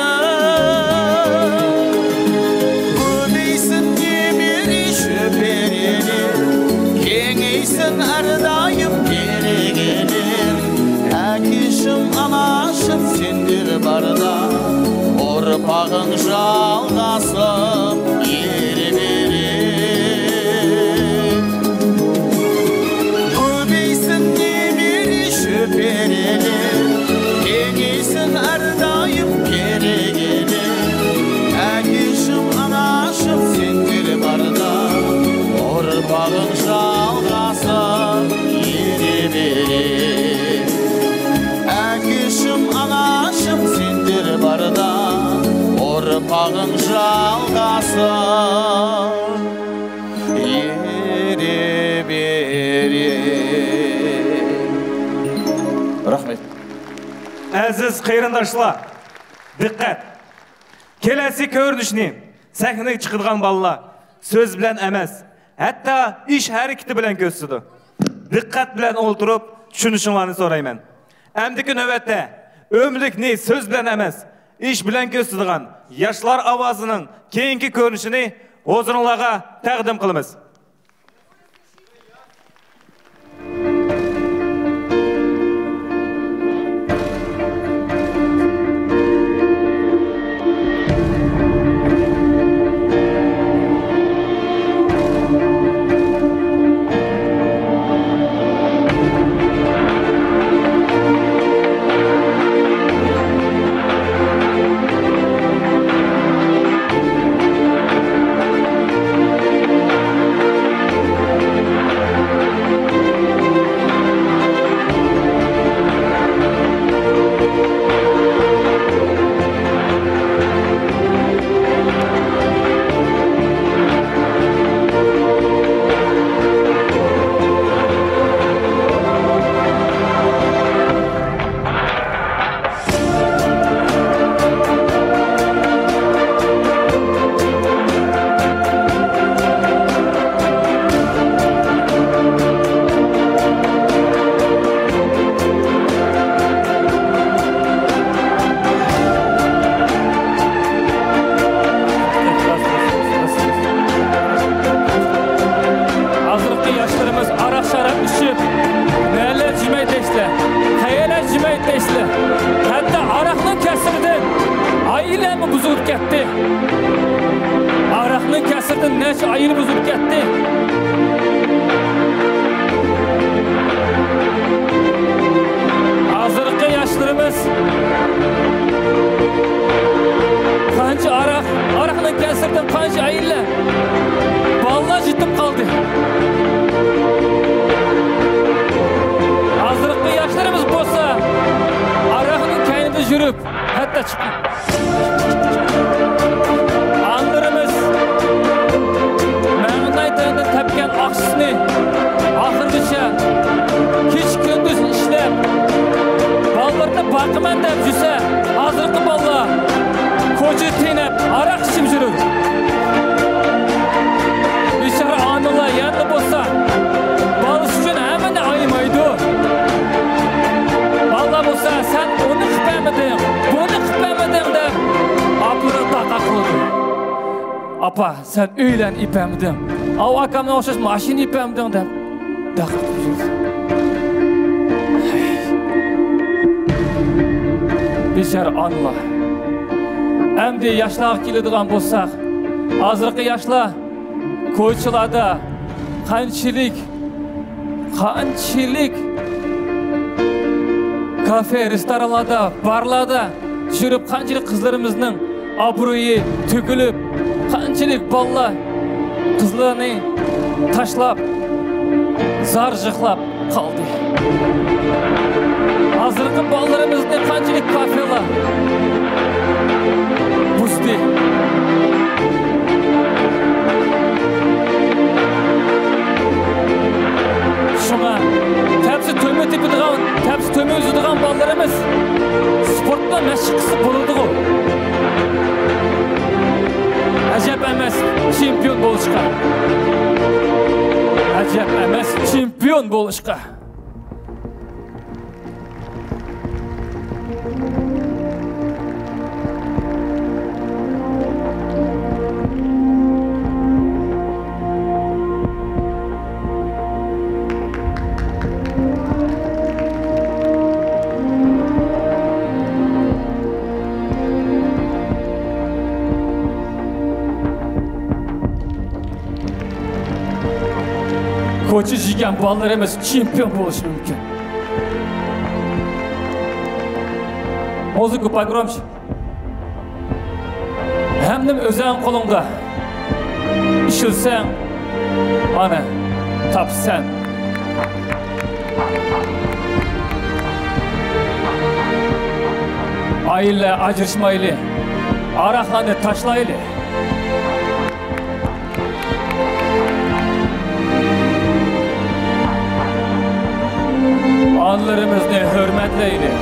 كۆپەيسۇن نېمىرى شۆبىرىلى، كېڭەيسۇن ھەر دائىم كېرىگىلى، ئەكىشىم، ئاناشىم سەندىن باردا، ئۇرپاقىڭ جالغاسىپ يېرى بېرى. كۆپەيسۇن نېمىرى شۆبىرىلى، كېڭەيسۇن ھەر دائىم كېرىگىلى، ئەكىشىم، ئاناشىم سەندىن باردا، ئۇرپاقىڭ جالغاسىپ يېرى بېرى. ئەكىشىم، ئاناشىم سەندىن باردا، ئۇرپاقىڭ جالغاسىپ يېرى بېرى. رەھمەت. ئەزىز قېرىنداشلار، دىققەت! كېلەسى كۆرۈنۈشنى سەھنىگە چىقىدىغان بالىلار سۆز بىلەن ئەمەس، ھەتتا ئىش ھەرىكىتى بىلەن كۆرسىتىدۇ. دىققەت بىلەن ئولتۇرۇپ چۈشىنىشىڭلارنى سورايمەن. ئەمدىكى نۆۋەتتە ئۆملۈكنى سۆز بىلەن ئەمەس، ئىش بىلەن كۆرسىتىدىغان ياشلار ئاۋازىنىڭ كېيىنكى كۆرۈنۈشىنى ھۇزۇرۇڭلارغا تەقدىم قىلىمىز. نەچچە ئايلىرىمىز ئۆتۈپ كەتتى. ھازىرقى ياشلىرىمىز قانچە ئاراق، ئاراقنىڭ كەسىرىدىن قانچە ئائىلە، بالىلار يېتىم قالدى. ھازىرقى ياشلىرىمىز بولسا ئاراقنىڭ كەينىدە يۈرۈپ، ھەتتا چىققان. ئانىلىرىمىز مەڭناي تەرىدىن تەپكەن ئاقچىسىنى ئاخىرغىچە كېچە-كۈندۈز ئىشلەپ، بالىلىرىنى باقىمەن دەپ يۈرسە، ھازىرقى بالىلار كوچىدا تېنەپ، ئاراق ئىچىپ يۈرىدۇ. بىچارە ئانىلار يەنە بولسا بالىسى ئۈچۈن ھەممىنى ئايىمايدۇ. بالىلار بولسا، سەن ئۇنى قىلىپ بەرمىدىڭ، بۇنى قىلىپ بەرمىدىڭ دەپ ئاپىلىرىغا داقا قىلىدۇ. ئاپا، سەن ئۆيلەرنى ئېلىپ بەرمىدىڭ، ئاۋۇ ئاكامغا ئوخشاش ماشىنا ئېلىپ بەرمىدىڭ دەپ داقا قىلىپ يۈرىدۇ. بىچارە ئانىلار. ئەمدى ياشلارغا كېلىدىغان بولساق، ھازىرقى ياشلار كوچىلاردا قانچىلىك، قانچىلىك كافې، رېستورانلاردا، بارلاردا يۈرۈپ، قانچىلىك قىزلىرىمىزنىڭ ئابرۇيى تۆكۈلۈپ، قانچىلىك بالىلار قىزلارنى تاشلاپ، زار يىغلاپ قالدى. ھازىرقى بالىلىرىمىزنى قانچىلىك كافېلار بۇزدى. شۇڭا تەپسى تۆمۈر تېپىدىغان، تەپسى تۆمۈر ئۈزىدىغان بالىلىرىمىز سپورتتا مەشىق قىلسا بولىدىغۇ. ئەجەب ئەمەس چېمپىيون بولۇشقا. ئەجەب ئەمەس چېمپىيون بولۇشقا. كوچا يېگەن بالىلىرىمىز چېمپىيون بولۇشى مۇمكىن. مۇزىكا پوگرومچى. ھەممىنى ئۆزۈڭ قولۇڭدا. ئىشلىسەڭ، ئانا، تاپىسەن. ئائىلىلەر ئاجرىشمايلى، ئاراقلارنى تاشلايلى. ئانىلىرىمىزنى ھۆرمەتلەيلى.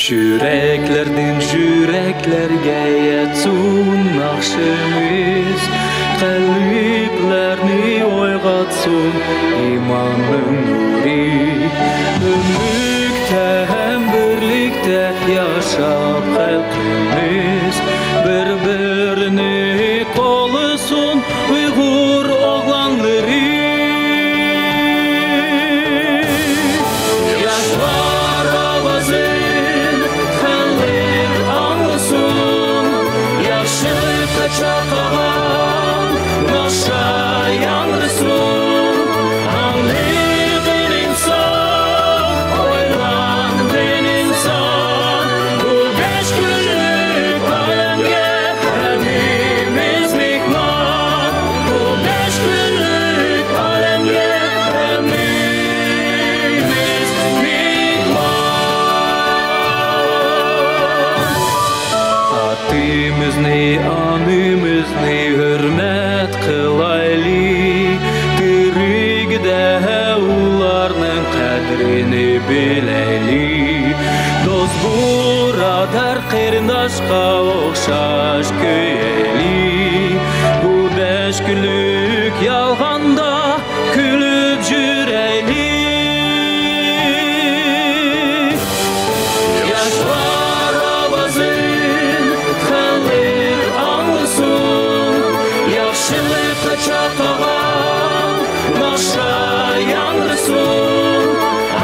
يۈرەكلەردىن يۈرەكلەرگە يەتسۇن ناخشىمىز، قەلبلەرنى ئويغاتسۇن ئىماننىڭ نۇرى. ئۆملۈكتە ھەم بىرلىكتە ياشاپ، خەلقىمىز ئانىمىزنى ھۆرمەت قىلايلى، تىرىكىدە ئۇلارنىڭ قەدرىنى بىلەيلى. دوست، بۇرادەر، قېرىنداشقا ئوخشاش كۆيەيلى. بۇ بەش كۈنلۈك يالغاندا كۈلۈپ يۈرەيلى. ياشلار ئاۋازىنى خەلق ئاڭلىسۇن، ياخشىلىققا چاقىرغان ناخشا ياڭرىسۇن.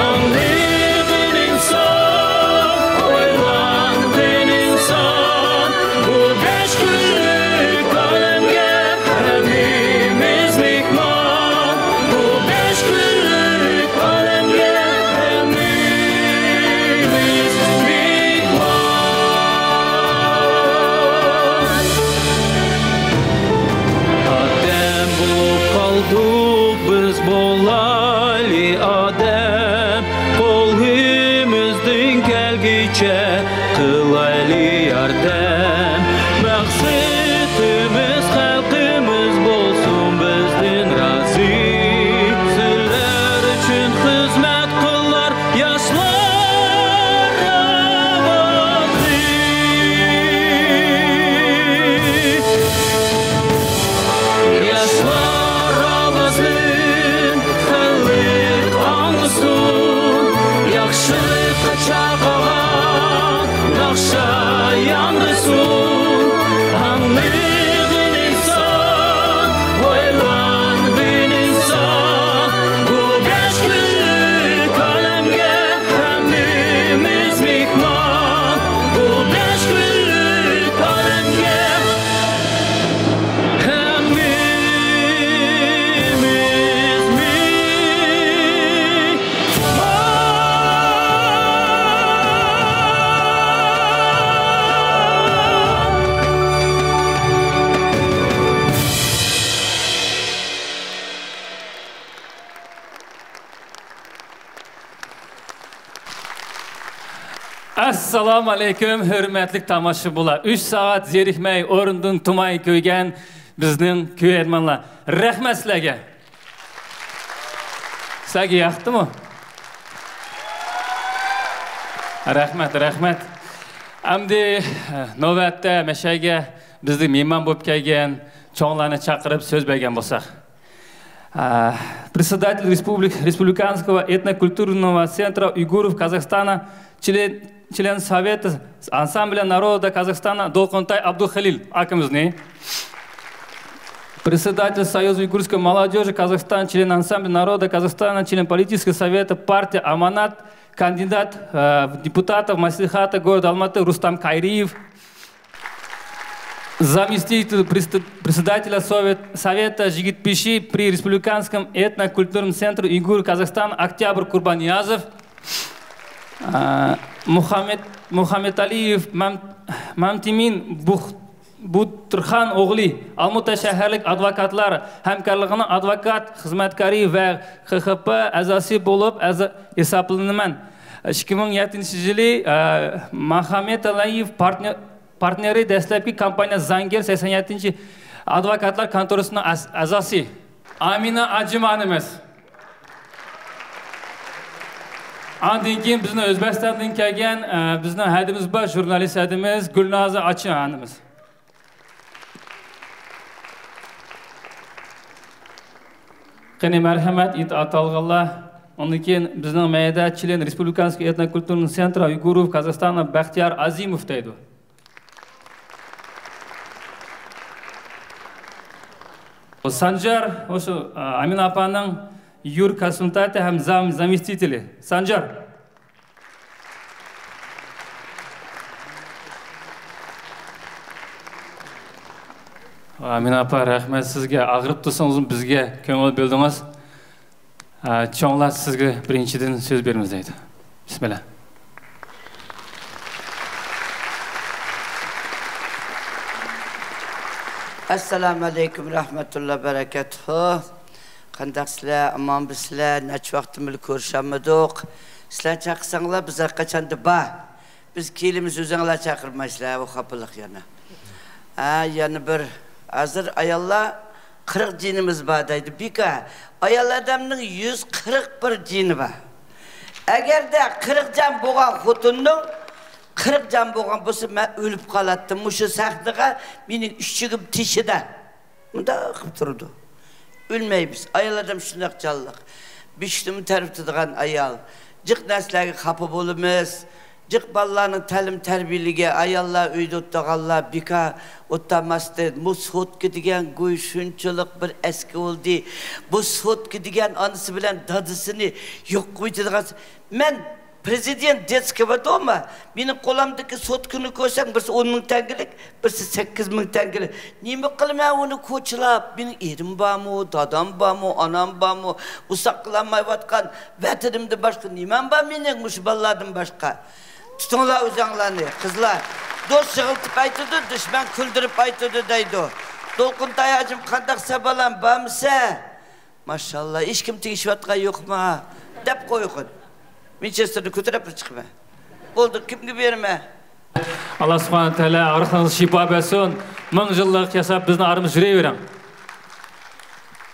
ئاڭلىغىن ئىنسان، ئويلانغىن ئىنسان، بۇ بەش كۈنلۈك ئالەمگە ھەممىمىز مېھمان، بۇ بەش كۈنلۈك ئالەمگە ھەممىمىز مېھمان. ئادەم بولۇپ قالدۇق بىز، بولايلى ئادەم، قولىمىزدىن كەلگىچە قىلايلى ياردەم. مەقسىتىمىز خەلقىمىز بولسۇن بىزدىن رازى. سىلەر ئۈچۈن خىزمەت قىلار ياشلار ئاۋازى. ياشلار ئاۋازىنى خەلق ئاڭلىسۇن، ياخشىلىققا چاقىرغان ناخشا ياڭرىسۇن. ئاڭلىغىن ئىنسان، ئويلانغىن ئىنسان، بۇ بەش كۈنلۈك ئالەمگە ھەممىمىز مېھمان، بۇ بەش كۈنلۈك ئالەمگە ھەممىمىز مېھمان. ئەسسالامۇ ئەلەيكۇم، ھۆرمەتلىك تاماشىبىنلار. ئۈچ سائەت زېرىكمەي، ئورنىدىن تۇرماي كۆرگەن بىزنىڭ كۆرەرمەنلەر. رەھمەت سىلەرگە. سىلەرگە ياقتىمۇ؟ رەھمەت، رەھمەت. ئەمدى، ئە، نۆۋەتتە مەشەگە بىزنى مېھمان بولۇپ كەلگەن چوڭلارنى چاقىرىپ سۆز بەرگەن بولساق. Ә, председатель республик-, Республиканского этнокультурного центра уйгуров Казахстана, член, член Совета ансамбля народа Казахстана Долкунтай Абдулхалил акамызны. Председатель Союза уйгурской молодежи Казахстана, член ансамбля народа Казахстана, член политического совета партии «Аманат», кандидат, ә, в депутатах Маслихата города Алматы Рустам Кайриев. Заместитель председателя Совет-, Совета Жигитпиши при Республиканском этнокультурном центре уйгур Казахстана Октябрь Курбаниязов, ә, Мухаммед, Мухаммедалиев Мам-, Мамтимин Бух-, Бутурхан оғли, Алмута шәһәрлек адвокатлар һәмкарлығының адвокат хизмәткәри вә Х Х П әзасы болып әза-, исапланаман. Ике мең етенче җылы, ә, Мухаммедалиев партнер Партнеры дәсләпке компания Заңгер сексән етенче адвокатлар конторасының әз-, әзасы Амина Аҗиманымыз. Андан кийин безнең Үзбәкстандан килгән, ә, безнең һәдимез бар, журналист һәдимез Гөлназа Ачы ханымыз. Кене мәрхәмәт, ит аталганлар. Андан кийин безнең мәйдә член Республиканский этнокультурный центра уйгуров Казахстана Бәхтияр Азимов тәйду. Санжар, ошо, а, Амина апаның юр консультанты һәм зам-, заместители. Санжар. Амина апа, рәхмәт сезгә. Агырып торсаңызмы, безгә күңел бөлдегез. Ә, чоңлар, сезгә беренчедән сүз бирәбез, диде. Бисмилла. Ассаламу алейкум, рахматулла, баракатуху. قانداقسىلەر، ئامانمۇسىلەر؟ نەچچە ۋاقىتتىن بېرى كۆرۈشەلمىدۇق. سىلەر چاقىرساڭلار، بىز ھەر قاچاندا بار. بىز كېلىمىز، ئۆزۈڭلار چاقىرمايسىلەر، ئۇ خاپىلىق يەنە. ھە، يەنە بىر، ھازىر ئاياللار قىرىق جېنىمىز بار دەيدۇ. بىكار، ئايال ئادەمنىڭ يۈز قىرىق بىر جېنى بار. ئەگەردە قىرىق جان بولغان خوتۇننىڭ، قىرىق جان بولغان بولسا، مەن ئۆلۈپ قالاتتىم. مۇشۇ سەھنىگە مېنىڭ ئۈچۈكۈم تېشىدا مۇنداق قىلىپ تۇرىدۇ. ئۆلمەيمىز. ئايال ئادەم شۇنداق جانلىق. بېشىنى تەرۋىتىدىغان ئايال. جىق نەرسىلەرگە خاپا بولىمىز. جىق بالىلارنىڭ تەلىم-تەربىيىلىگە ئاياللار، ئۆيدە ئولتۇرغانلار بىكار ئولتۇرماستىن، بۇ سوتكا دېگەن گۇي شۇنچىلىق بىر ئەسكى بولدى. بۇ سوتكا دېگەن ئانىسى بىلەن دادىسىنى يوق قىلىۋېتىدىغان. مەن پرېزىدېنت دېتسكىيغا بارىمەن. مېنىڭ قولۇمدىكى سوتكىنى كۆرسەڭ، بىرسى ئون مىڭ تەڭگىلىك، بىرسى سەككىز مىڭ تەڭگىلىك. نېمە قىلىمەن ئۇنى كوچىلاپ؟ مېنىڭ ئېرىم بارمۇ، دادام بارمۇ، ئانام بارمۇ؟ ئۇزاق قىلالمايۋاتقان ۋەتىنىمدىن باشقا نېمەم بار مېنىڭ، مۇشۇ بالىلاردىن باشقا؟ تۇتۇڭلار ئۆزۈڭلارنى، قىزلار. دوست يىغلىتىپ ئېيتىدۇ، دۈشمەن كۈلدۈرۈپ ئېيتىدۇ دەيدۇ. دولقۇنتاي ھاجىم، قانداقسەن بالام، بارمىسەن؟ ماشاللا، ھېچكىم تېگىشىۋاتقان يوقما دەپ قويغىن. ۋىنچېستېرنى كۆتۈرۈپ بىر چىقىمەن. بولدى، كىمگە بېرىمەن؟ ئاللا سۇبھانە تائالا ئاغرىقلىرىڭىزغا شىپا بەرسۇن. مىڭ يىللىق ياشاپ بىزنىڭ ئارىمىزدا يۈرەۋېرىڭ.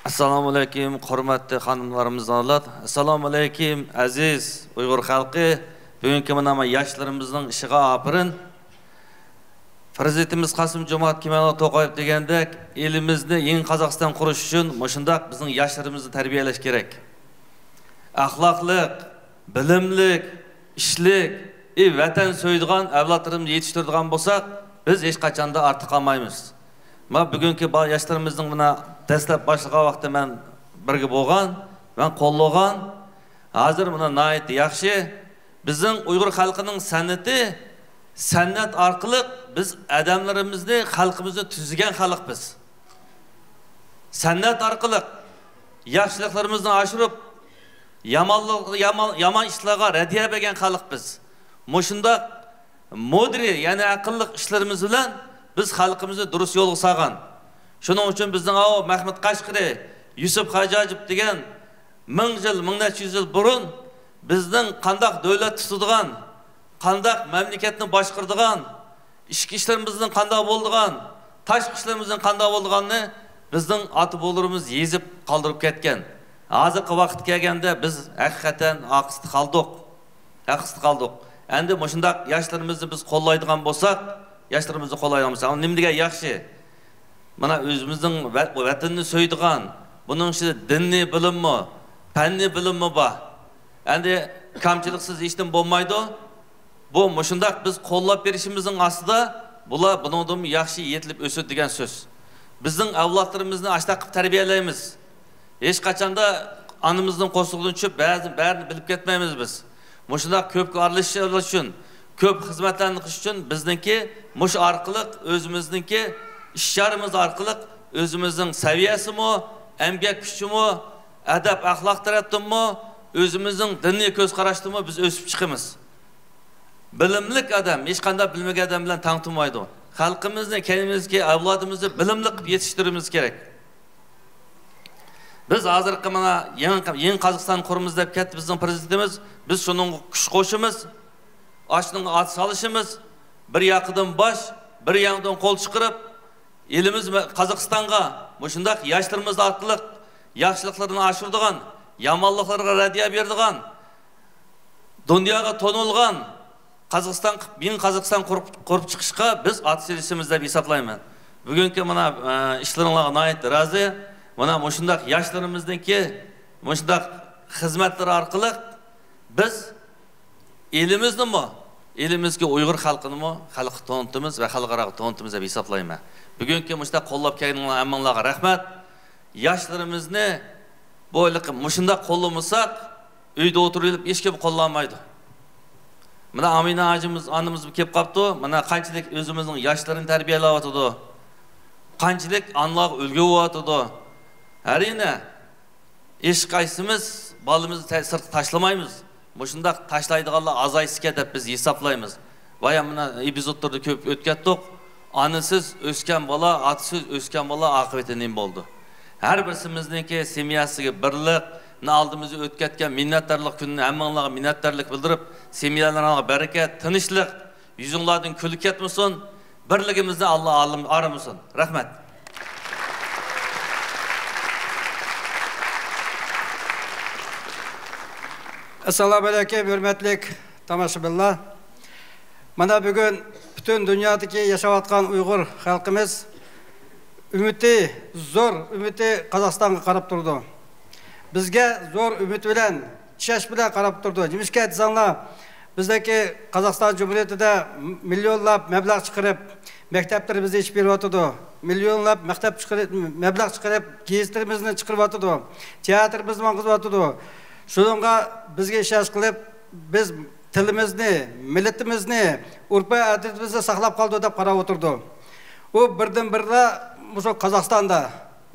ئەسسالامۇ ئەلەيكۇم، ھۆرمەتلىك خانىملىرىمىز، ئەسسالامۇ ئەلەيكۇم، ئەزىز ئۇيغۇر خەلقى. بۈگۈنكى مانا ياشلىرىمىزنىڭ ئىشىغا ئاپىرىن. پىرېزىدېنتىمىز قاسىم جومارت كېمالوۋ توقايېۋ دېگەندەك، ئېلىمىزنى يېڭى قازاقىستان قۇرۇش ئۈچۈن مۇشۇنداق بىزنىڭ ياشلىرىمىزنى تەربىيەلەش كېرەك. ئەخلاقلىق، بىلىملىك، ئىشلىك، ئى، ۋەتەن سۆيىدىغان ئەۋلادلىرىمىزنى يېتىشتۈرىدىغان بولساق، بىز ھېچقاچاندا ئارتتا قالمايمىز. مانا بۈگۈنكى با-، ياشلىرىمىزنىڭ مانا دەسلەپ باشلىغان ۋاقتىدا مەن بىرگە بولغان، مەن قوللىغان. ھازىر مانا ناھايىتى ياخشى. بىزنىڭ ئۇيغۇر خەلقىنىڭ سەنئىتى، سەنئەت ئارقىلىق بىز ئادەملىرىمىزنى، خەلقىمىزنى تۈزىگەن خەلق بىز. سەنئەت ئارقىلىق ياخشىلىقلىرىمىزنى ئاشۇرۇپ، يامانلىق، يامان، يامان ئىشلارغا رەددىيە بەرگەن خەلق بىز. مۇشۇنداق مۇدىرى، يەنى ئەقىللىق ئىشلىرىمىز بىلەن بىز خەلقىمىزنى دۇرۇس يولغا سالغان. شۇنىڭ ئۈچۈن بىزنىڭ ئاۋۇ مەھمۇت قەشقىرى، يۈسۈپ خاجاجىپ دېگەن مىڭ يىل، مىڭ نەچچە يۈز يىل بۇرۇن بىزنىڭ قانداق دۆلەت تۇتىدىغان، قانداق مەملىكەتنى باشقۇرىدىغان، ئىچكى ئىشلىرىمىزنىڭ قانداق بولىدىغان، تاشقى ئىشلىرىمىزنىڭ قانداق بولىدىغاننى بىزنىڭ ئاتا-بوۋىلىرىمىز يېزىپ قالدۇرۇپ كەتكەن. ھازىرقى ۋاقىت كەلگەندە بىز ھەقىقەتەن ئارقىسىدا قالدۇق. ھەققىستە قالدۇق. ئەمدى مۇشۇنداق ياشلىرىمىزنى بىز قوللايدىغان بولساق، ياشلىرىمىزنى قوللايدىغان بولساق، نېمە دېگەن ياخشى؟ مانا ئۆزىمىزنىڭ ۋە-، ۋەتىنىنى سۆيىدىغان، بۇنىڭ ئىچىدە دىنىي بىلىممۇ، پەننىي بىلىممۇ بار. ئەمدى كامچىلىقسىز ھېچنېمە بولمايدۇ. بۇ مۇشۇنداق بىز قوللاپ بېرىشىمىزنىڭ ئاستىدا بۇلار بۇنىڭدىنمۇ ياخشى يېتىلىپ ئۆسىدۇ دېگەن سۆز. بىزنىڭ ئەۋلادلىرىمىزنى ئاشۇنداق قىلىپ تەربىيەلەيمىز. ھېچقاچاندا ئانىمىزنىڭ قورسىقىدىن چۈشۈپ، بەزى، بەرىنى بىلىپ كەتمەيمىز بىز. مۇشۇنداق كۆپكە ئارىلىشىش ئۈچۈن، كۆپ خىزمەتلەرنى قىلىش ئۈچۈن بىزنىڭكى مۇشۇ ئارقىلىق، ئۆزىمىزنىڭكى ئىش-چارىمىز ئارقىلىق ئۆزىمىزنىڭ سەۋىيەسىمۇ، ئەمگەك كۈچىمۇ، ئەدەپ-ئەخلاق تەرەپتىنمۇ، ئۆزىمىزنىڭ دىنىي كۆز قاراشتىنمۇ بىز ئۆسۈپ چىقىمىز. بىلىملىك ئادەم ھېچقانداق بىلمىگەن ئادەم بىلەن تەڭ تۇرمايدۇ. خەلقىمىزنى، كەينىمىزدىكى ئەۋلادىمىزنى بىلىملىك قىلىپ يېتىشتۈرۈۋىمىز كېرەك. بىز ھازىرقى مانا يېڭى، يېڭى قازاقىستان قۇرىمىز دەپ كەتتى بىزنىڭ پىرېزىدېنتىمىز. بىز شۇنىڭغا كۈچ قوشىمىز، ئاشۇنىڭغا ئات سالىشىمىز، بىر ياقىدىن باش، بىر ياڭدىن قول چىقىرىپ، ئېلىمىز ۋە قازاقىستانغا مۇشۇنداق ياشلىرىمىز ئارقىلىق ياخشىلىقلىرىنى ئاشۇرىدىغان، يامانلىقلىرىغا رەددىيە بېرىدىغان، دۇنياغا تونۇلغان قازاقىستان، يېڭى قازاقىستان قۇرۇپ، قۇرۇپ چىقىشقا بىز ئات سېلىشىمىز دەپ ھېسابلايمەن. بۈگۈنكى مانا، ئە، ئىشلىرىڭلارغا ناھايىتى رازى. مانا مۇشۇنداق ياشلىرىمىزنىڭكى مۇشۇنداق خىزمەتلىرى ئارقىلىق بىز ئېلىمىزنىمۇ، ئېلىمىزدىكى ئۇيغۇر خەلقىنىمۇ خەلققە تونۇتىمىز ۋە خەلقئاراغا تونۇتىمىز دەپ ھېسابلايمەن. بۈگۈنكى مۇشۇنداق قوللاپ كەلگىنىڭلار ھەممىڭلارغا رەھمەت. ياشلىرىمىزنى بۇ ھېلىقى مۇشۇنداق قوللىمىساق، ئۆيدە ئولتۇرۇۋېلىپ ھېچكىم قوللانمايدۇ. مانا ئامىنە ھاجىمىز، ئانىمىز كېلىپ قاپتۇ. مانا قانچىلىك ئۆزىمىزنىڭ ياشلىرىنى تەربىيەلەۋاتىدۇ. قانچىلىك ئانىلارغا ئۈلگە بولۇۋاتىدۇ. ئەرىنە، ھېچقايسىمىز بالىمىزنى تە-، سىرتقا تاشلىمايمىز. مۇشۇنداق تاشلايدىغانلار ئازايسىكەن دەپ بىز ھېسابلايمىز. بايا مانا ئېپىزودلىرىدا كۆپ ئۆتكەتتۇق. ئانىسىز ئۆسكەن بالا، ئاتىسىز ئۆسكەن بالا ئاقىۋىتى نېمە بولىدۇ؟ ھەر بىرسىمىزنىڭكى سېمياسىگە بىرلىك، مانا ئالدىمىزدا ئۆتكەتكەن مىننەتدارلىق كۈنىنى ھەممىڭلارغا مىننەتدارلىق بىلدۈرۈپ، سېميالىرىڭلارغا بەرىكەت، تىنچلىق، يۈزۈڭلاردىن كۈلكە كەتمىسۇن. بىرلىكىمىزنى ئاللا ئالىم-، ئارىمىسۇن. رەھمەت. ئەسسالامۇ ئەلەيكۇم، ھۆرمەتلىك تاماشىبىنلار. مانا بۈگۈن پۈتۈن دۇنيادىكى ياشاۋاتقان ئۇيغۇر خەلقىمىز ئۈمىدى، زور ئۈمىدى قازاقىستانغا قاراپ تۇرىدۇ. بىزگە زور ئۈمىد بىلەن، ئىشەنچ بىلەن قاراپ تۇرىدۇ. نېمىشقا دېسەڭلار، بىزدىكى قازاقىستان جۇمھۇرىيىتىدە مىليونلاپ مەبلەغ چىقىرىپ، مەكتەپلىرىمىزنى ئېچىپ بېرىۋاتىدۇ. مىليونلاپ مەكتەپ چىقىرىپ، مەبلەغ چىقىرىپ، گېزىتلىرىمىزنى چىقىرىۋاتىدۇ. تىياتىرىمىزنى ماڭغۇزۇۋاتىدۇ. شۇنىڭغا بىزگە ئىشەنچ قىلىپ، بىز تىلىمىزنى، مىللىتىمىزنى، ئۆرپ-ئادىتىمىزنى ساقلاپ قالىدۇ دەپ قاراپ ئولتۇرىدۇ. ئۇ بىردىنبىرلا مۇشۇ قازاقىستاندا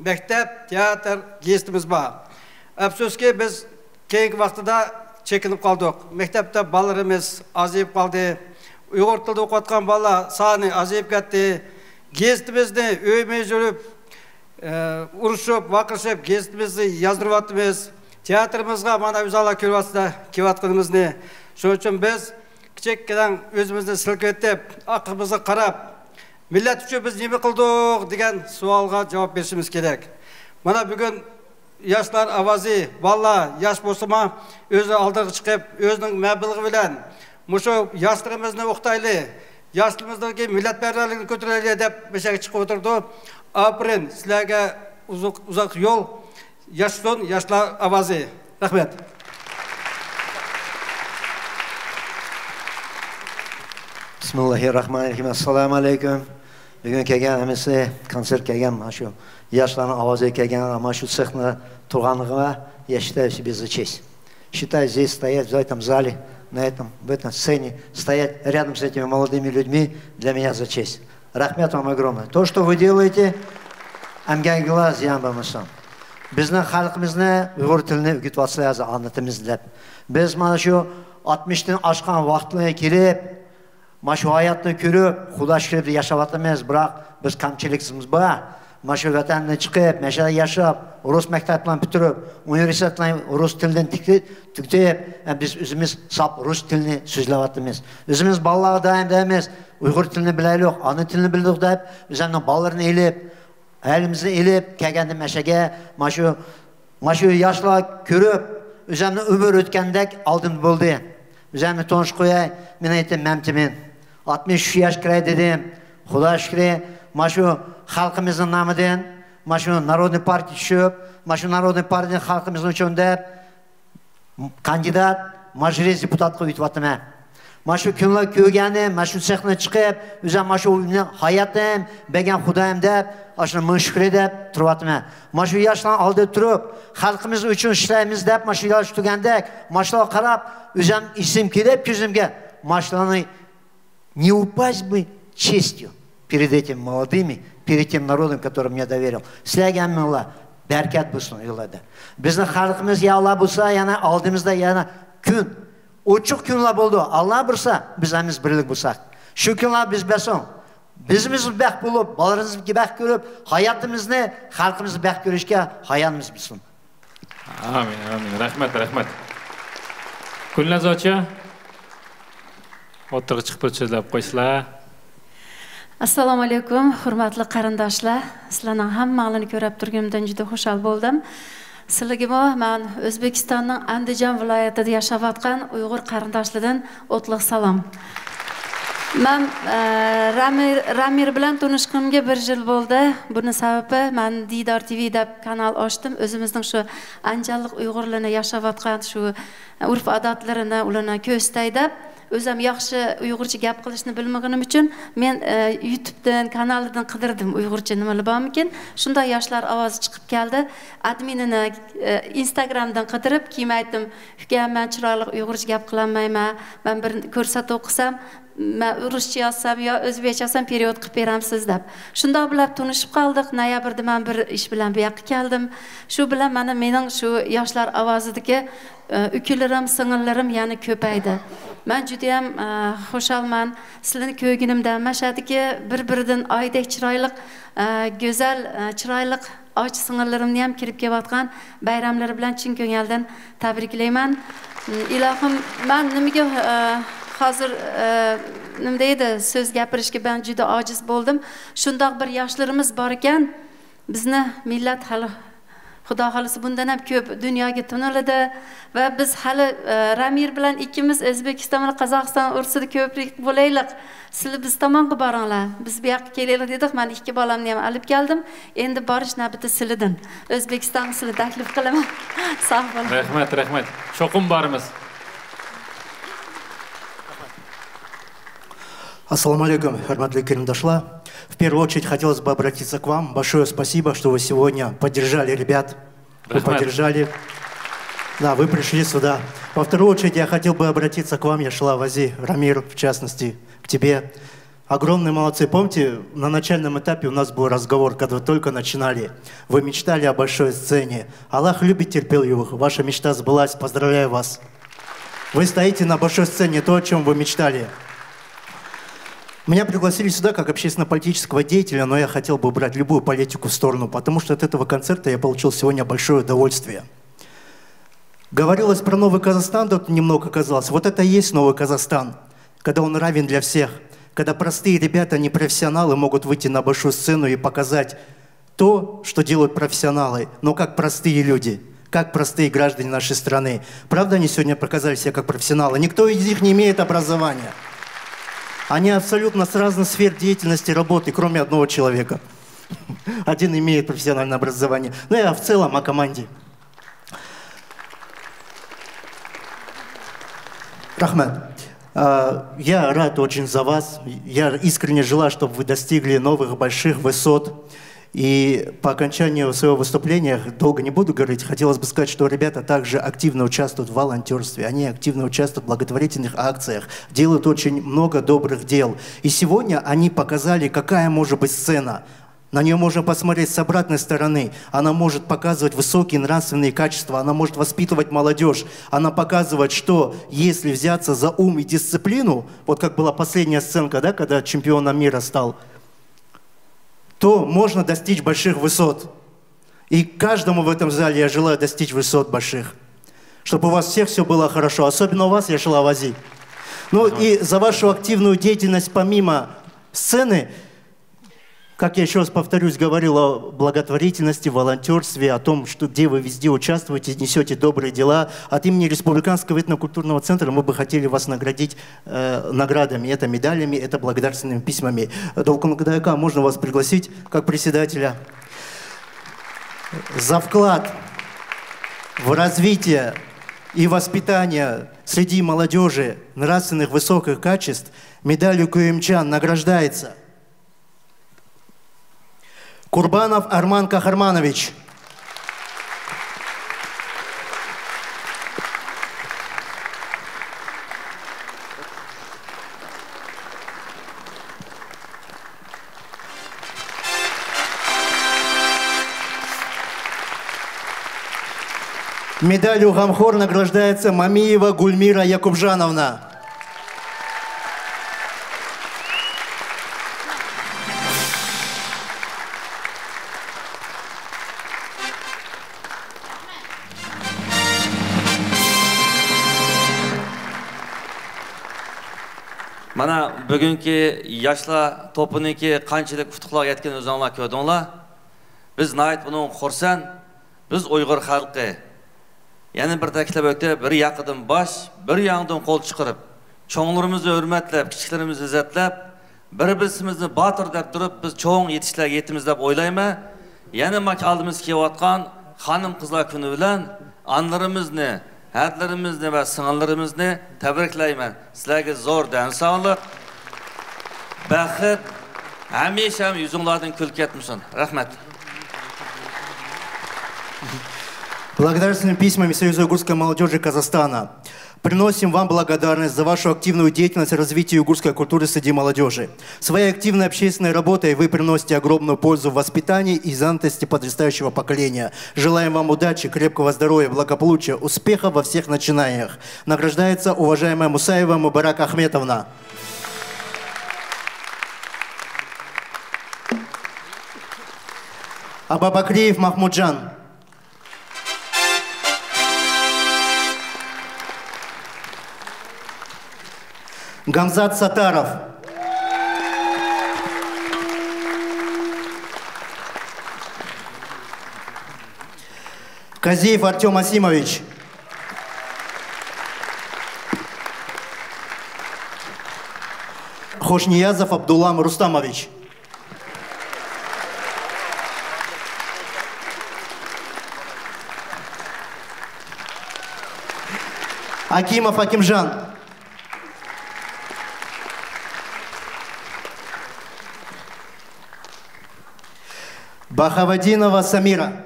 مەكتەپ، تىياتىر، گېزىتىمىز بار. ئەپسۇسكى، بىز كېيىنكى ۋاقتىدا چېكىنىپ قالدۇق. مەكتەپتە بالىلىرىمىز ئازىيىپ قالدى. ئۇيغۇر تىلىدا ئوقۇۋاتقان بالىلار سانى ئازىيىپ كەتتى. گېزىتىمىزنى ئۆيمۇ يۈرۈپ، ئە، ئۇرۇشۇپ، ۋارقىرىشىپ گېزىتىمىزنى يازدۇرۇۋاتىمىز. تىياتىرىمىزغا مانا ئۆزۈڭلار كۆرۈۋاتىسىلەر كېلىۋاتقىنىمىزنى. شۇنىڭ ئۈچۈن بىز كىچىككىنە ئۆزىمىزنى سىلكىۋېتىپ، ئارقىمىزغا قاراپ، مىللەت ئۈچۈن بىز نېمە قىلدۇق دېگەن سوئالغا جاۋاب بېرىشىمىز كېرەك. مانا بۈگۈن ياشلار ئاۋازى، بالىلار ياش بولسىمۇ، ئۆزى ئالدىغا چىقىپ، ئۆزىنىڭ مەبلىغى بىلەن مۇشۇ ياشلىرىمىزنى ئوقۇتايلى، ياشلىرىمىزنىڭكى مىللەتپەرۋەرلىكىنى كۆتۈرەيلى دەپ مەشەگە چىقىپ ئولتۇرىدۇ. ئاپىرىن، سىلەرگە ئۇزۇق، ئۇزاق يول، ياشىسۇن ياشلار ئاۋازى. رەھمەت. بىسمىللاھىررەھمانىررەھىم. ئەسسالامۇ ئەلەيكۇم. بۈگۈن كەلگەن ھەممىسى، كونسېرت كەلگەن، مانا شۇ ياشلارنىڭ ئاۋازىغا كەلگەن، مانا شۇ سېخنىدا تۇرغانلىقىغا я считаю себе за честь. Считаю здесь стоять, в этом зале, на этом, в этом сцене, стоять рядом с этими молодыми людьми, для меня за честь. رەھمەت вам огромное. То, что вы делаете, ئەمگەكىڭلار زىيان بولمىسۇن. بىزنىڭ خەلقىمىزنى ئۇيغۇر تىلىنى ئۆگىتىۋاتىسىلەر، ھازىر ئاڭلىتىمىز دەپ. بىز مانا شۇ ئاتمىشتىن ئاشقان ۋاقىتلارغا كېلىپ، مانا شۇ ھاياتنى كۆرۈپ، خۇدا شۈكرى ياشاۋاتىمىز، بىراق بىز كەمچىلىكىمىز بار. مانا شۇ ۋەتەندىن چىقىپ، مەشەدە ياشاپ، رۇس مەكتەپلەرنى پۈتتۈرۈپ، ئۇنىۋېرسىتېتلارنى رۇس تىلىدىن تىكلى-، تۈگىتىپ، ئە، بىز ئۆزىمىز ساپ رۇس تىلىنى سۆزلەۋاتىمىز. ئۆزىمىز بالىلارغا دائىم دەيمىز، ئۇيغۇر تىلىنى بىلەيلۇق، ئانا تىلىنى بىلدۇق دەپ، ئۆزەمنىڭ بالىلىرىنى ئېلىپ، ئائىلىمىزنى ئېلىپ كەلگەندىن مەشەگە، مانا شۇ مانا شۇ ياشلار كۆرۈپ، ئۆزۈمنى ئۆمۈر ئۆتكەندەك ئالدىمدا بولدى. ئۆزۈمنى تونۇشتۇرۇپ قوياي، مېنىڭ ئېتىم مەمتىمىن. ئاتمىش ئۈچ ياش كىراي دېدىم. خۇدا شۈكرى، مانا شۇ خەلقىمىزنىڭ نامىدىن، مانا شۇ نارودنىي پارتىيە چۈشۈپ، مانا شۇ نارودنىي پارتىيە خەلقىمىزنىڭ ئۈچۈن دەپ، كاندىدات، ماژرىس دېپۇتاتقا ئۆتۈۋاتىمەن. مانا شۇ كۈنلەر كۆرگەننى، مانا شۇ سېخنىغا چىقىپ، ئۆزۈم مانا شۇ ئۆمۈرنى ھاياتىم، بەرگەن خۇدايىم دەپ، ئاشۇنى مىڭ شۈكرى دەپ تۇرۇۋاتىمەن. مانا شۇ ياشلارنىڭ ئالدىدا تۇرۇپ، خەلقىمىز ئۈچۈن ئىشلەيمىز دەپ، مانا شۇ ياش تۈگەندەك، مانا شۇلارغا قاراپ، ئۆزۈم ئېسىم كېلىپ كۆزۈمگە، مانا شۇلارنى не упасть бы честью перед этими молодыми, перед тем народом, который мне доверил. سىلەرگە ھەممىڭلار بەرىكەت بولسۇن يوللاردا. بىزنىڭ خەلقىمىز يا ئاللا بولسا، يەنە ئالدىمىزدا يەنە كۈن، ئوچۇق كۈنلەر بولىدۇ. ئاللا بۇيرۇسا، بىز ھەممىمىز بىرلىك بولساق. شۇ كۈنلەر بىز بەرسۇن. بىزمىز بەخت بولۇپ، بالىلىرىمىزنى بەخت كۆرۈپ، ھاياتىمىزنى، خەلقىمىزنى بەخت كۆرۈشكە ھاياتىمىز بولسۇن. ئامىن، ئامىن. رەھمەت، رەھمەت. گۈلناز ھوجا، ئوتتۇرىغا چىقىپ بىر سۆزلەپ قويسىلا. ئەسسالامۇ ئەلەيكۇم، ھۆرمەتلىك قېرىنداشلار. سىلەرنىڭ ھەممەڭلارنى كۆرۈپ تۇرغىنىمدىن جۈدە خۇشال بولدۇم. سىلىگىمۇ مەن ئۆزبېكىستاننىڭ ئەندىجان ۋىلايىتىدە ياشاۋاتقان ئۇيغۇر قېرىنداشلىرىدىن ئوتلۇق سالام. مەن، ئە، رامىر، رامىر بىلەن تونۇشقىنىمغا بىر يىل بولدى. بۇنىڭ سەۋەبى، مەن دىدار تىۋى دەپ كانال ئاچتىم. ئۆزىمىزنىڭ شۇ ئەنجانلىق ئۇيغۇرلىرىنى ياشاۋاتقان شۇ ئۆرپ-ئادەتلىرىنى ئۇلارنى كۆرسىتەي دەپ، ئۆزۈم ياخشى ئۇيغۇرچە گەپ قىلىشنى بىلمىگىنىم ئۈچۈن، مەن، ئە، يۇتۇبتىن، كانالدىن قىدىردىم، ئۇيغۇرچە نېمىلا بارمىكىن. شۇنداق ياشلار ئاۋازى چىقىپ كەلدى. ئادمىنىنى، ئە، ئىنستاگرامدىن قىدىرىپ، كېيىن ئېيتتىم، ئۇكام، مەن چىرايلىق ئۇيغۇرچە گەپ قىلالمايمەن، مەن بىر كۆرسەتتى ئوقۇسام، مەن رۇسچە يازسام يا ئۆزبېكچە يازسام، پېرېۋود قىلىپ بېرەمسىز دەپ. شۇنداق بىلەن تونۇشۇپ قالدۇق. نويابىردا مەن بىر ئىش بىلەن بۇ ياققا كەلدىم. شۇ بىلەن مانا مېنىڭ شۇ ياشلار ئاۋازىدىكى، ئە، ئۈكىلىرىم، سىڭىللىرىم يەنە كۆپەيدى. مەن جۈدىيەم، ئە، خۇشالمەن. سىلىنى كۆرگىنىمدە مەشەدىكى بىر-بىرىدىن ئايدەك چىرايلىق، ئە، گۈزەل، ئە، چىرايلىق ئاچا-سىڭىللىرىمنى ھەم كىرىپ كېلىۋاتقان بايراملىرى بىلەن چىن كۆڭۈلدىن تەبرىكلەيمەن. ئىلاھىم، مەن نېمىگە، ئە، ھازىر، ئە، نېمە دەيدۇ، سۆز گەپىرىشكە مەن جۈدە ئاجىز بولدۇم. شۇنداق بىر ياشلىرىمىز باركەن، بىزنى مىللەت ھەل-، خۇدا خالىسا بۇندىن ھەم كۆپ دۇنياغا تونۇلىدۇ. ۋە بىز ھەلى، ئە، رامىر بىلەن ئىككىمىز ئۆزبېكىستان بىلەن قازاقىستان ئۇرۇشىدا كۆپرەك بولايلۇق. سىلەر بىز تامانغا بارىڭلار. بىز بۇ ياققا كېلەيلى دېدۇق. مەن ئىككى بالامنى ھەم ئېلىپ كەلدىم. ئەمدى بارىش نۆۋىتى سىلىدىن. ئۆزبېكىستانغا سىلەرنى تەكلىپ قىلىمەن. ساغ بولۇڭ. رەھمەت، رەھمەت. چوقۇم بارىمىز. Ассаламу алейкум, хөрмәтле килендәшләр. В первую очередь хотелось бы обратиться к вам. Большое спасибо, что вы сегодня поддержали ребят. Вы поддержали. Да, вы пришли сюда. Во вторую очередь я хотел бы обратиться к вам, Яшла Вази, Рамир, в частности, к тебе. Огромные молодцы. Помните, на начальном этапе у нас был разговор, когда вы только начинали. Вы мечтали о большой сцене. Аллах любит терпеливых. Ваша мечта сбылась. Поздравляю вас. Вы стоите на большой сцене, то, о чем вы мечтали. Меня пригласили сюда как общественно-политического деятеля, но я хотел бы убрать любую политику в сторону, потому что от этого концерта я получил сегодня большое удовольствие. Говорилось про Новый Казахстан, тут немного казалось. Вот это и есть Новый Казахстан, когда он равен для всех, когда простые ребята, не профессионалы, могут выйти на большую сцену и показать то, что делают профессионалы, но как простые люди, как простые граждане нашей страны. Правда, они сегодня показали себя как профессионалы? Никто из них не имеет образования. Они абсолютно с разных сфер деятельности работы, кроме одного человека. Один имеет профессиональное образование. Ну, я в целом о команде. Рахмат. А, я рад очень за вас. Я искренне желаю, чтобы вы достигли новых больших высот. И по окончанию своего выступления, долго не буду говорить, хотелось бы сказать, что ребята также активно участвуют в волонтерстве, они активно участвуют в благотворительных акциях, делают очень много добрых дел. И сегодня они показали, какая может быть сцена. На нее можно посмотреть с обратной стороны. Она может показывать высокие нравственные качества, она может воспитывать молодежь. Она показывает, что если взяться за ум и дисциплину, вот как была последняя сценка, да, когда чемпионом мира стал, то можно достичь больших высот. И каждому в этом зале я желаю достичь высот больших. Чтобы у вас всех все было хорошо. Особенно у вас, Яшла Вази. Ну и за вашу активную деятельность помимо сцены, как я еще раз повторюсь, говорил о благотворительности, волонтерстве, о том, что где вы везде участвуете, несете добрые дела. От имени Республиканского этнокультурного центра мы бы хотели вас наградить э, наградами, это медалями, это благодарственными письмами. Долкун Кудайка, можно вас пригласить как председателя? За вклад в развитие и воспитание среди молодежи нравственных высоких качеств медалью Куимчан награждается Курбанов Арман Кахарманович. Медалью «Гамхор» награждается Мамиева Гульмира Якубжановна. مانا، بۈگۈنكى ياشلار توپىنىڭكى قانچىلىك ئۇتۇقلارغا يەتكىنىنى ئۆزۈڭلار كۆردۈڭلار. بىز ناھايىتى بۇنىڭغا خۇرسەن. بىز ئۇيغۇر خەلقى. يەنە بىر تەكىتلەپ ئۆتەي، بىر ياقىدىن باش، بىر ياڭدىن قول چىقىرىپ، چوڭلىرىمىزنى ھۆرمەتلەپ، كىچىكلىرىمىزنى ئىززەتلەپ، بىر-بىرسىمىزنى باتۇر دەپ تۇرۇپ، بىز چوڭ يېتىشلەرگە يېتىمىز دەپ ئويلايمەن. يەنە ماكا ئالدىمىزغا كېلىۋاتقان خانىم-قىزلار كۈنى بىلەن ئانىلىرىمىزنى، ھەدىلىرىمىزنى ۋە سىڭىللىرىمىزنى تەبرىكلەيمەن. سىلەرگە زور دەم ساغلىق، بەخت، ھەمىشە ھەم يۈزۈڭلاردىن كۈلكە كەتمىسۇن. رەھمەت. Благодарственными письмами Союза уйгурской молодёжи Казахстана. Приносим вам благодарность за вашу активную деятельность в развитии уйгурской культуры среди молодёжи. Своей активной общественной работой вы приносите огромную пользу в воспитании и занятости подрастающего поколения. Желаем вам удачи, крепкого здоровья, благополучия, успехов во всех начинаниях. Награждается уважаемая Мусаева Мубарак Ахметовна. Абабакриев Махмуджан. Гамзат Саттаров. Казиев Артём Асимович. Хошниязов Абдуллам Рустамович. Акимов Акимжан. Бахавадинова Самира.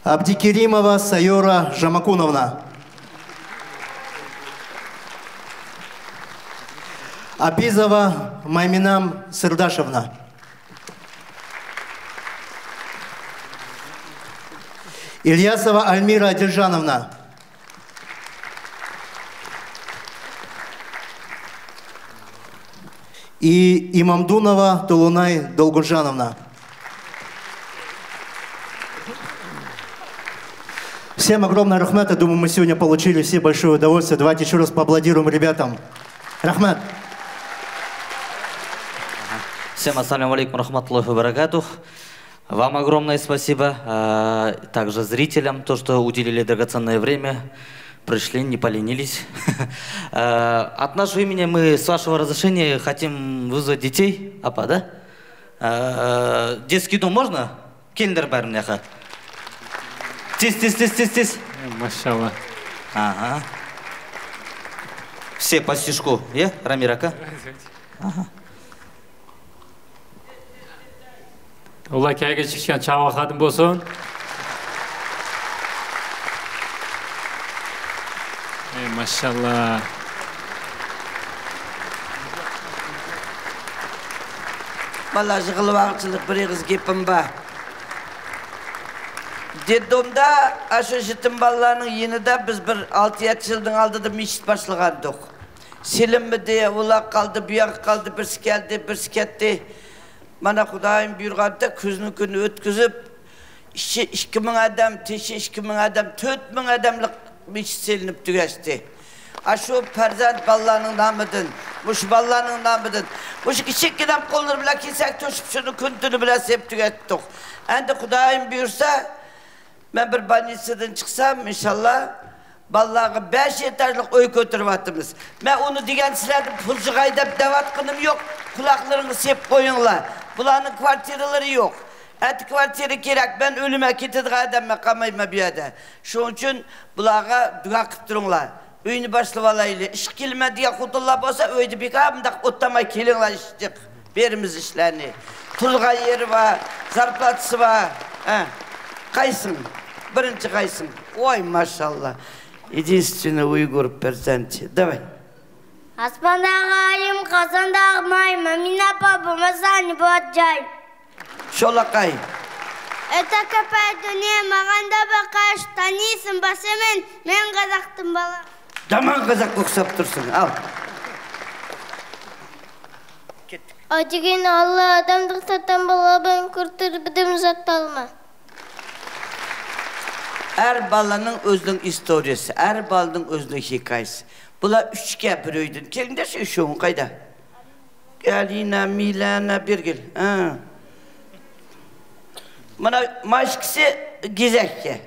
Абдикеримова Сайора Жамакуновна. Апизова Майминам Сырдашевна. Ильясова Альмира Адильжановна. И Имамдунова Толунай Долгунжановна. Всем огромное рахмат. Я думаю, мы сегодня получили все большое удовольствие. Давайте ещё раз поаплодируем ребятам. Рахмат. Всем ассаламу алейкум рахматуллахи ва баракатух. Вам огромное спасибо, а, также зрителям, то, что уделили драгоценное время, пришли, не поленились. А, от нашего имени мы, с вашего разрешения, хотим вызвать детей. Апа, да? А, детский дом можно? Келиңдер бәрі мына жаққа. Тез, тез, тез, тез, тез. Машалла. Ага. Все по стишку, е, Рамир ака? Ага. Олар кәйге шыққан чағын болсын. Эй, машалла. Бала жығылып ағылып, бір ағыз кепім бар. Детдомда ашы жетім балаларның енінде біз бір алты-жеті жылдың алдыда мешіт баслағандық. Селенмеде, олар қалды, бұяғы қалды, бірсі келді, бірсі кетті. Мана, Құдайым бұйырғанда, күздің күні өткізіп, іші ікі мың адам, тышқы ікі мың адам, төрт мың адамлық мешіт селініп түгесті. Ашу перзент балаларның намыдын, мүш балаларның намыдын, мүш кішкентай қоллары білән кесек төшіп, шуны күн түні білән сеп түгеттік. Әнді Құдайым бұйырса, Мен бир больницадан чыксам, иншалла, балаларга беш этажлык уй көтөрүп атабыз. Мен уну деген силерден пул жыгай деп деп атканым жок. Кулакларыгызны сеп коюңлар. Буларнын квартиралары жок. Эти квартира керек. Мен өлеме, кетедиген адамман, калмайман бу жерде. Шуну учун буларга дуа кылып туруңлар. Үйнү башлап алайлы. Ишке келмейдиген хотунлар болса, үйде бекар мындак оттамай келиңлар, ишке беребиз ишлерни. Турган ери бар, зарплатасы бар. Ха. Кайсың? Биринчи кайсың? Ой, машалла. Единственный уйгур перзент. Давай. Аспандагы айым, казандагы майым, Амина апа болмаса, не болот жайым? Шолакай. Өтө көпөй дүйнө, мага да бакаш, таныйсың ба сен мени, мен казактын бала. Жаман казакка уксап турсуң, ал. Кеттик. Ай деген Алла, адамдык сатан бала бен куртур бирдем зат алма. Ар баланын өзүнүн историясы, ар баланын өзүнүн хикаясы. Булар үчкө бир өйдөн. Келиңдерши, үшөөңү кайда? Алина, Милана, бир кел. Ха. Мына машкасы кезекке.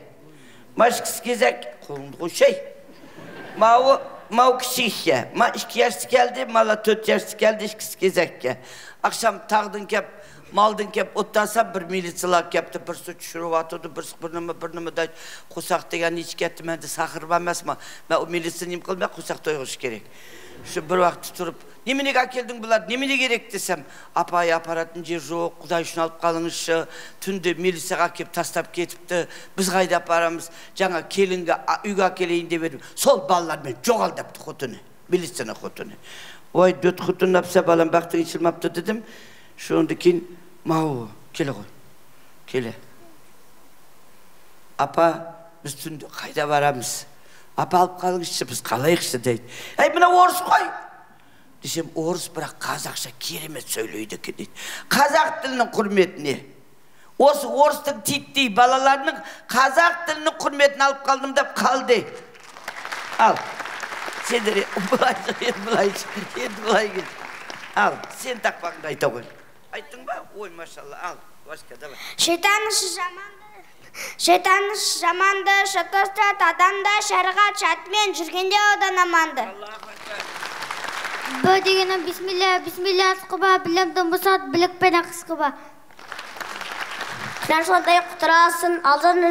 Машкасы кезек, колуңду кой, шей. Маву, маву кичикке. Ма эки жашты келди, мала төрт жашты келди, экиси кезекке. Акшам тагдан кеп, малдан кеп, оттаса, бир милициялар кепти, бирси түшүрүп атыды, бирси бир неме, бир неме дейди. Косак деген нечик кетти, менде сахар бар эмесми? Мен о милицияны неме кылмай, косак тойгуш керек. Шу бир вакытта туруп, «Неменеге әкелдің бұлар? Немене керек?» десем, «Апай, апаратын жер жоқ, Құдай үшін алып қалыңызшы. Түнде милицияға әкеп тастап кетіпті. Біз қайда апарамыз? Жаңа келінге, а, үйге әкелейін деп едім. Сол балалармен жоғал», депті хотыны, милицияның хотыны. «Ой, дөт хотын апса, балам, бақтың ашылмапты», дедім. Шонда кейін, «Мау, келе ғой, келе. Апа, біз түнде қайда барамыз? Апа, алып қалыңызшы, біз қалайықшы?» дейді. «Әй, мына орыс қой!» десем, орыс, бірақ қазақша керемет сөйлейді екен, дейді. Қазақ тілінің құрметіне ئوس-، ئورۇس تىلى تىتتى، بالىلارنىڭ قازاق تىلىنىڭ قۇرمىتىنى ئالىپ قالدىم دەپ قالدى. ئال. سېنى بۇلاي، بۇلاي، بۇلاي. ئال، سېنى تاقپاقنى ئايتاغۇي. ئايتتىڭبۇ؟ ۋوي، ماشاللا، ئال. ۋاشكا، داۋاي. شەيتاننىڭ ئىشى ياماندۇر. شەيتاننىڭ ئىشى ياماندۇر، شاتاستۇر، تادامدا شەرىغەت شەرتمەن، يۈرگەندە ئالدان ئاماندۇر. ئاللاھۇ ئەكبەر. بۇ دېگىنىم بىسمىللا، بىسمىللا قىلغا، بىلەمدىن بۇسات، بىلىك پەنە قىسقىغا. شۇلار سونداي قۇتۇلاسىن، ئالدىن،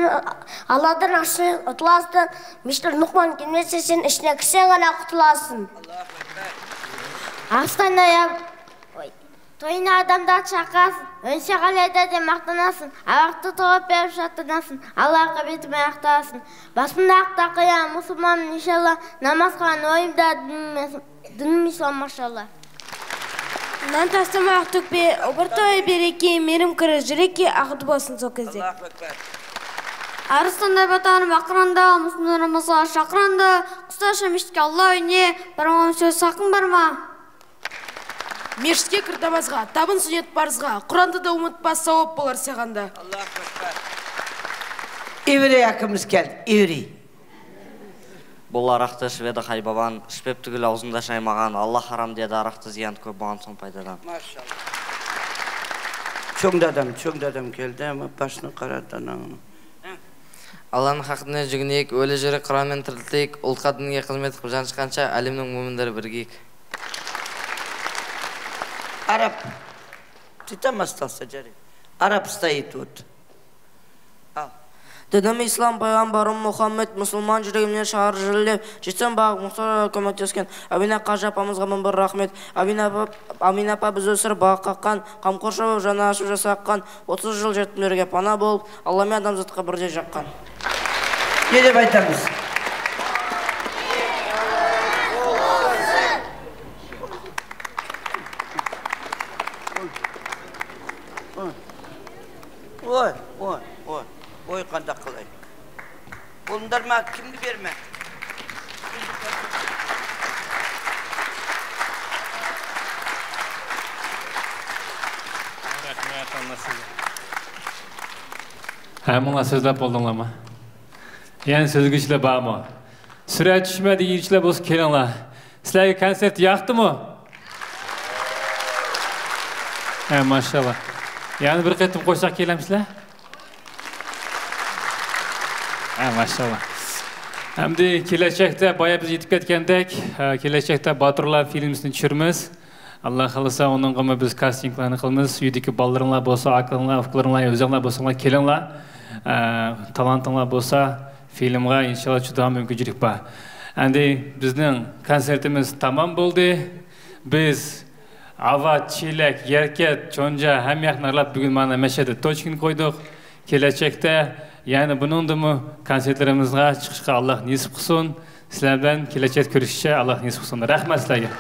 ئاللادىن ئاشنى ئۇتۇلاسىن، مىشتىر لوقمان كىمنى سېسىن، ئىشنى كىسەڭ غانا قۇتۇلاسىن. ئاستاندا يا، تويۇن ئادەمدە چاقاسىن، ئۆي شاغالەيدە دېمەقتىناسىن، ئاۋاقتا توغۇپ بېرىپ شاتتىناسىن، ئاللاغا بېتىمە ياقتاسىن. باسمىناق تاقىيا مۇسۇلمان ئىنشاللا، نامازغا نويۇمدا دىنىم ئىسلام ماشاللا. نان تەستىم ئاق تۆكپى، ئوبۇر توي بېرىكى، مېرىم كىرىز جۈرىكى، ئاغدى بولسۇن سوكىزى. ئاللاھۇ ئەكبەر. ئارىسىندا باتار ماقراندا، مۇسۇلمانلىرىمىزغا شاقراندا، قۇستا شەمشىكى ئاللا ئۆينى، بارمام سۆز ساقىن بارما. مەسچىتكە كىر نامازغا، تابىن سۈننەت پارىزغا، قۇرئاندا دا ئۈمىد بار، ساۋاب بولار سېغىندا. ئاللاھۇ ئەكبەر. ئىۋرى ئاكىمىز كەلدى، ئىۋرى. بۇلار ئاقتىش ۋەدە خايبابان، ئىش بەپ تۈگۈل ئاغزىندا شايماغان، ئاللا ھارام دېدى ئاراقتا زىيان كۆپ بولغان سوڭ پايدىدان. ماشاللا. چوڭ دادام، چوڭ دادام كەلدى، ئەمما باشنى قارا داناڭنى. ئاللانىڭ خەقنى جۈگنىيىك، ئۆلى جۈرى قىرامەن تىرىلتىيىك، ئۇلقا دىنگە خىزمەت قىلىپ جان چىققانچە، ئەلىمنىڭ مۇمىنلىرى بىرگىيىك. ئەرەب. تۇتاماس تاستا جارى. ئەرەب ستايىت ئوت. دىنىم ئىسلام، پەيغەمبىرىم مۇھەممەد، مۇسۇلمان يۈرىكىمنى شارژىلىپ، جىسىم باغ مۇختار كۆمەكلەشكەن. ئەمىنە قاجى ئاپامىزغا مىڭ بىر رەھمەت. ئەمىنە ئاپا، ئەمىنە ئاپا بىز ئۆسۈر باغ قاققان، قامقورشاپ جان ئاشۇ جاساققان، ئوتتۇز يىل جەتمىرگە پانا بولۇپ، ئاللامى ئادەمزاتقا بىر جاي جاققان. نېمە دەپ ئېيتىمىز؟ ۋوي، ۋوي، ۋوي، ۋوي، قانداق قىلاي؟ بۇندىرما كىمگە بېرىمەن؟ رەھمەت، ئانا سىزگە. ھەممىڭلار سۆزلەپ بولدۇڭلارمۇ؟ يەنە سۆزلىگۈچىلەر بارمۇ؟ سۈرەت چۈشمە دېگۈچىلەر بولسا كېلىڭلار. سىلەرگە كونسېرت ياقتىمۇ؟ ھە، ماشاللا. يەنە بىر قېتىم قوشساق كېلەمسىلەر؟ ھە، ماشاللا. ئەمدى كېلەچەكتە، بايا بىز ئېيتىپ كەتكەندەك، ھە، كېلەچەكتە باتۇرلار فىلىمىسىنى چۈشۈرىمىز. ئاللا خالىسا، ئۇنىڭغىمۇ بىز كاستىنگلارنى قىلىمىز. ئۆيدىكى بالىلىرىڭلار بولسا، ئاكىلىرىڭلار، ئۇكىلىرىڭلار، ئۆزۈڭلار بولساڭلار كېلىڭلار. ئە، تالانتىڭلار بولسا، فىلىمغا ئىنشاللا چىدىغان مۇمكىنچىلىك بار. ئەمدى بىزنىڭ كونسېرتىمىز تامام بولدى. بىز ئاۋات، چېلەك، يەركەنت، چونجا، ھەممە ياقنى ئارىلاپ بۈگۈن مانا مەشەدە توچكىنى قويدۇق. كېلەچەكتە يەنە بۇنىڭدىنمۇ كونسېرتلىرىمىزغا چىقىشقا ئاللا نېسىپ قىلسۇن. سىلەر بىلەن كېلەچەكتە كۆرۈشكىچە ئاللا نېسىپ قىلسۇن. رەھمەت سىلەرگە.